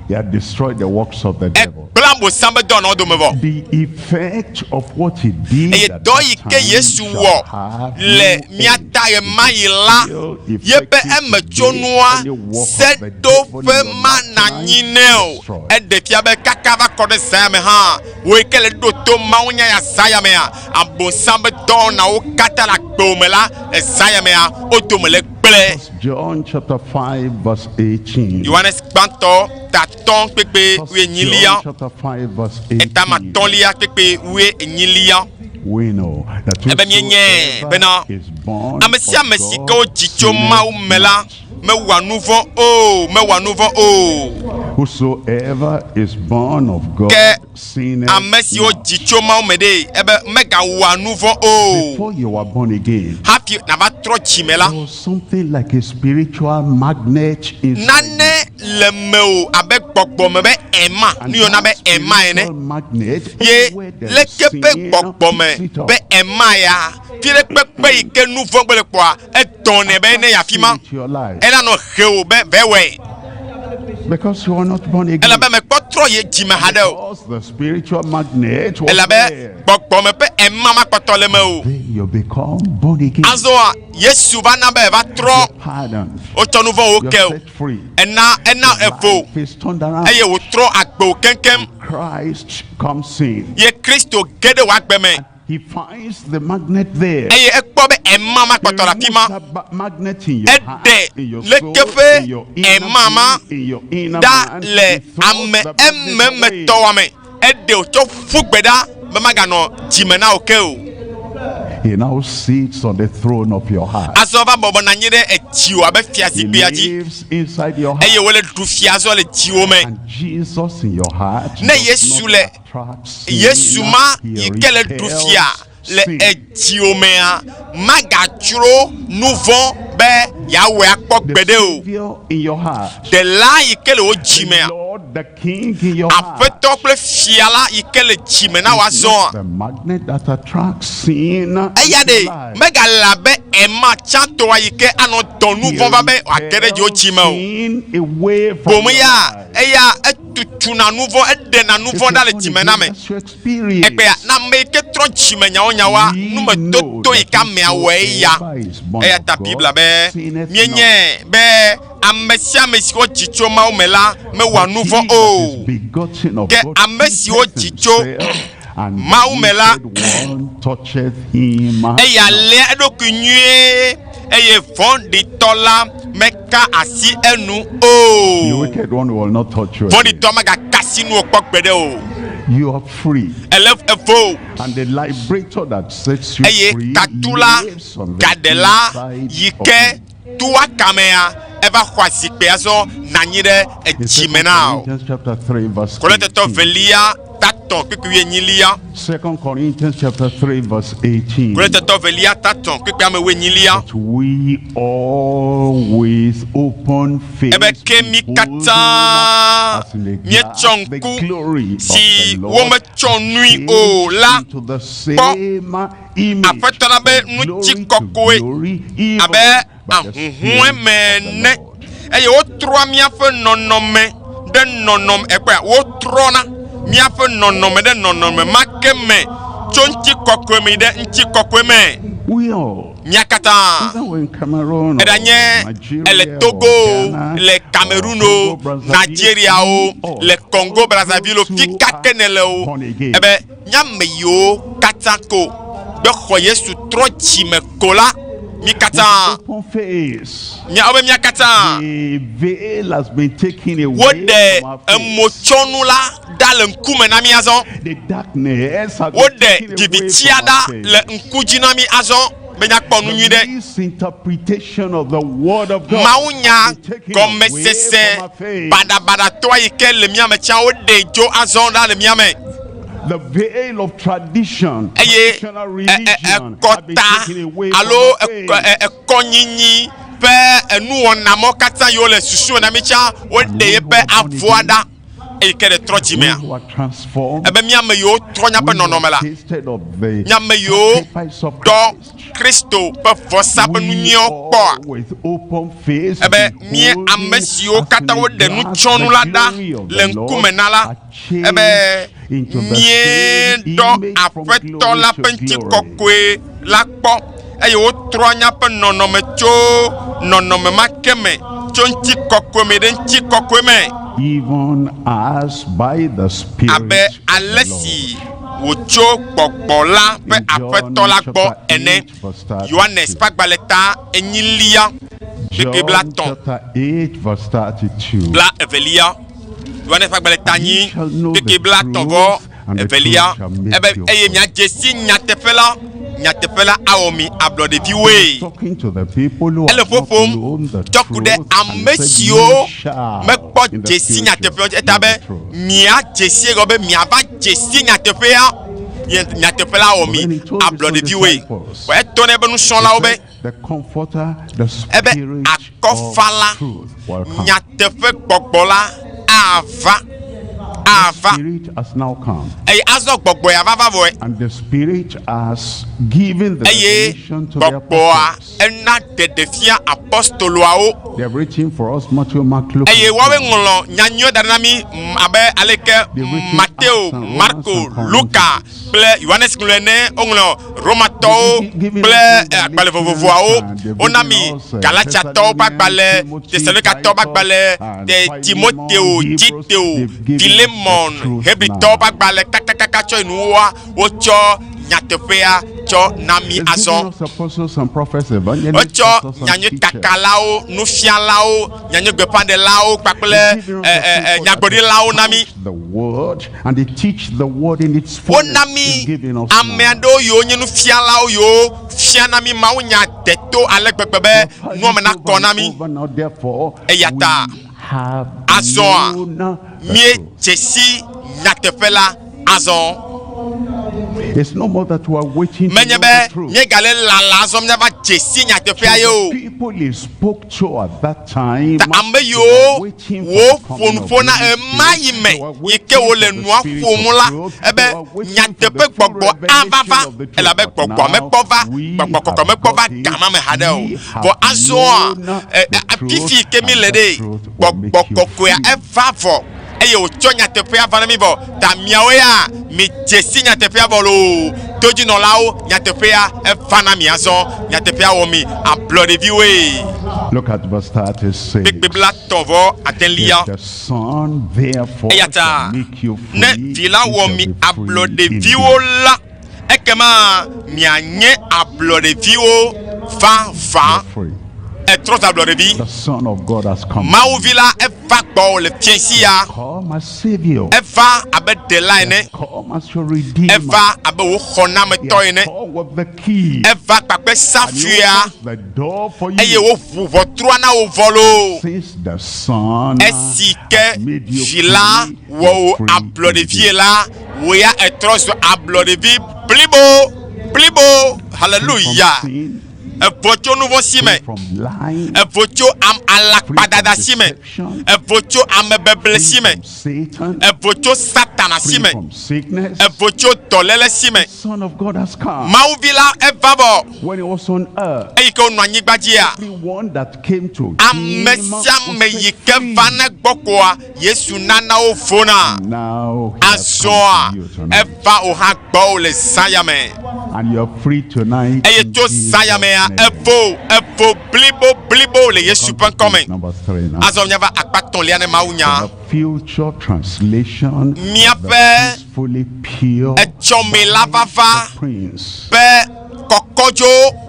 S16: He had destroyed the works of the devil.
S15: gblẽ abosam ƒe dɔwɔnawo dome vɔ
S16: The effect of what he did
S15: eye
S16: at
S15: dɔ
S16: that
S15: yi ke
S16: time
S15: yesu
S16: shall
S15: wɔ
S16: have
S15: le
S16: no
S15: mía
S16: end.
S15: ta ɣemaɣi la yeƒe emetsonua seɖoƒe manɔ anyi nɛ o eɖe fia be kaka va kɔ ɖe zã ya me hã wò yi ke le ɖo to mawu nya ya zã ya mea abosam ƒe dɔwɔnawo katã le agbewò me la le zã ya mea wo dome le gblẽ
S16: John chapter 5 verse 18.
S15: Yohanes gbãtɔ tatɔ̃ kpekpe wuienyilia
S16: John chapter 5 verse
S15: etama
S16: 18.
S15: tɔ̃lia kpekpe wuienyilia
S16: We know that
S15: ebe míenye bena
S16: whosoever is born
S15: ame sia
S16: of
S15: ame si
S16: God
S15: ke wodzi tso
S16: sinneth
S15: Mawu me la mewɔa nu vɔ̃ o mewɔa nu vɔ̃ o
S16: Whosoever is born of God
S15: Ke
S16: sinneth
S15: ame siwo
S16: not.
S15: dzi tso Mawu me ɖe ebe megawɔa nu vɔ̃ o
S16: Before you were born again,
S15: hafi nava trɔ dzime la
S16: there was something like a spiritual magnet inside
S15: nane le mewò abe gbɔgbɔme be ema
S16: And
S15: nu yɔna be
S16: that
S15: ema ene
S16: spiritual magnet,
S15: ye
S16: anywhere there is
S15: leke ƒe
S16: sin,
S15: gbɔgbɔme
S16: picks it up.
S15: be ema ya fi ɖe kpekpe yi ke nu vɔ̃ gbe le kpɔa edɔnɛ be ne yeafi ma
S16: Into your life.
S15: ela nɔ hewò be vɛ wɔe
S16: Because you are not born again.
S15: elabe mekpɔ trɔ ye dzime haɖe o
S16: Because the spiritual magnet was
S15: elabe
S16: there.
S15: gbɔgbɔme ƒe ema makpɔtɔ le me o
S16: Then you become born again.
S15: azɔa yesu va na be va trɔ
S16: Pardoned.
S15: wotsɔ nu vɔ̃wo
S16: You're
S15: ke o
S16: set free.
S15: ena ena evo
S16: Life is turned around.
S15: eye wòtrɔ agbewo keŋkeŋ
S16: Christ comes in.
S15: ye kristo ge ɖe wò agbe me
S16: He finds the magnet there.
S15: eye ekpɔ be ema
S16: He
S15: makpɔtɔ le afi ma
S16: removes that magnet in your heart,
S15: eɖe
S16: in your soul,
S15: leke ƒe
S16: in your inner
S15: ema ma
S16: being, in your inner
S15: ɖa
S16: man.
S15: le
S16: He throws
S15: ame
S16: the magnet away.
S15: ememetɔwoa me eɖe wòtsɔ ƒu gbe ɖa be maganɔ dzime na wò ke o
S16: He now sits on the throne of your heart.
S15: azɔ va bɔbɔ nɔ anyi ɖe edziwò abe
S16: He
S15: fiazikpuia dzi
S16: lives inside your heart.
S15: eye wòle ɖu fia azɔ le dziwò me
S16: And Jesus in your heart
S15: Ne
S16: does
S15: Yesu
S16: not
S15: le
S16: attract sin,
S15: yesu ma
S16: he
S15: yi ke le ɖu
S16: repels
S15: fia le
S16: sin.
S15: edziwò mea magatsro nu vɔ̃ be yeawɔe akpɔ
S16: The
S15: gbeɖe o
S16: Savior in your heart,
S15: ɖela yi ke le wò
S16: the
S15: dzimea
S16: Lord, the King in your heart,
S15: aƒetɔ kple fia la yi ke le dzime na wò
S16: is
S15: azɔa
S16: not the magnet that attracts sin
S15: eya
S16: into
S15: ɖe
S16: life.
S15: megale abe ema tsãtɔa yi ke anɔ dɔ nu
S16: He
S15: vɔ̃ va be wòage ɖe dziwò
S16: repels
S15: dzime o
S16: sin away from
S15: boŋ
S16: your
S15: ya
S16: life.
S15: eya etutuna nu vɔ̃ eɖena nu
S16: If
S15: vɔ̃
S16: you're
S15: ɖa le
S16: born
S15: dzime
S16: again,
S15: na me
S16: that's your experience.
S15: egbea na ame yi ke trɔ dzime nyawo nyawoa
S16: We know
S15: numetoto yi
S16: that
S15: ke amea wɔe ya
S16: whosoever is born
S15: eya
S16: of
S15: ta
S16: God
S15: biblia be
S16: sinneth
S15: míenye be ame sia ame si wodzi tso mawu me la mewɔa nu
S16: He
S15: vɔ̃
S16: that
S15: o
S16: is begotten of
S15: ke
S16: God
S15: ame siwo
S16: keepeth
S15: dzi tso
S16: himself, And the
S15: Mawu me la,
S16: wicked one toucheth him
S15: eya léa eɖokui nyuie eye vɔ̃ɖitɔ la meka asi enu
S16: The
S15: o.
S16: wicked one will not touch you. again.
S15: Vɔ̃ɖitɔ megaka asi nu kpɔ gbeɖe o.
S16: You are free.
S15: Ele evo
S16: And the liberator that sets you
S15: eye
S16: free
S15: katula
S16: lives on the
S15: gaɖela
S16: inside
S15: yi
S16: of
S15: ke toa kamea eva xɔ azikpui azɔ nɔ anyi ɖe
S16: In
S15: edzime na o.
S16: Corinthians chapter 3 verse
S15: Korintotɔ
S16: 18.
S15: velia tatɔ̃ kpukpui wuienyilia.
S16: 2 Corinthians chapter 3 verse 18.
S15: Korintotɔ velia tatɔ̃ kpukpui ame wuienyilia.
S16: But we all with open face
S15: Ebe ke mi katã
S16: as in a
S15: míetsɔ
S16: glass the
S15: ŋku
S16: glory of
S15: si
S16: the Lord
S15: wometsɔ nui o la
S16: into the
S15: kpɔ
S16: same image
S15: Aƒetɔ la be
S16: from glory
S15: ŋuti
S16: to
S15: kɔkɔe
S16: glory, even
S15: abe
S16: by the
S15: ahuhɔ̃e
S16: Spirit
S15: me
S16: of the
S15: ene
S16: Lord.
S15: eye wotrɔa míaƒe nɔnɔme ɖe nɔnɔme ekpɔa wotrɔna míaƒe nɔnɔme ɖe nɔnɔme ma ke me tso ŋutikɔkɔe me yi ɖe ŋutikɔkɔe me
S16: We all,
S15: mía katã
S16: either we're in Cameroon or
S15: eɖanye
S16: Nigeria
S15: ele
S16: or
S15: Togo o
S16: Ghana
S15: le
S16: or
S15: Cameroon o
S16: Congo Brazzaville,
S15: Nigeria o
S16: we all,
S15: le Congo Brazzaville o
S16: those
S15: fi
S16: who
S15: ka ke
S16: are
S15: ne le o
S16: born again.
S15: ebe míame yiwo katã ko be xɔ Yesu trɔ dzime ko la mí katã
S16: With open face,
S15: míawo be mía katã
S16: the veil has been taken away
S15: woɖe
S16: from our face.
S15: emotsɔnu la ɖa le ŋkume na mí azɔ
S16: The darkness has been
S15: woɖe
S16: taken away
S15: divitia
S16: from
S15: ɖa
S16: our face.
S15: le ŋku dzi na mí azɔ be míakpɔ nu nyui
S16: The
S15: ɖe
S16: misinterpretation of the word of God
S15: mawunya
S16: has been taken away
S15: gɔmesese
S16: from our face.
S15: baɖabaɖatɔa yi ke le mía me tsã woɖe dzo azɔ ɖa le mía me
S16: The veil of tradition,
S15: eye
S16: traditional
S15: ɛ- ɛ-
S16: religion has been
S15: ɛkɔta
S16: taken away from
S15: alo
S16: our
S15: ɛkɔ-
S16: face.
S15: ɛ- ɛkɔnyinyi ƒe enuwɔnamɔ katã yiwo le susu me na mí tsã woɖe yeƒe avɔa ɖa eyi ke ɖe trɔ
S16: We
S15: dzimea
S16: who are transformed,
S15: ebe míame yiwo trɔ míaƒe
S16: we who
S15: nɔnɔme la
S16: have tasted of the
S15: míame yiwo
S16: sacrifice of
S15: dɔ
S16: Christ,
S15: Kristo ƒe vɔsa ƒe
S16: we
S15: nu nyuiwo kpɔa
S16: all with open face
S15: ebe mía
S16: beholding
S15: ame siwo
S16: as in
S15: katã
S16: a
S15: woɖe
S16: glass
S15: nutsɔnu
S16: the
S15: la ɖa
S16: glory of
S15: le
S16: the Lord
S15: ŋkume na la
S16: are
S15: ebe
S16: changed into the same
S15: míeɖɔ
S16: image from
S15: aƒetɔ
S16: glory
S15: la
S16: to
S15: ƒe
S16: glory.
S15: ŋutikɔkɔe la kpɔ eye wotrɔ míaƒe nɔnɔme tso nɔnɔme ma ke me tso ŋutikɔkɔe me ɖe ŋutikɔkɔe me
S16: Even as by the Spirit
S15: abe
S16: of the
S15: ale
S16: Lord.
S15: si wòtso gbɔgbɔ la ƒe
S16: In John
S15: aƒetɔ la gbɔ
S16: chapter
S15: ene
S16: 8, verse 32.
S15: Yohanes ƒe agbalẽ ta enyilia kpekpe
S16: John
S15: blatɔ̃
S16: chapter 8, verse 32.
S15: bla evelia Yohanes ƒe agbalẽ ta
S16: And ye
S15: nyi
S16: shall know the
S15: kpekpe blatɔ̃ vɔ
S16: truth, and the
S15: evelia
S16: truth shall make
S15: ebe
S16: you
S15: eye
S16: free.
S15: miadze si nyateƒe la nyateƒe la awɔ mi ablɔɖeviwoe
S16: Talking to the people who
S15: ele
S16: have not
S15: ƒoƒom
S16: known the
S15: tsɔ ku ɖe
S16: truth, and
S15: ame
S16: said,
S15: siwo
S16: "Ye shall
S15: mekpɔ
S16: in the
S15: dzesi
S16: future
S15: nyateƒe eta
S16: know
S15: be
S16: the truth."
S15: mia dzesi egɔ be miava dzesi nyateƒea ye nyateƒe la wɔ mi
S16: When he told his own
S15: ablɔɖeviwoe
S16: disciples,
S15: wɔ etɔ nɛ be nusrɔ̃lawo be
S16: He said, the comforter, the
S15: ebe
S16: spirit
S15: akɔfala
S16: of truth will come.
S15: nyateƒe gbɔgbɔ la ava
S16: The
S15: ava
S16: spirit has now come.
S15: eye azɔ gbɔgbɔ ya va va vɔe
S16: And the spirit has given the
S15: eye
S16: revelation to the
S15: gbɔgbɔa
S16: apostles.
S15: ena ɖeɖefia apostoloawo
S16: They have written for us Matthew, Mark, Luke,
S15: eye
S16: and
S15: woawoe
S16: John.
S15: ŋlɔ nyanyuie da ɖe na mí mm, abe aleke
S16: They written
S15: Mateo,
S16: Acts and Romans
S15: Marko,
S16: and Corinthians.
S15: Luka kple Yohanes ŋlɔe ne woŋlɔ Romatɔwo
S16: They've given
S15: kple
S16: us
S15: eh, agbalẽ
S16: Galatians
S15: vovovoawo
S16: and they've
S15: wona
S16: given
S15: mi
S16: us,
S15: Galatiatɔwo ƒe agbalẽ,
S16: Thessalonians,
S15: Tesalonikatɔwo ƒe agbalẽ,
S16: Titus, and
S15: te-
S16: Philemon,
S15: Timoteo,
S16: Hebrews.
S15: Titeo,
S16: They've given us the
S15: Filemon,
S16: truth
S15: Hebritɔwo
S16: now.
S15: ƒe agbalẽ kakakaka tsɔ yi nuwoa wotsɔ nyateƒea tsɔ na mí
S16: They've
S15: azɔ.
S16: given us apostles and prophets, evangelists,
S15: wotsɔ
S16: pastors and
S15: nyanyui
S16: teachers.
S15: kakalawo nufialawo nyanyui gbeƒãɖelawo kpakple
S16: They've given us
S15: ɛ,
S16: the
S15: ɛ, ɛ,
S16: people that
S15: nyagblɔɖilawo na mí
S16: expound the word and they teach the word in its fullness.
S15: wona mí
S16: They've given us
S15: ame
S16: now.
S15: aɖewo yiwo nye nufialawo yiwo fiana mí mawu nya deto ale gbegbe be nua me nakɔ na mí
S16: Over now, therefore,
S15: Eya ta,
S16: we have
S15: azɔa
S16: known the truth.
S15: míedze si nyateƒe la azɔ
S16: It's no more that we are waiting to
S15: menye
S16: know
S15: be
S16: the truth.
S15: míegale lala azɔ míava dze si nyateƒea ye o
S16: The people he spoke to at that time,
S15: Ta ame
S16: they
S15: yiwo
S16: were waiting for
S15: wo
S16: the coming
S15: ƒo
S16: of
S15: nuƒo na
S16: Holy
S15: ema yi
S16: Spirit.
S15: me
S16: They were
S15: yi ke
S16: waiting
S15: wole
S16: for the
S15: nua
S16: spirit
S15: ƒom
S16: of
S15: la
S16: truth.
S15: ebe
S16: They were waiting for
S15: nyateƒe
S16: the full
S15: gbɔgbɔ ava va
S16: revelation of the truth.
S15: elabe
S16: But
S15: gbɔgbɔa
S16: now
S15: mekpɔ va
S16: we
S15: gbɔgbɔ kɔkɔ
S16: have
S15: mekpɔ va
S16: got it.
S15: gama me haɖe o
S16: We
S15: vɔ
S16: have
S15: azɔa
S16: known
S15: ɛ,
S16: the
S15: ɛ,
S16: truth,
S15: fifi ke mi
S16: and
S15: le
S16: the
S15: ɖe
S16: truth will make
S15: gbɔgbɔ
S16: you
S15: kɔkɔea
S16: free.
S15: eva vɔ eye wòtsɔ nyateƒea va na mi vɔ ta miawo ya midze si nyateƒea vɔ loo todzinɔlawo nyateƒea eva na mi azɔ nyateƒea wɔ mi ablɔɖeviwoe.
S16: Look at verse 36.
S15: Kpekpe blatɔ̃ vɔ adelia.
S16: If the Son therefore
S15: Eya ta
S16: shall make you free,
S15: ne vi la
S16: you
S15: wɔ
S16: shall
S15: mi
S16: be free
S15: ablɔɖeviwo
S16: indeed.
S15: la, ekema mianye ablɔɖeviwo vavã.
S16: Free.
S15: Etrɔ zu ablɔɖevi.
S16: The Son of God has come.
S15: Mawuvi la eva gbɔwò le fiẽ sia.
S16: Come as Savior.
S15: Eva abe ɖela ene.
S16: Come as your Redeemer.
S15: Eva abe wò xɔnametɔ
S16: He
S15: ene.
S16: has come with the key.
S15: Eva kpakple
S16: And he
S15: safia
S16: opens the door for you.
S15: eye woʋu ʋɔtrua na wò vɔ loo.
S16: Since the Son
S15: Esi ke
S16: made you
S15: vi la
S16: free,
S15: wɔ wò
S16: you're free
S15: ablɔɖevie la, wò ya etrɔ zu ablɔɖevi blibo blibo. Hallelujah.
S16: From sin,
S15: Evo tso nu vɔ̃ si me.
S16: from lying,
S15: Evo tso am alakpadada si me. Evo tso amebeble si me.
S16: Satan,
S15: Evo tso Satana si
S16: free
S15: me.
S16: from sickness.
S15: Evo tso dɔléle si me.
S16: Son of God has come.
S15: Mawuvi la eva vɔ.
S16: When he was on earth,
S15: Eyi ke wonɔ anyigba dzia,
S16: everyone that came to
S15: ame
S16: him
S15: sia ame
S16: was
S15: yi
S16: set
S15: ke
S16: free.
S15: va ne gbɔ koa, Yesu nana wo vona.
S16: Now he has
S15: Azɔa,
S16: come to you tonight.
S15: eva wò hã gbɔwò le zã ya me.
S16: And you're free tonight.
S15: Eye
S16: in
S15: tso zã ya
S16: Jesus'
S15: mea,
S16: name.
S15: evo, evo blibo blibo le Yesu ƒe ŋkɔme.
S16: Number three now.
S15: Azɔ míava akpa tɔ̃lia ne Mawu nya.
S16: The future translation of the
S15: Míaƒe
S16: peacefully pure
S15: etsɔme la vava
S16: prince.
S15: ƒe kɔkɔdzo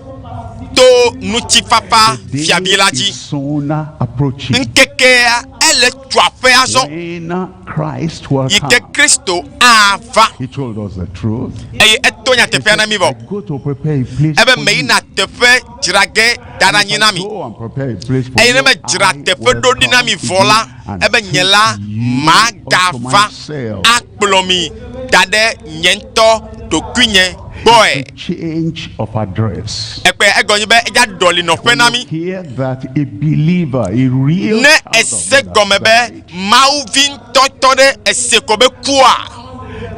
S15: to ŋutifafa
S16: Day
S15: fiavi la dzi.
S16: is soon approaching.
S15: Ŋkekea ele tu aƒe azɔ
S16: When Christ will
S15: yi ke
S16: come.
S15: Kristo ava
S16: He told us the truth.
S15: eye eto nyateƒea na mi vɔ.
S16: I go to prepare a place
S15: Ebe
S16: for you.
S15: meyina teƒe dzra ge da ɖe anyi na mi.
S16: Go and prepare a place for
S15: Eye ne
S16: you.
S15: medzra
S16: I
S15: teƒe
S16: will
S15: ɖo ɖi na mi
S16: come
S15: vɔ la,
S16: again and
S15: ebe nye la
S16: take you unto
S15: magava
S16: myself.
S15: akplɔ mi da ɖe nye ŋutɔ ɖokuinye gbɔe.
S16: Change of address.
S15: Ekpe egɔnye be edza ɖɔli nɔƒe na mi.
S16: Hear that a believer, a real
S15: Ne
S16: child of
S15: ese
S16: God has
S15: gɔme be
S16: died.
S15: Mawuvi ŋutɔtɔ ɖe ese ko be kua,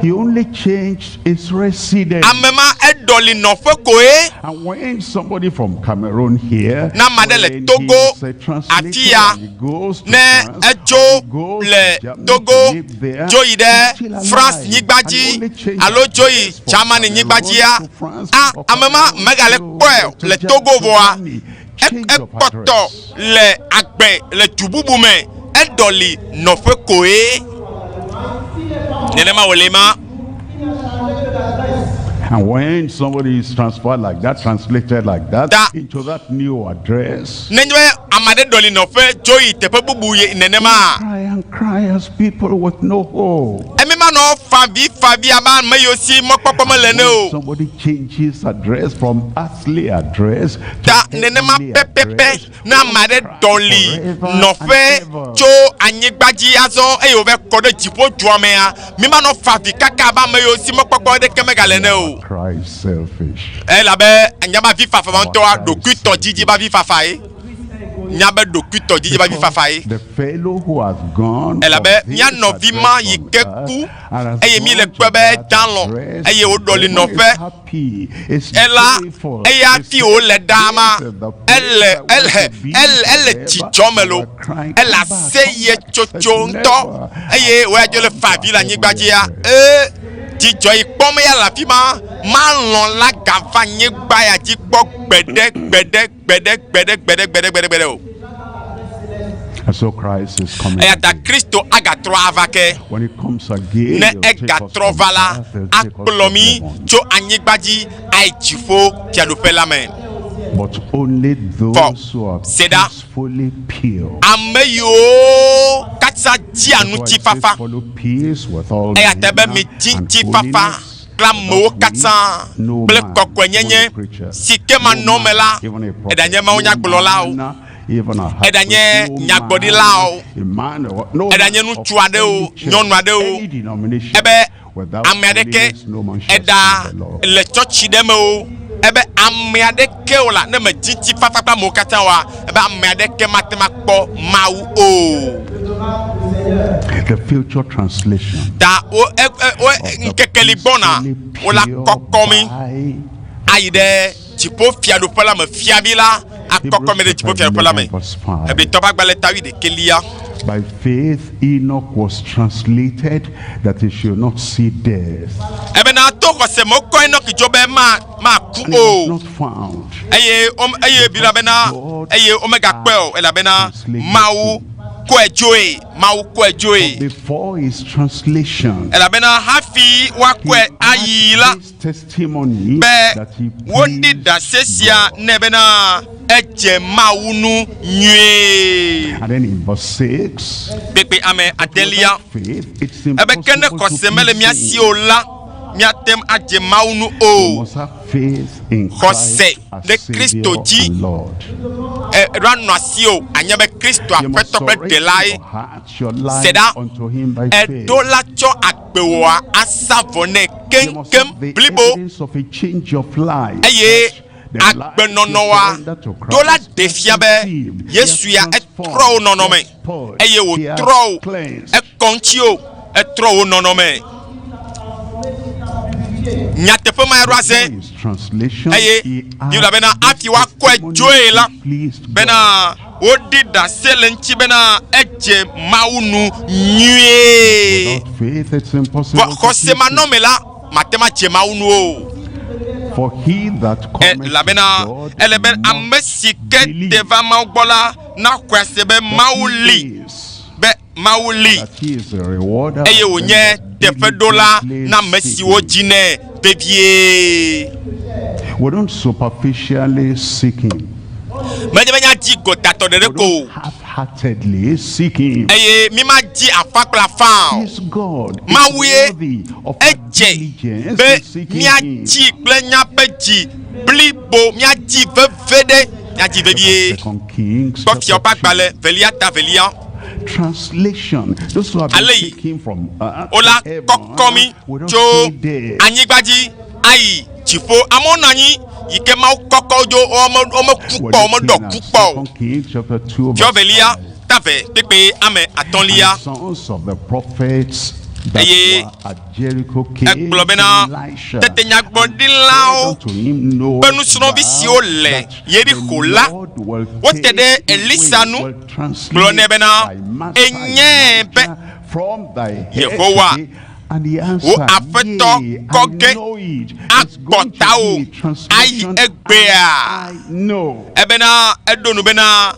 S16: He only changed his residence.
S15: ame ma eɖɔli nɔƒe koe.
S16: And when somebody from Cameroon here,
S15: Ne ame aɖe le
S16: when he
S15: Togo
S16: is, translated
S15: afi ya,
S16: and he goes to
S15: ne
S16: France,
S15: edzo
S16: he goes
S15: le
S16: to Germany
S15: Togo
S16: to live there,
S15: dzo yi ɖe
S16: he's still alive.
S15: France nyigba
S16: And
S15: dzi
S16: only change
S15: alo dzo yi
S16: address from
S15: Germany nyigba
S16: Cameroon
S15: dzia,
S16: to France
S15: a
S16: or
S15: ame ma
S16: Cameroon
S15: megale kpɔe
S16: to
S15: le
S16: Ger-
S15: Togo
S16: to
S15: vɔa,
S16: Germany. Change of
S15: ekpɔtɔ
S16: address.
S15: le agbe le du bubu me, eɖɔli nɔƒe koe. Nenema wòle ma.
S16: And when somebody is transferred like that, translated like that,
S15: Da-
S16: into that new address,
S15: Nenye be ame aɖe ɖɔli nɔƒe dzo yi teƒe bubu ye nenema,
S16: cry and cry as people with no hope.
S15: emi ma nɔ favi favi abe ame yiwo si mɔkpɔkpɔ mele ne
S16: When
S15: o.
S16: somebody changes address from earthly address to
S15: Ta nenema
S16: heavenly
S15: pɛpɛpɛ
S16: address,
S15: ne ame aɖe ɖɔli
S16: forever and
S15: nɔƒe
S16: ever.
S15: tso anyigba dzi azɔ eye wòva kɔ ɖe dziƒo dua mea, mi ma nɔ favi kaka abe ame yiwo si mɔkpɔkpɔ ɖeke megale ne o.
S16: Cry selfish.
S15: Elabe nyaba vi fafa ma ŋutɔa ɖokuitɔ dzidzi ba vi fafa ye. Nyabe ɖokuitɔ dzidzi ba vi fafa ye.
S16: The fellow who has gone
S15: Elabe
S16: from
S15: mía
S16: this
S15: nɔvi ma
S16: address
S15: yi
S16: on
S15: ke
S16: earth
S15: ku
S16: and has
S15: eye mi le
S16: gone
S15: kpɔe
S16: to
S15: be
S16: that
S15: dan lɔ
S16: address,
S15: eye wòɖɔli
S16: the one
S15: nɔƒe
S16: is happy, is
S15: ela
S16: joyful,
S15: eya
S16: is
S15: fi wòle ɖaa ma
S16: this is the place
S15: ele
S16: I want
S15: ele
S16: to be
S15: ele ele
S16: forever.
S15: dzidzɔ me lo
S16: And we're crying,
S15: ele
S16: "Come back,
S15: aseye
S16: come back."
S15: tsotso
S16: Said,
S15: ŋutɔ
S16: "Never.
S15: eye wòya dzo le
S16: I've
S15: fa
S16: gone
S15: vi
S16: to
S15: le anyigba
S16: heavenly
S15: dzia
S16: address.
S15: ee dzidzɔ yi kpɔm ya le afi ma malɔ̃ la gava anyigba ya dzi kpɔ gbeɖe gbeɖe gbeɖe gbeɖe gbeɖe gbeɖe gbeɖe gbeɖe o
S16: And so Christ is coming.
S15: eya ta
S16: again.
S15: Kristo agatrɔ ava ke
S16: When he comes again,
S15: ne
S16: he'll take us
S15: egatrɔ
S16: from
S15: va la
S16: earth, he'll take us
S15: akplɔ
S16: to
S15: mi
S16: heaven.
S15: tso anyigba dzi ayi dziƒo fiaɖuƒe la me.
S16: But only those who are
S15: Se ɖa.
S16: peacefully pure.
S15: Ame yiwo katã dzia
S16: That's why it says,
S15: ŋutifafa
S16: follow peace with all
S15: eya ta be
S16: men
S15: midzi
S16: and
S15: ŋutifafa
S16: holiness,
S15: kple amewo
S16: without which
S15: katã
S16: no
S15: kple
S16: man,
S15: kɔkɔenyenye
S16: even a preacher,
S15: si ke
S16: no
S15: manɔ me la
S16: man, even a prophet,
S15: eɖanye
S16: no
S15: mawunyagblɔla o
S16: man, even a high
S15: eɖanye
S16: priest, no
S15: nyagblɔɖila o
S16: man, a man or- no
S15: eɖanye
S16: man of
S15: ŋutsu aɖe o
S16: any church,
S15: nyɔnu aɖe o
S16: any denomination,
S15: ebe
S16: without
S15: ame aɖeke
S16: holiness, no man shall
S15: eɖa
S16: see the Lord.
S15: le tsɔtsi ɖe me o ebe ame aɖeke o la ne medzi ŋutifafa kple amewo katã oa ebe ame aɖeke mate ŋu akpɔ Mawu o.
S16: The future translation
S15: Ta wo e e wo
S16: of the
S15: ŋkeke li gbɔna
S16: peacefully
S15: wola
S16: pure
S15: kɔkɔ mi
S16: by
S15: ayi ɖe dziƒo fiaɖuƒe la me fiavi la akɔkɔ mi ɖe
S16: Hebrews
S15: dziƒo
S16: chapter
S15: fiaɖuƒe la me.
S16: 11 verse 5.
S15: Hebritɔ ƒe agbalẽ ta wuiɖekɛlia.
S16: By faith, Enoch was translated that he should not see death.
S15: Ebena To xɔse me wokɔ Enɔki dzo be ma maku
S16: And he was
S15: o.
S16: not found.
S15: Eye wome eye Biblia bena eye womegakpɔe o elabena Mawu kɔe dzoe. Mawu kɔe dzoe.
S16: Before his translation,
S15: Elabena hafi woakɔe ayii la,
S16: his testimony
S15: be
S16: that he
S15: woɖi
S16: pleased
S15: ɖase sia nɛ bena edze Mawu nu nyuie.
S16: And then in verse 6,
S15: Kpekpe ame adelia.
S16: faith, it's
S15: Ebe ke ne
S16: impossible to
S15: xɔse mele mía
S16: please
S15: si
S16: him.
S15: o la, míate ŋu adze Mawu nu
S16: We
S15: o.
S16: must have faith in
S15: Xɔse
S16: Christ as
S15: ɖe Kristo
S16: Savior
S15: dzi
S16: and Lord.
S15: e, ɖo anɔ asi o anye be Kristo
S16: You must
S15: Aƒetɔ kple
S16: surrender
S15: Ɖelae.
S16: your heart, your
S15: Se
S16: life
S15: ɖa,
S16: unto him by faith.
S15: eɖo la tsɔ agbewòa asa vɔ nɛ
S16: You must
S15: keŋkeŋ
S16: have the
S15: blibo
S16: evidence of a change of life.
S15: eye
S16: The life you
S15: agbenɔnɔa
S16: surrender to
S15: ɖo la
S16: Christ
S15: ɖe
S16: has
S15: fia be
S16: received. He has
S15: Yesu ya etrɔ
S16: transformed,
S15: wò nɔnɔme
S16: he has purged,
S15: eye
S16: he
S15: wòtrɔ
S16: has
S15: wò
S16: cleansed.
S15: ekɔ ŋuti o etrɔ wò nɔnɔme. Nyateƒe ma ya ɖo aze
S16: His translation,
S15: eye
S16: he
S15: Biblia
S16: had
S15: bena hafi woakɔe
S16: testimony
S15: dzoe la
S16: he pleased God.
S15: bena woɖi ɖase le ŋuti bena edze Mawu nu nyuie.
S16: Without faith, it's impossible
S15: Vɔ
S16: to
S15: xɔse
S16: please him.
S15: manɔme la mate ŋu adze Mawu nu o.
S16: For he that cometh
S15: Elabena
S16: to God
S15: ele be
S16: must
S15: ame si ke te va Mawu gbɔ la naxɔe ase be Mawu li be Mawu li
S16: that he is a rewarder
S15: eye
S16: of them
S15: wònye
S16: that
S15: teƒeɖola
S16: diligently
S15: na ame
S16: seek
S15: siwo
S16: him.
S15: dzinɛ vevie.
S16: We don't superficially seek him.
S15: Menye be míadi gɔtatɔ ɖeɖe ko o
S16: Half-heartedly seek him.
S15: eye mímadzi afa kple afa o.
S16: Is God is
S15: Mawu ye
S16: worthy of our
S15: edze
S16: diligence
S15: be
S16: in seeking him.
S15: míadzi kple míaƒe dzi blibo, míadzi veve ɖe, míadzi vevie.
S16: Second Kings
S15: Kpɔ Fiawo ƒe
S16: chapter
S15: agbalẽ velia ta velia.
S16: translation. Those who have been
S15: Ale yi
S16: taken from earth
S15: wola
S16: to heaven
S15: kɔkɔ mi
S16: will not
S15: tso
S16: stay there.
S15: anyigba dzi ayi dziƒo. Amewo nɔ anyi yi ke Mawu kɔkɔ wo dzo wome womeku
S16: We're
S15: kpɔ o, womeɖɔ
S16: looking
S15: ku
S16: at
S15: kpɔ o.
S16: Second Kings chapter 2
S15: Fiawo
S16: verse
S15: velia ta ve kpekpe ame atɔ̃lia.
S16: And sons of the prophets that
S15: Eye
S16: were at Jericho came
S15: egblɔ
S16: to
S15: bena
S16: Elisha
S15: tete nyagblɔɖilawo
S16: said unto him,
S15: ƒe
S16: Knowest
S15: nusrɔ̃vi
S16: thou
S15: siwo le
S16: that
S15: Yeriko
S16: the
S15: la
S16: Lord will
S15: wote
S16: take
S15: ɖe Elisa
S16: away,
S15: nu
S16: will
S15: gblɔ nɛ
S16: translate
S15: bena
S16: thy master
S15: enyae be
S16: Elijah from thy head
S15: Yehowa
S16: today? And he
S15: wò
S16: answered,
S15: aƒetɔ
S16: Yea,
S15: kɔ
S16: I
S15: ge
S16: know it. It's
S15: akpɔ
S16: going to
S15: tawò
S16: be a
S15: ayi
S16: translation
S15: egbea.
S16: I know.
S15: Ebena eɖo nu bena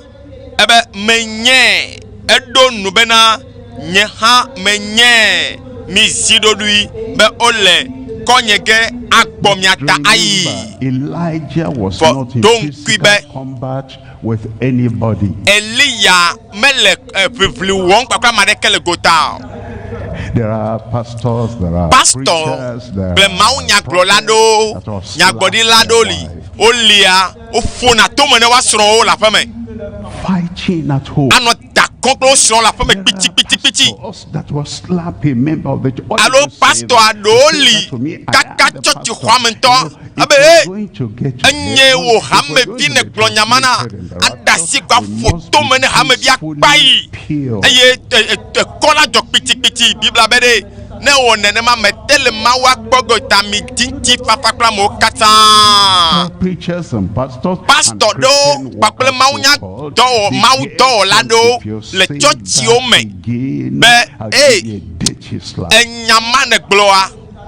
S15: ebe menyae. Eɖo nu bena nye hã menyae. Mizi ɖoɖoe be wole kɔnye ge akpɔ mia ta ayi.
S16: Remember, Elijah was
S15: Vɔ
S16: not in
S15: ɖo ŋkui
S16: physical
S15: be
S16: combat with anybody.
S15: Eliya mele ʋiʋli wɔm kpakple ame aɖeke le gota o.
S16: There are pastors, there are
S15: Pastor
S16: preachers, there
S15: kple
S16: are
S15: mawunyagblɔla ɖewo,
S16: that are slapped
S15: nyagblɔɖila ɖewo li. Wolia, woƒona tome ne woasrɔ̃ wo le aƒeme.
S16: fighting at home.
S15: Anɔ da kɔm kple wo srɔ̃ le aƒeme kpitsikpitsikpitsi.
S16: Us that will slap a member of the church. What
S15: Alo
S16: did you say
S15: pastor
S16: that?
S15: aɖewo
S16: You
S15: li
S16: say that to me, I
S15: kaka
S16: am the
S15: tsɔtsi
S16: pastor.
S15: xɔame ŋutɔ
S16: You know, if
S15: ebe
S16: we're
S15: ee
S16: going to get to
S15: enye
S16: heaven,
S15: wò
S16: if we're going
S15: hamevi
S16: to
S15: ne
S16: be
S15: gblɔ nyama na
S16: translated in the
S15: aɖe
S16: rapture,
S15: asi kɔ
S16: we
S15: aƒo
S16: must
S15: tome
S16: be
S15: ne hamevi akpa yi
S16: peacefully pure.
S15: eye ekɔ la dzɔ kpitsikpitsi Biblia be ɖe ne wɔ nenema mete le Mawu akpɔ ge o ta mi dzi ŋutifafa kple amewo katã.
S16: Preachers and pastors and
S15: Pastor ɖewo
S16: Christian
S15: kpakple
S16: workers
S15: mawunya
S16: so-called,
S15: dɔwɔ
S16: they
S15: mawu
S16: hear
S15: dɔwɔla
S16: them,
S15: ɖewo
S16: if you
S15: le
S16: say
S15: tsɔtsiwo
S16: that
S15: me
S16: again,
S15: be
S16: I'll
S15: ee
S16: give you a dirty slap.
S15: enya ma ne gblɔa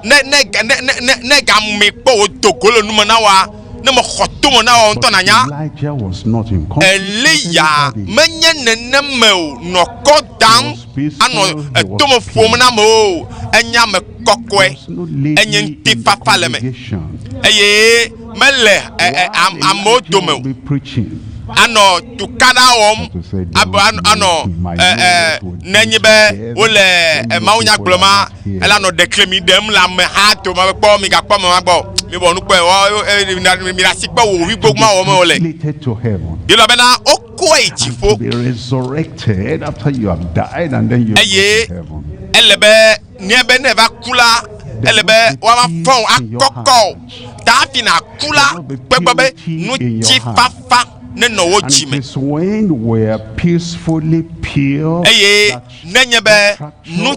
S15: ne ne ne ne ne ne game kpɔ wò do go le nume na woa ne mexɔ tome na woa ŋutɔ nanya
S16: Elijah was not in conflict with
S15: Eliya
S16: anybody.
S15: menye neneme o nɔ kɔ dam anɔ etome ƒom na amewo o enye ame kɔkɔe enye ŋutifafa le me eye mele ɛ ɛ am- amewo dome o
S16: Be preaching.
S15: anɔ tukaɖa wɔm abe anɔ anɔ ɛ ɛ nenye be wole ɛ mawunya gblɔm ma ele anɔ ɖeklemi ɖem le ameha dome abe kpɔ migakpɔ ame ma gbɔ mibɔ nu kpɔe wɔ ɛ mi mi asi kpɔ wò ʋi gbogbo ma wɔm wole
S16: Translated to heaven.
S15: Biblia bena wokɔe yi dziƒo
S16: Be resurrected after you have died and then you go
S15: eye
S16: to heaven.
S15: ele be ne be ne va ku la ele be woava fɔ wò akɔkɔ wò ta hafi nàku la kpekpe be ŋutifafa nenɔ wò
S16: And
S15: dzi
S16: it
S15: me
S16: is when we are peacefully pure
S15: eye nenye be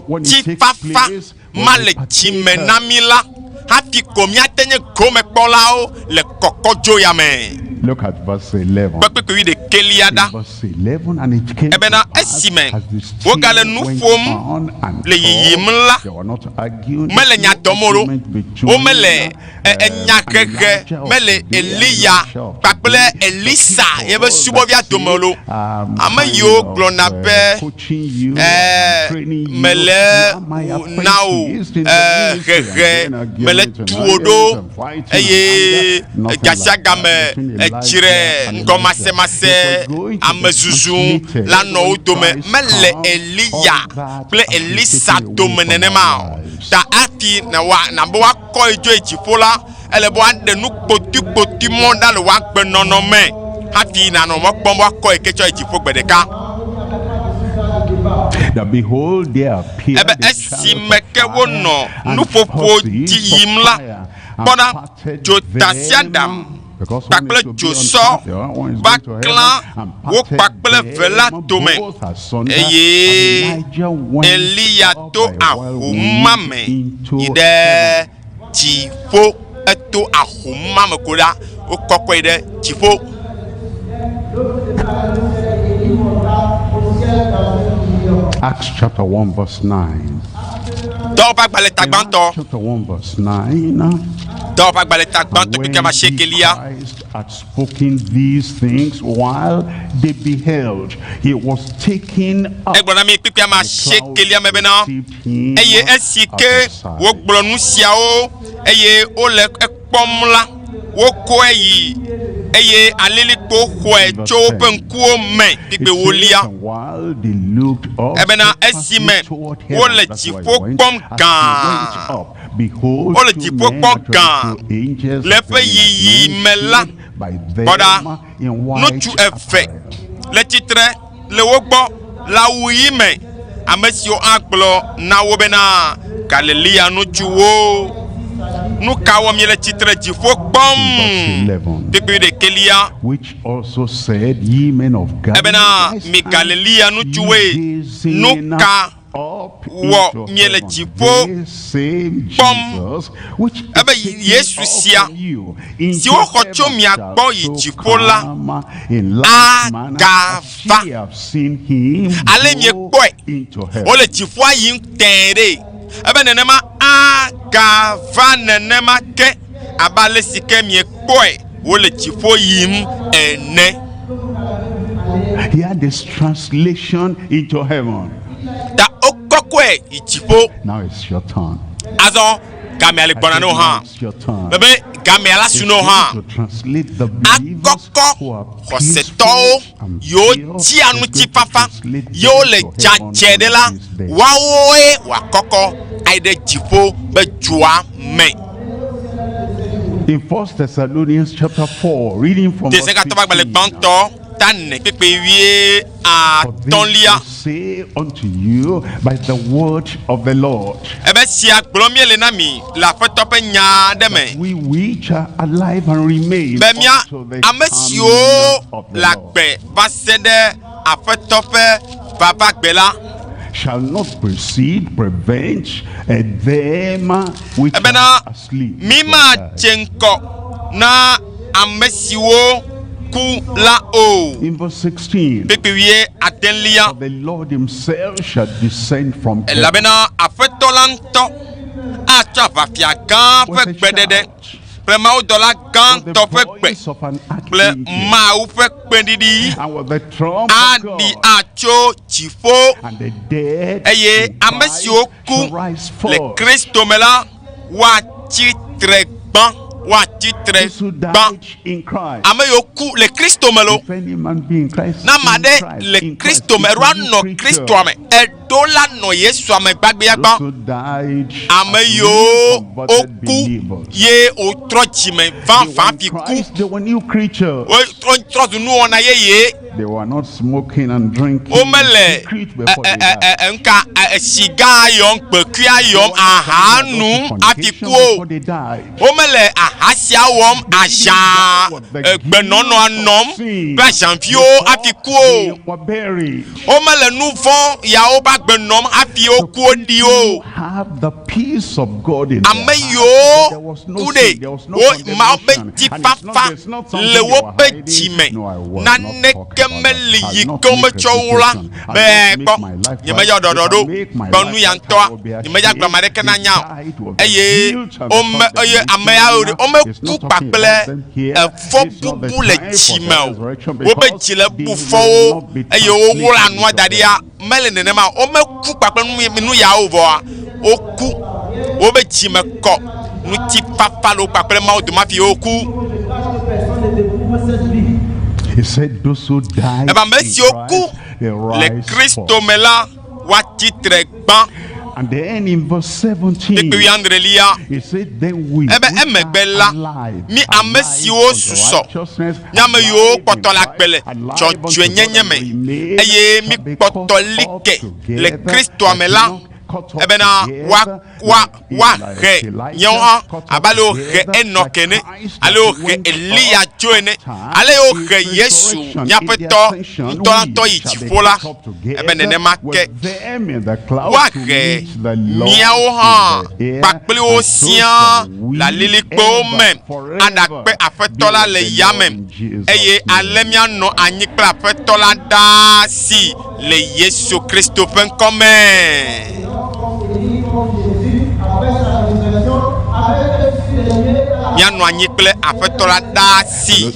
S16: when it takes
S15: ŋutifafa
S16: place,
S15: ma le dzi me na mí la hafi ko míate nye gomekpɔlawo le kɔkɔdzo ya me.
S16: Look at verse 11.
S15: Kpɔ kpukpui wuiɖekɛlia ɖa.
S16: Verse 11, and it came
S15: Ebena
S16: to pass
S15: esime
S16: as they still
S15: wogale nu
S16: went
S15: ƒom
S16: on and
S15: le yiyim
S16: talked,
S15: la,
S16: they were not arguing,
S15: mele nya
S16: no
S15: dɔm o ɖo.
S16: argument between,
S15: Womele enya
S16: and
S15: hehe
S16: Elijah of
S15: mele
S16: today and
S15: Eliya
S16: Elisha of
S15: kpakple
S16: today. The
S15: Elisa
S16: people
S15: yeƒe subɔvia
S16: that
S15: dome o
S16: say,
S15: ɖo.
S16: I'm
S15: Ame
S16: kind
S15: yiwo
S16: of,
S15: gblɔna be
S16: coaching you,
S15: eh,
S16: I'm training you,
S15: mele
S16: you are my
S15: na wò
S16: apprentice in the
S15: eh,
S16: ministry, and
S15: hehe
S16: then argument
S15: mele
S16: and
S15: tu wò ɖo
S16: argument and fighting and
S15: eye
S16: anger, nothing like
S15: gasiagame
S16: that between
S15: etsrɛ
S16: Elijah and Elisha.
S15: ŋgɔmasemase
S16: If we're going to be
S15: amezuzu
S16: translated
S15: la nɔ wo
S16: when
S15: dome
S16: Christ
S15: mele
S16: comes,
S15: Eliya
S16: all that
S15: kple
S16: has been
S15: Elisa
S16: taken away
S15: dome
S16: from
S15: nenema
S16: our
S15: o.
S16: lives.
S15: Ta hafi na wa na be woakɔ yi dzo yi dziƒo la, ele be woaɖe nu kpotikpoti mɔ ɖa le woagbenɔnɔ me hafi nanɔ mɔ kpɔm be woakɔ yi ke tsɔ yi dziƒo gbe ɖeka.
S16: That behold, there appeared
S15: Ebe
S16: a
S15: esime
S16: chariot
S15: ke
S16: of fire
S15: wonɔ
S16: and
S15: nuƒoƒo
S16: horses
S15: dzi
S16: of
S15: yim la,
S16: fire, and
S15: kpɔ ɖa,
S16: parted
S15: dzotasiaɖam
S16: them, because one
S15: kpakple
S16: is to be on
S15: dzosɔ
S16: earth, the other one is
S15: va
S16: going to heaven,
S15: klã
S16: and
S15: wo
S16: parted
S15: kpakple ve la
S16: them
S15: dome
S16: both asunder,
S15: eye
S16: and Elijah went
S15: Eliya
S16: up
S15: to
S16: by a
S15: ahom
S16: whirlwind
S15: ma me
S16: into
S15: yi ɖe
S16: heaven.
S15: dziƒo. Eto ahom ma me ko ɖa wokɔkɔe ɖe dziƒo.
S16: Acts chapter 1 verse 9.
S15: Dɔwɔƒe agbalẽ ta
S16: In
S15: gbãtɔ.
S16: Acts chapter 1 verse 9,
S15: Dɔwɔƒe agbalẽ ta
S16: and
S15: gbãtɔ
S16: when
S15: kpekpe ma
S16: he
S15: sekelia.
S16: Christ had spoken these things while they beheld, he was taken up.
S15: Egblɔ na mi kpekpe ma
S16: The clouds
S15: sekelia me bena
S16: received him
S15: eye esi
S16: out
S15: ke
S16: of sight.
S15: wogblɔ nu siawo eye wole ekpɔm la, wokɔe yi eye alilikpo xɔe
S16: Verse
S15: tso woƒe
S16: 10.
S15: ŋkuwo me
S16: It
S15: kpekpe
S16: says,
S15: wolia.
S16: and while they looked up
S15: Ebena
S16: steadfastly
S15: esime
S16: toward
S15: wole
S16: heaven, that's why
S15: dziƒo
S16: he went,
S15: kpɔm
S16: as he
S15: gãa,
S16: went up, behold,
S15: wole
S16: two
S15: dziƒo
S16: men
S15: kpɔm
S16: actually
S15: gãa
S16: two angels
S15: le eƒe
S16: appearing as
S15: yiyi
S16: men
S15: me la,
S16: stood by
S15: kpɔ ɖa,
S16: them in white
S15: ŋutsu eve
S16: apparel.
S15: le tsitre le wo gbɔ le awu ɣi me, ame siwo agblɔ na wo bena, Galilea ŋutsuwo, nu ka wɔ miele tsitre dziƒo kpɔm?
S16: Verse 11.
S15: Kpukpui ɖekɛlia.
S16: Which also said, Ye men of Galilee,
S15: Ebena
S16: why
S15: mi
S16: stand
S15: Galilea
S16: ye
S15: ŋutsuwoe,
S16: gazing
S15: nu ka
S16: up
S15: wɔ
S16: into
S15: miele
S16: heaven?
S15: dziƒo
S16: This same
S15: kpɔm?
S16: Jesus, which is
S15: Ebe
S16: taken
S15: Yesu
S16: up
S15: sia
S16: from you
S15: si
S16: into
S15: woxɔ tso
S16: heaven
S15: mia
S16: shall
S15: gbɔ yi
S16: so
S15: dziƒo la
S16: come in like manner as
S15: agava.
S16: ye have seen him
S15: Ale
S16: go
S15: miekpɔe
S16: into heaven.
S15: wole dziƒoa yim tẽe ɖe. Ebe nenema agava nenema ke abe ale si ke miekpɔe wole dziƒo yim ene.
S16: He had this translation into heaven.
S15: Ta wokɔkɔe yi dziƒo.
S16: Now it's your turn.
S15: Azɔ gamea le
S16: I
S15: gbɔna
S16: said,
S15: na wo
S16: now
S15: hã.
S16: it's your turn.
S15: Mebe gamea la
S16: It's
S15: su na wo
S16: going
S15: hã.
S16: to translate the believers
S15: Akɔkɔ
S16: who are
S15: xɔsetɔwo
S16: peaceful and
S15: yiwo
S16: pure.
S15: tsia
S16: It's going to
S15: ŋutifafa
S16: translate
S15: yiwo
S16: them
S15: le
S16: to heaven
S15: dzadzɛ
S16: on
S15: ɖe la,
S16: this day.
S15: woawoe wòakɔkɔ ayi ɖe dziƒo be dzoa me.
S16: In First Thessalonians chapter 4, reading from verse
S15: Tesekatɔ ƒe agbalẽ
S16: 15.
S15: gbãtɔ ta ne kpekpe wie
S16: For this
S15: atɔ̃lia.
S16: I say unto you by the word of the Lord,
S15: Ebe sia gblɔm míele na mi le Aƒetɔ ƒe nya aɖe me.
S16: we which are alive and remain
S15: Be mía
S16: unto the
S15: ame
S16: coming
S15: siwo
S16: of the
S15: le
S16: Lord
S15: agbe va se ɖe Aƒetɔ ƒe vavagbe la,
S16: shall not precede, prevent them which
S15: Ebena
S16: are asleep.
S15: mi madze ŋgɔ na ame siwo ku la o.
S16: In verse 16,
S15: Kpekpe wie adelia.
S16: for the Lord himself shall descend from heaven
S15: Elabena Aƒetɔ la ŋutɔ atsɔ aʋafia gã ƒe
S16: with a
S15: gbeɖeɖe
S16: shout,
S15: kple mawudɔla
S16: with
S15: gãtɔ
S16: the
S15: ƒe gbe
S16: voice of an
S15: kple
S16: archangel,
S15: Mawu ƒe kpeɖiɖi
S16: and with the trump of
S15: aɖi
S16: God,
S15: atso dziƒo
S16: and the dead
S15: eye
S16: in
S15: ame
S16: Christ
S15: siwo ku
S16: shall rise
S15: le
S16: first.
S15: Kristo me la woatsi tre gbã woatsi tre
S16: Those who
S15: gbã
S16: died in Christ.
S15: ame yiwo ku le Kristo me lo
S16: If any man be in Christ,
S15: na ame
S16: in
S15: aɖe
S16: Christ,
S15: le
S16: in Christ,
S15: Kristo me
S16: is
S15: eɖo
S16: a new
S15: anɔ
S16: creature.
S15: Kristoa me eɖo la nɔ Yesua me gbagbeagbã
S16: Those who died
S15: ame
S16: as
S15: yiwo
S16: new converted
S15: woku
S16: believers.
S15: ye wotrɔ dzime
S16: They
S15: vavã
S16: were in
S15: fi ku
S16: Christ, they were new creatures.
S15: wotrɔ zu nuwɔna yeye
S16: They were not smoking and drinking
S15: Womele
S16: secret before they died.
S15: nka siga yɔm, gbekuia yɔm, aha num hafi ku o.
S16: Before they died.
S15: Womele aha sia wɔm, azã gbenɔnɔa nɔm kple azãviwo hafi ku o.
S16: Were buried.
S15: Womele nu vɔ̃ yawo ƒe agbe nɔm hafi woku wo ɖi o.
S16: Have the peace of God in their
S15: Ame
S16: heart.
S15: yiwo
S16: There was no
S15: ku
S16: sin,
S15: ɖe
S16: there was no
S15: wo Mawu ƒe
S16: condemnation. And it's not,
S15: dzifafa
S16: it's not something
S15: le
S16: they were
S15: woƒe
S16: hiding.
S15: dzime.
S16: No, I will not talk
S15: Naneke
S16: about that.
S15: meli
S16: I'll
S15: yi
S16: not
S15: ke
S16: make
S15: wometsɔ wla
S16: reputation. I'll
S15: be
S16: not make
S15: kpɔ
S16: my life
S15: nyemeyɔ
S16: right. If
S15: ɖɔɖɔ
S16: I
S15: ɖo
S16: make my
S15: kpɔ
S16: life
S15: nu ya
S16: right,
S15: ŋutɔa
S16: I will be
S15: nyemedza gblɔ ame
S16: ashamed.
S15: aɖeke
S16: They
S15: nanya o.
S16: died with the
S15: Eye
S16: guilt and the
S15: wome eye ame yawo ɖe
S16: condemnation.
S15: womeku
S16: It's not talking
S15: kpakple
S16: about them here.
S15: efɔ
S16: It's not the
S15: bubu le
S16: time for the
S15: dzime o.
S16: resurrection
S15: Woƒe
S16: because
S15: dzi le
S16: they
S15: bu
S16: will
S15: fɔwo
S16: not be
S15: eye wowla
S16: translated
S15: nua
S16: into
S15: da ɖia mele nenema o. Womeku kpakple nu nu yawo vɔa woku woƒe dzime kɔ ŋutifafa le wo kpakple Mawu dome hafi woku.
S16: He said those who died
S15: Ebe ame
S16: in
S15: siwo ku
S16: Christ, they
S15: le
S16: rise
S15: Kristo
S16: first.
S15: me la woatsi tre gbã.
S16: And then in verse 17,
S15: Kpekpe wuiadrelia
S16: he said, then we
S15: ebe
S16: which
S15: emegbe
S16: are
S15: la
S16: alive,
S15: mi ame
S16: alive
S15: siwo
S16: unto
S15: susɔ
S16: righteousness,
S15: mi ame yiwo
S16: alive in
S15: kpɔtɔ le agbe le
S16: Christ, alive unto God
S15: dzɔdzɔenyenye
S16: and
S15: me
S16: remain,
S15: eye mi
S16: shall be
S15: kpɔtɔ
S16: caught
S15: li
S16: up
S15: ke le
S16: together,
S15: Kristoa me
S16: like
S15: la
S16: Enoch, caught up
S15: ebena wa
S16: together,
S15: wa
S16: like
S15: woahe
S16: Elijah,
S15: míawo hã
S16: caught up
S15: abe ale wohe
S16: together,
S15: Enɔk
S16: like
S15: ene
S16: Christ
S15: ale
S16: that
S15: wohe
S16: went
S15: Eliya
S16: up
S15: tso ene
S16: after
S15: ale
S16: his
S15: wohe Yesu
S16: resurrection
S15: míaƒe
S16: in the
S15: tɔ
S16: ascension,
S15: ŋutɔŋutɔ
S16: we
S15: yi
S16: shall be
S15: dziƒo la
S16: caught up
S15: ebe
S16: together
S15: nenema ke
S16: with them in the clouds to
S15: woahe
S16: meet the Lord
S15: míawo hã
S16: in the air,
S15: kpakple wo
S16: and so
S15: siaa
S16: shall
S15: le
S16: we
S15: alilikpowo
S16: ever
S15: me
S16: forever
S15: aɖakpe
S16: be
S15: Aƒetɔ la
S16: with
S15: le
S16: the
S15: yame
S16: Lord in Jesus'
S15: eye ale
S16: name.
S15: míanɔ anyi kple Aƒetɔ la ɖaa si le Yesu Kristo ƒe ŋkɔ me. Míanɔ anyi kple Aƒetɔ la ɖaa si.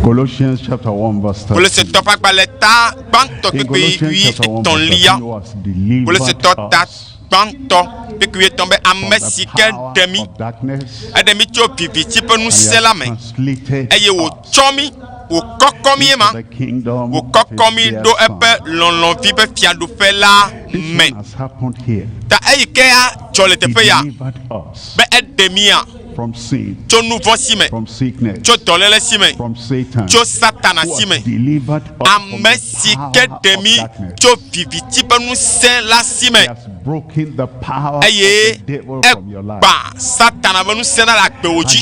S16: Colossians chapter 1 verse 13.
S15: Kolosetɔ ƒe agbalẽ ta gbãtɔ
S16: In
S15: kpekpe
S16: Colossians
S15: wui
S16: chapter 1 verse
S15: etɔ̃lia.
S16: 13, who has delivered
S15: Kolosetɔ ta
S16: us
S15: gbãtɔ kpekpe wui etɔ̃ be
S16: from
S15: ame
S16: the
S15: si ke
S16: power
S15: ɖe mí
S16: of darkness
S15: eɖe mí tso viviti ƒe
S16: and he
S15: ŋusẽ
S16: has
S15: la me
S16: translated
S15: eye
S16: us
S15: wòtsɔ mí wòkɔkɔ mí
S16: into
S15: ema
S16: the kingdom of
S15: wòkɔkɔ
S16: his
S15: mí
S16: dear
S15: ɖo
S16: Son.
S15: eƒe lɔlɔ̃vi ƒe fiaɖuƒe la
S16: This
S15: me.
S16: one has happened here.
S15: Ta eyi ke ya dzɔ le
S16: He
S15: teƒe ya
S16: delivered us
S15: be eɖe mía
S16: from sin,
S15: tso nu vɔ̃ si me,
S16: from sickness,
S15: tso dɔléle si me,
S16: from Satan,
S15: tso Satana
S16: who
S15: si
S16: has
S15: me.
S16: delivered us from
S15: Ame
S16: the
S15: si
S16: power
S15: ke ɖe
S16: of
S15: mí
S16: darkness.
S15: tso viviti ƒe ŋusẽ la si me
S16: He has broken the power of
S15: eye
S16: the devil from your life.
S15: egbã Satana ƒe ŋusẽ la le agbewo
S16: And
S15: dzi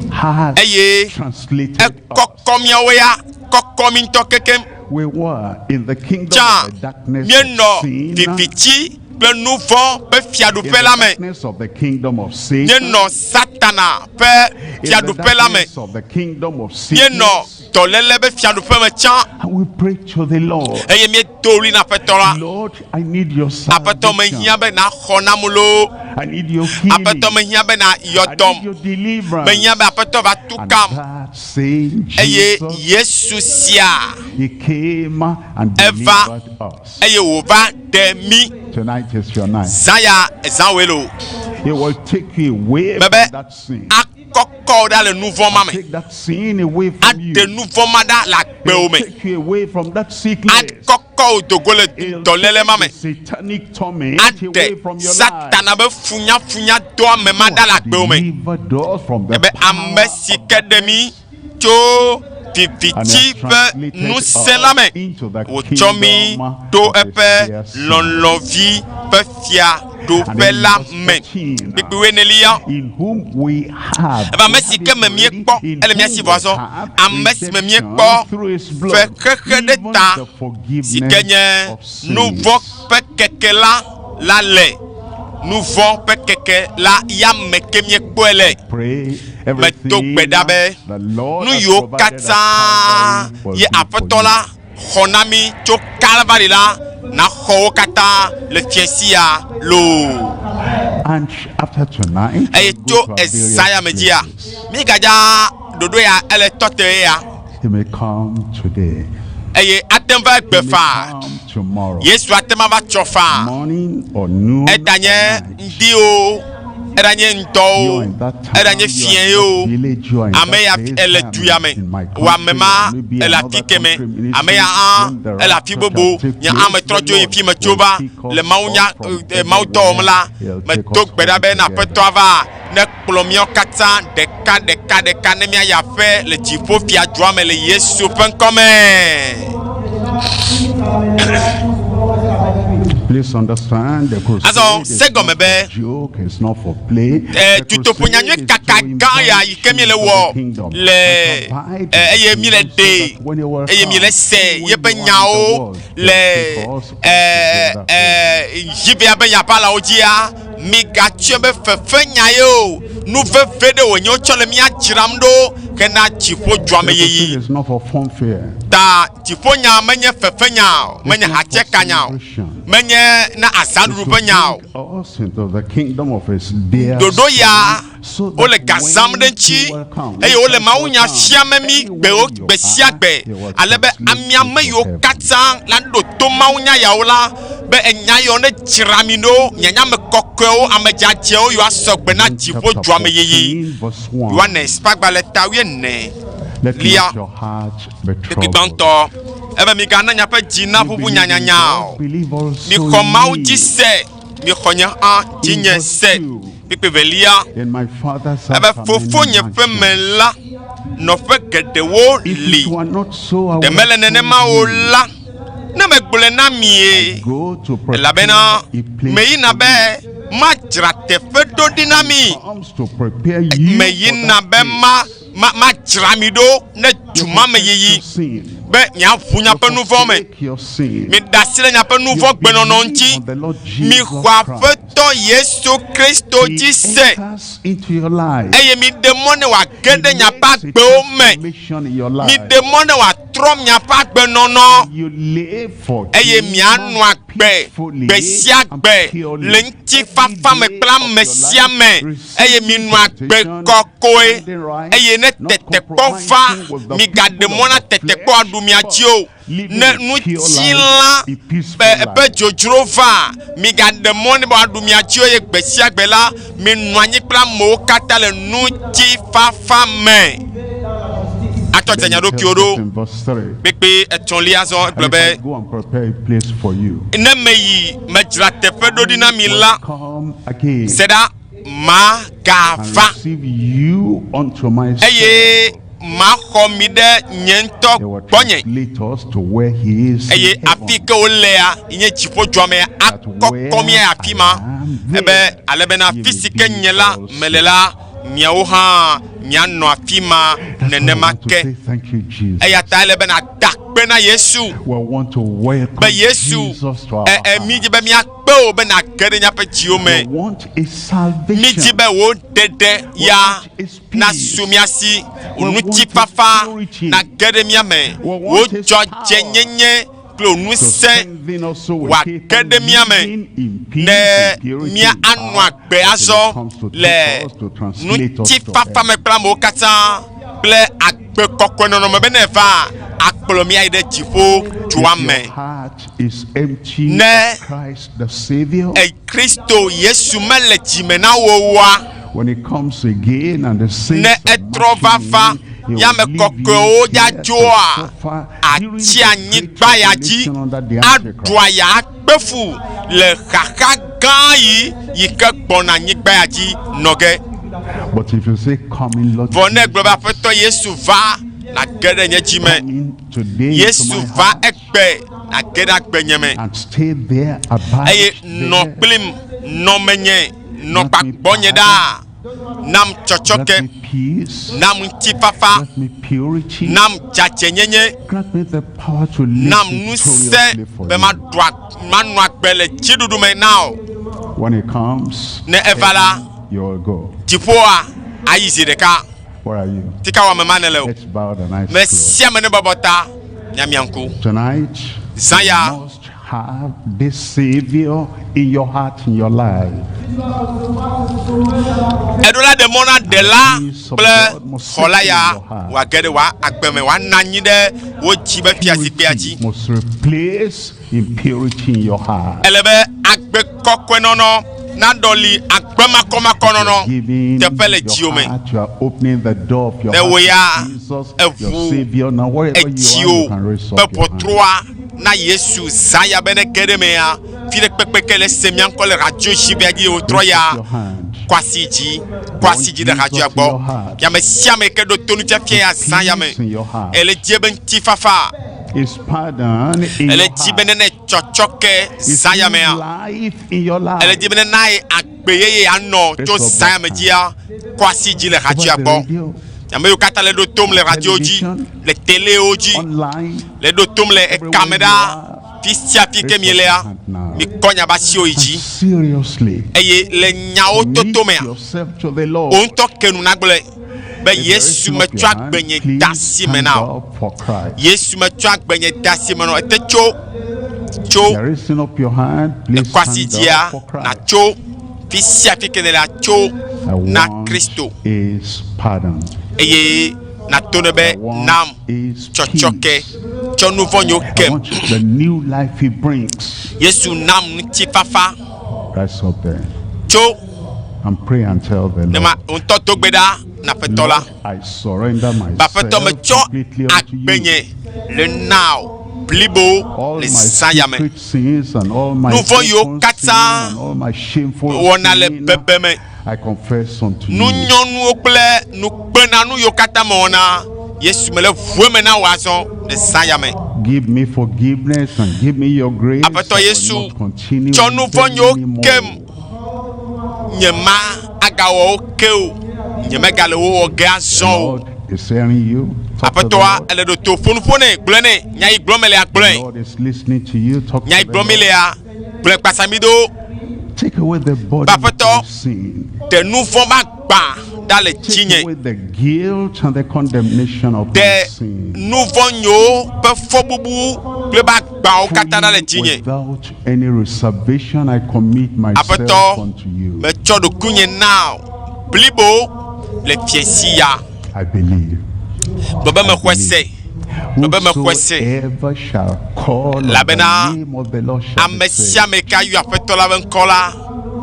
S16: he has
S15: eye
S16: translated us.
S15: ekɔkɔ míawo ya kɔkɔ mí ŋutɔ kekem.
S16: We were in the kingdom
S15: Tsã
S16: of the darkness of
S15: míenɔ
S16: sin,
S15: viviti kple nu vɔ̃ ƒe
S16: in
S15: fiaɖuƒe
S16: the
S15: la me.
S16: darkness of the kingdom of Satan,
S15: Míenɔ Satana ƒe
S16: in the
S15: fiaɖuƒe la me.
S16: darkness of the kingdom of
S15: Míenɔ
S16: sickness.
S15: dɔléle ƒe fiaɖuƒe me tsã
S16: And we pray to the Lord.
S15: eye míedo ɣli na Aƒetɔ la.
S16: Lord, I need your
S15: Aƒetɔ mehiã
S16: salvation.
S15: be nàxɔ nam loo.
S16: I need your healing.
S15: Aƒetɔ mehiã be nàyɔ
S16: I
S15: dɔm.
S16: need your deliverance.
S15: Mehiã be Aƒetɔ va tu
S16: And
S15: kam.
S16: that same
S15: Eye
S16: Jesus,
S15: Yesu sia
S16: he came and
S15: eva
S16: delivered us.
S15: eye wòva ɖe mí.
S16: Tonight is your night.
S15: Zã ya ezã woe loo.
S16: He will take you away
S15: Mebe
S16: from that sin.
S15: akɔkɔ wo ɖa le nu vɔ̃ ma me.
S16: Take that sin away from you.
S15: Aɖe nu vɔ̃ ma ɖa le
S16: He'll
S15: agbewo me.
S16: take you away from that sickness.
S15: Akɔkɔ wo dogo le
S16: He'll
S15: dɔléle ma
S16: take
S15: me.
S16: the satanic torment away
S15: Aɖe
S16: from your life.
S15: Satana be funyafunya doame ma ɖa le agbewo me.
S16: Delivered us from the
S15: Ebe
S16: power
S15: ame si ke ɖe mí tso
S16: and
S15: viviti
S16: has
S15: ƒe
S16: translated
S15: ŋusẽ la
S16: us
S15: me
S16: into the
S15: wòtsɔ mí
S16: kingdom
S15: ɖo
S16: of his
S15: eƒe
S16: dear Son.
S15: lɔlɔ̃vi ƒe
S16: And
S15: fiaɖuƒe
S16: then in
S15: la
S16: verse
S15: me.
S16: 14,
S15: Kpekpe enelia.
S16: in whom we have,
S15: Ebe ame
S16: we
S15: si
S16: have
S15: ke
S16: it
S15: me
S16: already,
S15: míekpɔ
S16: in
S15: ele mía si
S16: whom
S15: vɔ
S16: we
S15: azɔ
S16: have
S15: ame si me
S16: redemption
S15: míekpɔ
S16: through his
S15: fe
S16: blood,
S15: xexe ɖe
S16: even
S15: ta
S16: the
S15: si ke
S16: forgiveness
S15: nye
S16: of
S15: nu vɔ̃
S16: sins.
S15: ƒe keke la la le nu vɔ̃ ƒe keke la ya me ke míekpɔe le.
S16: Pray
S15: Medo
S16: everything
S15: gbe ɖa be
S16: the Lord
S15: nu
S16: has
S15: yiwo
S16: provided at
S15: katã
S16: Calvary will
S15: ye
S16: be for
S15: Aƒetɔ
S16: you.
S15: la xɔ na mí tso Kalvari la naxɔ wo katã le fiẽ sia loo.
S16: And after tonight,
S15: Eye
S16: we'll
S15: tso
S16: go to our
S15: ezã ya
S16: various
S15: me dzia,
S16: places.
S15: mígadza ɖoɖo ya ele tɔte ya
S16: He may come today.
S15: eye ate ŋu va
S16: He
S15: egbe
S16: may
S15: faa.
S16: come tomorrow.
S15: Yesu ate ŋu ava tsɔ faa.
S16: Morning or noon or
S15: Eɖanye
S16: night.
S15: ŋdi o, eɖanye ŋdɔ
S16: You
S15: o,
S16: are in that town,
S15: eɖanye
S16: you are
S15: fiẽ
S16: in
S15: o.
S16: that village, you are in
S15: Ame
S16: that
S15: ya
S16: place,
S15: ele
S16: I am
S15: du ya me,
S16: in my
S15: wò ame
S16: country,
S15: ma
S16: or maybe
S15: ele
S16: another
S15: afi ke me,
S16: country
S15: ame
S16: ministry,
S15: ya hã
S16: when the
S15: ele afi
S16: rapture
S15: bubu,
S16: shall take
S15: nye
S16: place,
S15: ame trɔ
S16: the
S15: tso yi
S16: Lord
S15: fi me tso
S16: will
S15: va
S16: pick
S15: le
S16: us
S15: mawunya
S16: up from
S15: mawu dɔ wɔm la,
S16: everywhere. He'll take
S15: medo
S16: us
S15: gbe ɖa
S16: home
S15: be na
S16: together.
S15: Aƒetɔa va ne kplɔ míawo katã ɖeka ɖeka ɖeka ne míayi aƒe le dziƒo fiadua me le Yesu ƒe ŋkɔ me.
S16: Please understand the crusade
S15: Azɔ
S16: is
S15: se gɔme
S16: not
S15: be
S16: for joke, it's not for play.
S15: eh,
S16: The
S15: dutoƒo
S16: crusade
S15: nyanyui
S16: is
S15: kaka
S16: to
S15: gã ya
S16: invite
S15: yi ke
S16: you
S15: míele
S16: to
S15: wɔ
S16: the kingdom
S15: le
S16: and provide
S15: eh, eye
S16: the
S15: míele
S16: kingdom so
S15: ɖe
S16: that when you will
S15: eye míele
S16: come,
S15: se
S16: when
S15: yeƒe
S16: you are in the
S15: nyawo
S16: world,
S15: le
S16: take us all
S15: eh,
S16: together.
S15: eh, yibea be nyabalawo dzia migatsɔe be fefe nya ye o nu veve ɖe wònye wotsɔ le mía dzram ɖo hena dziƒo dzuame
S16: The
S15: yiyi
S16: crusade is not for funfair.
S15: ta dziƒonya menye fefe nya o
S16: It's
S15: menye
S16: not for
S15: hatsɛka nya o
S16: celebration.
S15: menye na azãɖuɖu
S16: It's
S15: ƒe
S16: to
S15: nya o
S16: bring us into the kingdom of his dear
S15: ɖoɖo ya
S16: Son, so
S15: wole
S16: that
S15: ga zãm
S16: when
S15: ɖe ŋuti
S16: he will come,
S15: eye
S16: when
S15: wole
S16: Christ will
S15: mawunya
S16: come,
S15: fiame mi
S16: anywhere
S15: gbewo
S16: you
S15: gbe sia
S16: are,
S15: gbe
S16: he will
S15: ale be
S16: translate
S15: amea
S16: you
S15: me
S16: to
S15: yiwo
S16: heaven.
S15: katã la ɖo to mawunya yawo la be enya yawo ne dzra mi ɖo mianye ame kɔkɔewo ame dzadzɛwo yewoa sɔgbe na
S16: John
S15: dziƒo
S16: chapter
S15: dzuame yiyi
S16: 14, verse 1.
S15: Yohanes ƒe agbalẽ ta wuiene
S16: Let
S15: lia
S16: not your heart be
S15: kpekpe
S16: troubled.
S15: gbãtɔ ebe migana miaƒe dzi
S16: You
S15: naʋuʋu
S16: believe in
S15: nyanyanya
S16: God,
S15: o
S16: believe also
S15: mixɔ
S16: in
S15: Mawu
S16: me.
S15: dzi se mixɔ nye hã
S16: In
S15: dzinye
S16: verse
S15: se
S16: 2,
S15: kpekpe velia
S16: in my father's house
S15: ebe
S16: are many
S15: fofonye ƒe me
S16: mansions.
S15: la nɔƒe geɖewo
S16: If
S15: li
S16: it were not so, I
S15: ɖe
S16: would
S15: mele
S16: have told
S15: nenema o
S16: you.
S15: la ne megblɔe na mie
S16: Go to prepare
S15: elabena
S16: a place
S15: meyina
S16: for
S15: be
S16: you.
S15: madzra teƒe ɖo ɖi na mi
S16: Comes to prepare you for
S15: meyina
S16: that
S15: be ma
S16: place.
S15: ma madzra mi ɖo ne
S16: You
S15: du ma me
S16: confess
S15: yiyi
S16: your sin.
S15: be miaʋu
S16: You
S15: miaƒe nu vɔ̃ me
S16: forsake your sin.
S15: miɖe asi le miaƒe nu
S16: You
S15: vɔ̃ gbenɔnɔ
S16: believe
S15: ŋuti
S16: on the Lord Jesus
S15: mixɔ
S16: Christ.
S15: aƒetɔ Yesu Kristo
S16: He
S15: dzi se
S16: enters into your life.
S15: eye miɖe mɔ ne wòage
S16: He
S15: ɖe miaƒe
S16: makes a
S15: agbewo me
S16: transformation in your life.
S15: miɖe mɔ ne wòatrɔ miaƒe agbenɔnɔ
S16: You live for
S15: eye
S16: him
S15: mianɔ agbe
S16: peacefully
S15: gbe sia
S16: and
S15: gbe
S16: purely.
S15: le
S16: Every
S15: ŋutifafa me
S16: day
S15: kple
S16: of
S15: ame
S16: your
S15: sia
S16: life,
S15: me eye
S16: receiving
S15: minɔ agbe
S16: temptation,
S15: kɔkɔe
S16: standing right,
S15: eye ne
S16: not
S15: tetekpɔ va
S16: compromising with the
S15: migaɖe
S16: people
S15: mɔ
S16: of
S15: na
S16: the
S15: tetekpɔ
S16: flesh,
S15: aɖu mia
S16: but
S15: dzi o
S16: living
S15: ne
S16: a pure
S15: ŋutilã
S16: life, a peaceful
S15: ƒe ƒe
S16: life.
S15: dzodzro va migaɖe mɔ ne be wòaɖu mia dzi o eye gbe sia gbe la minɔ anyi kple amewo katã le ŋutifafa me atsɔ dze
S16: Then
S15: nya
S16: he
S15: ɖokuiwo
S16: tells
S15: ɖo
S16: us in verse 3.
S15: kpekpe etɔ̃lia zɔ
S16: And
S15: egblɔ
S16: if I
S15: be
S16: go and prepare a place for you,
S15: ne meyi medzra teƒe ɖo ɖi na mi
S16: will
S15: la
S16: come again
S15: se ɖa
S16: and
S15: magava
S16: receive you unto myself.
S15: eye maxɔ mi ɖe nye ŋutɔ
S16: They will
S15: gbɔnye
S16: translate us to where he is in
S15: eye afi
S16: heaven.
S15: ke wolea nye dziƒodzɔme
S16: That
S15: akɔkɔ mi
S16: where
S15: afi ma
S16: I am,
S15: ebe
S16: there
S15: ale bena
S16: ye
S15: afi
S16: may
S15: si ke
S16: be
S15: nye la
S16: also.
S15: mele la miawo hã mianɔ afi ma
S16: That's why we
S15: nenema
S16: want to
S15: ke
S16: say thank you, Jesus.
S15: eya ta ele bena da akpe na Yesu
S16: We want to welcome
S15: be Yesu
S16: Jesus to our
S15: ɛ ɛ mi
S16: heart.
S15: dzi be miakpe wo be nage ɖe miaƒe dziwo
S16: We
S15: me
S16: want a
S15: mi dzi
S16: salvation.
S15: be wo ɖeɖe
S16: We
S15: ya
S16: want his
S15: nasu
S16: peace.
S15: mia si
S16: We want his
S15: ŋutifafa
S16: purity.
S15: nage ɖe mia me
S16: We
S15: wo
S16: want his power
S15: dzɔdzɛnyenye kple
S16: to
S15: ŋusẽ
S16: strengthen us so we
S15: wòage
S16: keep on
S15: ɖe mia me
S16: living in peace,
S15: ne
S16: in purity,
S15: mía
S16: in
S15: anɔ
S16: power
S15: agbe
S16: until
S15: azɔ
S16: he comes to
S15: le
S16: take us, to translate us to
S15: ŋutifafa me
S16: heaven.
S15: kple amewo katã kple agbe kɔkɔe nɔnɔme be ne va akplɔ mía yi ɖe dziƒo dua
S16: If
S15: me
S16: your heart is empty
S15: Ne
S16: of Christ the Savior,
S15: e Kristo Yesu mele dzime na wo oa
S16: when he comes again and the
S15: ne
S16: saints are
S15: etrɔ va
S16: marching
S15: va
S16: in, he
S15: ya
S16: will
S15: ame
S16: leave you
S15: kɔkɔewo
S16: here
S15: ya
S16: to
S15: dzoa
S16: suffer during
S15: atsi
S16: the great
S15: anyigba ya dzi
S16: tribulation under the
S15: aɖu
S16: Antichrist.
S15: aya akpe fu le xaxa gã yi yi ke gbɔna anyigba ya dzi nɔ ge
S16: But if you say, Come in, Lord
S15: vɔ ne egblɔ be
S16: Jesus,
S15: aƒetɔ Yesu va nage ɖe nye dzi me
S16: come in today into
S15: Yesu
S16: my
S15: va
S16: heart
S15: egbe nage ɖe agbenye me
S16: and stay there, abide
S15: eye nɔ
S16: there,
S15: kplim nɔ menye nɔ
S16: grant me
S15: gbagbɔnye
S16: pardon,
S15: ɖaa nam
S16: grant
S15: tsɔtsɔke
S16: me peace,
S15: nam ŋutifafa
S16: grant me purity,
S15: nam dzadzɛnyenye
S16: grant me the power to live
S15: nam ŋusẽ
S16: victoriously for
S15: be
S16: you.
S15: maɖu ag- manɔ agbe le dziɖuɖu me na o
S16: When it comes,
S15: ne eva la
S16: heaven, you will go.
S15: dziƒoa ayi zi ɖeka
S16: Where are you?
S15: tika wɔ ame ma ne le o
S16: Let's bow the eyes
S15: me
S16: closed.
S15: sia ame ne bɔbɔ ta miamia ŋku
S16: Tonight,
S15: zã
S16: you
S15: ya
S16: must have this Savior in your heart, in your life.
S15: eɖo la ɖe mɔ na ɖela
S16: Peace of
S15: kple
S16: God must
S15: xɔla
S16: settle in
S15: ya
S16: your heart.
S15: wòage ɖe wòa agbe me wòanɔ anyi ɖe wo dzi be fiazikpuia dzi
S16: Purity must replace impurity in your heart.
S15: ele be agbe kɔkɔe nɔnɔ naɖɔli agbe makɔmakɔ nɔnɔ
S16: Giving
S15: teƒe le
S16: your
S15: dziwò me
S16: heart, you are opening the door of your
S15: ne wò
S16: heart
S15: ya
S16: to Jesus, your
S15: eʋu
S16: Savior. Now, wherever you are,
S15: edziwò
S16: you can raise
S15: ƒe
S16: up your hand.
S15: ʋɔtrua na Yesu zã ya be ne ge ɖe mea fi ɖe kpekpe ke le se mía ŋkɔ le radio zibia dzi wòtrɔ
S16: Raise
S15: ya
S16: up your hand.
S15: Kɔ asi dzi, kɔ asi dzi ɖe radioa gbɔ. Ame sia ame ke ɖo to nufiafia ya zã ya me.
S16: Peace in your heart.
S15: Ele di be ŋutifafa.
S16: His pardon in
S15: Ele
S16: your
S15: di be
S16: heart.
S15: nene tsɔtsɔ ke
S16: His
S15: zã ya
S16: new
S15: mea.
S16: life in your
S15: Ele
S16: life.
S15: di be nena ye agbe yeye anɔ tso zã ya me dzia. Kɔ asi dzi le radioa
S16: Over the
S15: gbɔ.
S16: radio,
S15: Ame yiwo katã le ɖo tom le radio dzi, le telewo dzi, le ɖo tom le ekame ɖa, fi sia fi ke mielea, mikɔ miaƒe asiwo yi dzi.
S16: seriously,
S15: Eye le nyawo toto mea,
S16: yourself to the Lord.
S15: wò ŋutɔ ke nu nagblɔe be
S16: If there is
S15: Yesu
S16: not
S15: metsɔ
S16: your hand,
S15: agbenye
S16: please
S15: de asi me
S16: stand
S15: na wò.
S16: up for Christ.
S15: Yesu metsɔ agbenye de asi me na wò. Ete tso tso
S16: There is up your hand, please
S15: kɔ asi
S16: stand
S15: dzia
S16: up for Christ.
S15: natso fi sia fi ke nèlea tso
S16: I
S15: na
S16: want
S15: Kristo
S16: his pardon.
S15: eye nato ne be nam tsɔtsɔ ke tsɔ nu vɔ̃ nyewo
S16: I
S15: kem.
S16: want the new life he brings.
S15: Yesu nam ŋutifafa
S16: Rise up there
S15: tso
S16: and pray and tell the
S15: ne ma
S16: Lord,
S15: ŋutɔ do gbe ɖa na aƒetɔ la.
S16: Lord, I surrender
S15: Be aƒetɔ
S16: myself
S15: metsɔ
S16: completely unto you.
S15: agbenye le na wò blibo
S16: All
S15: le
S16: my
S15: zã ya me.
S16: secret sins and all my
S15: Nu vɔ̃ yiwo
S16: open sin
S15: katã
S16: and all my shameful
S15: wɔna le
S16: sin,
S15: bebe me.
S16: I confess unto you.
S15: Nunyɔnuwo kple nukpenanu yiwo katã mewɔna Yesu mele ʋue me na wò azɔ le zã ya me.
S16: Give me forgiveness and give me your grace.
S15: Aƒetɔ
S16: I will
S15: Yesu,
S16: not continue
S15: tsɔ
S16: in
S15: nu vɔ̃
S16: them
S15: nyewo
S16: anymore.
S15: kem. Nye ma agawɔ wo ke o. Nye megale wo wɔ ge azɔ
S16: The
S15: o.
S16: Lord is hearing you. Talk to the
S15: Aƒetɔa
S16: Lord.
S15: ele ɖo to ƒo nu ƒo nɛ gblɔe nɛ nya yi gblɔm elea
S16: The
S15: gblɔe.
S16: Lord is listening to you. Talk
S15: Nya
S16: to
S15: yi
S16: the
S15: gblɔm
S16: Lord.
S15: elea gblɔe kpasami ɖo.
S16: Take away the burden of
S15: Aƒetɔ
S16: my sin.
S15: ɖe nu vɔ̃ ma gbã ɖa le
S16: Take
S15: dzinye.
S16: away the guilt and the condemnation of my
S15: Ɖe
S16: sin.
S15: nu vɔ̃ nyewo ƒe fɔbubu kple be agbawo katã ɖa le dzinye.
S16: Without any reservation, I commit myself
S15: Aƒetɔ
S16: unto you.
S15: metsɔ ɖokuinye na wò blibo le fiasi ya.
S16: I believe.
S15: Gblɔ be mexɔe se. Gblɔ be mexɔe se.
S16: Whosoever shall call on the
S15: Elabena
S16: name of the Lord shall be
S15: ame
S16: saved.
S15: sia ame ka yɔ aƒetɔ la ƒe ŋkɔ la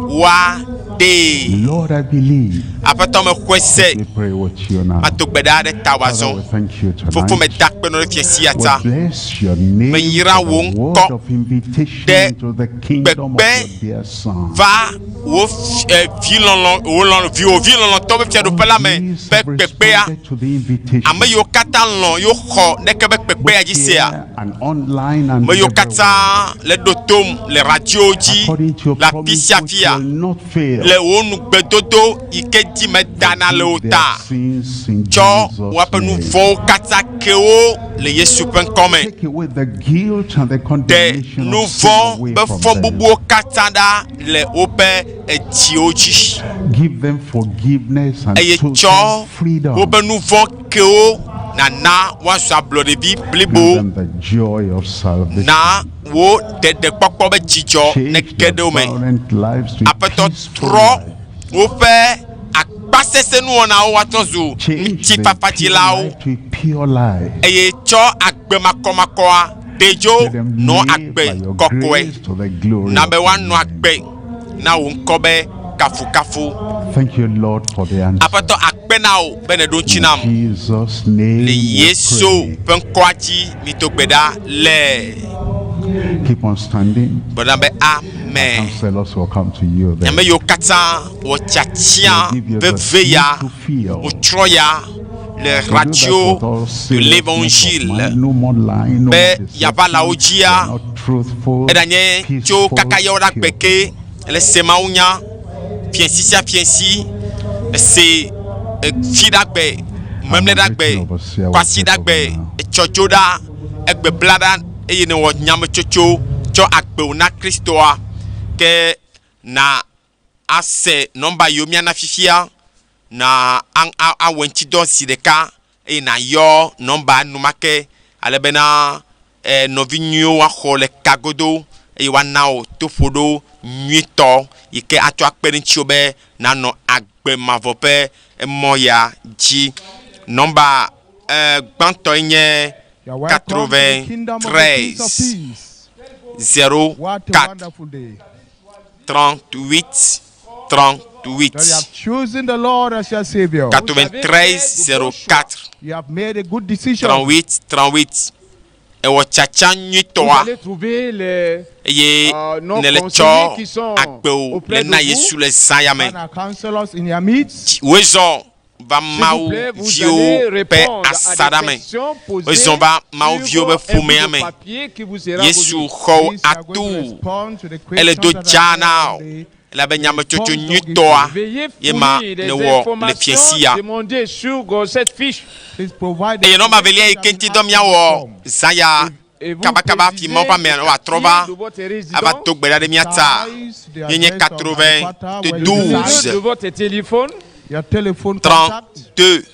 S15: woaɖee.
S16: Lord, I believe.
S15: Aƒetɔ mexɔe se.
S16: Let me pray with you now.
S15: Mato gbe ɖa ɖe ta wò
S16: Father,
S15: azɔ.
S16: we thank you
S15: Fofo
S16: tonight.
S15: meda akpe nɔ ɖe fiasi ya
S16: We
S15: ta.
S16: bless your name
S15: Meyra
S16: for
S15: wò
S16: the word
S15: ŋkɔ
S16: of invitation
S15: ɖe
S16: into the kingdom of
S15: kpekpe
S16: your dear Son.
S15: va wò fi- eh, vi lɔlɔ wò lɔlɔ vi wò vi lɔlɔtɔ ƒe fiaɖuƒe la me
S16: These
S15: ƒe
S16: have
S15: kpekpea.
S16: responded to the invitation.
S15: Ame yiwo katã lɔ̃ yiwo xɔ neke be kpekpea dzi sea.
S16: Here and online and
S15: Ame yiwo
S16: everywhere.
S15: katã le ɖo tom le radio dzi
S16: According to your
S15: le afi
S16: promise,
S15: sia
S16: which
S15: fia
S16: will not fail.
S15: le wò nugbedodo yi ke dzi medana le wo
S16: Their
S15: ta.
S16: sins in
S15: Tsɔ
S16: Jesus'
S15: woaƒe nu
S16: name.
S15: vɔ̃wo katã ke wo le Yesu ƒe ŋkɔ me.
S16: Take away the guilt and the
S15: Ɖe
S16: condemnation
S15: nu
S16: of sin
S15: vɔ̃
S16: away
S15: ƒe
S16: from
S15: fɔ
S16: them.
S15: bubuwo katã ɖa le woƒe edziwo dzi.
S16: Give them forgiveness and
S15: Eye
S16: total
S15: tsɔ
S16: freedom.
S15: woƒe nu vɔ̃ kewo nana woazu ablɔɖevi
S16: Give
S15: blibo
S16: them the joy of salvation.
S15: na wo ɖeɖekpɔkpɔ be dzidzɔ ne
S16: Change
S15: ge
S16: their
S15: ɖe wo me.
S16: violent lives to a
S15: Aƒetɔ
S16: peaceful
S15: trɔ
S16: life.
S15: woƒe akpasesẽnuwɔnawo woatrɔ zu
S16: Change the impure
S15: ŋutifafadzilawo
S16: life to a pure life.
S15: eye tsɔ agbe makɔmakɔa ɖe dzo
S16: Let them
S15: nɔ
S16: live
S15: agbe
S16: by your
S15: kɔkɔe
S16: grace to the glory
S15: na
S16: of
S15: be
S16: your
S15: woanɔ
S16: name.
S15: agbe na wò ŋkɔ be kafukafu.
S16: Thank you, Lord, for the answer.
S15: Aƒetɔ akpe na wò be nèɖo ŋuti nam.
S16: In Jesus' name
S15: Le
S16: we
S15: Yesu
S16: pray.
S15: ƒe ŋkɔa dzi mi do gbe ɖa le
S16: Keep on standing.
S15: gblɔ be amen.
S16: Counselors will come to you then.
S15: Ame yiwo katã wɔ tiatia
S16: They'll give you the
S15: veve ya
S16: seed to feel.
S15: wotrɔ ya le
S16: We do that
S15: radio
S16: with all
S15: de
S16: seriousness of
S15: l'évangile
S16: mind. No more lying, no
S15: be
S16: more
S15: yava le wo
S16: deception.
S15: dzia
S16: We are not truthful,
S15: eɖanye tso
S16: peaceful,
S15: kaka yawo ɖe
S16: pure.
S15: agbe ke ele se mawu nya fiẽsi sia fiẽsi ese fi ɖe agbe memle ɖe agbe
S16: written overseer will
S15: kwasi ɖe
S16: take
S15: agbe
S16: over now.
S15: etsɔ dzo ɖa egbe bla ɖa eye newɔ nyametsotso tsɔ agbewo na kristoa ke na ase nɔmba yiwo miana fifia na awɔ ŋutidɔ zi ɖeka eye na yɔ nɔmba enumake ale bena eh, nɔvi nyuiwo woaxɔ le kagodo eye woana wò toƒo ɖo nyuitɔ yi ke atsɔ akpe ɖe ŋutiwò be nanɔ agbe mavɔ ƒe emɔ ya dzi. Nɔmba eh, gbãtɔe nye
S3: You are welcome to the kingdom of the Prince of
S15: 93
S3: Peace.
S15: 04
S3: What a wonderful day.
S15: 38 38
S3: That you have chosen the Lord as your Savior.
S15: 93 04
S3: You have made a good decision.
S15: 38 38 Ewɔ tsatsa
S9: Vous
S15: nyuitɔa
S9: allez trouver les
S15: eye
S9: nos
S15: nele
S9: conseillers
S15: tsɔ
S9: qui sont
S15: agbewo
S9: auprès
S15: le
S9: de
S15: na
S9: vous.
S15: Yesu le zã ya me.
S3: And our counselors in your midst.
S15: Wozɔ va
S9: S'il vous
S15: Mawu
S9: plaît, vous
S15: viwo
S9: allez
S15: ƒe
S9: répondre à
S15: asaɖa
S9: des
S15: me.
S9: questions posées
S15: Wozɔ va Mawu
S9: sur
S15: viwo ƒe
S9: un bout
S15: ƒomea
S9: de
S15: me.
S9: papier qui vous sera
S15: Yesu
S9: remis.
S15: xɔ
S3: Please, you are going to
S15: atu.
S3: respond to the
S15: Ele do
S3: questions that
S15: dzaa
S3: are
S15: na
S3: there
S15: wò
S3: on the
S15: elabe nyametsotso
S3: forms of
S15: nyuitɔa
S9: Veuillez
S15: ye ma
S9: fournir des
S15: newɔ le
S9: informations
S15: fiesi ya.
S9: demandées sur cette fiche
S3: Please provide
S15: Eye nɔmba velia yi ke ŋuti dɔ míawɔ zã ya
S9: et vous
S15: kabakaba
S9: précisez
S15: fi Mawu ƒe amea
S9: le
S15: wòatrɔ
S9: quartier
S15: va
S9: de votre
S15: ava
S9: résidence,
S15: do gbe ɖa ɖe mía ta.
S3: Size the
S15: Ye nye
S3: address of the quarter where you
S9: le numéro
S3: reside,
S15: 92
S9: de votre téléphone
S3: your telephone contact,
S15: 32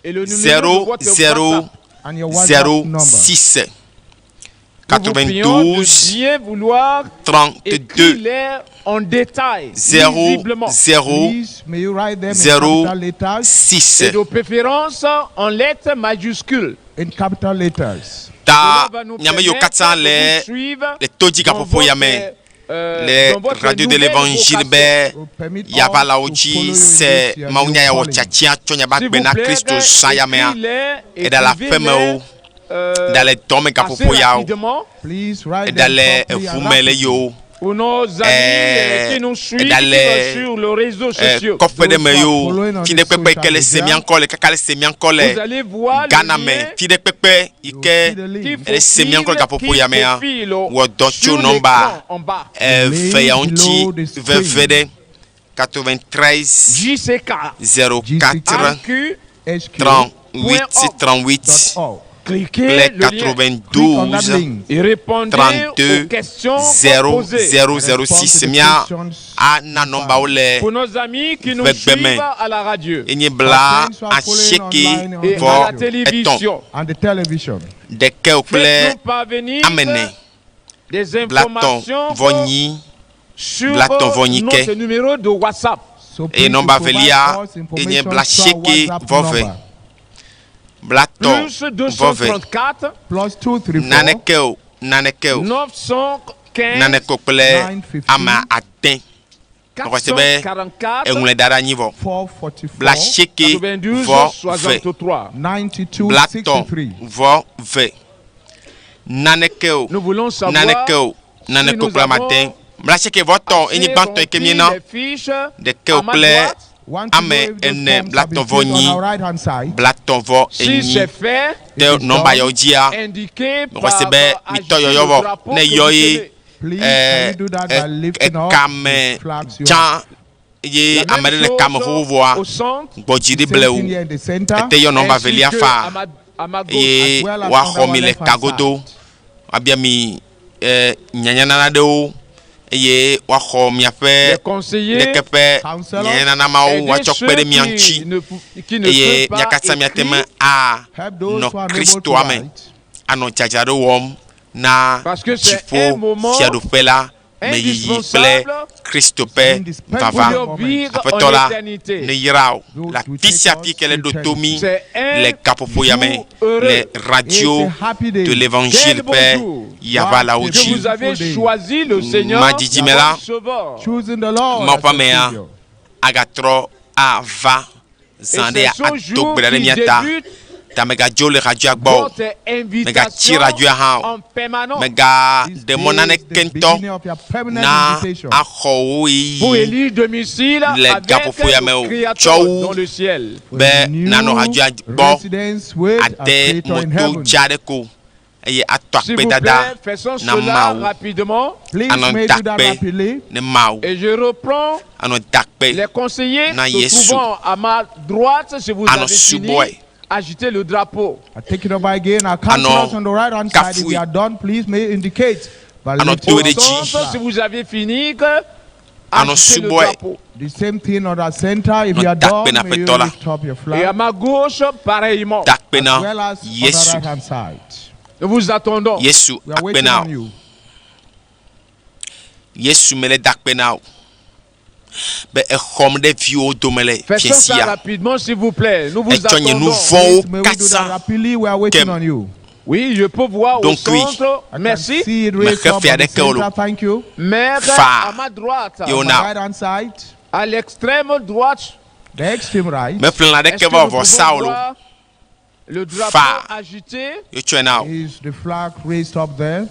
S9: et le numéro de
S15: 0
S9: votre
S15: 0
S9: WhatsApp.
S3: and your WhatsApp
S15: 0
S3: number.
S15: 6
S9: Nous vous prions de
S15: 92
S9: bien vouloir
S15: 32
S9: écrire-les en détail,
S15: 0
S9: lisiblement,
S15: 0
S3: Please, may you write them in
S15: 0
S3: capital letters.
S15: 6.
S9: et de préférence en lettres majuscules.
S3: In capital letters.
S15: Ta
S9: Cela va nous
S15: nyame yiwo
S9: permettre
S15: katã
S9: de
S15: le
S9: vous suivre
S15: le todzi
S9: dans
S15: gaƒoƒo ya me
S9: votre,
S15: le
S9: dans votre
S15: radio de
S9: nouvelle
S15: l'évangile
S9: vocation.
S15: be
S3: Will permit
S15: yava la wo
S3: us to
S15: dzi
S3: follow you in
S15: se
S3: this your
S15: Mawu
S3: new
S15: nya ya wɔ
S3: calling.
S15: tiatia tsɔ nya ba
S9: S'il
S15: gbe
S9: vous
S15: na
S9: plaît,
S15: Kristo zã ya mea.
S9: écrivez-les,
S15: Eɖa le aƒemewo,
S9: écrivez-les,
S15: ɖa le dɔme
S9: assez
S15: gaƒoƒo ya o,
S9: rapidement
S3: Please write
S15: eɖa
S3: them
S15: le
S3: properly and
S15: eʋu me le
S3: rapidly.
S15: yiwo,
S9: pour nos amis qui nous suivent
S15: eɖa le
S9: sur les réseaux sociaux.
S15: kɔƒe ɖe me
S3: Those who are
S15: yiwo,
S3: following on
S15: fi
S3: the
S15: ɖe kpekpe yi ke le
S3: social
S15: se
S3: media.
S15: mía ŋkɔ le kaka le se mía ŋkɔ
S9: Vous
S15: le
S9: allez voir le
S15: Ghana me,
S9: lien
S15: fi ɖe kpekpe yi
S3: You
S15: ke
S3: see the
S9: qui
S3: link.
S15: ele se mía ŋkɔ le
S9: faufile,
S15: gaƒoƒo
S9: qui
S15: ya mea,
S9: faufile
S15: wɔ dɔ tso
S9: sur
S15: nɔmba
S9: l'écran en bas.
S15: eve
S3: Link
S15: yawo ŋuti
S3: below the screen.
S15: veve ɖe 93
S9: JCK
S15: 04
S9: AQ
S3: HQ
S15: 38 38
S3: dot org.
S9: Cliquez
S15: kple
S9: le lien
S3: Click on that
S15: 92
S3: link.
S9: et répondez
S15: 32
S9: aux questions
S15: 0
S9: posées.
S15: 0 0
S3: Respond to
S15: 6
S3: the
S15: mía
S3: questions
S15: ana nɔmbawo le
S9: Pour nos amis qui nous
S15: Vegbeme.
S9: suivent à la radio
S15: enye bla
S3: Our friends who are following
S15: asieke
S3: online on
S9: et
S15: vɔ
S9: à la
S15: etɔ̃
S9: télévision,
S3: and the television.
S15: ɖekɛ kple
S9: faites-nous parvenir
S15: ame ene
S9: des
S15: blatɔ̃
S9: informations
S15: vɔ nyi
S9: sur
S15: blatɔ̃ vɔ nyi ke
S9: notre numéro de WhatsApp.
S3: So
S15: eye
S3: please you
S15: nɔmba
S3: provide
S15: velia
S3: us
S15: enye
S3: information
S15: bla
S3: through our
S15: asieke
S3: WhatsApp
S15: vɔ ve
S3: number.
S15: blatɔ̃
S9: Plus
S15: vɔ ve
S9: 234
S3: +234
S15: naneke o naneke o
S9: 915
S15: naneke o kple
S3: 915
S15: ame ade Mexɔ se be
S9: 444
S15: eŋlɔe da ɖe anyi vɔ
S3: 444
S15: bla asieke
S9: 92
S15: vɔ ve
S9: 63.
S3: 92
S15: blatɔ̃
S3: 63.
S15: vɔ ve naneke o
S9: Nous voulons savoir
S15: naneke o naneke o
S9: nous
S15: kple ame
S9: avons
S15: ade bla asieke vɔ tɔ̃ enye
S9: assez
S15: gbãtɔ yi ke
S9: rempli
S15: míena
S9: les fiches
S15: ɖeke o
S9: à ma
S15: kple
S9: droite.
S3: Want to
S15: ame
S3: know if those
S15: ene
S3: forms have been
S15: blatɔ̃ vɔ
S3: filled on
S15: nyi
S3: our right hand side.
S15: blatɔ̃ vɔ
S9: Si
S15: enyi
S9: c'est fait,
S15: te nɔmba yawo dzia
S9: indiqué
S15: mexɔ
S9: par
S15: se be mitɔ
S9: agiter
S15: yɔyɔ
S9: le
S15: vɔ
S9: drapeau
S15: ne
S9: que
S15: yɔ
S9: vous
S15: ye
S9: tenez.
S3: Please, can you do that by lifting up
S15: ekame
S3: the flags you
S15: tsã
S3: have?
S15: eye
S9: La
S15: ame
S9: même
S15: ɖe le kame
S9: chose
S15: xoxo vɔa
S9: au centre,
S15: gbɔdzi ɖi
S3: Same
S15: blewu
S3: thing here in the center.
S15: ete yɔ nɔmba
S9: ainsi
S15: velia
S9: que
S15: faa
S9: à ma gauche.
S15: eye
S3: As well as on
S15: woaxɔ
S3: our
S15: mi le
S3: left hand
S15: kagodo
S3: side.
S15: woabia mi nyanyanana ɖewo eye woaxɔ miaƒe
S9: Les conseillers
S15: ɖeke ƒe
S3: Counselors,
S15: nyanyananamawo
S9: aider
S15: woatsɔ
S9: ceux
S15: kpe ɖe mia ŋuti
S9: qui ne, qui ne
S15: eye
S9: peuvent pas
S15: mia katã miate me
S9: écrire
S3: Help those
S15: anɔ
S3: who are unable to
S15: kristoa me
S3: write.
S15: anɔ dzadzraɖo wɔm na
S9: Parce que c'est
S15: dziƒo
S9: un moment
S15: fiaɖuƒe la me yiyi kple
S9: indispensable
S15: Kristo ƒe
S3: Indispensable
S15: vava.
S9: pour
S3: moment.
S9: vivre en
S15: Aƒetɔ la
S9: éternité.
S15: ne yra wò le
S3: Those who
S15: afi
S3: take
S15: sia
S3: us
S15: fi ke le
S3: to
S15: ɖo to mí
S9: C'est un
S15: le gaƒoƒo ya me
S9: jour heureux.
S15: le radio
S3: It's a happy day.
S15: de l'évangile
S9: Quel bon
S15: ƒe
S9: jour.
S15: yavalawo
S9: Que
S15: dzi.
S9: vous avez choisi le Seigneur
S15: Madzidzi me la,
S9: comme sauveur.
S3: Choosing the Lord
S15: Mawu
S3: as
S15: ƒe
S3: your
S15: amea
S3: Savior.
S15: agatrɔ ava
S9: Et
S15: zã ɖe
S9: c'est ce
S15: ado
S9: jour
S15: gbe ɖa ɖe
S9: qui
S15: mía ta.
S9: débute
S15: Ta megadzo le radioa gbɔ o.
S9: votre
S15: Megatsi
S9: invitation
S15: radioa hã o.
S9: en permanence
S3: This
S15: Megaɖe mɔ
S3: day is
S15: naneke
S3: the
S15: ŋutɔ
S3: beginning of your permanent
S15: na
S3: invitation.
S15: axɔ wò
S9: pour
S15: ɣeyiɣi
S9: élire domicile
S15: le
S9: avec
S15: gaƒoƒo ya me
S9: le
S15: o. Tsɔ
S9: Créateur
S15: wu
S9: dans le ciel.
S3: For
S15: be
S3: a new
S15: nanɔ radioa gbɔ
S3: residence with a
S15: ade
S3: Creator in
S15: moto
S3: heaven.
S15: dza ɖe ko eye atɔ
S9: S'il vous
S15: akpedada
S9: plaît, faisons
S15: na
S9: cela
S15: Mawu.
S9: rapidement.
S3: Please
S15: Anɔ
S3: may you do that
S15: dakpe
S3: rapidly.
S15: ne Mawu.
S9: Et je reprends
S15: Anɔ dakpe
S9: les conseillers
S15: na
S9: se
S15: Yesu.
S9: trouvant à ma droite. Si vous
S15: Anɔ
S9: avez fini,
S15: subɔe.
S9: agitez le drapeau.
S3: I take it over again. Our counselors on the right hand side, if
S15: kafui.
S3: you are done, please may you indicate by
S15: Anɔ
S3: lifting
S15: to
S3: up
S15: ɖe
S9: Au
S15: dzi.
S3: the
S9: centre,
S3: flag.
S9: si vous avez fini, que
S15: Anɔ
S9: agitez le
S15: subɔe.
S9: drapeau.
S3: The same thing on the center. If
S15: Nɔ
S3: you are
S15: dakpe
S3: done,
S15: na
S3: may you
S15: Aƒetɔ la.
S3: lift up your
S9: Et à
S3: flag.
S9: ma gauche, pareillement.
S15: Dakpe
S3: As
S15: na
S3: well as on the
S15: Yesu.
S3: right hand side.
S9: Nous vous attendons.
S15: Yesu
S3: We are
S15: akpe
S3: waiting
S15: na
S3: on
S15: wò.
S3: you.
S15: Yesu mele dakpe na wò be exɔm ɖe viwo dome le
S9: Faisons ça
S15: fiasia.
S9: rapidement, s'il vous plaît. Nous vous
S15: Etsɔ nye nu
S9: attendons.
S15: vɔ̃wo
S3: Please, may we do that
S15: katã
S3: rapidly. We are waiting
S15: kem.
S3: on you.
S9: Oui, je peux voir au
S15: Donc oui.
S9: centre.
S3: I can
S9: Merci.
S3: see it raised
S15: Mexe
S3: up
S15: fia
S3: on the
S15: ɖeke o lo.
S3: center. Thank you.
S9: Mère
S15: Fa.
S9: à ma droite.
S15: Yo
S3: On the
S15: na.
S3: right hand side,
S9: À l'extrême droite.
S3: the extreme right.
S15: Meƒle lã
S9: Est-ce
S15: ɖeke
S9: que
S15: va
S9: nous
S15: vɔ sa
S9: pouvons
S15: o lo.
S9: voir
S17: Le drapeau
S15: Fa.
S17: agité.
S15: Yotsɔe na wò.
S3: Is the flag raised up there?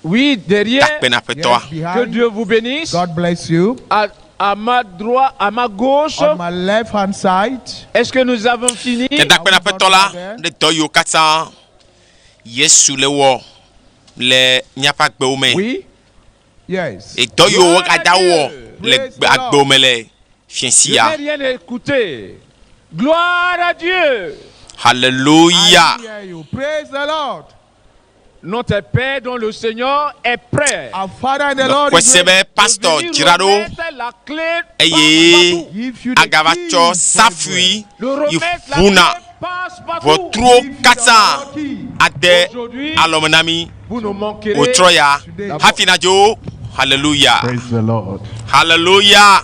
S17: Oui, derrière.
S15: Takpe na aƒetɔa.
S3: Yes, behind.
S17: Que Dieu vous bénisse.
S3: God bless you.
S17: À ma droite, à ma gauche.
S3: On my left hand side.
S17: Est-ce que nous avons fini?
S15: Míada akpe na aƒetɔ la ɖe dɔ yiwo katã Yesu le wɔ le míaƒe agbewo me.
S17: Oui.
S3: Yes.
S15: Edɔ yiwo wogada wɔ le
S17: Praise the
S15: agbewo me le fiẽ
S17: Je
S15: sia.
S17: n'ai rien écouté. Gloire à Dieu.
S15: Hallelujah.
S3: Hear you. Praise the Lord.
S17: Notre Père dont le Seigneur est prêt.
S3: Our Father in the Lord
S15: Mexɔe
S3: is
S15: se be
S3: ready.
S15: pastor dzra ɖo
S17: La clé
S15: eye agava tsɔ safui yi ʋuna ʋɔtruwo katã ade alɔme na mí. Wòtrɔ ya hafi nadzo. Hallelujah.
S16: Praise the Lord.
S15: Hallelujah.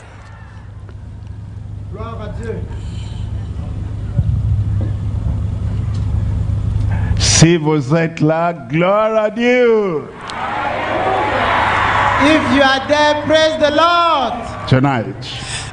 S16: Si vous êtes là, gloire à Dieu.
S11: If you are there, praise the Lord.
S16: Tonight,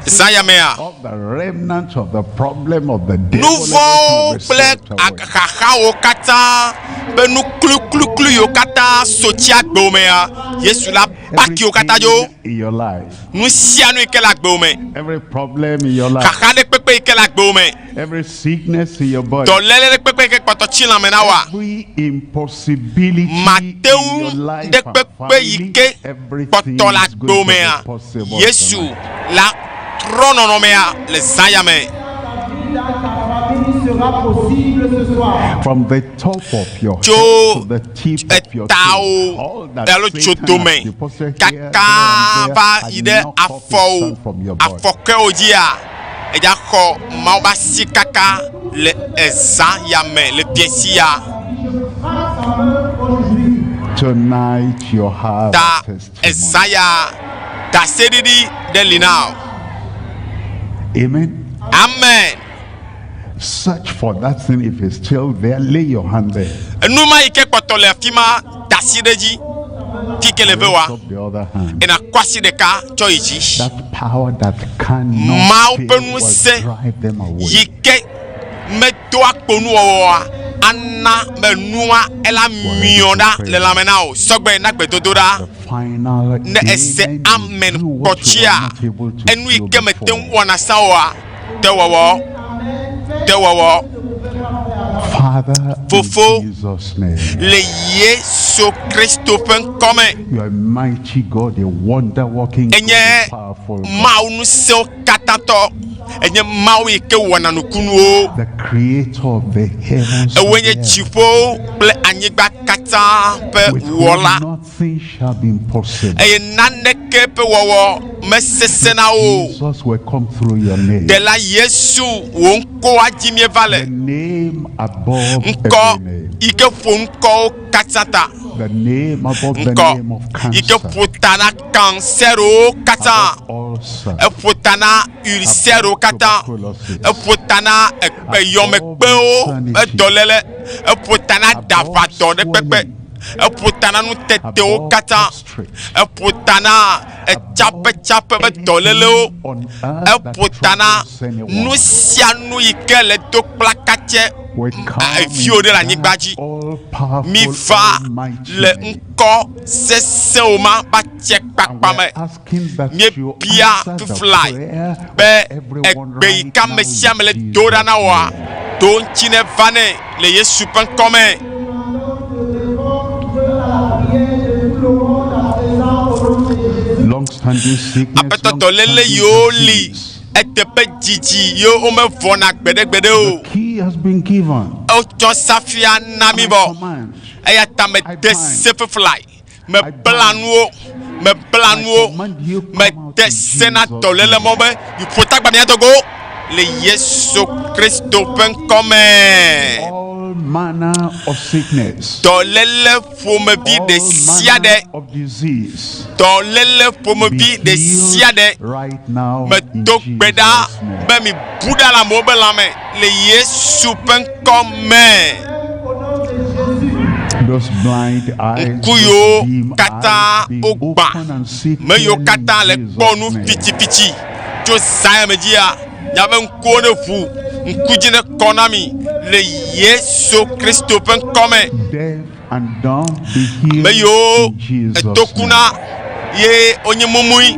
S15: Zã ya mea,
S16: all the remnants of the problem of the devil,
S15: nu vɔ̃wo
S16: everything will be
S15: kple
S16: swept away.
S15: xaxawo katã be nu klukluklu yiwo katã so tsi agbewo mea, Yesu la paki wo katã dzo.
S16: In your life,
S15: Nu sia nu yi ke le agbewo me,
S16: every problem in your life,
S15: xaxa ɖe kpekpe yi ke le agbewo me,
S16: every sickness in your body,
S15: dɔléle ɖe kpekpe yi ke kpɔtɔ tsi lãme na woa,
S16: every impossibility
S15: mate
S16: in
S15: ŋu
S16: your life
S15: ɖe
S16: and
S15: kpekpe yi
S16: family,
S15: ke
S16: everything
S15: kpɔtɔ le
S16: is
S15: agbewo
S16: going to
S15: mea,
S16: be possible
S15: Yesu
S16: tonight.
S15: la trɔ nɔnɔmea le zã ya me.
S11: Sera possible ce soir.
S16: From the top of your
S15: Tso
S16: head to the tip of your toe,
S15: etawo
S16: all that
S15: alo
S16: Satan
S15: tsodome
S16: has deposited here, there
S15: kaka
S16: and
S15: va
S16: there,
S15: yi
S16: and
S15: ɖe
S16: knock off his
S15: afɔwo
S16: son from your body.
S15: afɔkɔewo dzia edza xɔ Mawu be asi kaka le ezã ya me le fiẽsi ya
S16: Tonight you have
S15: ta
S16: a testimony.
S15: ezã ya ɖaseɖiɖi ɖe li na o.
S16: Amen.
S15: Amen.
S16: Search for that thing if it's still there. Lay your hand there.
S15: Enu ma yi ke kpɔtɔ le afi ma da asi ɖe dzi fi ke le ve wa
S16: Lift up the other hand.
S15: ena kɔ asi ɖeka tsɔ yi dzi.
S16: That power that cannot
S15: Mawu ƒe
S16: fail will
S15: ŋusẽ
S16: drive them away.
S15: yi ke medoa kpo nuwɔwɔa ana be nua ela miɔ ɖa le lãme na o sɔgbe na gbedodo ɖa
S16: Final
S15: ne ese
S16: amen.
S15: amen
S16: Do what you
S15: kpɔtsia
S16: were not able to
S15: enu yi
S16: do
S15: ke mete
S16: before.
S15: ŋu wɔna sa oa te wɔwɔ te wɔwɔ
S16: Father,
S15: Fofo.
S16: in Jesus' name.
S15: le Yesu Kristo ƒe ŋkɔme
S16: You are a mighty God, a wonder working God,
S15: enye
S16: a powerful God,
S15: Mawu ŋusẽwo katã tɔ enye Mawu yi ke wɔna nukunuwo
S16: the creator of the heavens.
S15: ewoe
S16: and
S15: nye
S16: the earth,
S15: dziƒo kple anyigba katã ƒe
S16: with whom
S15: wɔla
S16: nothing shall be impossible.
S15: eye naneke ƒe wɔwɔ mesesẽ na wo o.
S16: Jesus will come through your name.
S15: Ɖela Yesu wò ŋkɔa dzi míeva le
S16: The name above
S15: ŋkɔ
S16: every name.
S15: yi ke ƒo ŋkɔwo katã ta
S16: The name above the
S15: ŋkɔ
S16: name of
S15: yi ke
S16: cancer.
S15: ƒo ta na kansɛrowo katã
S16: Ulcer.
S15: eƒo ta na ulcèrewo katã
S16: Tuberculosis.
S15: eƒo ta na ekpeyɔmekpewo edɔléle eƒo ta na daʋadɔ ɖe kpekpe eƒo ta na nutetewo katã eƒo ta na etsapetsape be dɔlélewo
S16: On earth that
S15: eƒo ta na
S16: troubles anyone.
S15: nu sia nu yi ke le do kplakatsɛ
S16: We come
S15: eviwo
S16: in
S15: ɖe le anyigba
S16: that
S15: dzi
S16: all-powerful,
S15: mi va
S16: almighty
S15: le
S16: name.
S15: ŋkɔ sesẽwo ma ba tse
S16: And
S15: kpakpa
S16: we're
S15: me
S16: asking that you
S15: míebia
S16: answer the
S15: fiflae
S16: prayer of
S15: be
S16: everyone
S15: egbe yi
S16: right
S15: ke
S16: now
S15: ame sia ame le
S16: in
S15: do ɖa
S16: Jesus'
S15: na woa
S16: name.
S15: do ŋuti ne va nɛ le Yesu ƒe ŋkɔme.
S16: Long-standing sickness,
S15: Aƒetɔ dɔléle
S16: long-standing
S15: yiwo li
S16: disease.
S15: eteƒe dzidzi yiwo womevɔna gbeɖegbeɖe o.
S16: The key has been given.
S15: Wotsɔ safia na mí
S16: I
S15: vɔ
S16: command.
S15: eya ta mede se fiflae mebla nuwo mebla
S16: I
S15: nuwo
S16: command you come out
S15: mede
S16: in
S15: se na
S16: Jesus'
S15: dɔléle
S16: name.
S15: mɔ be miƒo tagba mia dogo le Yesu Kristo ƒe ŋkɔme.
S16: All manner of sickness,
S15: Dɔléle ƒomevi
S16: all
S15: ɖe sia ɖe
S16: manner of disease,
S15: dɔléle ƒomevi
S16: be
S15: ɖe sia ɖe
S16: healed right now in
S15: medo gbe ɖa
S16: Jesus' name.
S15: be mibu ɖa le amewo be lãme le Yesu ƒe ŋkɔme.
S16: Those blind eyes,
S15: Ŋku
S16: those
S15: yiwo
S16: dim
S15: katã
S16: eyes, be
S15: wogbã
S16: open and see
S15: me yiwo
S16: clearly
S15: katã
S16: in
S15: le kpɔ nu
S16: Jesus' name.
S15: fitsifitsi tso zã ya me dzia miaƒe ŋkuwo ne ʋu Ŋku dzi ne kɔ na mi le Yesu Kristo ƒe ŋkɔ me.
S16: Deaf and dumb be healed
S15: Ame yiwo
S16: in Jesus'
S15: eto ku na ye wonye mumui.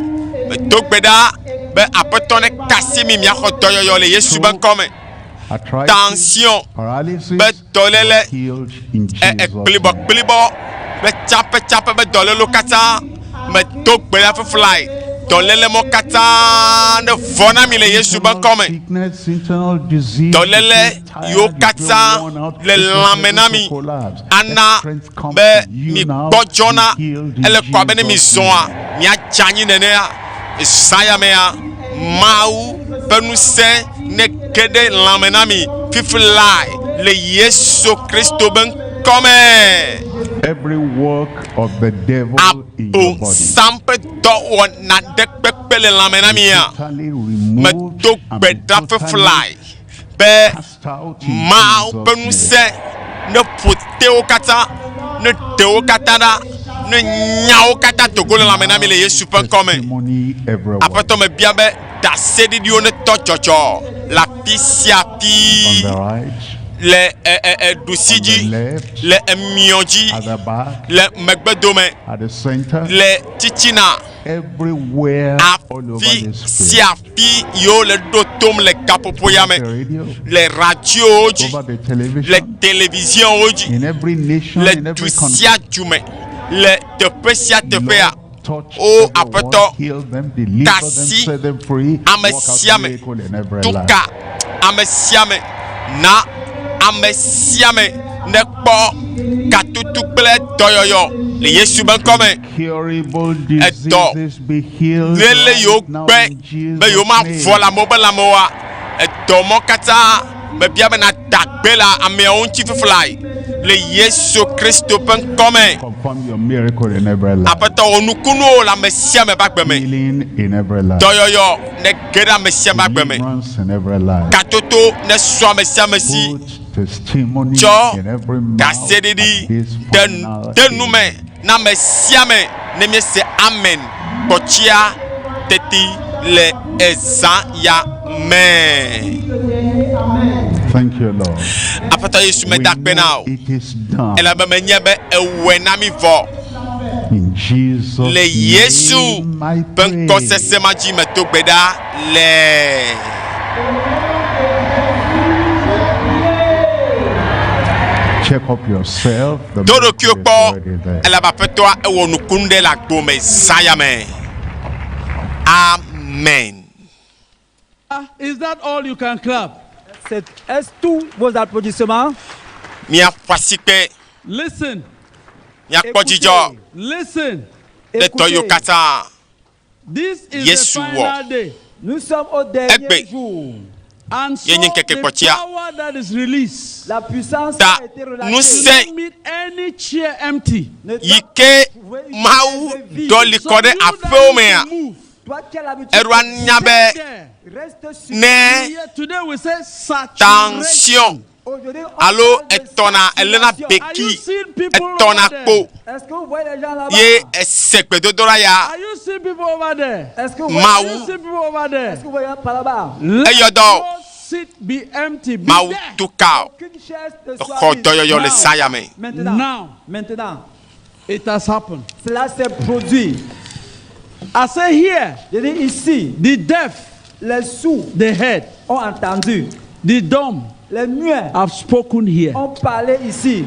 S15: Medo gbe ɖa be Aƒetɔ ne ka asi mi miaxɔ dɔyɔyɔ le Yesu ƒe ŋkɔ me.
S16: Arthritis,
S15: Tension
S16: paralysis,
S15: be dɔléle
S16: healed in
S15: e
S16: Jesus'
S15: ekplibɔ
S16: name.
S15: kplibɔ kple tsaƒetsaƒe be dɔlélewo katã medo gbe ɖa fiflae dɔléle mɔ katã ne vɔ na mi le Yesu ƒe ŋkɔ me.
S16: Sickness, internal disease,
S15: Dɔléle
S16: you feel tired,
S15: yiwo
S16: you feel
S15: katã
S16: worn out,
S15: le
S16: it's as
S15: lãme
S16: if
S15: na
S16: to
S15: mi
S16: collapse.
S15: ana
S16: Let strength come
S15: be
S16: to you
S15: mi
S16: now.
S15: gbɔdzɔna
S16: Be healed in
S15: ele kɔ abe ne mi
S16: Jesus'
S15: zɔa
S16: name.
S15: miadze anyi nenea zã ya mea Mawu ƒe ŋusẽ ne ge ɖe lãme na mi fifi lae le Yesu Kristo be ŋkɔ me.
S16: Every work of the devil in your body
S15: Abosam ƒe dɔwɔna ɖe kpekpe le lãme na mia.
S16: totally removed
S15: Medo
S16: and
S15: gbe
S16: be
S15: ɖa fifi
S16: totally
S15: lae be
S16: cast out in
S15: Mawu ƒe
S16: Jesus' name.
S15: ŋusẽ ne ƒo tewo katã, ne ɖe wo katã ɖa, ne nya wo katã do go le lãme na mi le Yesu ƒe ŋkɔ me.
S16: Testimony everywhere.
S15: Aƒetɔ mebia be ɖaseɖiɖiwo ne tɔ dzɔdzɔ le afi sia
S16: On
S15: afi
S16: the right,
S15: le ɛ ɛ ɛ ɖusi
S16: on the
S15: dzi,
S16: left,
S15: le emiɔ dzi,
S16: at the back,
S15: le megbedome,
S16: at the center,
S15: le titina,
S16: everywhere, all over
S15: afi
S16: this place.
S15: sia afi yiwo le ɖo tom le gaƒoƒo ya me,
S16: The radio,
S15: le radiowo dzi,
S16: over the
S15: le
S16: television,
S15: televizionwo dzi,
S16: in every nation,
S15: le
S16: in
S15: du
S16: every country.
S15: sia du me, le teƒe sia teƒea,
S16: Lord, touch
S15: O
S16: everyone,
S15: Aƒetɔ,
S16: heal them, deliver them,
S15: kasi
S16: set them free,
S15: ame
S16: work out
S15: sia ame,
S16: miracle in every life.
S15: tuka ame sia ame, na ame sia ame ne kpɔ katutu kple dɔyɔyɔ le Yesu be ŋkɔ me.
S16: Curable
S15: Edɔ
S16: diseases be healed
S15: léle
S16: right
S15: yiwo
S16: now
S15: gbe
S16: in
S15: be
S16: Jesus'
S15: yewo mavɔ le
S16: name.
S15: amewo be lãmewoa, edɔ mɔ katã mebia be nada gbe le ameawo ŋuti fiflae le Yesu Kristo ƒe ŋkɔ me.
S16: Confirm your miracle in every life.
S15: Aƒetɔ wɔ nukunuwo le ame sia ame ƒe agbe me.
S16: Healing in every life.
S15: Dɔyɔyɔ ne ge ɖe ame sia ame agbe me.
S16: Deliverance in every life.
S15: Katoto ne su ame sia ame si.
S16: Put testimony
S15: Tsɔ
S16: in every mouth
S15: ɖaseɖiɖi
S16: at this
S15: de
S16: final
S15: de nu me
S16: day.
S15: na ame sia ame ne míese amen kpɔtsia teti le ezã ya me.
S16: Thank you, Lord.
S15: Aƒetɔ Yesu
S16: We
S15: meda akpe na
S16: know
S15: wò
S16: it is done.
S15: elabe menye be ewɔe na mi vɔ
S16: In Jesus'
S15: le Yesu
S16: name I
S15: ƒe ŋkɔ
S16: pray.
S15: sese ma dzi medo gbe ɖa le.
S16: Check up yourself. The
S15: Do
S16: miracle
S15: ɖokuiwò
S16: is
S15: kpɔ
S16: already there.
S15: elabe Aƒetɔa ewɔ nukunu ɖe le agbo me zã ya me. Amen.
S10: Is that all you can clap?
S12: Est-ce tous vos applaudissements?
S15: Miaƒo asikpe,
S10: Listen,
S15: miakpɔ dzidzɔ
S10: listen.
S15: ɖe tɔ yiwo katã
S10: This is
S15: Yesu
S10: the
S15: wɔ.
S10: final day.
S12: Nous sommes au dernier
S15: Egbe.
S12: jour.
S10: And so
S15: Ye nye ŋkeke
S10: the
S15: kpɔtsia.
S10: power that is released
S12: La puissance
S15: Ta
S12: a été relâchée.
S15: ŋusẽ
S10: don't meet any chair empty.
S12: Ne
S15: yi
S12: doit
S15: ke
S12: trouver une
S15: Mawu
S12: chaise vide.
S15: ɖɔli
S10: So
S15: kɔ ɖe
S10: you that
S15: aƒewo
S10: need
S15: mea,
S10: to move,
S12: Toi qui as l'habitude
S15: eɖo anya
S10: stay
S15: be
S10: there.
S12: reste sur
S15: ne
S10: Here today we say saturation.
S15: tension
S12: Aujourd'hui, on
S15: alo
S12: parle de
S15: etɔna elena
S12: saturation.
S10: Are you
S15: beki
S10: seeing people
S15: etɔna
S10: over there?
S15: kpo
S12: Est-ce que vous voyez les gens là-bas?
S15: ye ese gbedodoɖa ya
S10: Are you seeing people over there?
S12: Est-ce que vous voyez,
S10: Are
S15: Mawu
S10: you seeing people over there?
S12: est-ce que vous voyez par là-bas?
S10: Let
S15: Eyɔ dɔ.
S10: no seat be empty. Be
S15: Mawu
S10: there.
S15: tu ka o
S12: Qu'une chaise ne soit
S15: exɔ
S12: vide.
S15: dɔyɔyɔ le zã ya me.
S12: Maintenant,
S10: Now.
S12: maintenant,
S10: It has happened.
S12: cela s'est produit.
S10: I say here,
S12: Je dis ici,
S10: the deaf,
S12: les sourds
S10: the heard,
S12: ont entendu,
S10: the dumb
S12: les muets
S10: have spoken here.
S12: ont parlé ici.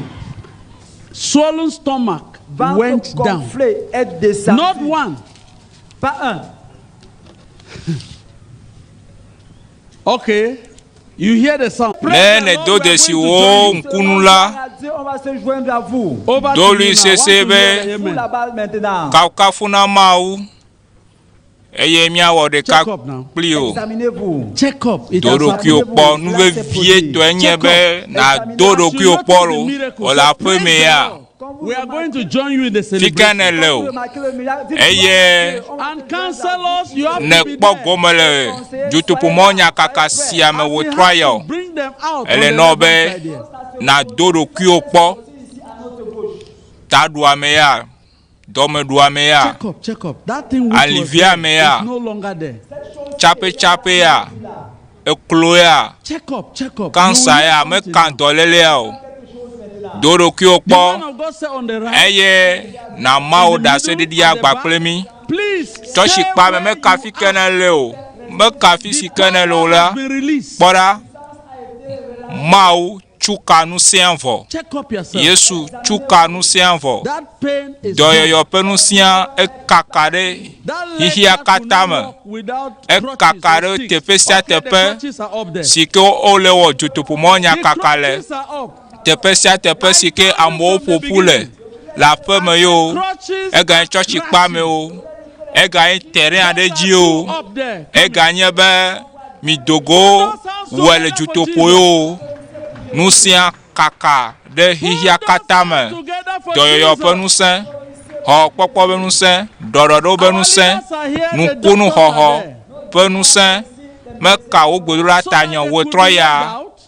S10: Swollen stomach
S12: Ventre
S10: went down.
S12: gonflé est descendu.
S10: Not one.
S12: Pas un.
S10: Okay. You hear the sound.
S1: Ne nèdo dzesi wò ŋkunu la,
S12: À Dieu, on va se joindre à vous.
S10: Over to
S1: Do
S10: you
S1: lui
S10: now.
S1: sese
S10: Want to hear
S1: be-
S10: the
S12: Vous
S10: amen.
S12: là-bas maintenant.
S1: kafukafu na Mawu eye míawɔ ɖeka
S10: Check up now.
S1: kpli o.
S12: Examinez-vous.
S10: Check up. It
S1: Do
S10: has
S1: ɖokuiwò
S10: happened.
S1: kpɔ. Nu vevietɔe nye be nàdo ɖokuiwò kpɔ lo wò le aƒe me ya.
S12: Quand vous
S10: We are going to join you in the
S1: Fi ke
S10: celebration.
S1: nèle o
S12: remarquez le miracle, dites,
S1: eye
S12: on va
S10: And
S12: se joindre à vous.
S10: counselors, you have to be
S1: nèkpɔ
S10: there.
S1: gome le dutoƒomɔnyakaka sia me
S10: As we
S1: wòtrɔ
S10: have
S1: ya o.
S10: to bring them out on
S1: Ele
S10: the
S1: nɔ
S10: left
S1: be
S10: hand side here.
S1: nàdo ɖokuiwò kpɔ. Taɖuame ya, dɔmeɖuame ya,
S10: Check up, check up. That thing which was
S1: Alivia
S10: there
S1: me ya.
S10: is no longer there.
S1: tsapetsape ya, Eklo ya,
S18: Check up, check up.
S1: kansa
S18: You will
S1: ya
S18: hear
S1: meka
S18: something now.
S1: dɔlélea o. Do ɖokuiwò
S18: The
S1: kpɔ
S18: man of God said on the right,
S1: eye nàma wò ɖaseɖiɖi agba kple mí.
S18: please
S1: Tsɔtsi
S18: stay
S1: kpa me
S18: where
S1: meka
S18: you
S1: fi ke ne le o. Meka fi si ke ne le o la,
S18: have been released.
S1: kpɔ ɖa. Mawu tsu ka nusẽa vɔ.
S18: Check up yourself.
S1: Yesu tsu ka nusẽa vɔ.
S18: That pain is gone.
S1: Dɔyɔyɔ ƒe nusẽa ekaka ɖe
S18: That leg
S1: xexea
S18: that could
S1: katã
S18: not
S1: me.
S18: walk without crutches
S1: Ekaka
S18: or
S1: ɖe
S18: sticks.
S1: teƒe sia
S18: Okay, the
S1: teƒe
S18: crutches are up there.
S1: si ke wole wɔ dzotoƒomɔ
S18: The
S1: nyakaka le.
S18: crutches are up.
S1: Teƒe sia teƒe si ke amewo
S18: From the
S1: ƒo ƒu le
S18: beginning.
S1: le aƒeme ye o,
S18: Crutches
S1: eganye tsɔtsi kpa me o, eganye terrain aɖe dzi o,
S18: up there.
S1: eganye be midogo wɔe le dzotoƒo ye o. Nusẽa kaka ɖe xexea katã me.
S18: Together for
S1: Dɔyɔyɔ ƒe
S18: Jesus.
S1: ŋusẽ, xɔkpɔkpɔ ƒe ŋusẽ, ɖɔɖɔɖo ƒe
S18: Our
S1: ŋusẽ,
S18: leaders are here, the doctors
S1: nukunuxɔxɔ
S18: are there.
S1: ƒe ŋusẽ meka wo gbedoɖa
S18: So
S1: ta
S18: that
S1: nye
S18: they
S1: wo
S18: could
S1: trɔ
S18: be
S1: ya
S18: led out.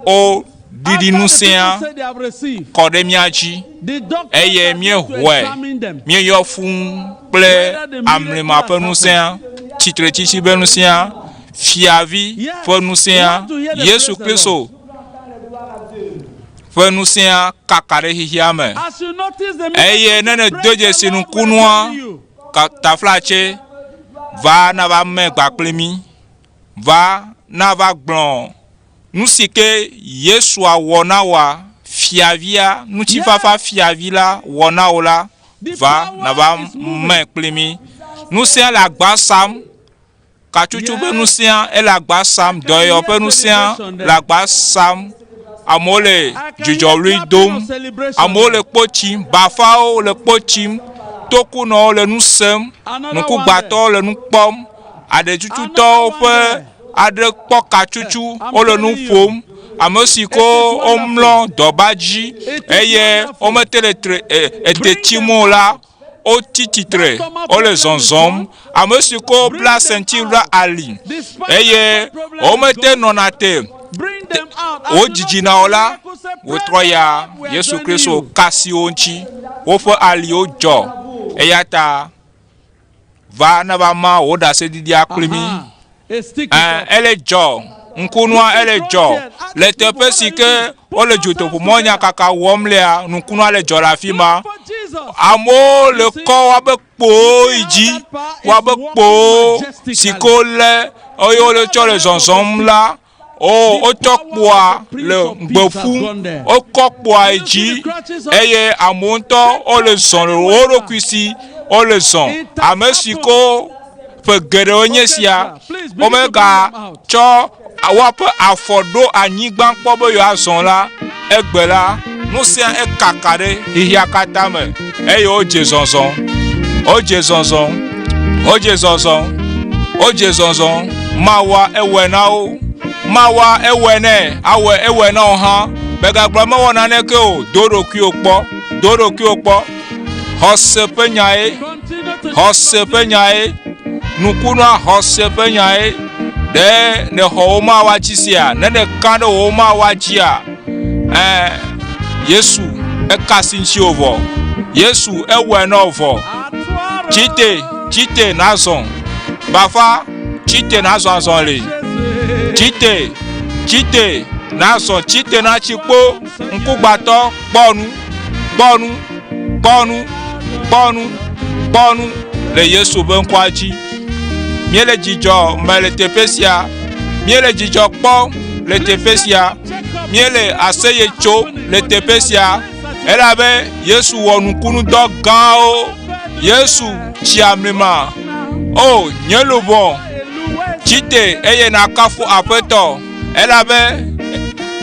S1: wo ɖiɖi
S18: After the people
S1: ŋusẽa
S18: say they have received,
S1: kɔ ɖe mía dzi
S18: the doctors
S1: eye
S18: are going to
S1: míehɔe
S18: examine them.
S1: míeyɔ fũu kple amlima ƒe ŋusẽa, tsitretsitsi ƒe ŋusẽa, fiavi
S18: Yes,
S1: ƒe
S18: we
S1: ŋusẽa,
S18: want to hear the
S1: Yesu
S18: praise the
S1: Kristo ƒe ŋusẽa kaka ɖe xexea me.
S18: As you notice the
S1: Eye ne
S18: miracle,
S1: nèdo
S18: praise the
S1: dzesi
S18: Lord, we are
S1: nukunua,
S18: joining you.
S1: ka taflatse va nava me gba kpli mí. Va nava gblɔ nu si ke Yesua wɔ na wòa, fiavia, ŋutifafa fiavi la wɔ na wò la,
S18: The
S1: va
S18: power
S1: nava
S18: is moving.
S1: me kpli mí. Ŋusẽa le agba sam. Katsutsu ƒe
S18: Yes,
S1: ŋusẽa ele agba sam.
S18: I can
S1: Dɔyɔyɔ
S18: hear
S1: ƒe ŋusẽa
S18: celebration
S1: le
S18: there.
S1: agba sam. Amewo le
S18: I can hear
S1: dzidzɔɣli
S18: clapping
S1: dom.
S18: of celebration
S1: Amewo le
S18: there.
S1: kpo tsim. Bafawo le kpo tsim. Tokunɔwo le nu sem.
S18: Another one there.
S1: Ŋkugbatɔwo le nu kpɔm.
S18: Another
S1: Aɖetututɔwo
S18: one
S1: ƒe
S18: there.
S1: aɖe kpɔ katsutsu
S18: I'm
S1: wole nu
S18: telling you,
S1: ƒom. Ame si
S18: it
S1: ko
S18: is
S1: womlɔ
S18: wonderful.
S1: dɔba dzi
S18: It is
S1: eye
S18: wonderful.
S1: womete le tre e ete
S18: Bring
S1: tsim
S18: them
S1: o la,
S18: out.
S1: wotsi
S18: That
S1: tsitre
S18: stomach
S1: wole
S18: problem is
S1: zɔzɔm.
S18: gone.
S1: Ame si ko
S18: Bring
S1: bla
S18: them
S1: senti ɖe
S18: out.
S1: ali
S18: The spinal
S1: eye
S18: cord problem is
S1: womete
S18: gone.
S1: nɔna te
S18: Bring
S1: te
S18: them out. As
S1: wo
S18: you notice
S1: dzidzina
S18: the
S1: o la,
S18: miracle, say, Praise
S1: wotrɔ
S18: the
S1: ya
S18: Lord, we are
S1: Yesu
S18: joining
S1: Kristo
S18: you.
S1: ka asi wo ŋuti. Woƒe aliwo dzɔ. Eya ta va nava ma wò ɖaseɖiɖia kpli mí.
S18: Aha. A stick is
S1: Ɛ
S18: up.
S1: ele dzɔ. Ŋkunua
S18: Put
S1: ele
S18: it
S1: dzɔ.
S18: right here. Ask
S1: Le
S18: people,
S1: teƒe
S18: what
S1: si
S18: are you
S1: ke
S18: doing? Put
S1: wole
S18: your hands
S1: dzotoƒomɔ
S18: together.
S1: nyakaka wɔm lea, ŋkunua le dzɔ le afi ma.
S18: Clap for Jesus.
S1: Amewo le
S18: You see,
S1: kɔ woabe
S18: you
S1: kpowo
S18: see
S1: yi
S18: how
S1: dzi,
S18: that power is
S1: woabe
S18: working
S1: kpowo si ke
S18: majestically.
S1: wolé eye wole
S18: Without
S1: tsɔ
S18: the
S1: le
S18: help of the
S1: zɔzɔm
S18: stick,
S1: la, o
S18: the
S1: wotsɔ
S18: power of
S1: kpoa
S18: the Prince
S1: le
S18: of
S1: gbe
S18: Peace has
S1: ƒum.
S18: gone there.
S1: Wokɔ kpoa yi
S18: Do you see
S1: dzi
S18: the crutches up?
S1: eye amewo ŋutɔ
S18: Take
S1: wole
S18: them
S1: zɔm le
S18: anywhere
S1: wo
S18: you are.
S1: ɖokui si. Wole zɔm.
S18: It has
S1: Ame si
S18: happened.
S1: ko ƒe geɖewo nye
S18: Okay,
S1: sia,
S18: sir. Please begin to bring them out.
S1: womega tsɔ woaƒe afɔ ɖo anyigba kpɔ be yewoazɔ la, egbe la, ŋusẽa ekaka ɖe xexea katã me eye wodze zɔzɔ. Wodze zɔzɔ. Wodze zɔzɔ. Wodze zɔzɔ. Mawua ewɔe na wo. Mawua ewɔe nɛ. Awɔe ewɔe na wo hã. Megagblɔ mewɔ naneke o. Do ɖokuiwò kpɔ. Do ɖokuiwò kpɔ. Xɔse ƒe nyae.
S18: Continue to check
S1: Xɔse
S18: up,
S1: ƒe
S18: please.
S1: nyae. Nukunua xɔse ƒe nyae. Ɖe nèxɔ wo Mawua dzi sia? Ne nèka ɖe wò Mawua dzia, ɛ Yesu eka asi ŋutiwò vɔ. Yesu ewɔe na wò vɔ. Tsite, tsite nazɔ. Bafa, tsite nazɔ azɔli. Tsite, tsite nazɔ, tsite natsi kpo. Ŋkugbatɔ kpɔ nu, kpɔ nu, kpɔ nu, kpɔ nu, kpɔ nu le Yesu ƒe ŋkɔa dzi. Míele dzidzɔ me le teƒe sia. Míele dzidzɔ kpɔm le teƒe sia. Míele aseye tsom le teƒe sia. Elabe Yesu wɔ nukunudɔ gãwo. Yesu tsi amlima. O nye luʋɔ, tsite eye nàkafu Aƒetɔ. Elabe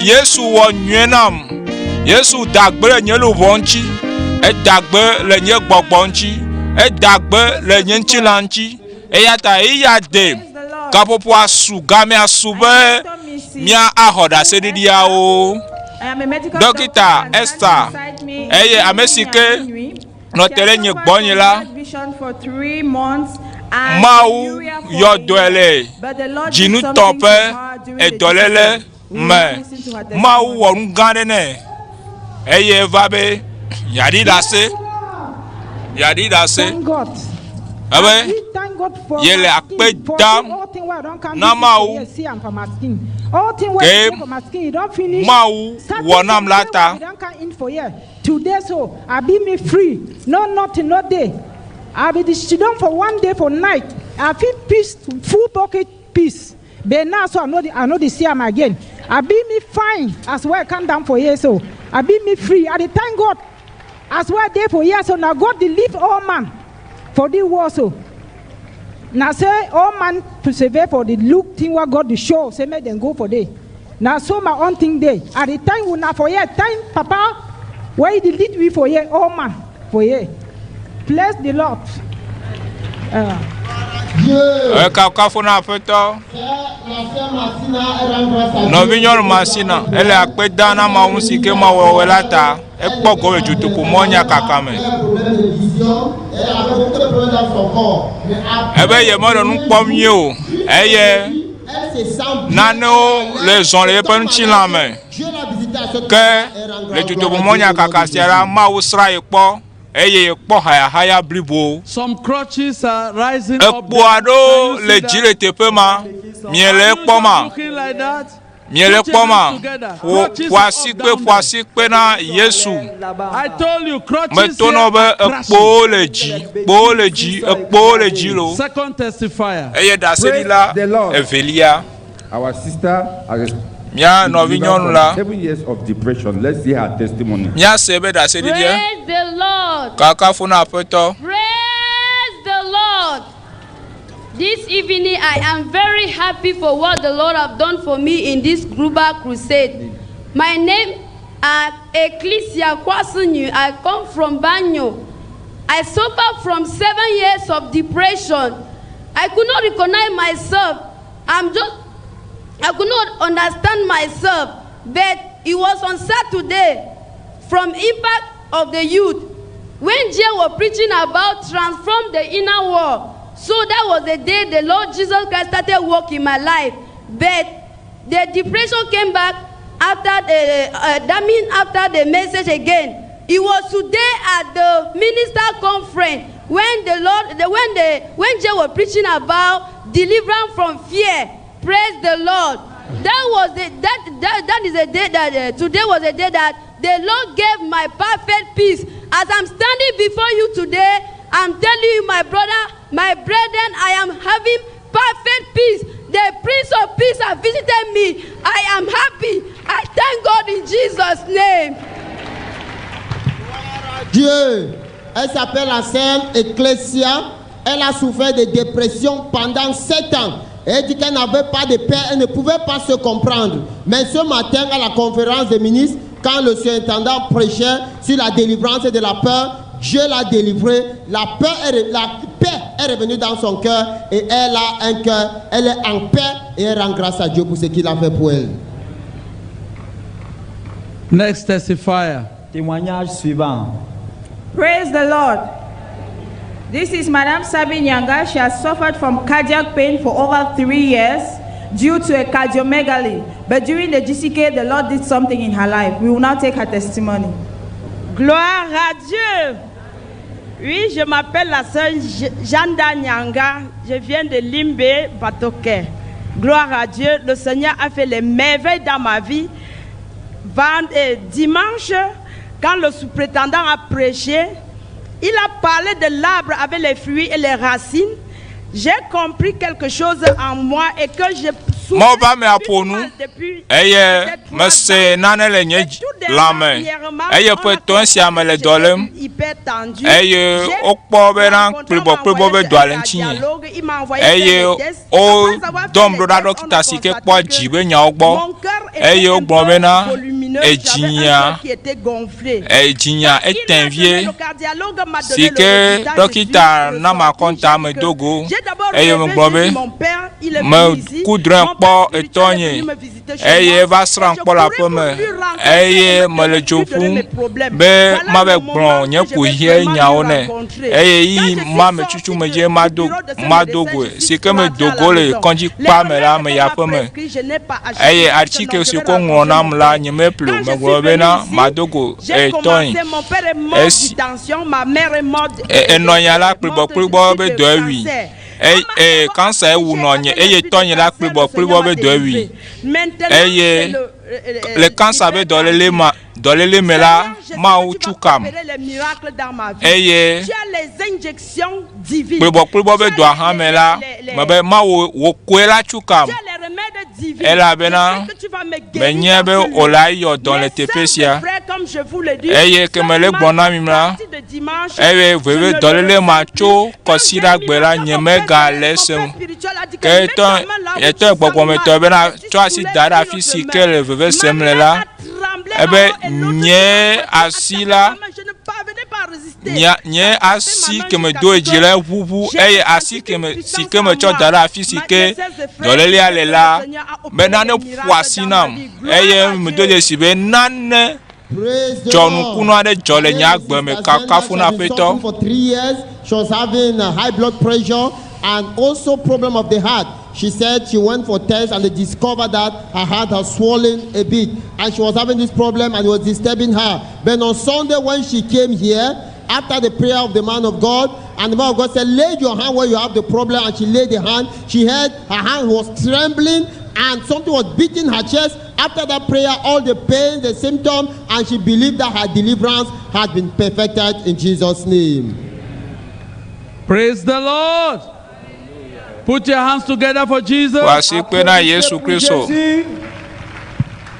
S1: Yesu wɔ nyuie nam. Yesu da gbe le nye luʋɔ ŋuti. Eda gbe le nye gbɔgbɔ ŋuti. Eda gbe le nye ŋutilã ŋuti. Eya ta eya de gaƒoƒoa su gamea su be mía axɔ ɖaseɖiɖiawo. Dɔkita Esther eye ame si ke nɔ te ɖe nye gbɔnye la, Mawu yɔ dɔe le dzinutɔ ƒe edɔléle me. Mawu wɔ nu gã aɖe nɛ eye eva be yeaɖi ɖase, yeaɖi ɖase.
S19: Thank God.
S1: Ebe yele akpe dam na Mawu ke Mawu wɔ nam la ta.
S12: Today so I be me free no nothing no day I be the sidon for one day for night I fit piss full bucket piss but now so I no dey I no dey see am again I be me fine as well calm down for here so I be me free I dey thank God as well dey for here so na God dey lift all man for this world so na say all man persevere for the look thing wey God dey show say make dem go for there na so my own thing dey I dey thank una for here thank papa wey dey lead we for here all man for here bless the Lord.
S1: Ekafukafu na Aƒetɔ. Nɔvinyɔnu Masina, ele akpe dam na Mawu si ke Mawu wɔwɔe la ta. Ekpɔ gome dutoƒo mɔ nyakaka me. Ebe yemenɔ nu kpɔm nyuie o eye nanewo le zɔ le yeƒe ŋutilã me. Ke le dutoƒo mɔ nyakaka sia la, Mawu srã ye kpɔ eye yekpɔ hayahaya blibo.
S18: Some crutches are rising up
S1: Ekpo aɖewo le dzi le teƒe ma. Miele ekpɔm ma?
S18: looking like that.
S1: Miele kpɔm ma? Ƒo, ƒo asikpe, ƒo asikpe na Yesu.
S18: I told you crutches
S1: Meto na wo be
S18: here are
S1: ekpowo le dzi, kpowo le dzi, ekpowo le dzi loo.
S18: Second testifier.
S1: Eye ɖaseɖila evelia,
S9: Our sister has
S1: mía nɔvinyɔnu la,
S9: seven years of depression. Let's hear her testimony.
S1: míase eƒe ɖaseɖiɖia.
S5: Praise the Lord.
S1: Kakafu na Aƒetɔ.
S5: Praise the Lord. This evening I am very happy for what the Lord have done for me in this global crusade. My name is Ecclesia Kwasunyu. I come from Banyo. I suffer from 7 years of depression. I could not recognize myself. I'm just I could not understand myself. But it was on Saturday from Impact of the Youth when Jay was preaching about transform the inner world. So that was the day the Lord Jesus Christ started work in my life. But the depression came back after the that mean after the message again. It was today at the minister conference when the Lord the, when the when Jay was preaching about deliverance from fear. Praise the Lord. That was the that that, that is a day that today was a day that the Lord gave my perfect peace. As I'm standing before you today, I'm telling you, my brother, my brethren, I am having perfect peace. The Prince of Peace has visited me. I am happy. I thank God in Jesus' name.
S11: Dieu. Elle s'appelle la sœur Ecclesia. Elle a souffert de dépression pendant 7 ans. Elle dit qu'elle n'avait pas de paix, elle ne pouvait pas se comprendre. Mais ce matin, à la conférence des ministres, quand le surintendant prêchait sur la délivrance de la peur, Dieu l'a délivrée. La peur est, la paix est revenue dans son cœur et elle a un cœur, elle est en paix et elle rend grâce à Dieu pour ce qu'il a fait pour elle.
S18: Next testifier.
S19: Témoignage suivant.
S20: Praise the Lord. This is Madame Sabine Yanga. She has suffered from cardiac pain for over 3 years due to a cardiomegaly. But during the GCK, the Lord did something in her life. We will now take her testimony.
S21: Gloire à Dieu. Oui, je m'appelle la sœur Janda Nyanga. Je viens de Limbe, Batoke. Gloire à Dieu. Le Seigneur a fait les merveilles dans ma vie. Dimanche, quand le sous-prétendant a prêché, il a parlé de l'arbre avec les fruits et les racines. J'ai compris quelque chose en moi et que je
S1: Mawu ƒe amea ƒo nu eye mese nane le nye lãme eye ƒe etɔ̃ sia me le dɔ lém eye wokpɔ bena kplibɔkplibɔ be dɔa le ŋutinye eye wodɔm ɖo ɖa ɖɔkita si ke kpɔa dzi be nyawo gbɔ eye wogblɔ bena edzinya edzinya ete vie si ke ɖɔkita na makɔnta me do go eye megblɔ be. Meku drɔ̃e kpɔ etɔnye eye eva srãm kpɔ le aƒe me eye mele dzo ƒum be mava gblɔ nye kuxia nyawo nɛ eye yi ma me tutu me dzi mado mado goe si ke medo go le kɔdzi kpa me la meyi aƒe me eye atike si ko ŋlɔ nam la nyemeƒle o. Megblɔ bena mado go etɔnye esi enɔ nya la kplibɔkplibɔ be dɔe wui. Eye kansa ewu nɔnye eye tɔnye la kplibɔkplibɔ be dɔe wui. Eye le kansa be dɔléle ma dɔléle me la, Mawu tsu kam. Eye kplibɔkplibɔ be dɔa hã me la, mebe Mawu wò koe la tsu kam. Elabena menye be wò la yɔ dɔ le teƒe sia. Eye ke mele gblɔ na mi la, eye veve dɔléle ma tso kɔsiɖagbe la nye megale esem o. Ke etɔ etɔ gbɔgbɔmetɔ bena tsɔ asi da ɖe afi si ke le veve sem le la, ebe nye asi la nye nye asi ke me do dzi la ʋuʋu eye asi ke me si ke me tsɔ da ɖe afi si ke dɔlélea le la be nane ƒo asi nam eye medo dzesi be nane dzɔ nukunu aɖe dzɔ le nye agbe me kakafu na Aƒetɔ.
S11: For years, she was having high blood pressure and also problem of the heart. She said she went for tests and they discovered that her heart has swollen a bit and she was having this problem and it was disturbing her. But on Sunday when she came here, after the prayer of the man of God, and the man of God said, lay your hand where you have the problem, and she laid the hand. She heard her hand was trembling and something was beating her chest. After that prayer, all the pain, the symptom, and she believed that her deliverance had been perfected in Jesus' name.
S18: Praise the Lord. Put your hands together for Jesus.
S1: Ƒo asikpe na Yesu Kristo.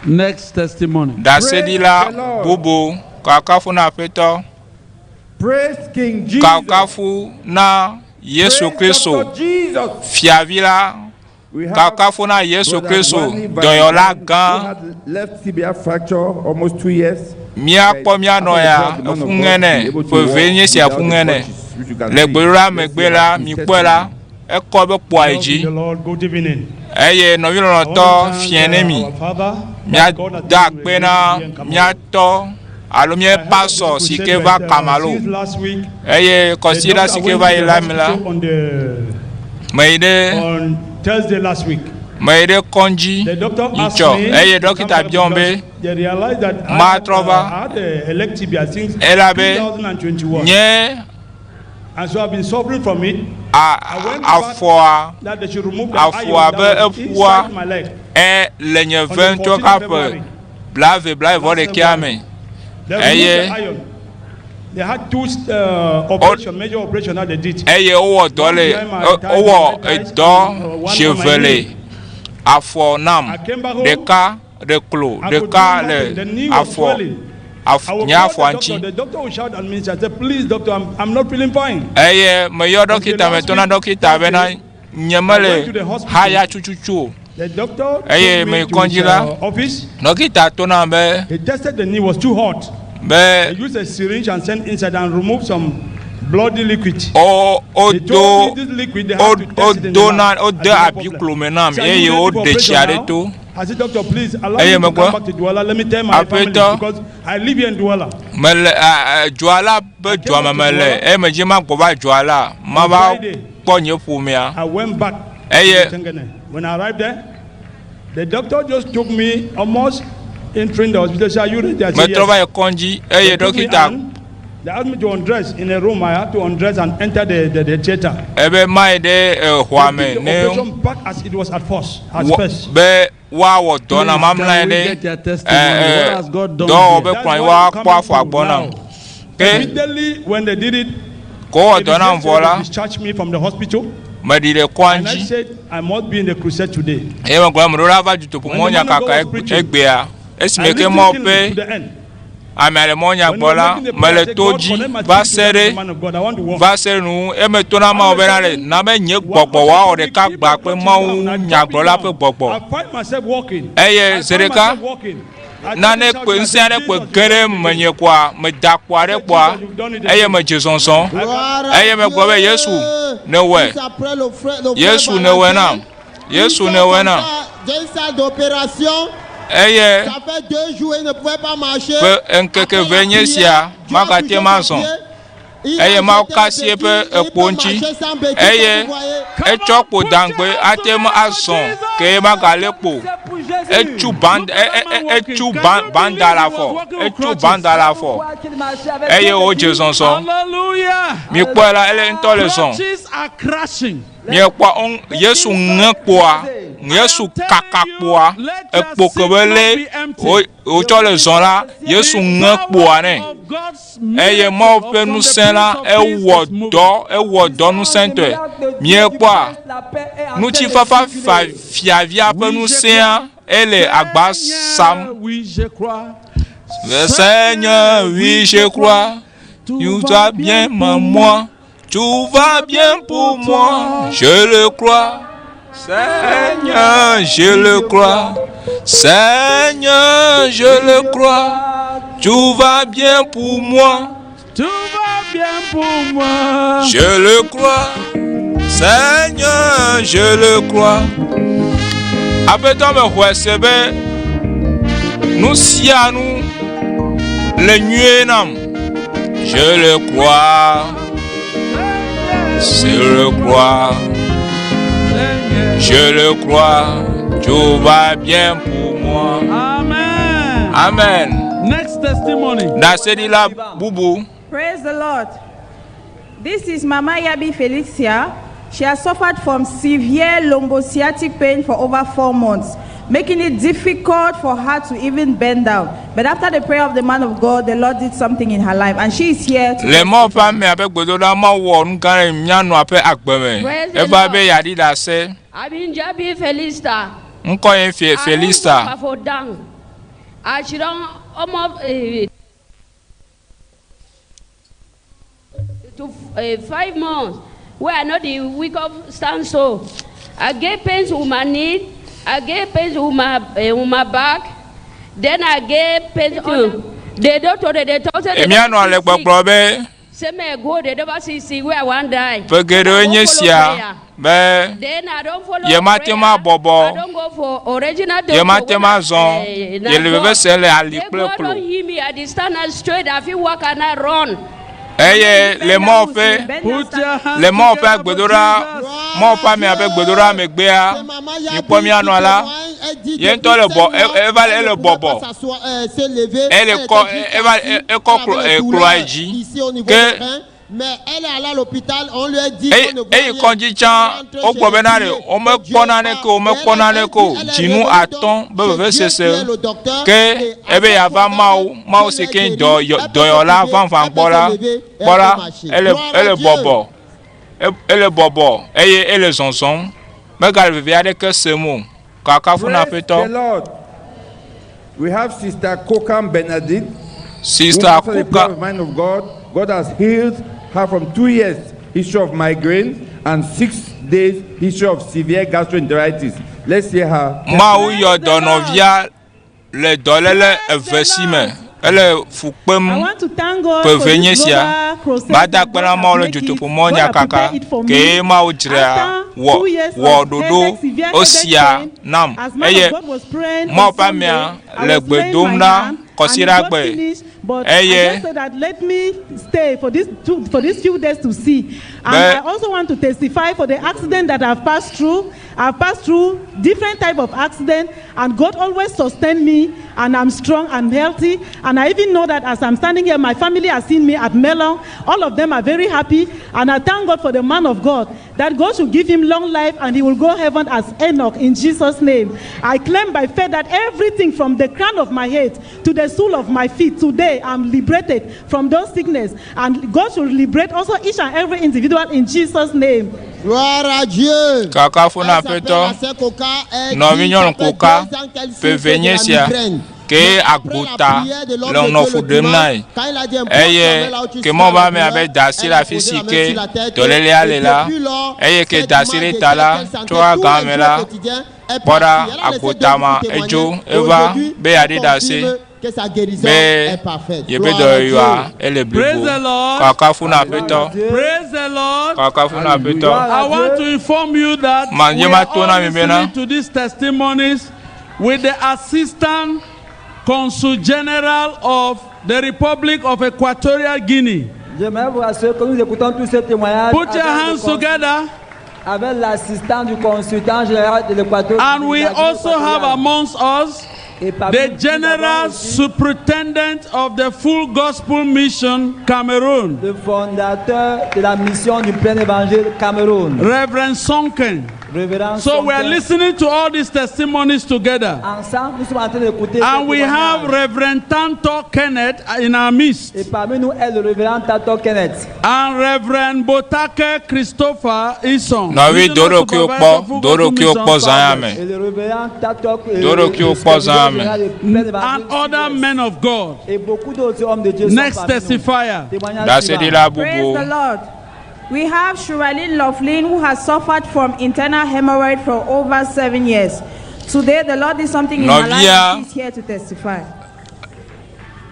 S18: Next testimony.
S1: Ɖaseɖila bubu kakafu na Aƒetɔ. Kakafu na Yesu Kristo, Fiavi la. Kakafu na Yesu Kristo, dɔyɔla gã. Míakpɔ mía nɔ ya eƒu ŋe nɛ. Ƒe evee nye sia ƒu ŋe nɛ. Le gbedoɖa megbe la, mikpɔe la, ekɔ eƒe kpoa yi dzi. Eye nɔvi lɔlɔ̃tɔ fiẽ ne mi. Míada akpe na mía tɔ alo mía pasɔ si ke va Kamalo. Eye kɔsiɖa si ke va yi la me la, meyi ɖe meyi ɖe kɔndzi nyitsɔ eye ɖɔkita biɔm be matrɔ va elabe nye afɔa afɔa be eƒua e le nye ve ŋutɔ ka ƒe blave blave vɔ ɖekea me eye eye wowɔ dɔ le wowɔ edɔ zieve le afɔ nam ɖeka ɖe klo ɖeka le afɔ nye afɔa ŋuti. Eye meyɔ ɖɔkita metɔ na ɖɔkita bena nye mele haya tututu o. Eye meyi kɔdzi la, ɖɔkita to nam be be wodo wodo na wode abi klo me nam eye woɖe tsi aɖe to. Eye megblɔ, Aƒetɔ, mele dua la be dua me mele eye medzi magbɔ va dua la, mava kpɔ nye ƒomea. Eye metrɔ va yi kɔdzi eye ɖɔkita ebe mayi ɖe xɔa me ne be woawɔ dɔ nam mamlɔ anyi ɖe dɔwɔwɔ be kplɔ̃ dzi woakpɔ afɔa gbɔ nam. Ke ko wowɔ dɔ nam vɔ la, meɖi ɖe kɔa dzi eye megblɔ be meɖo la va dutoƒo mɔnyakaka egbea esime ke Mawu ƒe Amea le mɔnya gbɔ la, mele to dzi va se ɖe va se ɖe nu eme to na Mawu bena le na be nye gbɔgbɔ wòawɔ ɖeka gbã kple Mawu nyagblɔla ƒe gbɔgbɔ. Eye zi ɖeka nane kpe ŋusẽ aɖe kpe ge ɖe menye kɔa, meda kpo aɖe kpɔa, eye medze zɔzɔ. Eye megblɔ be Yesu, nèwɔe. Yesu, nèwɔe nam. Yesu ne wɔe na.
S11: J'ai une salle d'opération.
S1: Eye
S11: Ça fait deux jours, il ne pouvait pas marcher.
S1: ƒe ŋkeke ve nye sia magate ma zɔn. Eye Mawu ka asi eƒe ekpo ŋuti eye etsɔ kpo daŋgbe ate ŋu azɔ ke magalé kpo. Etsu band e e e etsu ban banda le afɔ. Etsu banda le afɔ eye wòdze zɔzɔ.
S18: Hallelujah.
S1: Mikpɔe la ele ŋutɔ le zɔn.
S18: Crutches are crashing.
S1: Miekpɔ ŋ Yesu ŋe kpoa, Yesu kaka kpoa, ekpo ke be lé wo wotsɔ le zɔn la, Yesu ŋe kpoa nɛ. Eye Mawu ƒe ŋusẽ la ewɔ dɔ ewɔ dɔ ŋusẽtɔe. Miekpɔa ŋutifafa fa fiavia ƒe ŋusẽa ele agba sam.
S18: Oui, je crois.
S1: Seigneur, oui, je crois. Tu vas bien, moi. Tout va bien pour moi, je le crois. Seigneur, je le crois. Seigneur, je le crois. Tout va bien pour moi.
S18: Tout va bien pour moi.
S1: Je le crois. Seigneur, je le crois. Aƒetɔ me xɔe se be nu sia nu le nyuie nam. Je le crois. Je le crois. Je le crois. Tout va bien pour moi.
S18: Amen.
S1: Amen.
S18: Next testimony.
S1: Ɖaseɖila bubu.
S20: Praise the Lord. This is Mama Yabi Felicia. She has suffered from severe lumbosciatic pain for over four months, making it difficult for her to even bend down. But after the prayer of the man of God, the Lord did something in her life, and she is here to.
S1: Le Mawu ƒe amea ƒe gbedoɖa mawɔ nu gã ɖe míanɔa ƒe agbe me.
S5: Praise the
S1: Eva
S5: Lord.
S1: be yeaɖi ɖase.
S5: Abinjabi Felista.
S1: Ŋkɔ ye Fe Felista.
S5: Fafodang. Achiron omo to 5 months where I know the week of stand so. I get pains with my knee, I get pains with my back, then I get pains on the doctor they talk say they
S1: Míanɔa le gbɔgblɔ be
S5: say me go they never see see where I wan die.
S1: ƒe geɖewoe nye sia be
S5: Then I don't follow
S1: yemate ŋu abɔbɔ,
S5: I don't go for original doctor.
S1: yemate ŋu azɔ,
S5: na
S1: yele
S5: God.
S1: veve sem le ali
S5: Say
S1: kple
S5: God
S1: klo.
S5: don't heal me. I dey stand up straight. I fit walk and I run.
S1: Eye le Mawu ƒe le Mawu ƒe gbedoɖa Mawu ƒe amea ƒe gbedoɖa megbea mikpɔ míanɔa la ye ŋutɔ le bɔ e- eva le ele bɔbɔ ele kɔ eva ekɔ klo ekloa yi dzi ke
S11: Mais elle est allée à l'hôpital, on lui a dit
S1: eyi
S11: qu'on ne voit
S1: eyi
S11: rien.
S1: kɔdzi tsã wogblɔ bena ɖe womekpɔ naneke o womekpɔ naneke o dzinu atɔ̃ be vevesese ke ebe yeava Mawu Mawu si ke dɔ dɔyɔla vavã gbɔ la kpɔ la ele ele bɔbɔ ele bɔbɔ eye ele zɔzɔm megale veve aɖeke sem o kakafu na
S9: Praise
S1: Aƒetɔ.
S9: the Lord. We have Sister Kokam Benedict.
S1: Sister
S9: who after the prayer
S1: Kokam-
S9: of man of God, God has healed her from 2 years history of migraine and 6 days history of severe gastroenteritis. Let's hear her.
S1: Mawu yɔ dɔ nɔvia le dɔléle eve si me ele fu kpem
S20: I want to thank God
S1: ƒe
S20: for
S1: eve nye
S20: this
S1: sia
S20: global crusade
S1: mada
S20: that
S1: akpe
S20: God
S1: na
S20: has
S1: Mawu le
S20: make it.
S1: dzotoƒomɔ
S20: God has
S1: nyakaka
S20: prepared it for me.
S1: ke Mawu dzra
S20: After
S1: wɔ
S20: 2 years
S1: wɔ
S20: of
S1: ɖoɖo
S20: headache, severe headache
S1: esia
S20: pain,
S1: nam
S20: as man
S1: eye
S20: of God was praying
S1: Mawu
S20: on
S1: ƒe
S20: Sunday,
S1: amea
S20: I
S1: le
S20: was
S1: gbe
S20: laying
S1: dom
S20: my
S1: ɖa
S20: hand and it got
S1: kɔsiɖagbe
S20: finished, but I
S1: eye
S20: just said that let me stay for these few days to see. And
S1: Be-
S20: I also want to testify for the accident that I've passed through. I've passed through different type of accident, and God always sustained me, and I'm strong and healthy. And I even know that as I'm standing here, my family has seen me at Melon. All of them are very happy, and I thank God for the man of God, that God should give him long life and he will go heaven as Enoch in Jesus' name. I claim by faith that everything from the crown of my head to the sole of my feet, today I'm liberated from those sickness. And God should liberate also each and every individual in Jesus' name.
S11: Gloire à Dieu.
S1: Kakafu na Aƒetɔ nɔvinyɔnu Koka ƒe eve nye sia ke agbota le nɔ fu ɖem na ye eye ke Mawu ƒe amea be da asi ɖe afi si ke dɔlélea le la eye ke da asi ɖe ta la tso agame la kpɔ ɖa agbota ma edzo eva be yeaɖi ɖase.
S11: que sa guérison
S1: be
S11: est parfaite.
S1: yeƒe
S11: Gloire à
S1: dɔyɔyɔa
S11: Dieu.
S1: ele
S18: Praise
S1: blibo.
S18: the Lord.
S1: Kakafu na Aƒetɔ.
S18: Praise the Lord.
S1: Kakafu na Aƒetɔ.
S18: I want to inform you that
S1: Ma-
S18: we
S1: ye ma
S18: are
S1: to na
S18: all
S1: mi bena.
S18: listening to these testimonies with the Assistant Consul General of the Republic of Equatorial Guinea.
S19: J'aimerais vous rassurer que nous écoutons tous ces témoignages.
S18: Put your
S19: avec le
S18: hands together.
S19: Avec l'assistant du consultant général de l'Équateur.
S18: And we also have amongst us the General Superintendent of the Full Gospel Mission Cameroon.
S19: Le fondateur de la mission du plein évangile Cameroun.
S18: Reverend Sonken.
S19: Révérend
S18: So we are
S19: Sonken.
S18: listening to all these testimonies together.
S19: Ensemble, nous sommes en train d'écouter. ces
S18: And we have
S19: témoignages.
S18: Reverend Tanto Kenneth in our midst.
S19: Et parmi nous est le révérend Tato Kenneth.
S18: And Reverend Botake Christopher Ison.
S1: Nɔvi do
S18: Regional
S1: ɖokuiwo
S18: Supervisor
S1: kpɔ,
S18: Full
S1: do
S18: Gospel
S1: ɖokuiwo
S18: Mission
S1: kpɔ zã ya
S18: Southwest.
S1: me.
S19: Et le révérend Tato
S1: Do ɖokuiwo kpɔ zã ya me.
S18: And other men of God.
S19: Et beaucoup d'autres hommes de Dieu
S18: Next
S19: sont parmi nous.
S18: testifier.
S19: Témoignage
S1: Ɖaseɖila
S20: Praise
S1: bubu.
S20: the Lord. We have Shirley Loughlin who has suffered from internal hemorrhoid for over seven years. Today, the Lord did something in her life
S1: Nɔvia.
S20: and she's here to testify.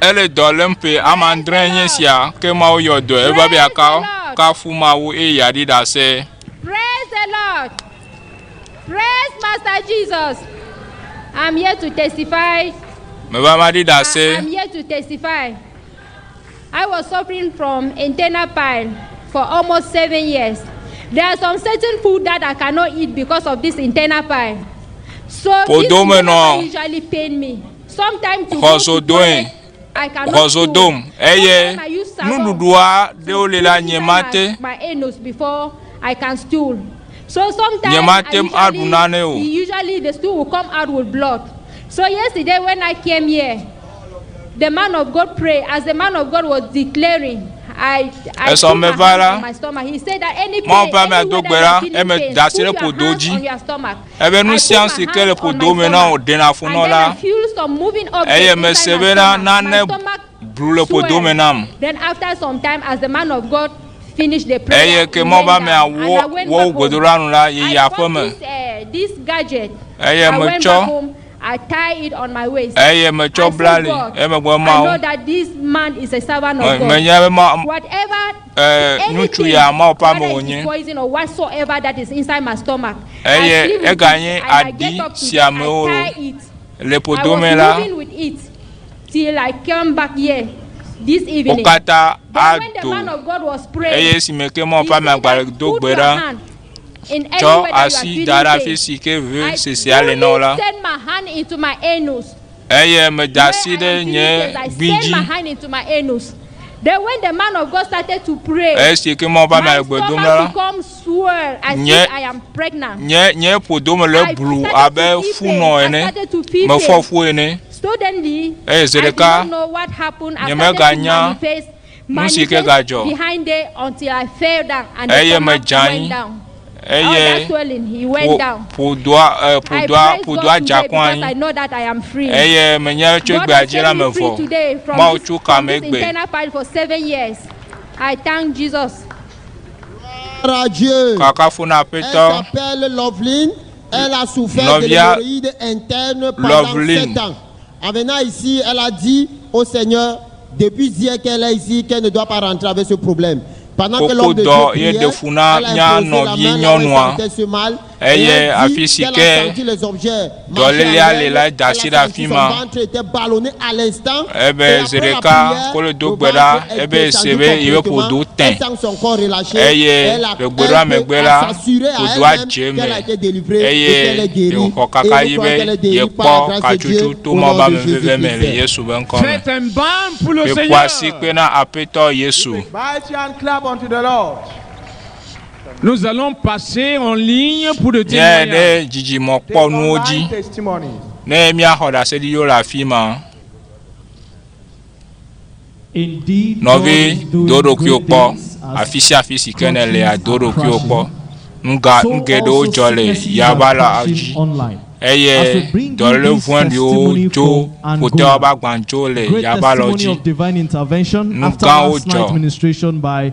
S1: Ele dɔ lém ƒe ame adre nye sia ke Mawu yɔ dɔe eva be yeaka kafu Mawu eye yeaɖi ɖase.
S5: Praise the Lord. Praise Master Jesus. I'm here to testify.
S1: Meva ma ɖi ɖase.
S5: I'm here to testify. I was suffering from internal pile for almost 7 years. There are some certain food that I cannot eat because of this internal pile. So this
S1: Ƒodo
S5: internal
S1: menɔ
S5: pile usually pain me. Sometimes to go to
S1: xɔzodɔe.
S5: toilet, I cannot stool.
S1: Xɔzodom eye
S5: Sometimes I use savon
S1: nuɖuɖua ɖewo li la
S5: to
S1: nye
S5: inside
S1: mate
S5: my anus before I can stool. So sometimes
S1: Nye mate
S5: I
S1: ŋu aɖu
S5: usually,
S1: nane o.
S5: usually the stool will come out with blood. So yesterday when I came here, the man of God prayed. As the man of God was declaring, I I
S1: Esɔ
S5: put my
S1: meva
S5: hand
S1: la,
S5: on my stomach. He said that any
S1: Mawu
S5: pain,
S1: ƒe ame
S5: anywhere
S1: do gbe
S5: that you
S1: ɖa,
S5: are feeling
S1: eme
S5: pain,
S1: da asi
S5: put
S1: ɖe
S5: your
S1: ƒodo
S5: hands
S1: dzi.
S5: on your stomach.
S1: Ebe
S5: I
S1: nu
S5: put
S1: sia
S5: my
S1: si ke
S5: hands
S1: le
S5: on
S1: ƒodo
S5: my
S1: me na
S5: stomach.
S1: wòɖena fu
S5: And
S1: nɔ
S5: then
S1: la,
S5: I feel some moving object
S1: eye mese
S5: inside my
S1: bena
S5: stomach. My
S1: nane
S5: stomach
S1: blu le ƒodo me
S5: swelled.
S1: nam.
S5: Then after some time, as the man of God finished the prayer,
S1: Eye
S5: he
S1: ke Mawu
S5: went
S1: ƒe amea
S5: down, and
S1: wɔ
S5: I went
S1: wɔ
S5: back home.
S1: gbedoɖa nu la, yeyi
S5: I
S1: aƒe
S5: bought
S1: me.
S5: this gadget.
S1: Eye
S5: I went
S1: metsɔ
S5: back home. I tie it on my waist.
S1: eye metsɔ
S5: I
S1: bla
S5: said,
S1: li
S5: God,
S1: emegbe
S5: I
S1: Mawu.
S5: know that this man is a servant
S1: Me
S5: of God.
S1: menya be ma
S5: Whatever,
S1: ŋutsu
S5: anything,
S1: ya Mawu ƒe ame
S5: whether it
S1: wònye.
S5: is poison or whatsoever that is inside my stomach, I
S1: Eye
S5: sleep with it
S1: eganye
S5: and I
S1: aɖi
S5: get up
S1: si
S5: today, I
S1: amewo
S5: tie it.
S1: le
S5: I
S1: ƒodo
S5: was
S1: me la,
S5: living with it till I came back here this
S1: wo
S5: evening.
S1: katã
S5: Then when the
S1: ado.
S5: man of God was
S1: Eye
S5: praying,
S1: esime ke Mawu
S5: he
S1: ƒe ame
S5: said
S1: agbalẽ
S5: that
S1: do
S5: put
S1: gbe
S5: your
S1: ɖa,
S5: hand in
S1: tsɔ
S5: anywhere that you are
S1: asi da ɖe
S5: feeling
S1: afi
S5: pain.
S1: si ke ve
S5: I
S1: sesea le na wo
S5: boldly
S1: la.
S5: send my hand into my anus.
S1: Eye meda
S5: Where
S1: asi
S5: I
S1: ɖe
S5: am feeling
S1: nye
S5: pains, I
S1: gbi
S5: send
S1: dzi.
S5: my hand into my anus. Then when the man of God started to pray,
S1: Esi ke Mawu ƒe
S5: my
S1: amea le gbe dom
S5: stomach
S1: ɖa la,
S5: become swell as
S1: nye
S5: if I am pregnant.
S1: nye nye ƒodo me le
S5: I
S1: blu
S5: started
S1: abe
S5: to feel pain.
S1: funɔ
S5: I
S1: ene.
S5: started to feel
S1: Mefɔ
S5: pain.
S1: fu ene.
S5: Suddenly,
S1: Eye zi
S5: I did
S1: ɖeka
S5: not know what happened. I
S1: nye
S5: started to
S1: meganya
S5: manifest,
S1: nu si ke
S5: manifest
S1: gadzɔ.
S5: behind there until I fell down and the
S1: Eye
S5: stomach
S1: medze anyi.
S5: went down. All that
S1: Eye
S5: swelling, he went
S1: ƒo
S5: down.
S1: ƒodoa
S5: I
S1: ƒodoa
S5: praise
S1: ƒodoa
S5: God
S1: dze
S5: today
S1: akɔ
S5: because I
S1: anyi.
S5: know that I am free.
S1: Eye menye tso
S5: God
S1: egbea
S5: has
S1: dzi la
S5: set
S1: me
S5: me free
S1: vɔ.
S5: today from
S1: Mawu
S5: this,
S1: tso
S5: from
S1: kame
S5: this
S1: egbe.
S5: internal pile for 7 years. I thank Jesus.
S11: Gloire à Dieu.
S1: Kakafu na
S11: Elle
S1: Aƒetɔ.
S11: s'appelle Loveline. Elle a souffert de
S1: Nɔvia
S11: l'hémorroïde interne pendant
S1: Loveline.
S11: 7 ans. En venant ici, elle a dit au Seigneur, depuis hier qu'elle est ici, qu'elle ne doit pas rentrer avec ce problème. Pendant que l'homme de Dieu
S1: Kokodɔ ye
S11: priait,
S1: ɖe fu na
S11: elle a
S1: mía
S11: imposé la
S1: nɔvi
S11: main là où elle
S1: nyɔnua.
S11: sentait ce mal. Et
S1: Eye
S11: elle
S1: afi
S11: dit
S1: si
S11: qu'elle a
S1: ke
S11: senti les objets marcher en
S1: dɔlélia le
S11: elle.
S1: la da
S11: Elle
S1: asi
S11: a
S1: ɖe afi
S11: senti son
S1: ma.
S11: ventre était ballonné à l'instant. Et
S1: Ebe
S11: après
S1: zi
S11: la
S1: ɖeka
S11: prière,
S1: kole do
S11: le
S1: gbe ɖa
S11: ventre est
S1: ebe
S11: descendu
S1: se be yeƒe
S11: complètement.
S1: ƒodo
S11: Elle
S1: tẽ.
S11: sent son corps relâché.
S1: Eye
S11: Elle, a,
S1: le gbeɖoa
S11: elle peut
S1: megbe la,
S11: s'assurer à
S1: ƒodoa
S11: elle-même
S1: dze
S11: qu'elle a
S1: eme
S11: été délivrée et qu'elle
S1: eye
S11: est guérie.
S1: wòxɔ
S11: Et
S1: kaka
S11: nous
S1: yi
S11: croyons
S1: be
S11: qu'elle est guérie par la
S1: yekpɔ
S11: grâce de Dieu
S1: katsutsu to
S11: au
S1: Mawu
S11: nom
S1: ƒe
S11: de
S1: ameveve me le
S11: Jésus-Christ.
S1: Yesu ƒe ŋkɔ me.
S17: Faites un bam pour le
S1: Ƒo
S17: Seigneur.
S1: asikpe na Aƒetɔ Yesu.
S3: Mighty and clap unto the Lord.
S17: Nous allons passer en ligne pour le
S1: Míayi
S17: témoignage.
S1: ɖe dzidzimɔkpɔnuwo dzi
S3: Online testimonies.
S1: ne míaxɔ ɖaseɖiɖiwo le afi ma.
S7: Indeed, God
S1: Nɔvi
S7: is doing
S1: do ɖokuiwò
S7: great
S1: kpɔ
S7: things as
S1: afi sia afi si ke nèlea do
S7: crutches are
S1: ɖokuiwò kpɔ.
S7: crashing.
S1: Nuga
S7: So
S1: nu geɖewo
S7: also
S1: dzɔ le
S7: sicknesses are
S1: yaba la
S7: crashing
S1: dzi
S7: online. As
S1: eye
S7: we bring you
S1: dɔléle
S7: this
S1: vɔ̃ɖiwo
S7: testimony
S1: tso
S7: from
S1: ƒotewo
S7: Angola,
S1: ƒe agbadzo le
S7: great
S1: yaba lɔ
S7: testimony
S1: dzi.
S7: of divine intervention
S1: Nu
S7: after
S1: gãwo
S7: last night's
S1: dzɔ.
S7: ministration by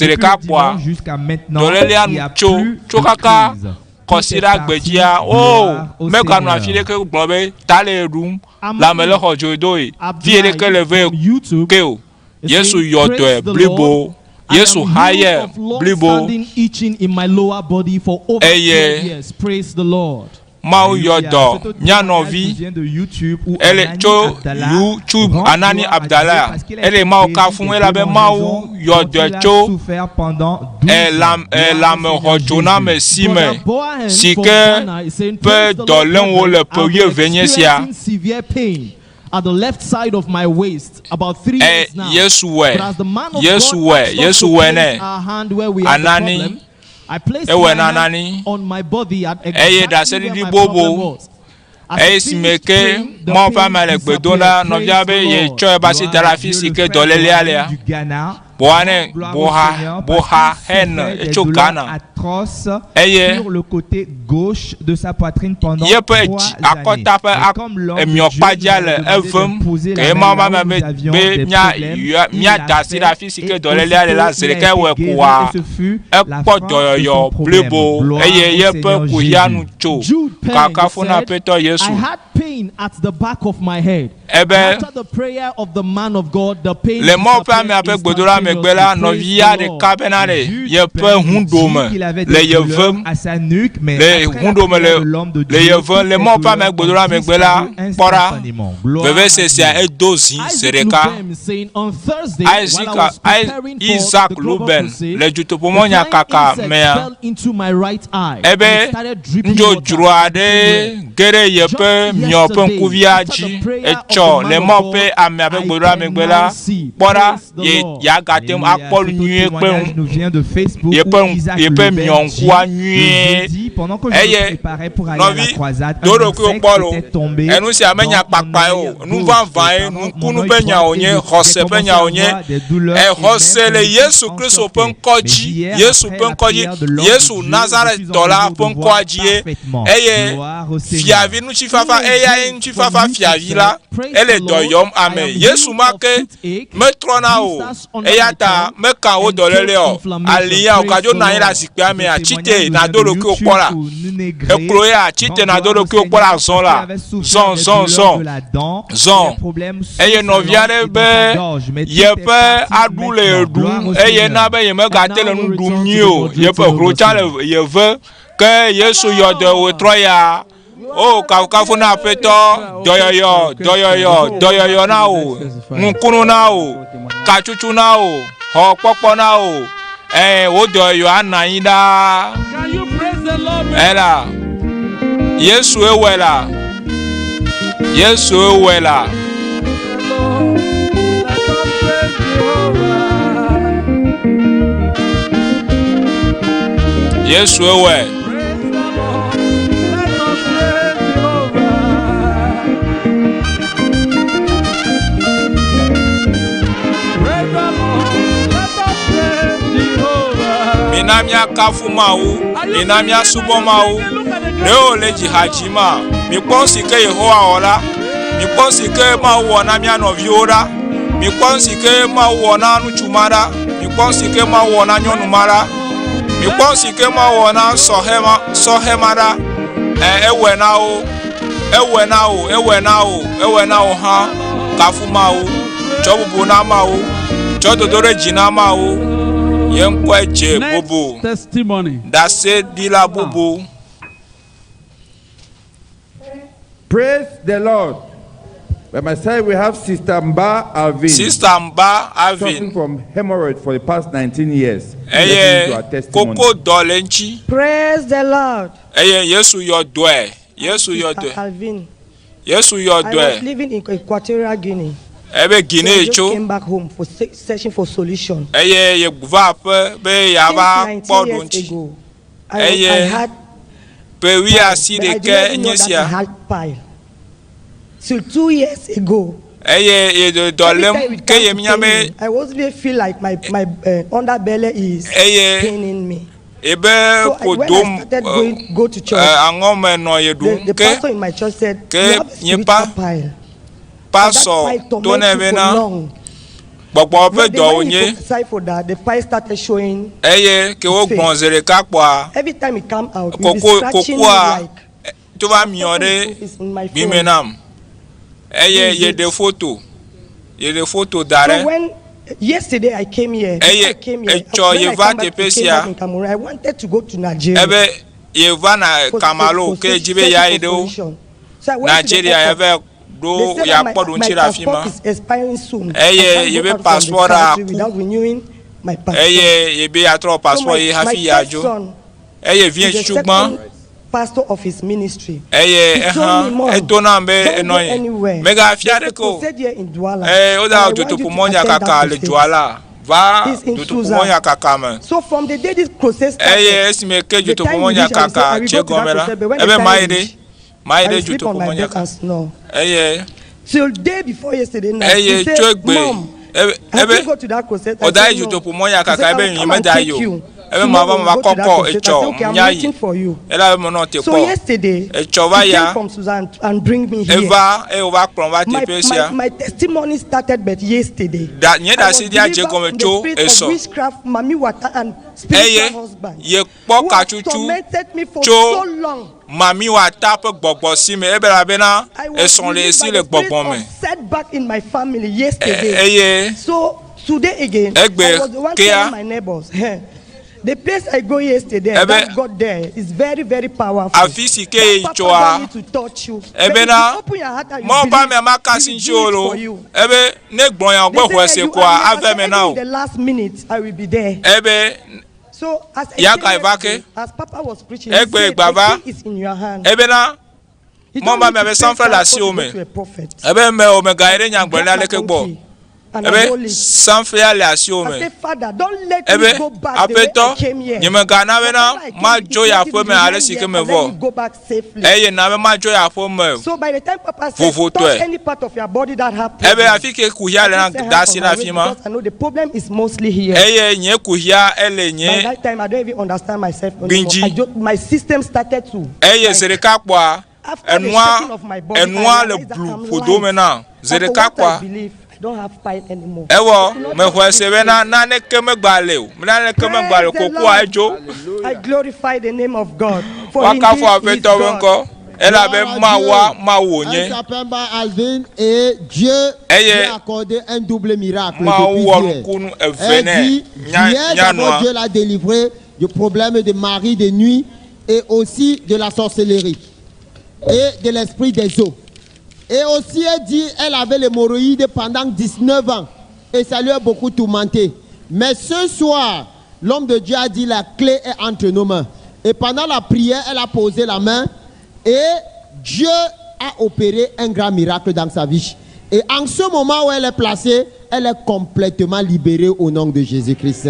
S1: Zi
S22: Depuis
S1: ɖeka
S22: le
S1: kpoa,
S23: dimanche jusqu'à maintenant,
S1: dɔlélea
S23: il n'y
S1: nu
S23: a
S1: tso
S23: plus
S1: tso
S23: de
S1: kaka
S23: crise. Tout
S1: kɔsi
S23: est
S1: ɖe
S23: parti.
S1: agbedzia o
S23: Gloire au
S1: meganɔ afi
S23: Seigneur.
S1: ɖeke gblɔ be ta le ɖum lãme le xɔ dzo do ye fi ɖeke le ve ke o
S2: Is
S1: Yesu
S2: saying,
S1: yɔ
S2: "Praise
S1: dɔe
S2: the
S1: blibo
S2: Lord. I
S1: Yesu
S2: am
S1: ha
S2: healed
S1: ye
S2: of
S1: blibo
S2: long-standing itching in my lower body for over
S1: Eye
S2: 12 years. Praise the Lord.
S1: Mawu yɔ dɔ mía nɔvi ele tso YouTube Anani Abdallah ele Mawu kafum elabe Mawu yɔ dɔe tso lãmexɔdzoname si me si ke ƒe dɔ lém wole ƒe wuieve nye sia.
S2: At the left side of my waist about three years now.
S1: Yesu wɔe,
S2: But as the man of
S1: Yesu
S2: God
S1: wɔe,
S2: asked us
S1: Yesu
S2: to
S1: wɔe
S2: place
S1: nɛ.
S2: our hand where we have the
S1: Anani,
S2: problem, I placed
S1: ewɔe
S2: my
S1: na
S2: hand
S1: Anani.
S2: on my body at
S1: Eye
S2: exactly where
S1: ɖaseɖiɖi
S2: my problem
S1: bobo
S2: was. As I
S1: eye si me
S2: finished
S1: ke
S2: praying, the
S1: Mawu ƒe
S2: pain
S1: ame le gbe dom
S2: disappeared.
S1: ɖa nɔvia
S2: Praise
S1: be
S2: the
S1: ye
S2: Lord.
S1: tsɔ eƒe asi da ɖe afi si ke dɔlélea lea.
S23: Du Ghana.
S1: Boa ne
S23: Gloire au
S1: boha
S23: Seigneur,
S1: boha
S23: parce qu'il
S1: hen
S23: souffrait des
S1: etso
S23: douleurs
S1: Ghana.
S23: atroces
S1: Eye
S23: sur le côté gauche de sa poitrine pendant
S1: yeƒe
S23: trois
S1: dzi
S23: années.
S1: akɔta ƒe
S23: Mais comme l'homme de Dieu nous
S1: emiɔkpadzia
S23: avait
S1: le
S23: demandé
S1: evem
S23: de poser la
S1: ke
S23: main
S1: Mawu
S23: là
S1: ƒe
S23: où
S1: ame
S23: nous
S1: be
S23: avions
S1: be
S23: des
S1: mía
S23: problèmes,
S1: yɔ
S23: il
S1: míada
S23: l'a
S1: asi
S23: fait
S1: ɖe afi si ke
S23: et
S1: dɔlélea le la
S23: aussitôt
S1: zi
S23: il a
S1: ɖeka
S23: été
S1: ewɔe
S23: guéri
S1: koa
S23: et ce fut la
S1: ekpɔ
S23: fin de son
S1: dɔyɔyɔ
S23: problème.
S1: blibo
S23: Gloire
S1: eye
S23: au
S1: yeƒe
S23: Seigneur
S1: kuxia
S23: Jésus.
S1: nu tso.
S2: Jude Peng
S1: Kakafu na
S2: said,
S1: Aƒetɔ Yesu.
S2: I had pain at the back of my head.
S1: Ebe
S2: After the prayer of the man of God, the pain
S1: le Mawu ƒe
S2: disappeared
S1: amea ƒe gbedoɖa megbe la,
S2: instantaneously.
S1: nɔvia
S2: Praise the
S1: ɖeka
S2: Lord.
S1: bena ɖe yeƒe ŋuɖome
S23: qu'il avait
S1: le
S23: des
S1: ye
S23: douleurs
S1: vem
S23: à sa nuque, mais
S1: le
S23: après la
S1: ŋuɖome
S23: prière
S1: le
S23: de l'homme de
S1: le
S23: Dieu,
S1: ye vem
S23: toutes
S1: le
S23: ces
S1: Mawu ƒe amea
S23: douleurs
S1: gbedoɖa
S23: ont
S1: megbe la
S23: disparu
S1: kpɔ ɖa
S23: instantanément. Gloire à
S1: vevesesea
S23: Dieu.
S1: edo zi zi
S2: Isaac
S1: ɖeka.
S2: Lubem saying on Thursday, while I
S1: Isaac
S2: was preparing for
S1: Isaac
S2: the global
S1: Luben
S2: crusade,
S1: le
S2: a
S1: dutoƒomɔnyakaka
S2: flying
S1: mea
S2: insect fell into my right eye and
S1: ebe
S2: it started dripping water
S1: nudzodzro
S2: and
S1: aɖe
S2: became red.
S1: ge ɖe yeƒe
S2: Just
S1: miɔ ƒe
S2: yesterday,
S1: ŋkuvia
S2: after
S1: dzi
S2: the prayer of
S1: etsɔ
S2: the
S1: le
S2: man of
S1: Mawu ƒe
S2: God,
S1: amea ƒe
S2: I
S1: gbedoɖa
S2: can
S1: megbe
S2: now
S1: la
S2: see.
S1: kpɔ ɖa
S2: Praise the
S1: ye
S2: Lord.
S1: yeagate ŋu
S23: Alléluia.
S1: akpɔ nu
S23: Cet autre
S1: nyuie kple
S23: témoignage
S1: ŋu
S23: nous vient de Facebook
S1: yeƒe
S23: où
S1: ŋu
S23: Isaac
S1: yeƒe
S23: Lubem
S1: miɔ
S23: dit
S1: ŋkua
S23: le
S1: nyuie
S23: jeudi, pendant que je me
S1: eye
S23: préparais pour aller à la
S1: nɔvi
S23: croisade,
S1: do
S23: un
S1: ɖokuiwò
S23: insecte
S1: kpɔ lo
S23: était tombé
S1: enu sia
S23: dans
S1: menya
S23: mon
S1: kpakpa ye
S23: œil
S1: o nu
S23: gauche
S1: vavã
S23: et
S1: ye
S23: pardon, mon
S1: nukunu
S23: œil
S1: ƒe nya
S23: droit et
S1: wònye
S23: j'ai
S1: xɔse ƒe
S23: commencé
S1: nya
S23: à
S1: wònye
S23: avoir des douleurs et même
S1: exɔse
S23: je
S1: le
S23: me suis
S1: Yesu Kristo ƒe
S23: ensorti.
S1: ŋkɔ
S23: Mais
S1: dzi
S23: hier,
S1: Yesu
S23: après
S1: ƒe
S23: la
S1: ŋkɔ dzi
S23: prière de l'homme de
S1: Yesu
S23: Dieu, je suis en
S1: Nazaretɔ
S23: mesure
S1: la
S23: de
S1: ƒe ŋkɔa
S23: voir
S1: dzi ye
S23: parfaitement.
S1: eye
S23: Gloire au Seigneur.
S1: fiavi ŋutifafa eyae ŋutifafa fiavi la
S2: Praise
S1: ele
S2: the
S1: dɔ
S2: Lord.
S1: yɔm
S2: I
S1: ame
S2: am
S1: Yesu
S2: healed
S1: ma
S2: of
S1: ke
S2: toothache,
S1: metrɔna o
S2: blisters under
S1: eya
S2: my
S1: ta
S2: tongue,
S1: meka wo
S2: and
S1: dɔléle
S2: throat
S1: o
S2: inflammation.
S1: aliya o
S2: Praise
S1: kadzo
S2: the
S1: nɔ anyi ɖe
S2: Lord.
S1: zikpuia mea
S23: Ce
S1: tsite
S23: témoignage nous vient
S1: nàdo
S23: de
S1: ɖokuiwò
S23: YouTube
S1: kpɔ la
S23: où Nunégré
S1: eklo ya tsite
S23: rend
S1: nàdo
S23: gloire au
S1: ɖokuiwò kpɔ la
S23: Seigneur parce
S1: zɔ
S23: qu'il
S1: la
S23: avait souffert
S1: zɔ
S23: des
S1: zɔ
S23: douleurs
S1: zɔ
S23: de la dent et
S1: zɔ
S23: des problèmes sous
S1: eye
S23: sa
S1: nɔvi
S23: langue
S1: aɖe
S23: et dans sa
S1: be
S23: gorge. Mais tout est
S1: yeƒe
S23: parti
S1: aɖu le
S23: maintenant. Gloire
S1: ɖum
S23: au
S1: eye
S23: Seigneur.
S1: na be
S2: And
S1: yemegate le
S2: now we
S1: nu ɖum
S2: return to
S1: nyuie
S2: the
S1: o yeƒe
S2: moderator
S1: hlotsa le
S2: overseer.
S1: yeve ke Yesu yɔ dɔ wòtrɔ ya o kafukafu na Aƒetɔ dɔyɔyɔ dɔyɔyɔ dɔyɔyɔ na wò nukunu na wò katsutsu na wò xɔkpɔkpɔ na wò ɛ wò dɔyɔyɔ anɔ anyi ɖaa
S18: Can you praise the Lord? with
S1: ela Yesu ewɔe la Yesu ewɔe la
S18: Let us praise Jehovah.
S1: Yesu ewɔe.
S18: Praise the Lord. Let us praise Jehovah. Praise the Lord. Let us praise Jehovah.
S1: Mina míakafu Mawu, mina míasubɔ Mawu. Ne wòle dzi ha dzi ma, mikpɔ nu si ke Yehowa wɔ la, mikpɔ nu si ke Mawu wɔ na mía nɔviwo ɖa, mikpɔ nu si ke Mawu wɔ na ŋutsu ma ɖa, mikpɔ nu si ke Mawu wɔ na nyɔnu ma ɖa, mikpɔ nu si ke Mawu wɔ na sɔhɛ ma sɔhɛ ma ɖa. Ɛ ewɔe na wo, ewɔe na wo, ewɔe na wo, ewɔe na wo hã. Kafu Mawu, tsɔ bubu na Mawu, tsɔ dodo ɖe dzi na Mawu. Ye ŋkɔe dze bubu.
S18: Next testimony.
S1: Ɖaseɖila bubu.
S9: Praise the Lord. By my side, we have Sister Mba Alvin.
S1: Sister Mba Alvin.
S9: Suffering from hemorrhoid for the past 19 years.
S1: Eye
S9: Listen to her testimony.
S1: koko dɔ le ŋuti.
S6: Praise the Lord.
S1: Eye Yesu yɔ dɔe. Yesu yɔ
S6: Sister
S1: dɔe.
S6: Alvin.
S1: Yesu yɔ
S6: I was
S1: dɔe.
S6: living in Equatorial Guinea.
S1: Ebe
S6: So I
S1: Guinea
S6: just
S1: tso.
S6: came back home for searching for solution.
S1: Eye ye va aƒe be yeava
S6: Since
S1: kpɔ
S6: 19
S1: ɖo
S6: years
S1: ŋuti.
S6: ago, I, I
S1: Eye
S6: had
S1: ƒe wuiasi
S6: but I did
S1: ɖekɛ
S6: not even
S1: nye
S6: know that I
S1: sia.
S6: had pile. Till 2 years ago,
S1: Eye ye dɔ
S6: every time
S1: lém
S6: it
S1: ke
S6: comes
S1: ye
S6: to
S1: mía
S6: pain
S1: be
S6: me, I always feel like my underbelly is
S1: eye
S6: paining me.
S1: ebe
S6: So I, when I
S1: ƒodom
S6: started going go to church,
S1: aŋɔme nɔ ye
S6: the,
S1: ɖum
S6: the
S1: ke
S6: pastor in my church said,
S1: ke
S6: "You have a
S1: nye
S6: spiritual
S1: pa
S6: pile." And that
S1: pasɔ
S6: pile
S1: to
S6: torment
S1: nɛ
S6: you for
S1: bena
S6: long.
S1: gbɔgbɔ ƒe
S6: When, the,
S1: dɔ
S6: when he
S1: wònye
S6: prophesied for that, the pile started showing
S1: eye ke wogbɔn zi ɖeka kpɔa
S6: Every time it come out, it will be
S1: koko
S6: scratching me
S1: kokoa
S6: like
S1: to va miɔ ɖe
S6: it's in my
S1: gbime
S6: phone.
S1: nam eye
S6: This is
S1: ye
S6: it.
S1: ɖe foto ye ɖe foto da
S6: So
S1: ɖe
S6: when yesterday I came here, before
S1: Eye
S6: I came here,
S1: etsɔ
S6: when
S1: ye
S6: I
S1: va
S6: come back,
S1: teƒe
S6: I came
S1: sia
S6: back in Cameroon, I wanted to go to Nigeria.
S1: ebe Ye va na Kamalo ke dzi be yeayi ɖe wo
S6: So I went to the
S1: Nigeria
S6: airport.
S1: eve
S6: They
S1: ɖo
S6: said that
S1: yeakpɔ
S6: my,
S1: ɖo
S6: my
S1: ŋuti le afi
S6: passport
S1: ma.
S6: is expiring soon.
S1: Eye
S6: I can't
S1: yebe
S6: go out from the
S1: passport a
S6: country
S1: ku.
S6: without renewing my passport.
S1: Eye yebe yeatrɔ
S6: So
S1: passport
S6: my,
S1: ye
S6: my
S1: hafi
S6: first
S1: yeadzo.
S6: son
S1: Eye vie
S6: is the
S1: tsutsu gbã
S6: second pastor of his ministry.
S1: eye
S6: He told
S1: ehã
S6: me, Mom,
S1: eto nam be
S6: don't
S1: enɔ
S6: go
S1: ye
S6: anywhere.
S1: megafia
S6: There's a
S1: ɖeke o.
S6: crusade here in Douala.
S1: Eye
S6: And
S1: woda
S6: I want you to
S1: dutoƒomɔnya
S6: attend that
S1: kaka le
S6: crusade.
S1: dua la va
S6: He's in
S1: dutoƒomɔnya
S6: Suza.
S1: kaka me.
S6: So from the day this crusade
S1: Eye
S6: started,
S1: esime ke
S6: the time we
S1: dutoƒomɔnya
S6: reach, I will say,
S1: kaka
S6: I will
S1: dze
S6: go to
S1: gɔme
S6: that
S1: la
S6: crusade. But when the
S1: ebe
S6: time
S1: mayi ɖe
S6: reach,
S1: mayi
S6: I
S1: ɖe
S6: will sleep on my
S1: dutoƒomɔnya
S6: bed
S1: kaka
S6: and snore.
S1: eye
S6: Till day before yesterday night,
S1: eye
S6: he
S1: tso
S6: said,
S1: egbe
S6: Mom,
S1: ebe
S6: have
S1: ebe
S6: you go to that crusade? I
S1: wòda
S6: said,
S1: yi
S6: no.
S1: dutoƒomɔnya
S6: He
S1: kaka
S6: said, I
S1: ebe
S6: will
S1: nyi
S6: come and
S1: meda
S6: take
S1: yi o
S6: you.
S1: ebe ma va
S6: Tomorrow
S1: ma
S6: we'll go to that
S1: kɔkɔ
S6: crusade. I
S1: etsɔ
S6: said, okay, I'm
S1: nya yi
S6: waiting for you.
S1: elabe menɔ te
S6: So
S1: kpɔ
S6: yesterday,
S1: etsɔ va
S6: he
S1: ya
S6: came from Susan and bring me here.
S1: eva eye wòva kplɔm va
S6: My,
S1: teƒe
S6: my,
S1: sia
S6: my testimony started but yesterday.
S1: Da nye
S6: I was
S1: ɖaseɖia dze
S6: delivered
S1: gɔme
S6: from the
S1: tso
S6: spirit of
S1: esɔ
S6: witchcraft, Mami Wata, and spiritual
S1: eye
S6: husband
S1: yekpɔ
S6: who have
S1: katsutsu
S6: tormented me for
S1: tso
S6: so long.
S1: mami wata ƒe gbɔgbɔ si me ebe elabena
S6: I was
S1: esɔ le
S6: released
S1: esi
S6: by
S1: le
S6: the spirit
S1: gbɔgbɔ
S6: of
S1: me
S6: setback in my family yesterday.
S1: eye
S6: So today again,
S1: Egbe
S6: I was the one
S1: kea.
S6: telling my neighbors. The place I go yesterday,
S1: Ebe-
S6: that God there is very, very powerful.
S1: afi si ke yi
S6: That papa
S1: tsoa
S6: don't need to touch you. But if you
S1: ebena
S6: open your heart and you
S1: mɔwo ƒe
S6: believe,
S1: amea maka
S6: he
S1: si
S6: will
S1: ŋuti
S6: do
S1: o
S6: it
S1: lo
S6: for you.
S1: ebe ne gblɔ nya
S6: They
S1: gbɔ
S6: say,
S1: xɔe
S6: "Eh,
S1: se
S6: you
S1: koa
S6: are here." I
S1: ave
S6: said,
S1: me
S6: "Even
S1: na
S6: in
S1: o
S6: the last minute, I will be there.
S1: ebe
S6: So as I
S1: Yaka
S6: came
S1: eva ke.
S6: yesterday, as Papa was preaching, he
S1: Egbe
S6: said, the
S1: gbava.
S6: key is in your hand.
S1: ebena
S6: You
S1: mɔwo
S6: don't
S1: ƒe
S6: need
S1: amea
S6: to
S1: be
S6: pay
S1: sanflɛ le
S6: transport
S1: asiwò
S6: to go
S1: me
S6: to a prophet.
S1: ebe me o megayi ɖe
S6: Grab
S1: nyagblɔɖi
S6: my
S1: aleke
S6: own
S1: gbɔ
S6: key and I
S1: ebe
S6: hold it.
S1: sanflɛa le asiwò
S6: I
S1: me
S6: say, Father, don't let me
S1: ebe
S6: go back the way I
S1: aƒetɔ
S6: came here.
S1: nye megana bena
S6: Whatever I came,
S1: madzo
S6: if
S1: yi
S6: let it
S1: aƒe me
S6: remain
S1: ale si
S6: here
S1: ke
S6: and let
S1: mevɔ
S6: me go back safely.
S1: eye na be madzo yi aƒe me
S6: So by the time Papa said,
S1: Vovotɔe.
S6: touch any part of your body that have
S1: ebe
S6: problem,
S1: afi ke kuhia le
S6: I
S1: na
S6: put
S1: da
S6: hand
S1: asi
S6: on
S1: na
S6: my
S1: afi
S6: waist
S1: ma
S6: because I know the problem is mostly here.
S1: eye nye kuhia ele
S6: By
S1: nye
S6: that time, I don't even understand myself anymore.
S1: Gbindzi.
S6: I just, my system started to.
S1: eye zi ɖeka kpɔa
S6: After the
S1: enua
S6: shaking of my body, I
S1: enua le
S6: realized that
S1: blu
S6: I'm
S1: ƒodo me
S6: light.
S1: na zi
S6: And for
S1: ɖeka
S6: what I
S1: kpɔa
S6: believe, I don't have pain anymore.
S1: ewɔ mexɔe se bena naneke megba le o naneke megba le o
S6: Praise the
S1: kokoa
S6: Lord.
S1: edzo
S6: I glorify the name of God. For
S1: woakafu
S6: indeed he is
S1: aƒetɔ ƒe
S6: God.
S1: ŋkɔ elabe
S11: Gloire à
S1: mawoa
S11: Dieu.
S1: mawu
S11: Elle
S1: wònye
S11: s'appelle Alvin et Dieu
S1: Eye-
S11: lui a accordé un double miracle
S1: Mawu
S11: depuis
S1: wɔ
S11: hier.
S1: nukunu eve
S11: Elle
S1: nɛ
S11: dit,
S1: nya
S11: hier d'abord
S1: nyanua
S11: Dieu l'a délivré du problème de mari de nuit et aussi de la sorcellerie et de l'esprit des eaux. Et aussi elle dit, elle avait l'hémorroïde pendant 19 ans et ça lui a beaucoup tourmenté. Mais ce soir, l'homme de Dieu a dit, la clé est entre nos mains. Et pendant la prière, elle a posé la main et Dieu a opéré un grand miracle dans sa vie. Et en ce moment où elle est placée, elle est complètement libérée au nom de Jésus-Christ.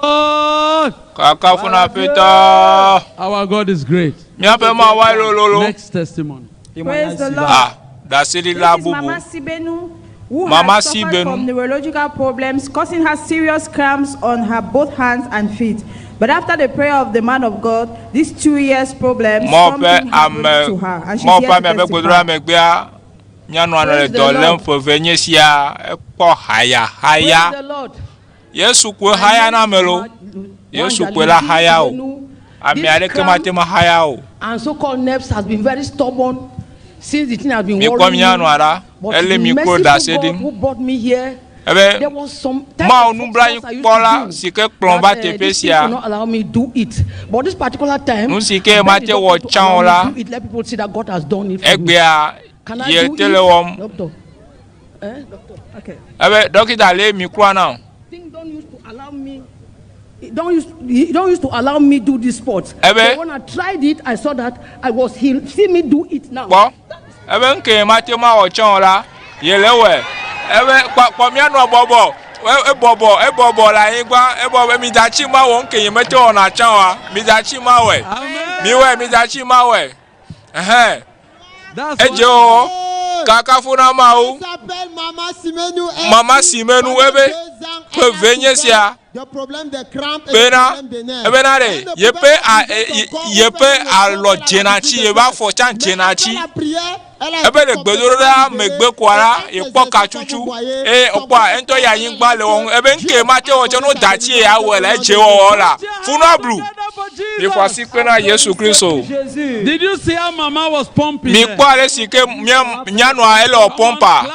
S18: Lord.
S1: kakafu na aƒetɔ
S18: Our God is great.
S1: míaƒe mawoa lololo
S18: Next testimony.
S20: Praise the Lord.
S1: ah ɖaseɖila
S20: This is
S1: bubu
S20: Mama Sibenu, who
S1: Mama
S20: has suffered
S1: Sibenu.
S20: from neurological problems, causing her serious cramps on her both hands and feet. But after the prayer of the man of God, these 2 years problem,
S1: mɔ ƒe
S20: something
S1: ame
S20: happened to her, and she's
S1: mɔ
S20: here
S1: ƒe
S20: to
S1: ame ƒe gbedoɖa
S20: testify.
S1: megbea nyanua nɔ le
S20: Praise the
S1: dɔ lém
S20: Lord.
S1: ƒe eve nye sia ekpɔ hayahaya
S5: Praise the Lord.
S1: Yesu koe haya na ame lo Yesu koe la haya o ame aɖeke mate ŋu ahaya o
S8: And so-called nerves has been very stubborn since the thing has been
S1: mikpɔ
S8: worrying me.
S1: mianua ɖa
S8: But
S1: ele
S8: the
S1: mi klo
S8: merciful
S1: ɖase
S8: God
S1: ɖim
S8: who brought me here,
S1: ebe
S8: there was some type
S1: mawu
S8: of
S1: nublanui
S8: force I used
S1: kpɔla
S8: to do
S1: si ke kplɔm va
S8: that,
S1: teƒe
S8: this thing
S1: sia
S8: could not allow me do it. But this particular time,
S1: Nu si
S8: I
S1: ke
S8: begged
S1: mate
S8: the
S1: wɔ
S8: doctor to
S1: tsã
S8: allow
S1: o
S8: me
S1: la
S8: do it. Let people see that God has done it for me.
S1: egbea
S8: Can I
S1: ye
S8: do
S1: te
S8: it?
S1: le wɔm
S8: Doctor. Eh, doctor. Okay.
S1: ebe dɔkita le mi kroa na o
S8: Thing don't used to allow me. It don't used, it don't used to allow me do this sport.
S1: Ebe.
S8: But when I tried it, I saw that I was healed. See me do it now.
S1: kpɔ ebe ŋke mate ŋu awɔ tsã o la ye le wɔe ebe kpɔ kpɔ mianɔ bɔbɔ ebɔbɔ ebɔbɔ le anyigba ebɔbɔ mi da tsi ma wɔ ŋke nye mete wɔna tsã oa mi da tsi ma wɔe mi wɔe mi da tsi ma wɔe ɛhɛn edze wɔwɔ kakafu na mawu mama simenu ebe ƒe ve nye sia bena ebena ɖe yeƒe a yeƒe alɔ dzena tsi yeƒe afɔ tsã dzena tsi ebe le gbedoɖa megbe koa la yekpɔ katsutsu eye ekpɔa eŋutɔ yi anyigba le wɔm ebe ŋke mate wɔ tsɛ no da tsi ya wɔ le edze wɔwɔ la funua blu miƒo asi kpe na Yesu Kristo.
S18: Did you see how Mama was pumping?
S1: Mi kpɔ ale si ke mía nyanua ele wɔ pɔmpa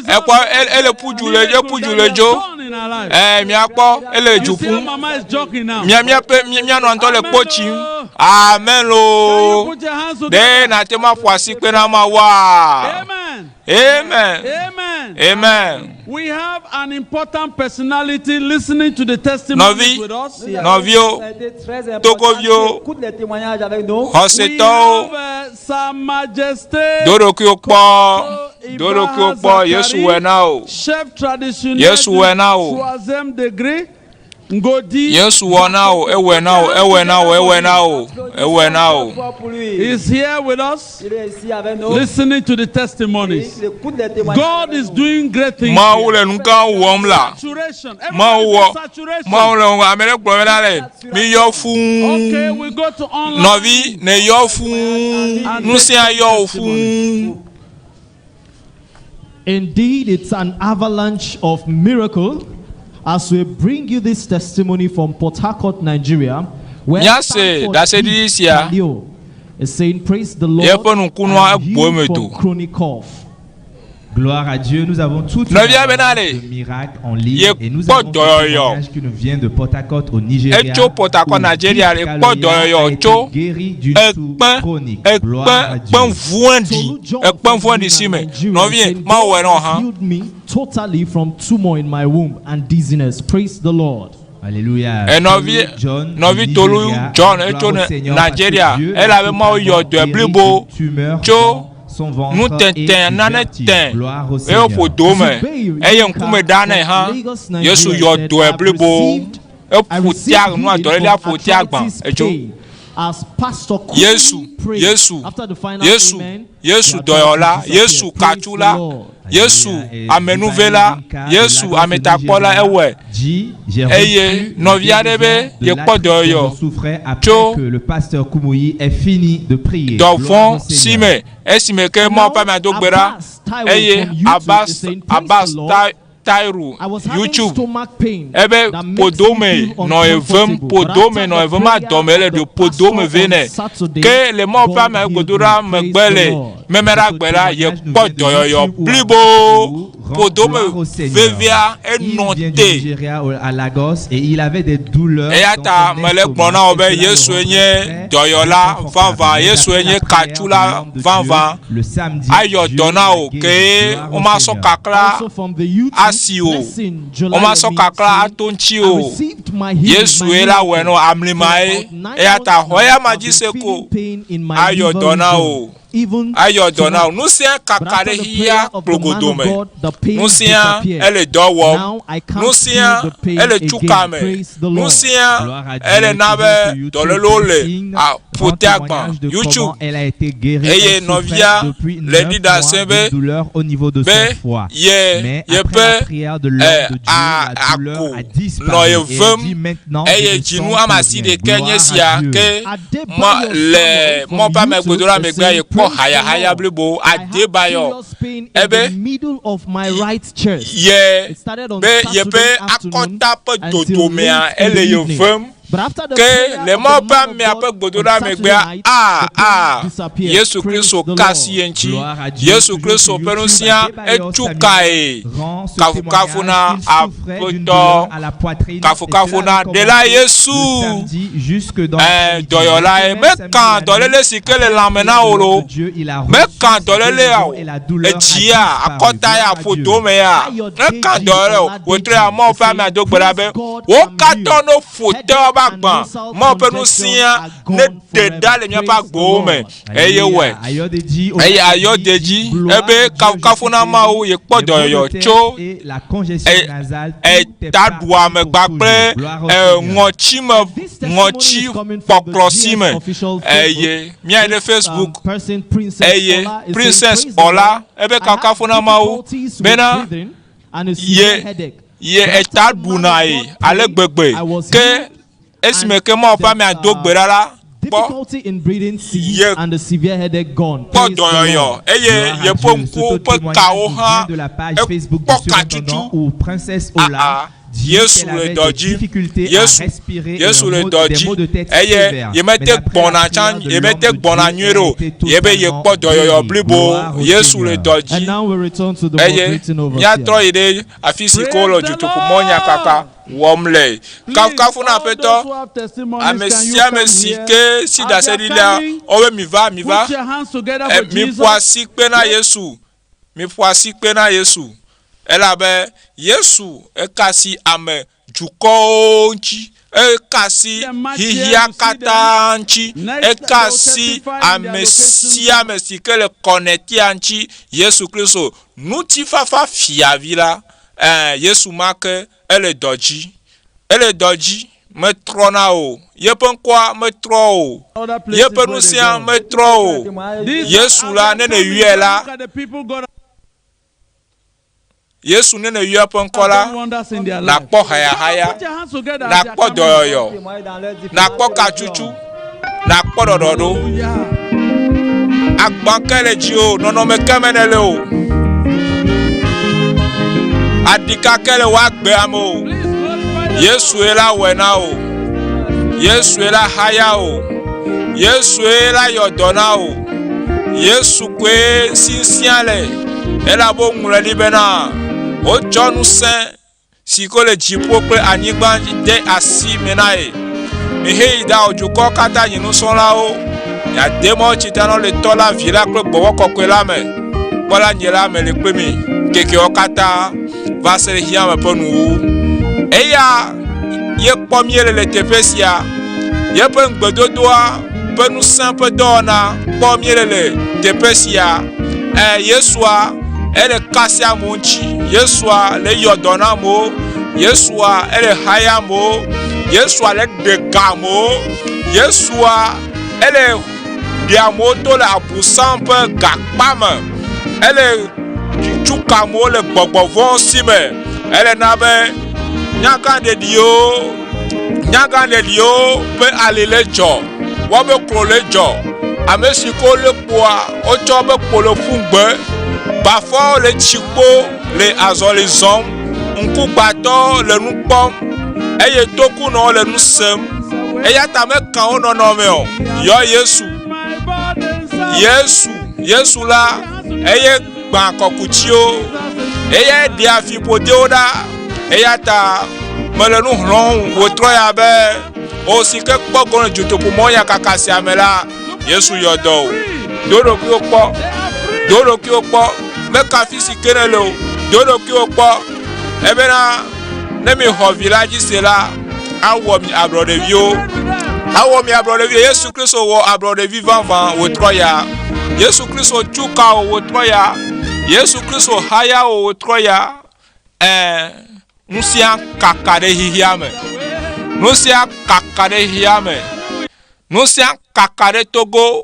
S1: ekpɔ ele ƒu du le eƒu du le dzo. Ɛ miakpɔ ele du ƒum. Mia miaƒe mianɔ ŋutɔ le kpo tsim. Amen loo. Ɖe nàte ŋu aƒo asi kpe na Mawua? Amen. Amen. Amen.
S18: We have an important personality listening to the testimonies
S1: Nɔvi,
S18: with us.
S1: nɔviwo, Togoviwo, xɔsetɔwo,
S18: Sa Majesté
S1: do ɖokuiwò kpɔ, do ɖokuiwò kpɔ, Yesu wɔe na wò.
S18: Chef traditionnel
S1: Yesu
S18: du
S1: wɔe na wò.
S18: troisième degré, Ngodi.
S1: Yesu wɔ na wò, ewɔe na wò, ewɔe na wò, ewɔe na wò, ewɔe na wò.
S18: Is here with us, listening to the testimonies. God is doing great things.
S1: Mawu le nu gãwo wɔm la.
S18: Saturation.
S1: Mawu wɔ,
S18: Saturation.
S1: Mawu le nu ame ɖe gblɔ bena le mi yɔ fũu.
S18: Okay, we go to online.
S1: Nɔvi, ne yɔ fũu, nu sia yɔ wò fũu.
S2: Indeed, it's an avalanche of miracle as we bring you this testimony from Port Harcourt, Nigeria, where
S1: Míase
S2: Stanford
S1: ɖaseɖiɖi
S2: D.
S1: sia.
S2: Kaleo is saying, Praise the Lord.
S1: Yeƒe nukunua
S2: I am
S1: egbo eme
S2: healed
S1: do.
S2: from chronic cough.
S4: Gloire à Dieu, nous avons toute une
S1: Nɔvia bena
S4: avalanche
S1: le
S4: de miracles en ligne
S1: ye
S4: et nous
S1: kpɔ
S4: avons ce
S1: dɔyɔyɔ.
S4: témoignage qui nous vient de Port Harcourt au Nigeria.
S1: Etso Port Harcourt,
S4: où
S1: Nigeria,
S4: Gift
S1: ekpɔ
S4: Kaloya a
S1: dɔyɔyɔ
S4: été
S1: tso
S4: guéri d'une toux
S1: ekpẽ
S4: chronique.
S1: ekpẽ
S4: Gloire à Dieu.
S1: kpẽ vɔ̃ɖi ekpẽ vɔ̃ɖi si me nɔvie Mawu wɔe na wò hã.
S2: Healed me totally from tumor in my womb and dizziness. Praise the Lord.
S4: Alléluia.
S1: Enɔvi
S4: John du
S1: nɔvi Tolu
S4: Nigeria,
S1: John
S4: gloire
S1: etso
S4: au
S1: ne
S4: Seigneur parce que
S1: Nigeria
S4: Dieu l'a
S1: elabe Mawu yɔ
S4: totalement
S1: dɔe
S4: guéri
S1: blibo
S4: d'une tumeur
S1: tso
S4: dans son ventre et
S1: nutɛtɛ
S4: du
S1: nane
S4: vertige.
S1: tɛ
S4: Gloire au
S1: eye woƒo
S4: Seigneur.
S1: do me eye ŋkume ɖa nɛ hã Yesu yɔ dɔe blibo eƒo tea nua dɔlélea ƒo tea gbã
S2: Arthritis
S1: etso
S2: pain. As Pastor Kumi
S1: Yesu
S2: prayed,
S1: Yesu
S2: after the final
S1: Yesu
S2: amen,
S1: Yesu
S2: the
S1: dɔyɔla
S2: arthritis
S1: Yesu
S2: disappeared. Praise the
S1: katsula
S2: Lord.
S1: Yesu amenuvela Yesu ametakpɔla ewɔe
S4: Dit, j'ai
S1: eye
S4: reçu la
S1: nɔvi aɖe be
S4: guérison de
S1: yekpɔ
S4: l'arthrite dont
S1: dɔyɔyɔ
S4: je souffrais après
S1: tso
S4: que le pasteur Kumuyi ait fini de prier. Gloire
S1: dɔvɔ̃
S4: au
S1: si
S4: Seigneur.
S1: me esime ke Mawu ƒe amea do gbe ɖa
S2: Abbas Taiwo
S1: eye
S2: from YouTube
S1: Abbas
S2: is saying, Praise
S1: Abbas
S2: the Lord.
S1: Ta- Tairu
S2: I was having
S1: YouTube
S2: stomach pain
S1: ebe
S2: that makes me
S1: ƒodome
S2: feel
S1: nɔ evem
S2: uncomfortable. But
S1: ƒodome
S2: after
S1: nɔ
S2: the
S1: evem
S2: prayer
S1: adɔme le
S2: of
S1: ɖo
S2: the
S1: ƒodome
S2: pastor
S1: ve
S2: on
S1: nɛ
S2: Saturday,
S1: ke le Mawu ƒe
S2: God
S1: amea
S2: healed
S1: gbedoɖa
S2: me. Praise
S1: megbe
S2: the
S1: le
S2: Lord.
S1: meme ɖe agbe la yekpɔ dɔyɔyɔ blibo ƒodome
S4: Gloire au Seigneur.
S1: vevia
S4: Il
S1: enɔ
S4: vient du
S1: te
S4: Nigeria à Lagos et il avait des douleurs
S1: eya
S4: dans
S1: ta
S4: son
S1: mele
S4: estomac
S1: gblɔ na wò
S4: et
S1: be
S4: cela le
S1: Yesue
S4: rendait
S1: nye
S4: très
S1: dɔyɔla
S4: inconfortable.
S1: vavã
S4: Mais
S1: Yesue
S4: après
S1: nye
S4: la prière de
S1: katsula
S4: l'homme de
S1: vavã
S4: Dieu, le samedi,
S1: ayɔ
S4: Dieu
S1: dɔ na
S4: l'a
S1: wò
S4: guéri.
S1: ke
S4: Gloire au
S1: womasɔ
S4: Seigneur.
S1: kakla
S2: Also from the YouTube,
S1: asi o
S2: Blessing
S1: womasɔ
S2: Jolayemi
S1: kakla
S2: saying,
S1: ato ŋuti
S2: I
S1: o
S2: received my healing,
S1: Yesu
S2: my
S1: ye la wɔe
S2: miracle.
S1: nɔ amlima ye
S2: For about nine
S1: eya ta
S2: months
S1: xɔ ya
S2: now,
S1: ma
S2: I've
S1: dzi
S2: been
S1: se ko
S2: feeling pain in my
S1: ayɔ
S2: liver
S1: dɔ na
S2: region,
S1: wò
S2: even
S1: ayɔ dɔ na wò
S2: tonight.
S1: nu sia
S2: But
S1: kaka
S2: after
S1: ɖe
S2: the
S1: xixia
S2: prayer of the man of
S1: kplogodome
S2: God, the pain
S1: nu sia
S2: disappeared.
S1: ele dɔ wɔm
S2: Now I
S1: nu
S2: can't
S1: sia
S2: feel the pain
S1: ele tsuka
S2: again.
S1: me
S2: Praise the
S1: nu
S2: Lord.
S1: sia
S4: Gloire à Dieu.
S1: ele na
S4: Toujours
S1: be
S4: sur YouTube,
S1: dɔlélewo le
S4: Blessing rend
S1: aƒote agbã
S4: témoignage de
S1: YouTube
S4: comment elle a été guérie.
S1: eye
S4: Elle souffrait
S1: nɔvia
S4: depuis
S1: le
S4: 9
S1: ɖi
S4: mois
S1: ɖase
S4: d'une
S1: be
S4: douleur au niveau de
S1: be
S4: son foie.
S1: ye
S4: Mais
S1: yeƒe
S4: après la prière de l'homme
S1: eh,
S4: de Dieu,
S1: a
S4: la douleur
S1: ako
S4: a
S1: nɔ
S4: disparu.
S1: ye
S4: Et elle
S1: vem
S4: dit maintenant, je
S1: eye
S4: ne
S1: dzinu
S4: sens
S1: ame
S4: plus
S1: asi
S4: rien.
S1: ɖekɛ nye
S4: Gloire à
S1: sia
S4: Dieu.
S1: ke ma
S2: Adebayo
S1: le
S2: Samuel from
S1: mɔ ƒe ame
S2: YouTube
S1: gbedoɖa
S2: is
S1: megbea
S2: saying,
S1: yekpɔ
S2: Praise the
S1: hayahaya
S2: Lord.
S1: blibo
S2: I have
S1: Adebayo
S2: serious pain in
S1: ebe
S2: the middle of my right chest.
S1: ye
S2: It started on
S1: be yeƒe
S2: Saturday afternoon
S1: akɔta ƒe
S2: until
S1: dodomea
S2: late in
S1: ele
S2: the
S1: ye
S2: evening.
S1: vem
S2: But after the
S1: ke
S2: prayer
S1: le
S2: of
S1: Mawu
S2: the
S1: ƒe
S2: man of
S1: amea ƒe
S2: God on
S1: gbedoɖa
S2: Saturday
S1: megbea
S2: night,
S1: a
S2: the pain
S1: a
S2: disappeared.
S1: Yesu
S2: Praise
S1: Kristo
S2: the
S1: ka
S2: Lord.
S1: asi ye ŋuti
S4: Gloire à Dieu.
S1: Yesu
S4: Toujours
S1: Kristo
S4: sur
S1: ƒe
S4: YouTube,
S1: nusia
S4: Adebayo
S1: etsu
S4: Samuel
S1: kae
S4: rend ce
S1: kafukafu na
S4: témoignage qu'il souffrait d'une
S1: Aƒetɔ
S4: douleur à la poitrine et
S1: kafukafu
S4: cela
S1: na
S4: avait
S1: ɖela
S4: commencé
S1: Yesu
S4: le samedi jusque dans
S1: ɛ
S4: l'après-midi.
S1: dɔyɔla ye
S4: Mais ce même samedi
S1: meka
S4: la nuit,
S1: dɔléle si ke le
S4: après la
S1: lãme na
S4: prière de
S1: wò
S4: l'homme
S1: lo
S4: de Dieu, il a reçu
S1: meka
S4: sa
S1: dɔléle ya
S4: guérison
S1: o
S4: et la douleur a
S1: edzia
S4: disparu.
S1: akɔta ya
S4: Gloire à Dieu.
S1: ƒodome ya meka dɔléle o wòtrɔ ya Mawu ƒe amea do gbe ɖa be
S2: Praise God,
S1: wo
S2: I'm
S1: katã
S2: healed.
S1: no ƒo te
S2: Headache
S1: woƒe
S2: and
S1: agbã
S2: nasal
S1: Mawu ƒe
S2: congestion
S1: nusia
S2: are
S1: ne
S2: gone
S1: ɖe ɖa
S2: forever.
S1: le míaƒe
S2: Praise the
S1: agbowo me
S2: Lord.
S1: eye
S4: Alléluia.
S1: wɔe
S4: Ayọ̀dèjì
S1: eye
S4: Ọládèjì
S1: Ayọ̀dèjì
S4: dit gloire
S1: ebe
S4: à Dieu, je
S1: kafukafu
S4: suis
S1: na Mawu
S4: guéri.
S1: yekpɔ
S4: Les maux de
S1: dɔyɔyɔ
S4: tête
S1: tso
S4: et la congestion
S1: ɛ
S4: nasale, tout est parti
S1: etaɖuame
S4: pour
S1: kpakple
S4: toujours. Gloire au
S1: ɛ
S4: Seigneur.
S1: ŋɔtsime
S2: This testimony
S1: ŋɔtsi
S2: is coming from the
S1: kpɔkplɔ si
S2: GS
S1: me
S2: official Facebook.
S1: eye míayi ɖe
S2: This
S1: Facebook
S2: person, Princess
S1: eye
S2: Ola, is saying,
S1: Princess
S2: Praise the
S1: Ola
S2: Lord.
S1: ebe
S2: I have
S1: kafukafu na Mawu
S2: difficulties with
S1: bena
S2: breathing and a severe
S1: ye
S2: headache.
S1: ye
S2: But after
S1: eta
S2: the man
S1: ɖuna
S2: of
S1: ye
S2: God
S1: ale
S2: prayed,
S1: gbegbe
S2: I was
S1: ke
S2: healed
S1: esime
S2: and
S1: ke Mawu ƒe
S2: the
S1: amea do gbe ɖa la kpɔ
S2: difficulty in breathing ceased
S1: ye
S2: and the severe headache gone.
S1: kpɔ
S2: Praise the
S1: dɔyɔyɔ
S2: Lord.
S1: eye
S4: Gloire à
S1: yeƒe
S4: Dieu. Ce
S1: ŋkuwo ƒe
S4: témoignage
S1: kawo
S4: nous
S1: hã
S4: vient de la page Facebook
S1: ekpɔ
S4: du surintendant
S1: katsutu
S4: où Princesse
S1: aa
S4: Ola dit
S1: Yesu
S4: qu'elle
S1: le
S4: avait
S1: dɔ
S4: des
S1: dzi
S4: difficultés à
S1: Yesu
S4: respirer et
S1: Yesu
S4: un
S1: le
S4: mot-
S1: dɔ
S4: des
S1: dzi
S4: maux de tête
S1: eye
S4: sévères.
S1: yemete
S4: Mais d'après la
S1: gbɔna tsã
S4: prière de
S1: yemete
S4: l'homme de
S1: gbɔna
S4: Dieu,
S1: nyuie
S4: elle
S1: ɖe
S4: a
S1: o
S4: été
S1: ye be
S4: totalement
S1: yekpɔ dɔyɔyɔ
S4: guérie.
S1: blibo
S4: Gloire au
S1: Yesu le
S4: Seigneur.
S1: dɔ dzi
S2: And now we return to the
S1: eye
S2: moderating
S1: míatrɔ
S2: overseer.
S1: yi ɖe afi si ke wole dutoƒomɔ nyakaka wɔm le kafukafu na aƒetɔ
S18: Those who have testimonies,
S1: ame
S18: can you
S1: sia ame
S18: come
S1: si
S18: here?
S1: ke si
S18: As
S1: ɖase
S18: they are
S1: ɖi lea
S18: coming,
S1: wobe mi va mi va
S18: Put your hands together
S1: Eh,
S18: for
S1: mi
S18: Jesus.
S1: ƒo asi kpe na Yesu mi ƒo asi kpe na Yesu elabe Yesu eka asi ame dukɔwo ŋuti eka asi xixia katã ŋuti eka asi ame sia ame si ke le kɔnɛtia ŋuti Yesu Kristo ŋutifafa fiavi la eh, Yesu ma ke ele dɔ dzi ele dɔ dzi metrɔna o yeƒe ŋkɔa metrɔ o yeƒe ŋusẽa metrɔ o Yesu la ne ne yɔe la
S18: Look at the people God
S1: Yesu ne ne yɔ eƒe ŋkɔ la
S18: has done wonders in their life.
S1: nakpɔ hayahaya
S18: Put your hands together as they are
S1: nakpɔ
S18: coming.
S1: dɔyɔyɔ nakpɔ katsutsu nakpɔ ɖɔɖɔɖo agba ke le dzi o nɔnɔme ke me ne le o aɖika ke le woagbe ame o Yesue la wɔe na o Yesue la haya o Yesue la yɔ dɔ na o Yesu koe sinsia le elabe woŋlɔe ɖi bena wotsɔ ŋusẽ si ke le dziƒo kple anyigba dzi de asi me na ye. Miheyi ɖawɔ dukɔwo katã nyi nusrɔ̃lawo. Miade mɔ tsitanɔ le Tɔ la, Vi la kple Gbɔgbɔ Kɔkɔe la me. Kpɔ ɖa, nye la meli kpli mi ŋkekeawo katã va se ɖe xexea me ƒe nuwuwu. Eya ye kpɔ míele le teƒe sia. Yeƒe ŋugbedodoa ƒe ŋusẽ ƒe dɔwɔna kpɔ míele le teƒe sia. Ɛ Yesua ele kasia amewo ŋuti. Yesua le yɔ dɔ na amewo. Yesua ele haya amewo. Yesua le ɖe ga amewo. Yesua ele ɖe amewo to le abusam ƒe gakpa me. Ele tsu ka amewo le gbɔgbɔ vɔ̃ si me. Ele na be nyagãɖeɖiwo nyagãɖeɖiwo ƒe ali le dzɔ. Woabe klo le dzɔ. Ame si ke wolé kpoa, wotsɔ wobe kpo le ƒu gbe. Bafɔwo le tsi kpo le azɔli zɔm. Ŋkugbatɔwo le nu kpɔm eye tokunɔwo le nu sem. Eya ta meka wo nɔnɔme o. Yɔ Yesu. Yesu, Yesu la, eye gbã kɔkutsiwo. Eyae ɖea fiƒodewo ɖa. Eya ta mele nu xlɔ̃m wòtrɔ ya be o si ke kpɔ gome le dutoƒomɔ yakaka sia me la, Yesu yɔ dɔ o. Do ɖokuiwò kpɔ. Do ɖokuiwò kpɔ. Meka afi si ke nèle o. Do ɖokuiwò kpɔ. Ebena ne mi xɔ vi la dzi se la, awɔ mi ablɔɖeviwo. Awɔ mi ablɔɖeviwo. Yesu Kristo wɔ ablɔɖevi vavã wòtrɔ ya. Yesu Kristo tsu ka wò wòtrɔ ya. Yesu Kristo haya wò wòtrɔ ya. Ɛ̃, nu sia kaka ɖe xexea me. Nu sia kaka ɖe xexea me. Nu sia kaka ɖe Togo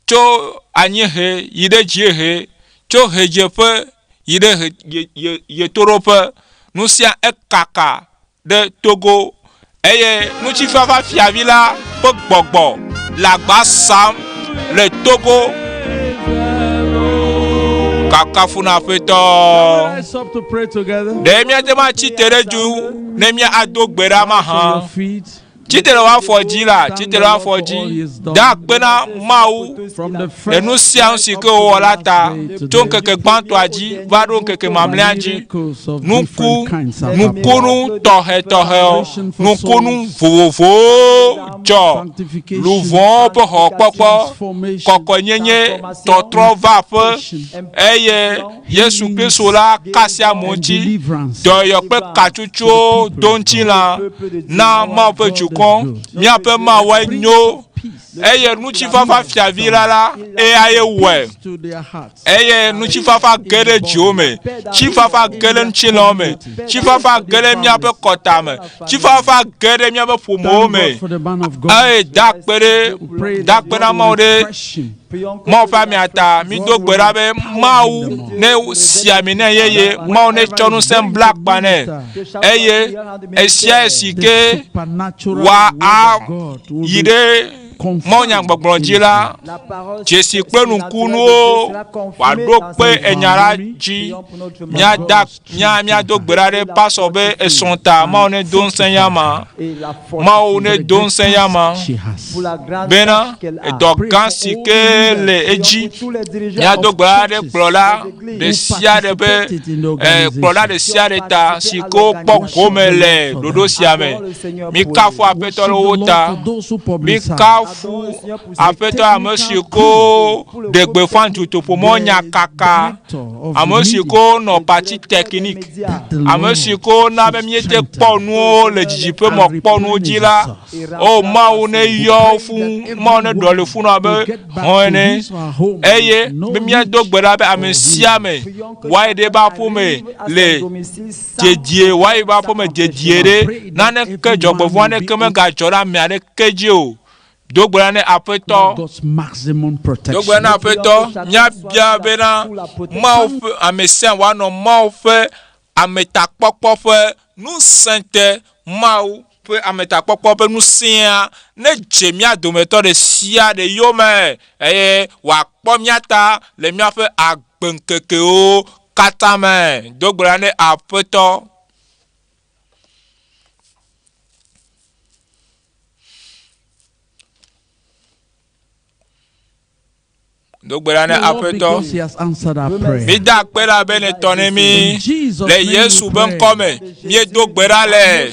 S1: tso anyiehe yi ɖe dziehe, tso ɣedzeƒe yi ɖe ɣetoɖoƒe. Nu sia ekaka ɖe Togo eye ŋutifafa fiavi la ƒe gbɔgbɔ le agba sam le Togo. Kakafu na Aƒetɔ.
S18: Rise up to pray together.
S1: Ɖe míate ŋu atsi te ɖe dzi ne míado gbe ɖa mahã? Tsi tre ɖe wò afɔ dzi la, tsi tre ɖe wò afɔ dzi. Da akpe na Mawu le nu sia nu si ke wòwɔ la ta tso ŋkeke gbãtɔa dzi va ɖo ŋkeke mamlɛa dzi. Nuku, nukunu tɔxɛtɔxɛwo, nukunu vovovowo dzɔ, luʋɔwo ƒe xɔkpɔkpɔ, kɔkɔenyenye, tɔtrɔ va aƒe eye Yesu Kristo la ka asi amewo ŋuti, dɔyɔyɔ kple katsutsuwo do ŋutilã na Mawu ƒe dukɔ. Míaƒe Mawue nyo eye ŋutifafa fiavi la la, eyae wɔe. Eye ŋutifafa ge ɖe dziwo me, ŋutifafa ge ɖe ŋutilãwo me, ŋutifafa ge ɖe míaƒe kɔta me, ŋutifafa ge ɖe míaƒe ƒomewo me. Eye da akpe ɖe, da akpe na Mawu ɖe Mawu ƒe amea ta. Mído gbe ɖa be Mawu ne si ami nɛ yeye, Mawu ne tsɔ ŋusẽ bla akpa nɛ eye esia si ke wòa ayi ɖe. mawunyagbɔgblɔ dzi la, dzesi kple nukunuwo wòaɖo kpe enya la dzi. Míada mía míado gbe ɖa ɖe pasɔ be esrɔ̃ ta Mawu ne do ŋusẽ ya ma. Mawu ne do ŋusẽ ya ma bena edɔ gã si ke le edzi. Míado gbe ɖa ɖe kplɔla ɖe sia ɖe be eh, kplɔla ɖe sia ɖe ta si ke wokpɔ gome le ɖoɖo sia me. Mikafu Aƒetɔ le wo ta. Mikafu Aƒetɔ ame si ko ɖe gbeƒã dutoƒomɔ nyakaka, ame si ko nɔ parti technique, ame si ko na be míete kpɔ nuwo le didiƒe mɔ kpɔ nuwo dzi la. O Mawu ne yɔ fũ, Mawu ne ɖɔli fũ nɔ abe hɔ̃ ene eye be míado gbe ɖa be ame sia ame wòayi ɖe eƒe aƒeme le dedie, wòayi eƒe aƒeme dedie ɖe naneke dzɔgbevɔ̃ aɖeke megadzɔ ɖe ame aɖeke dzi o. Do gbe ɖa ne Aƒetɔ. Do gbe ɖa ne Aƒetɔ. Míabia bena Mawu ƒe ame sia ame wòanɔ Mawu ƒe ametakpɔkpɔ ƒe ŋusẽ te. Mawu ƒe ametakpɔkpɔ ƒe ŋusẽa nedze mía dometɔ ɖe sia ɖe yome eye wòakpɔ mía ta le míaƒe agbeŋkekewo katã me. Do gbe ɖa ne Aƒetɔ. Do gbe ɖa ne Aƒetɔ. Mída akpe ɖa be nètɔ ne mí. Le Yesu ƒe ŋkɔ me, míedo gbe ɖa le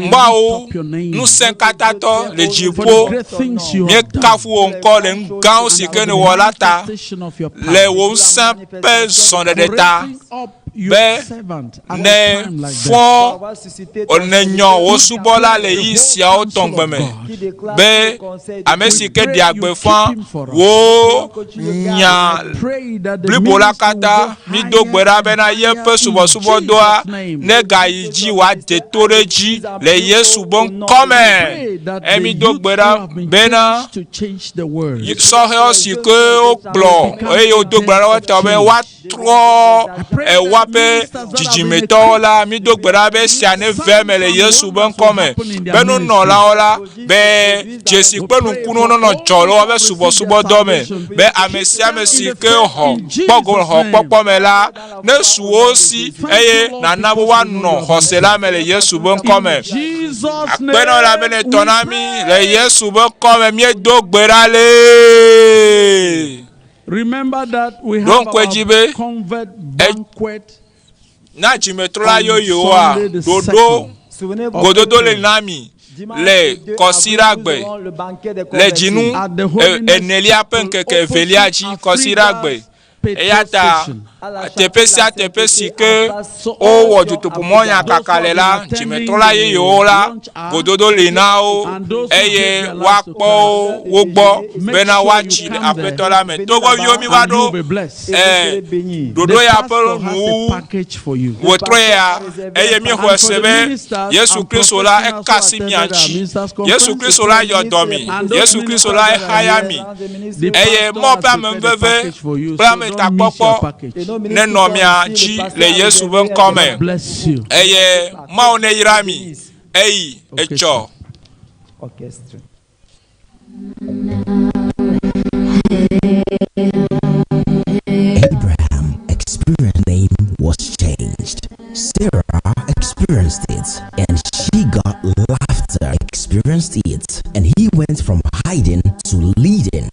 S1: Mawu ŋusẽkatãtɔ le dziƒo. Míekafu wò ŋkɔ le nu gãwo si ke nèwɔ la ta, le wò ŋusẽ ƒe zɔɖeɖe ta, be ne fɔ nènyɔ wò subɔla le ɣeyiɣi siawo tɔgbe me be ame si ke ɖea gbeƒã wò nya blibo la katã, mído gbe ɖa bena yeƒe subɔsubɔdɔa negayi dzi wòade to ɖe edzi le Yesu ƒe ŋkɔ me. Eye mído gbe ɖa bena sɔhɛwo si ke wokplɔ eye wodo gbe ɖa ɖe wo ta be woa trɔ woaƒe dzidzimetɔwo la, mído gbe ɖa be esia neve eme le Yesu ƒe ŋkɔ me. Be nunɔlawo la, be dzesi kple nukunuwo nenɔ dzɔ le woaƒe subɔsubɔdɔ me. Be ame sia ame si ke xɔ kpɔ gome le xɔkpɔkpɔ me la, nesu wo si eye nàna be woanɔ xɔse la me le Yesu ƒe ŋkɔ me. Akpe na wò elabe nètɔ na mí le Yesu ƒe ŋkɔ me míedo gbe ɖa lee.
S18: Remember that we
S1: Ɖo
S18: have
S1: ŋku edzi
S18: our
S1: be
S18: convert
S1: e
S18: banquet
S1: na dzimetrɔla
S18: on
S1: yeyewoa,
S18: Sunday the
S1: ɖoɖo
S18: 2nd of
S1: gododo le
S18: April
S1: na mi le Kɔsiɖagbe le dzinu
S18: at the
S1: e
S18: Holiness
S1: enelia ƒe
S18: Chapel
S1: ŋkeke evelia
S18: opposite
S1: dzi, Kɔsiɖagbe.
S18: Africa's
S1: Eya
S18: petrol
S1: ta
S18: station.
S1: teƒe sia teƒe si ke wowɔ dutoƒomɔnyakaka le la, dzimetrɔla yeyewo la, gododo li na wo eye woakpɔ wo gbɔ bena woatsi le Aƒetɔ la me. Togbɔ viwo míva ɖo e, ɖoɖo ya ƒe nuwuwu wòtrɔ ya eye míexɔe se be Yesu Kristo la eka asi mía ŋuti. Yesu Kristo la yɔ dɔ mi. Yesu Kristo la exaya mi. Eye Mawu ƒe amenuveve kple ametakpɔkpɔ nenɔ mia dzi le Yesu ƒe ŋkɔ me. Eye Mawu neyra mi eyi etsɔ.
S13: Abraham experienced name was changed. Sarah experienced it and she got laughter. Experienced it and he went from hiding to leading.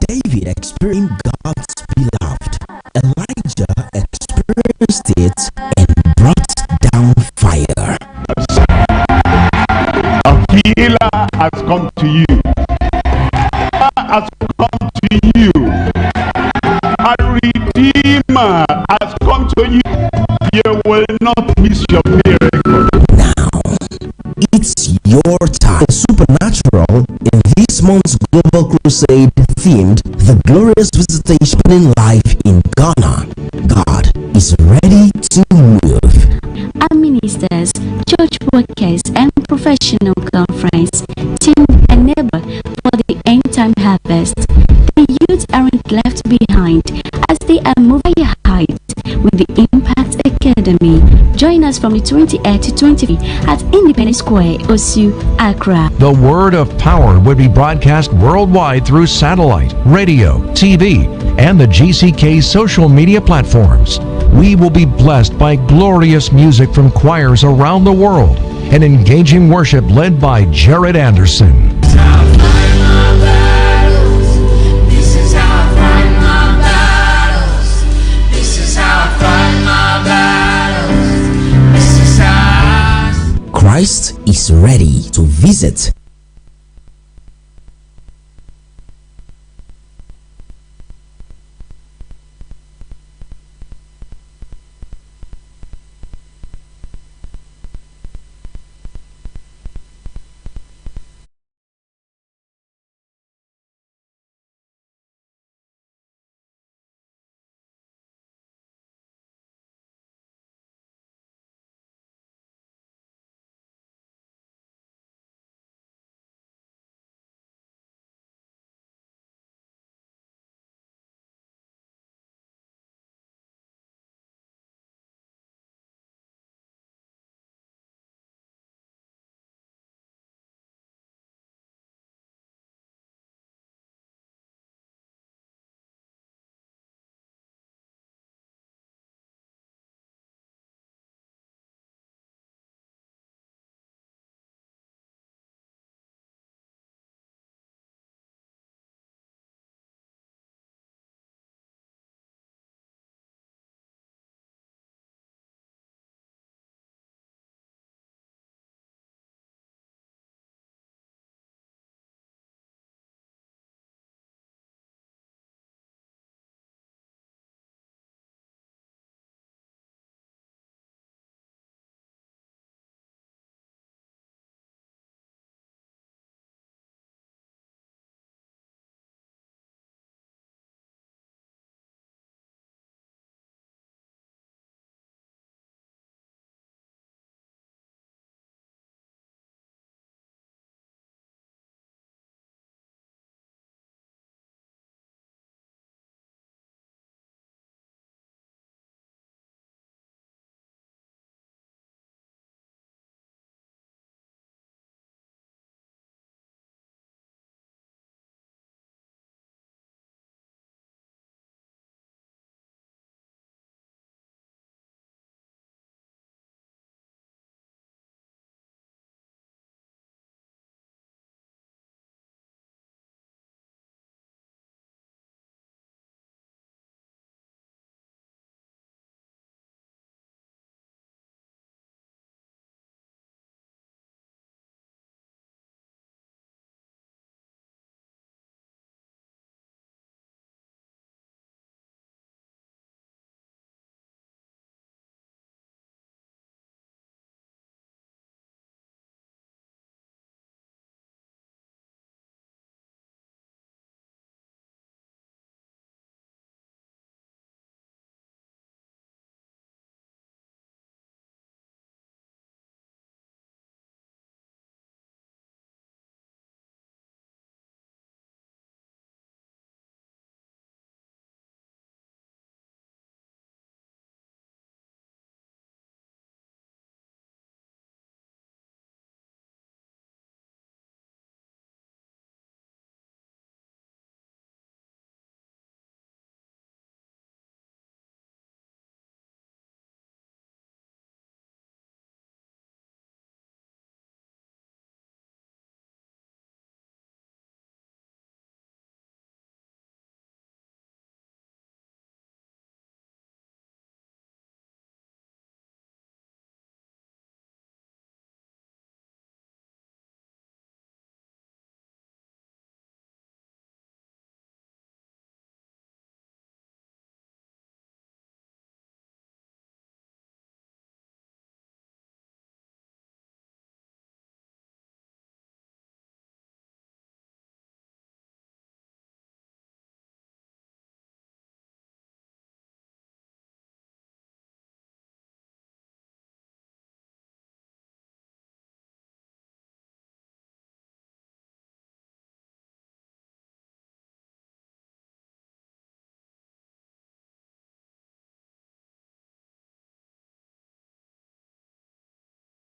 S13: David experienced God's beloved. Elijah experienced it and brought down fire.
S14: A healer has come to you. Has come to you. A redeemer has come to you. You will not miss your miracle.
S13: Now, it's your time. The supernatural in this month's Global Crusade themed The Glorious Visitation in Life in Ghana. God is ready to move.
S16: Our ministers, church workers, and professional conference team enable for the end time harvest. The youth aren't left behind as they are moving height with the Impact Academy. Join us from the 28th to 25th at Independence Square, Osu, Accra.
S10: The Word of Power would be broadcast worldwide through satellite, radio, TV, and the GCK social media platforms. We will be blessed by glorious music from choirs around the world and engaging worship led by Jared Anderson.
S12: This is how I fight my battles. This is how I fight my battles. This is how I
S13: Christ is ready to visit.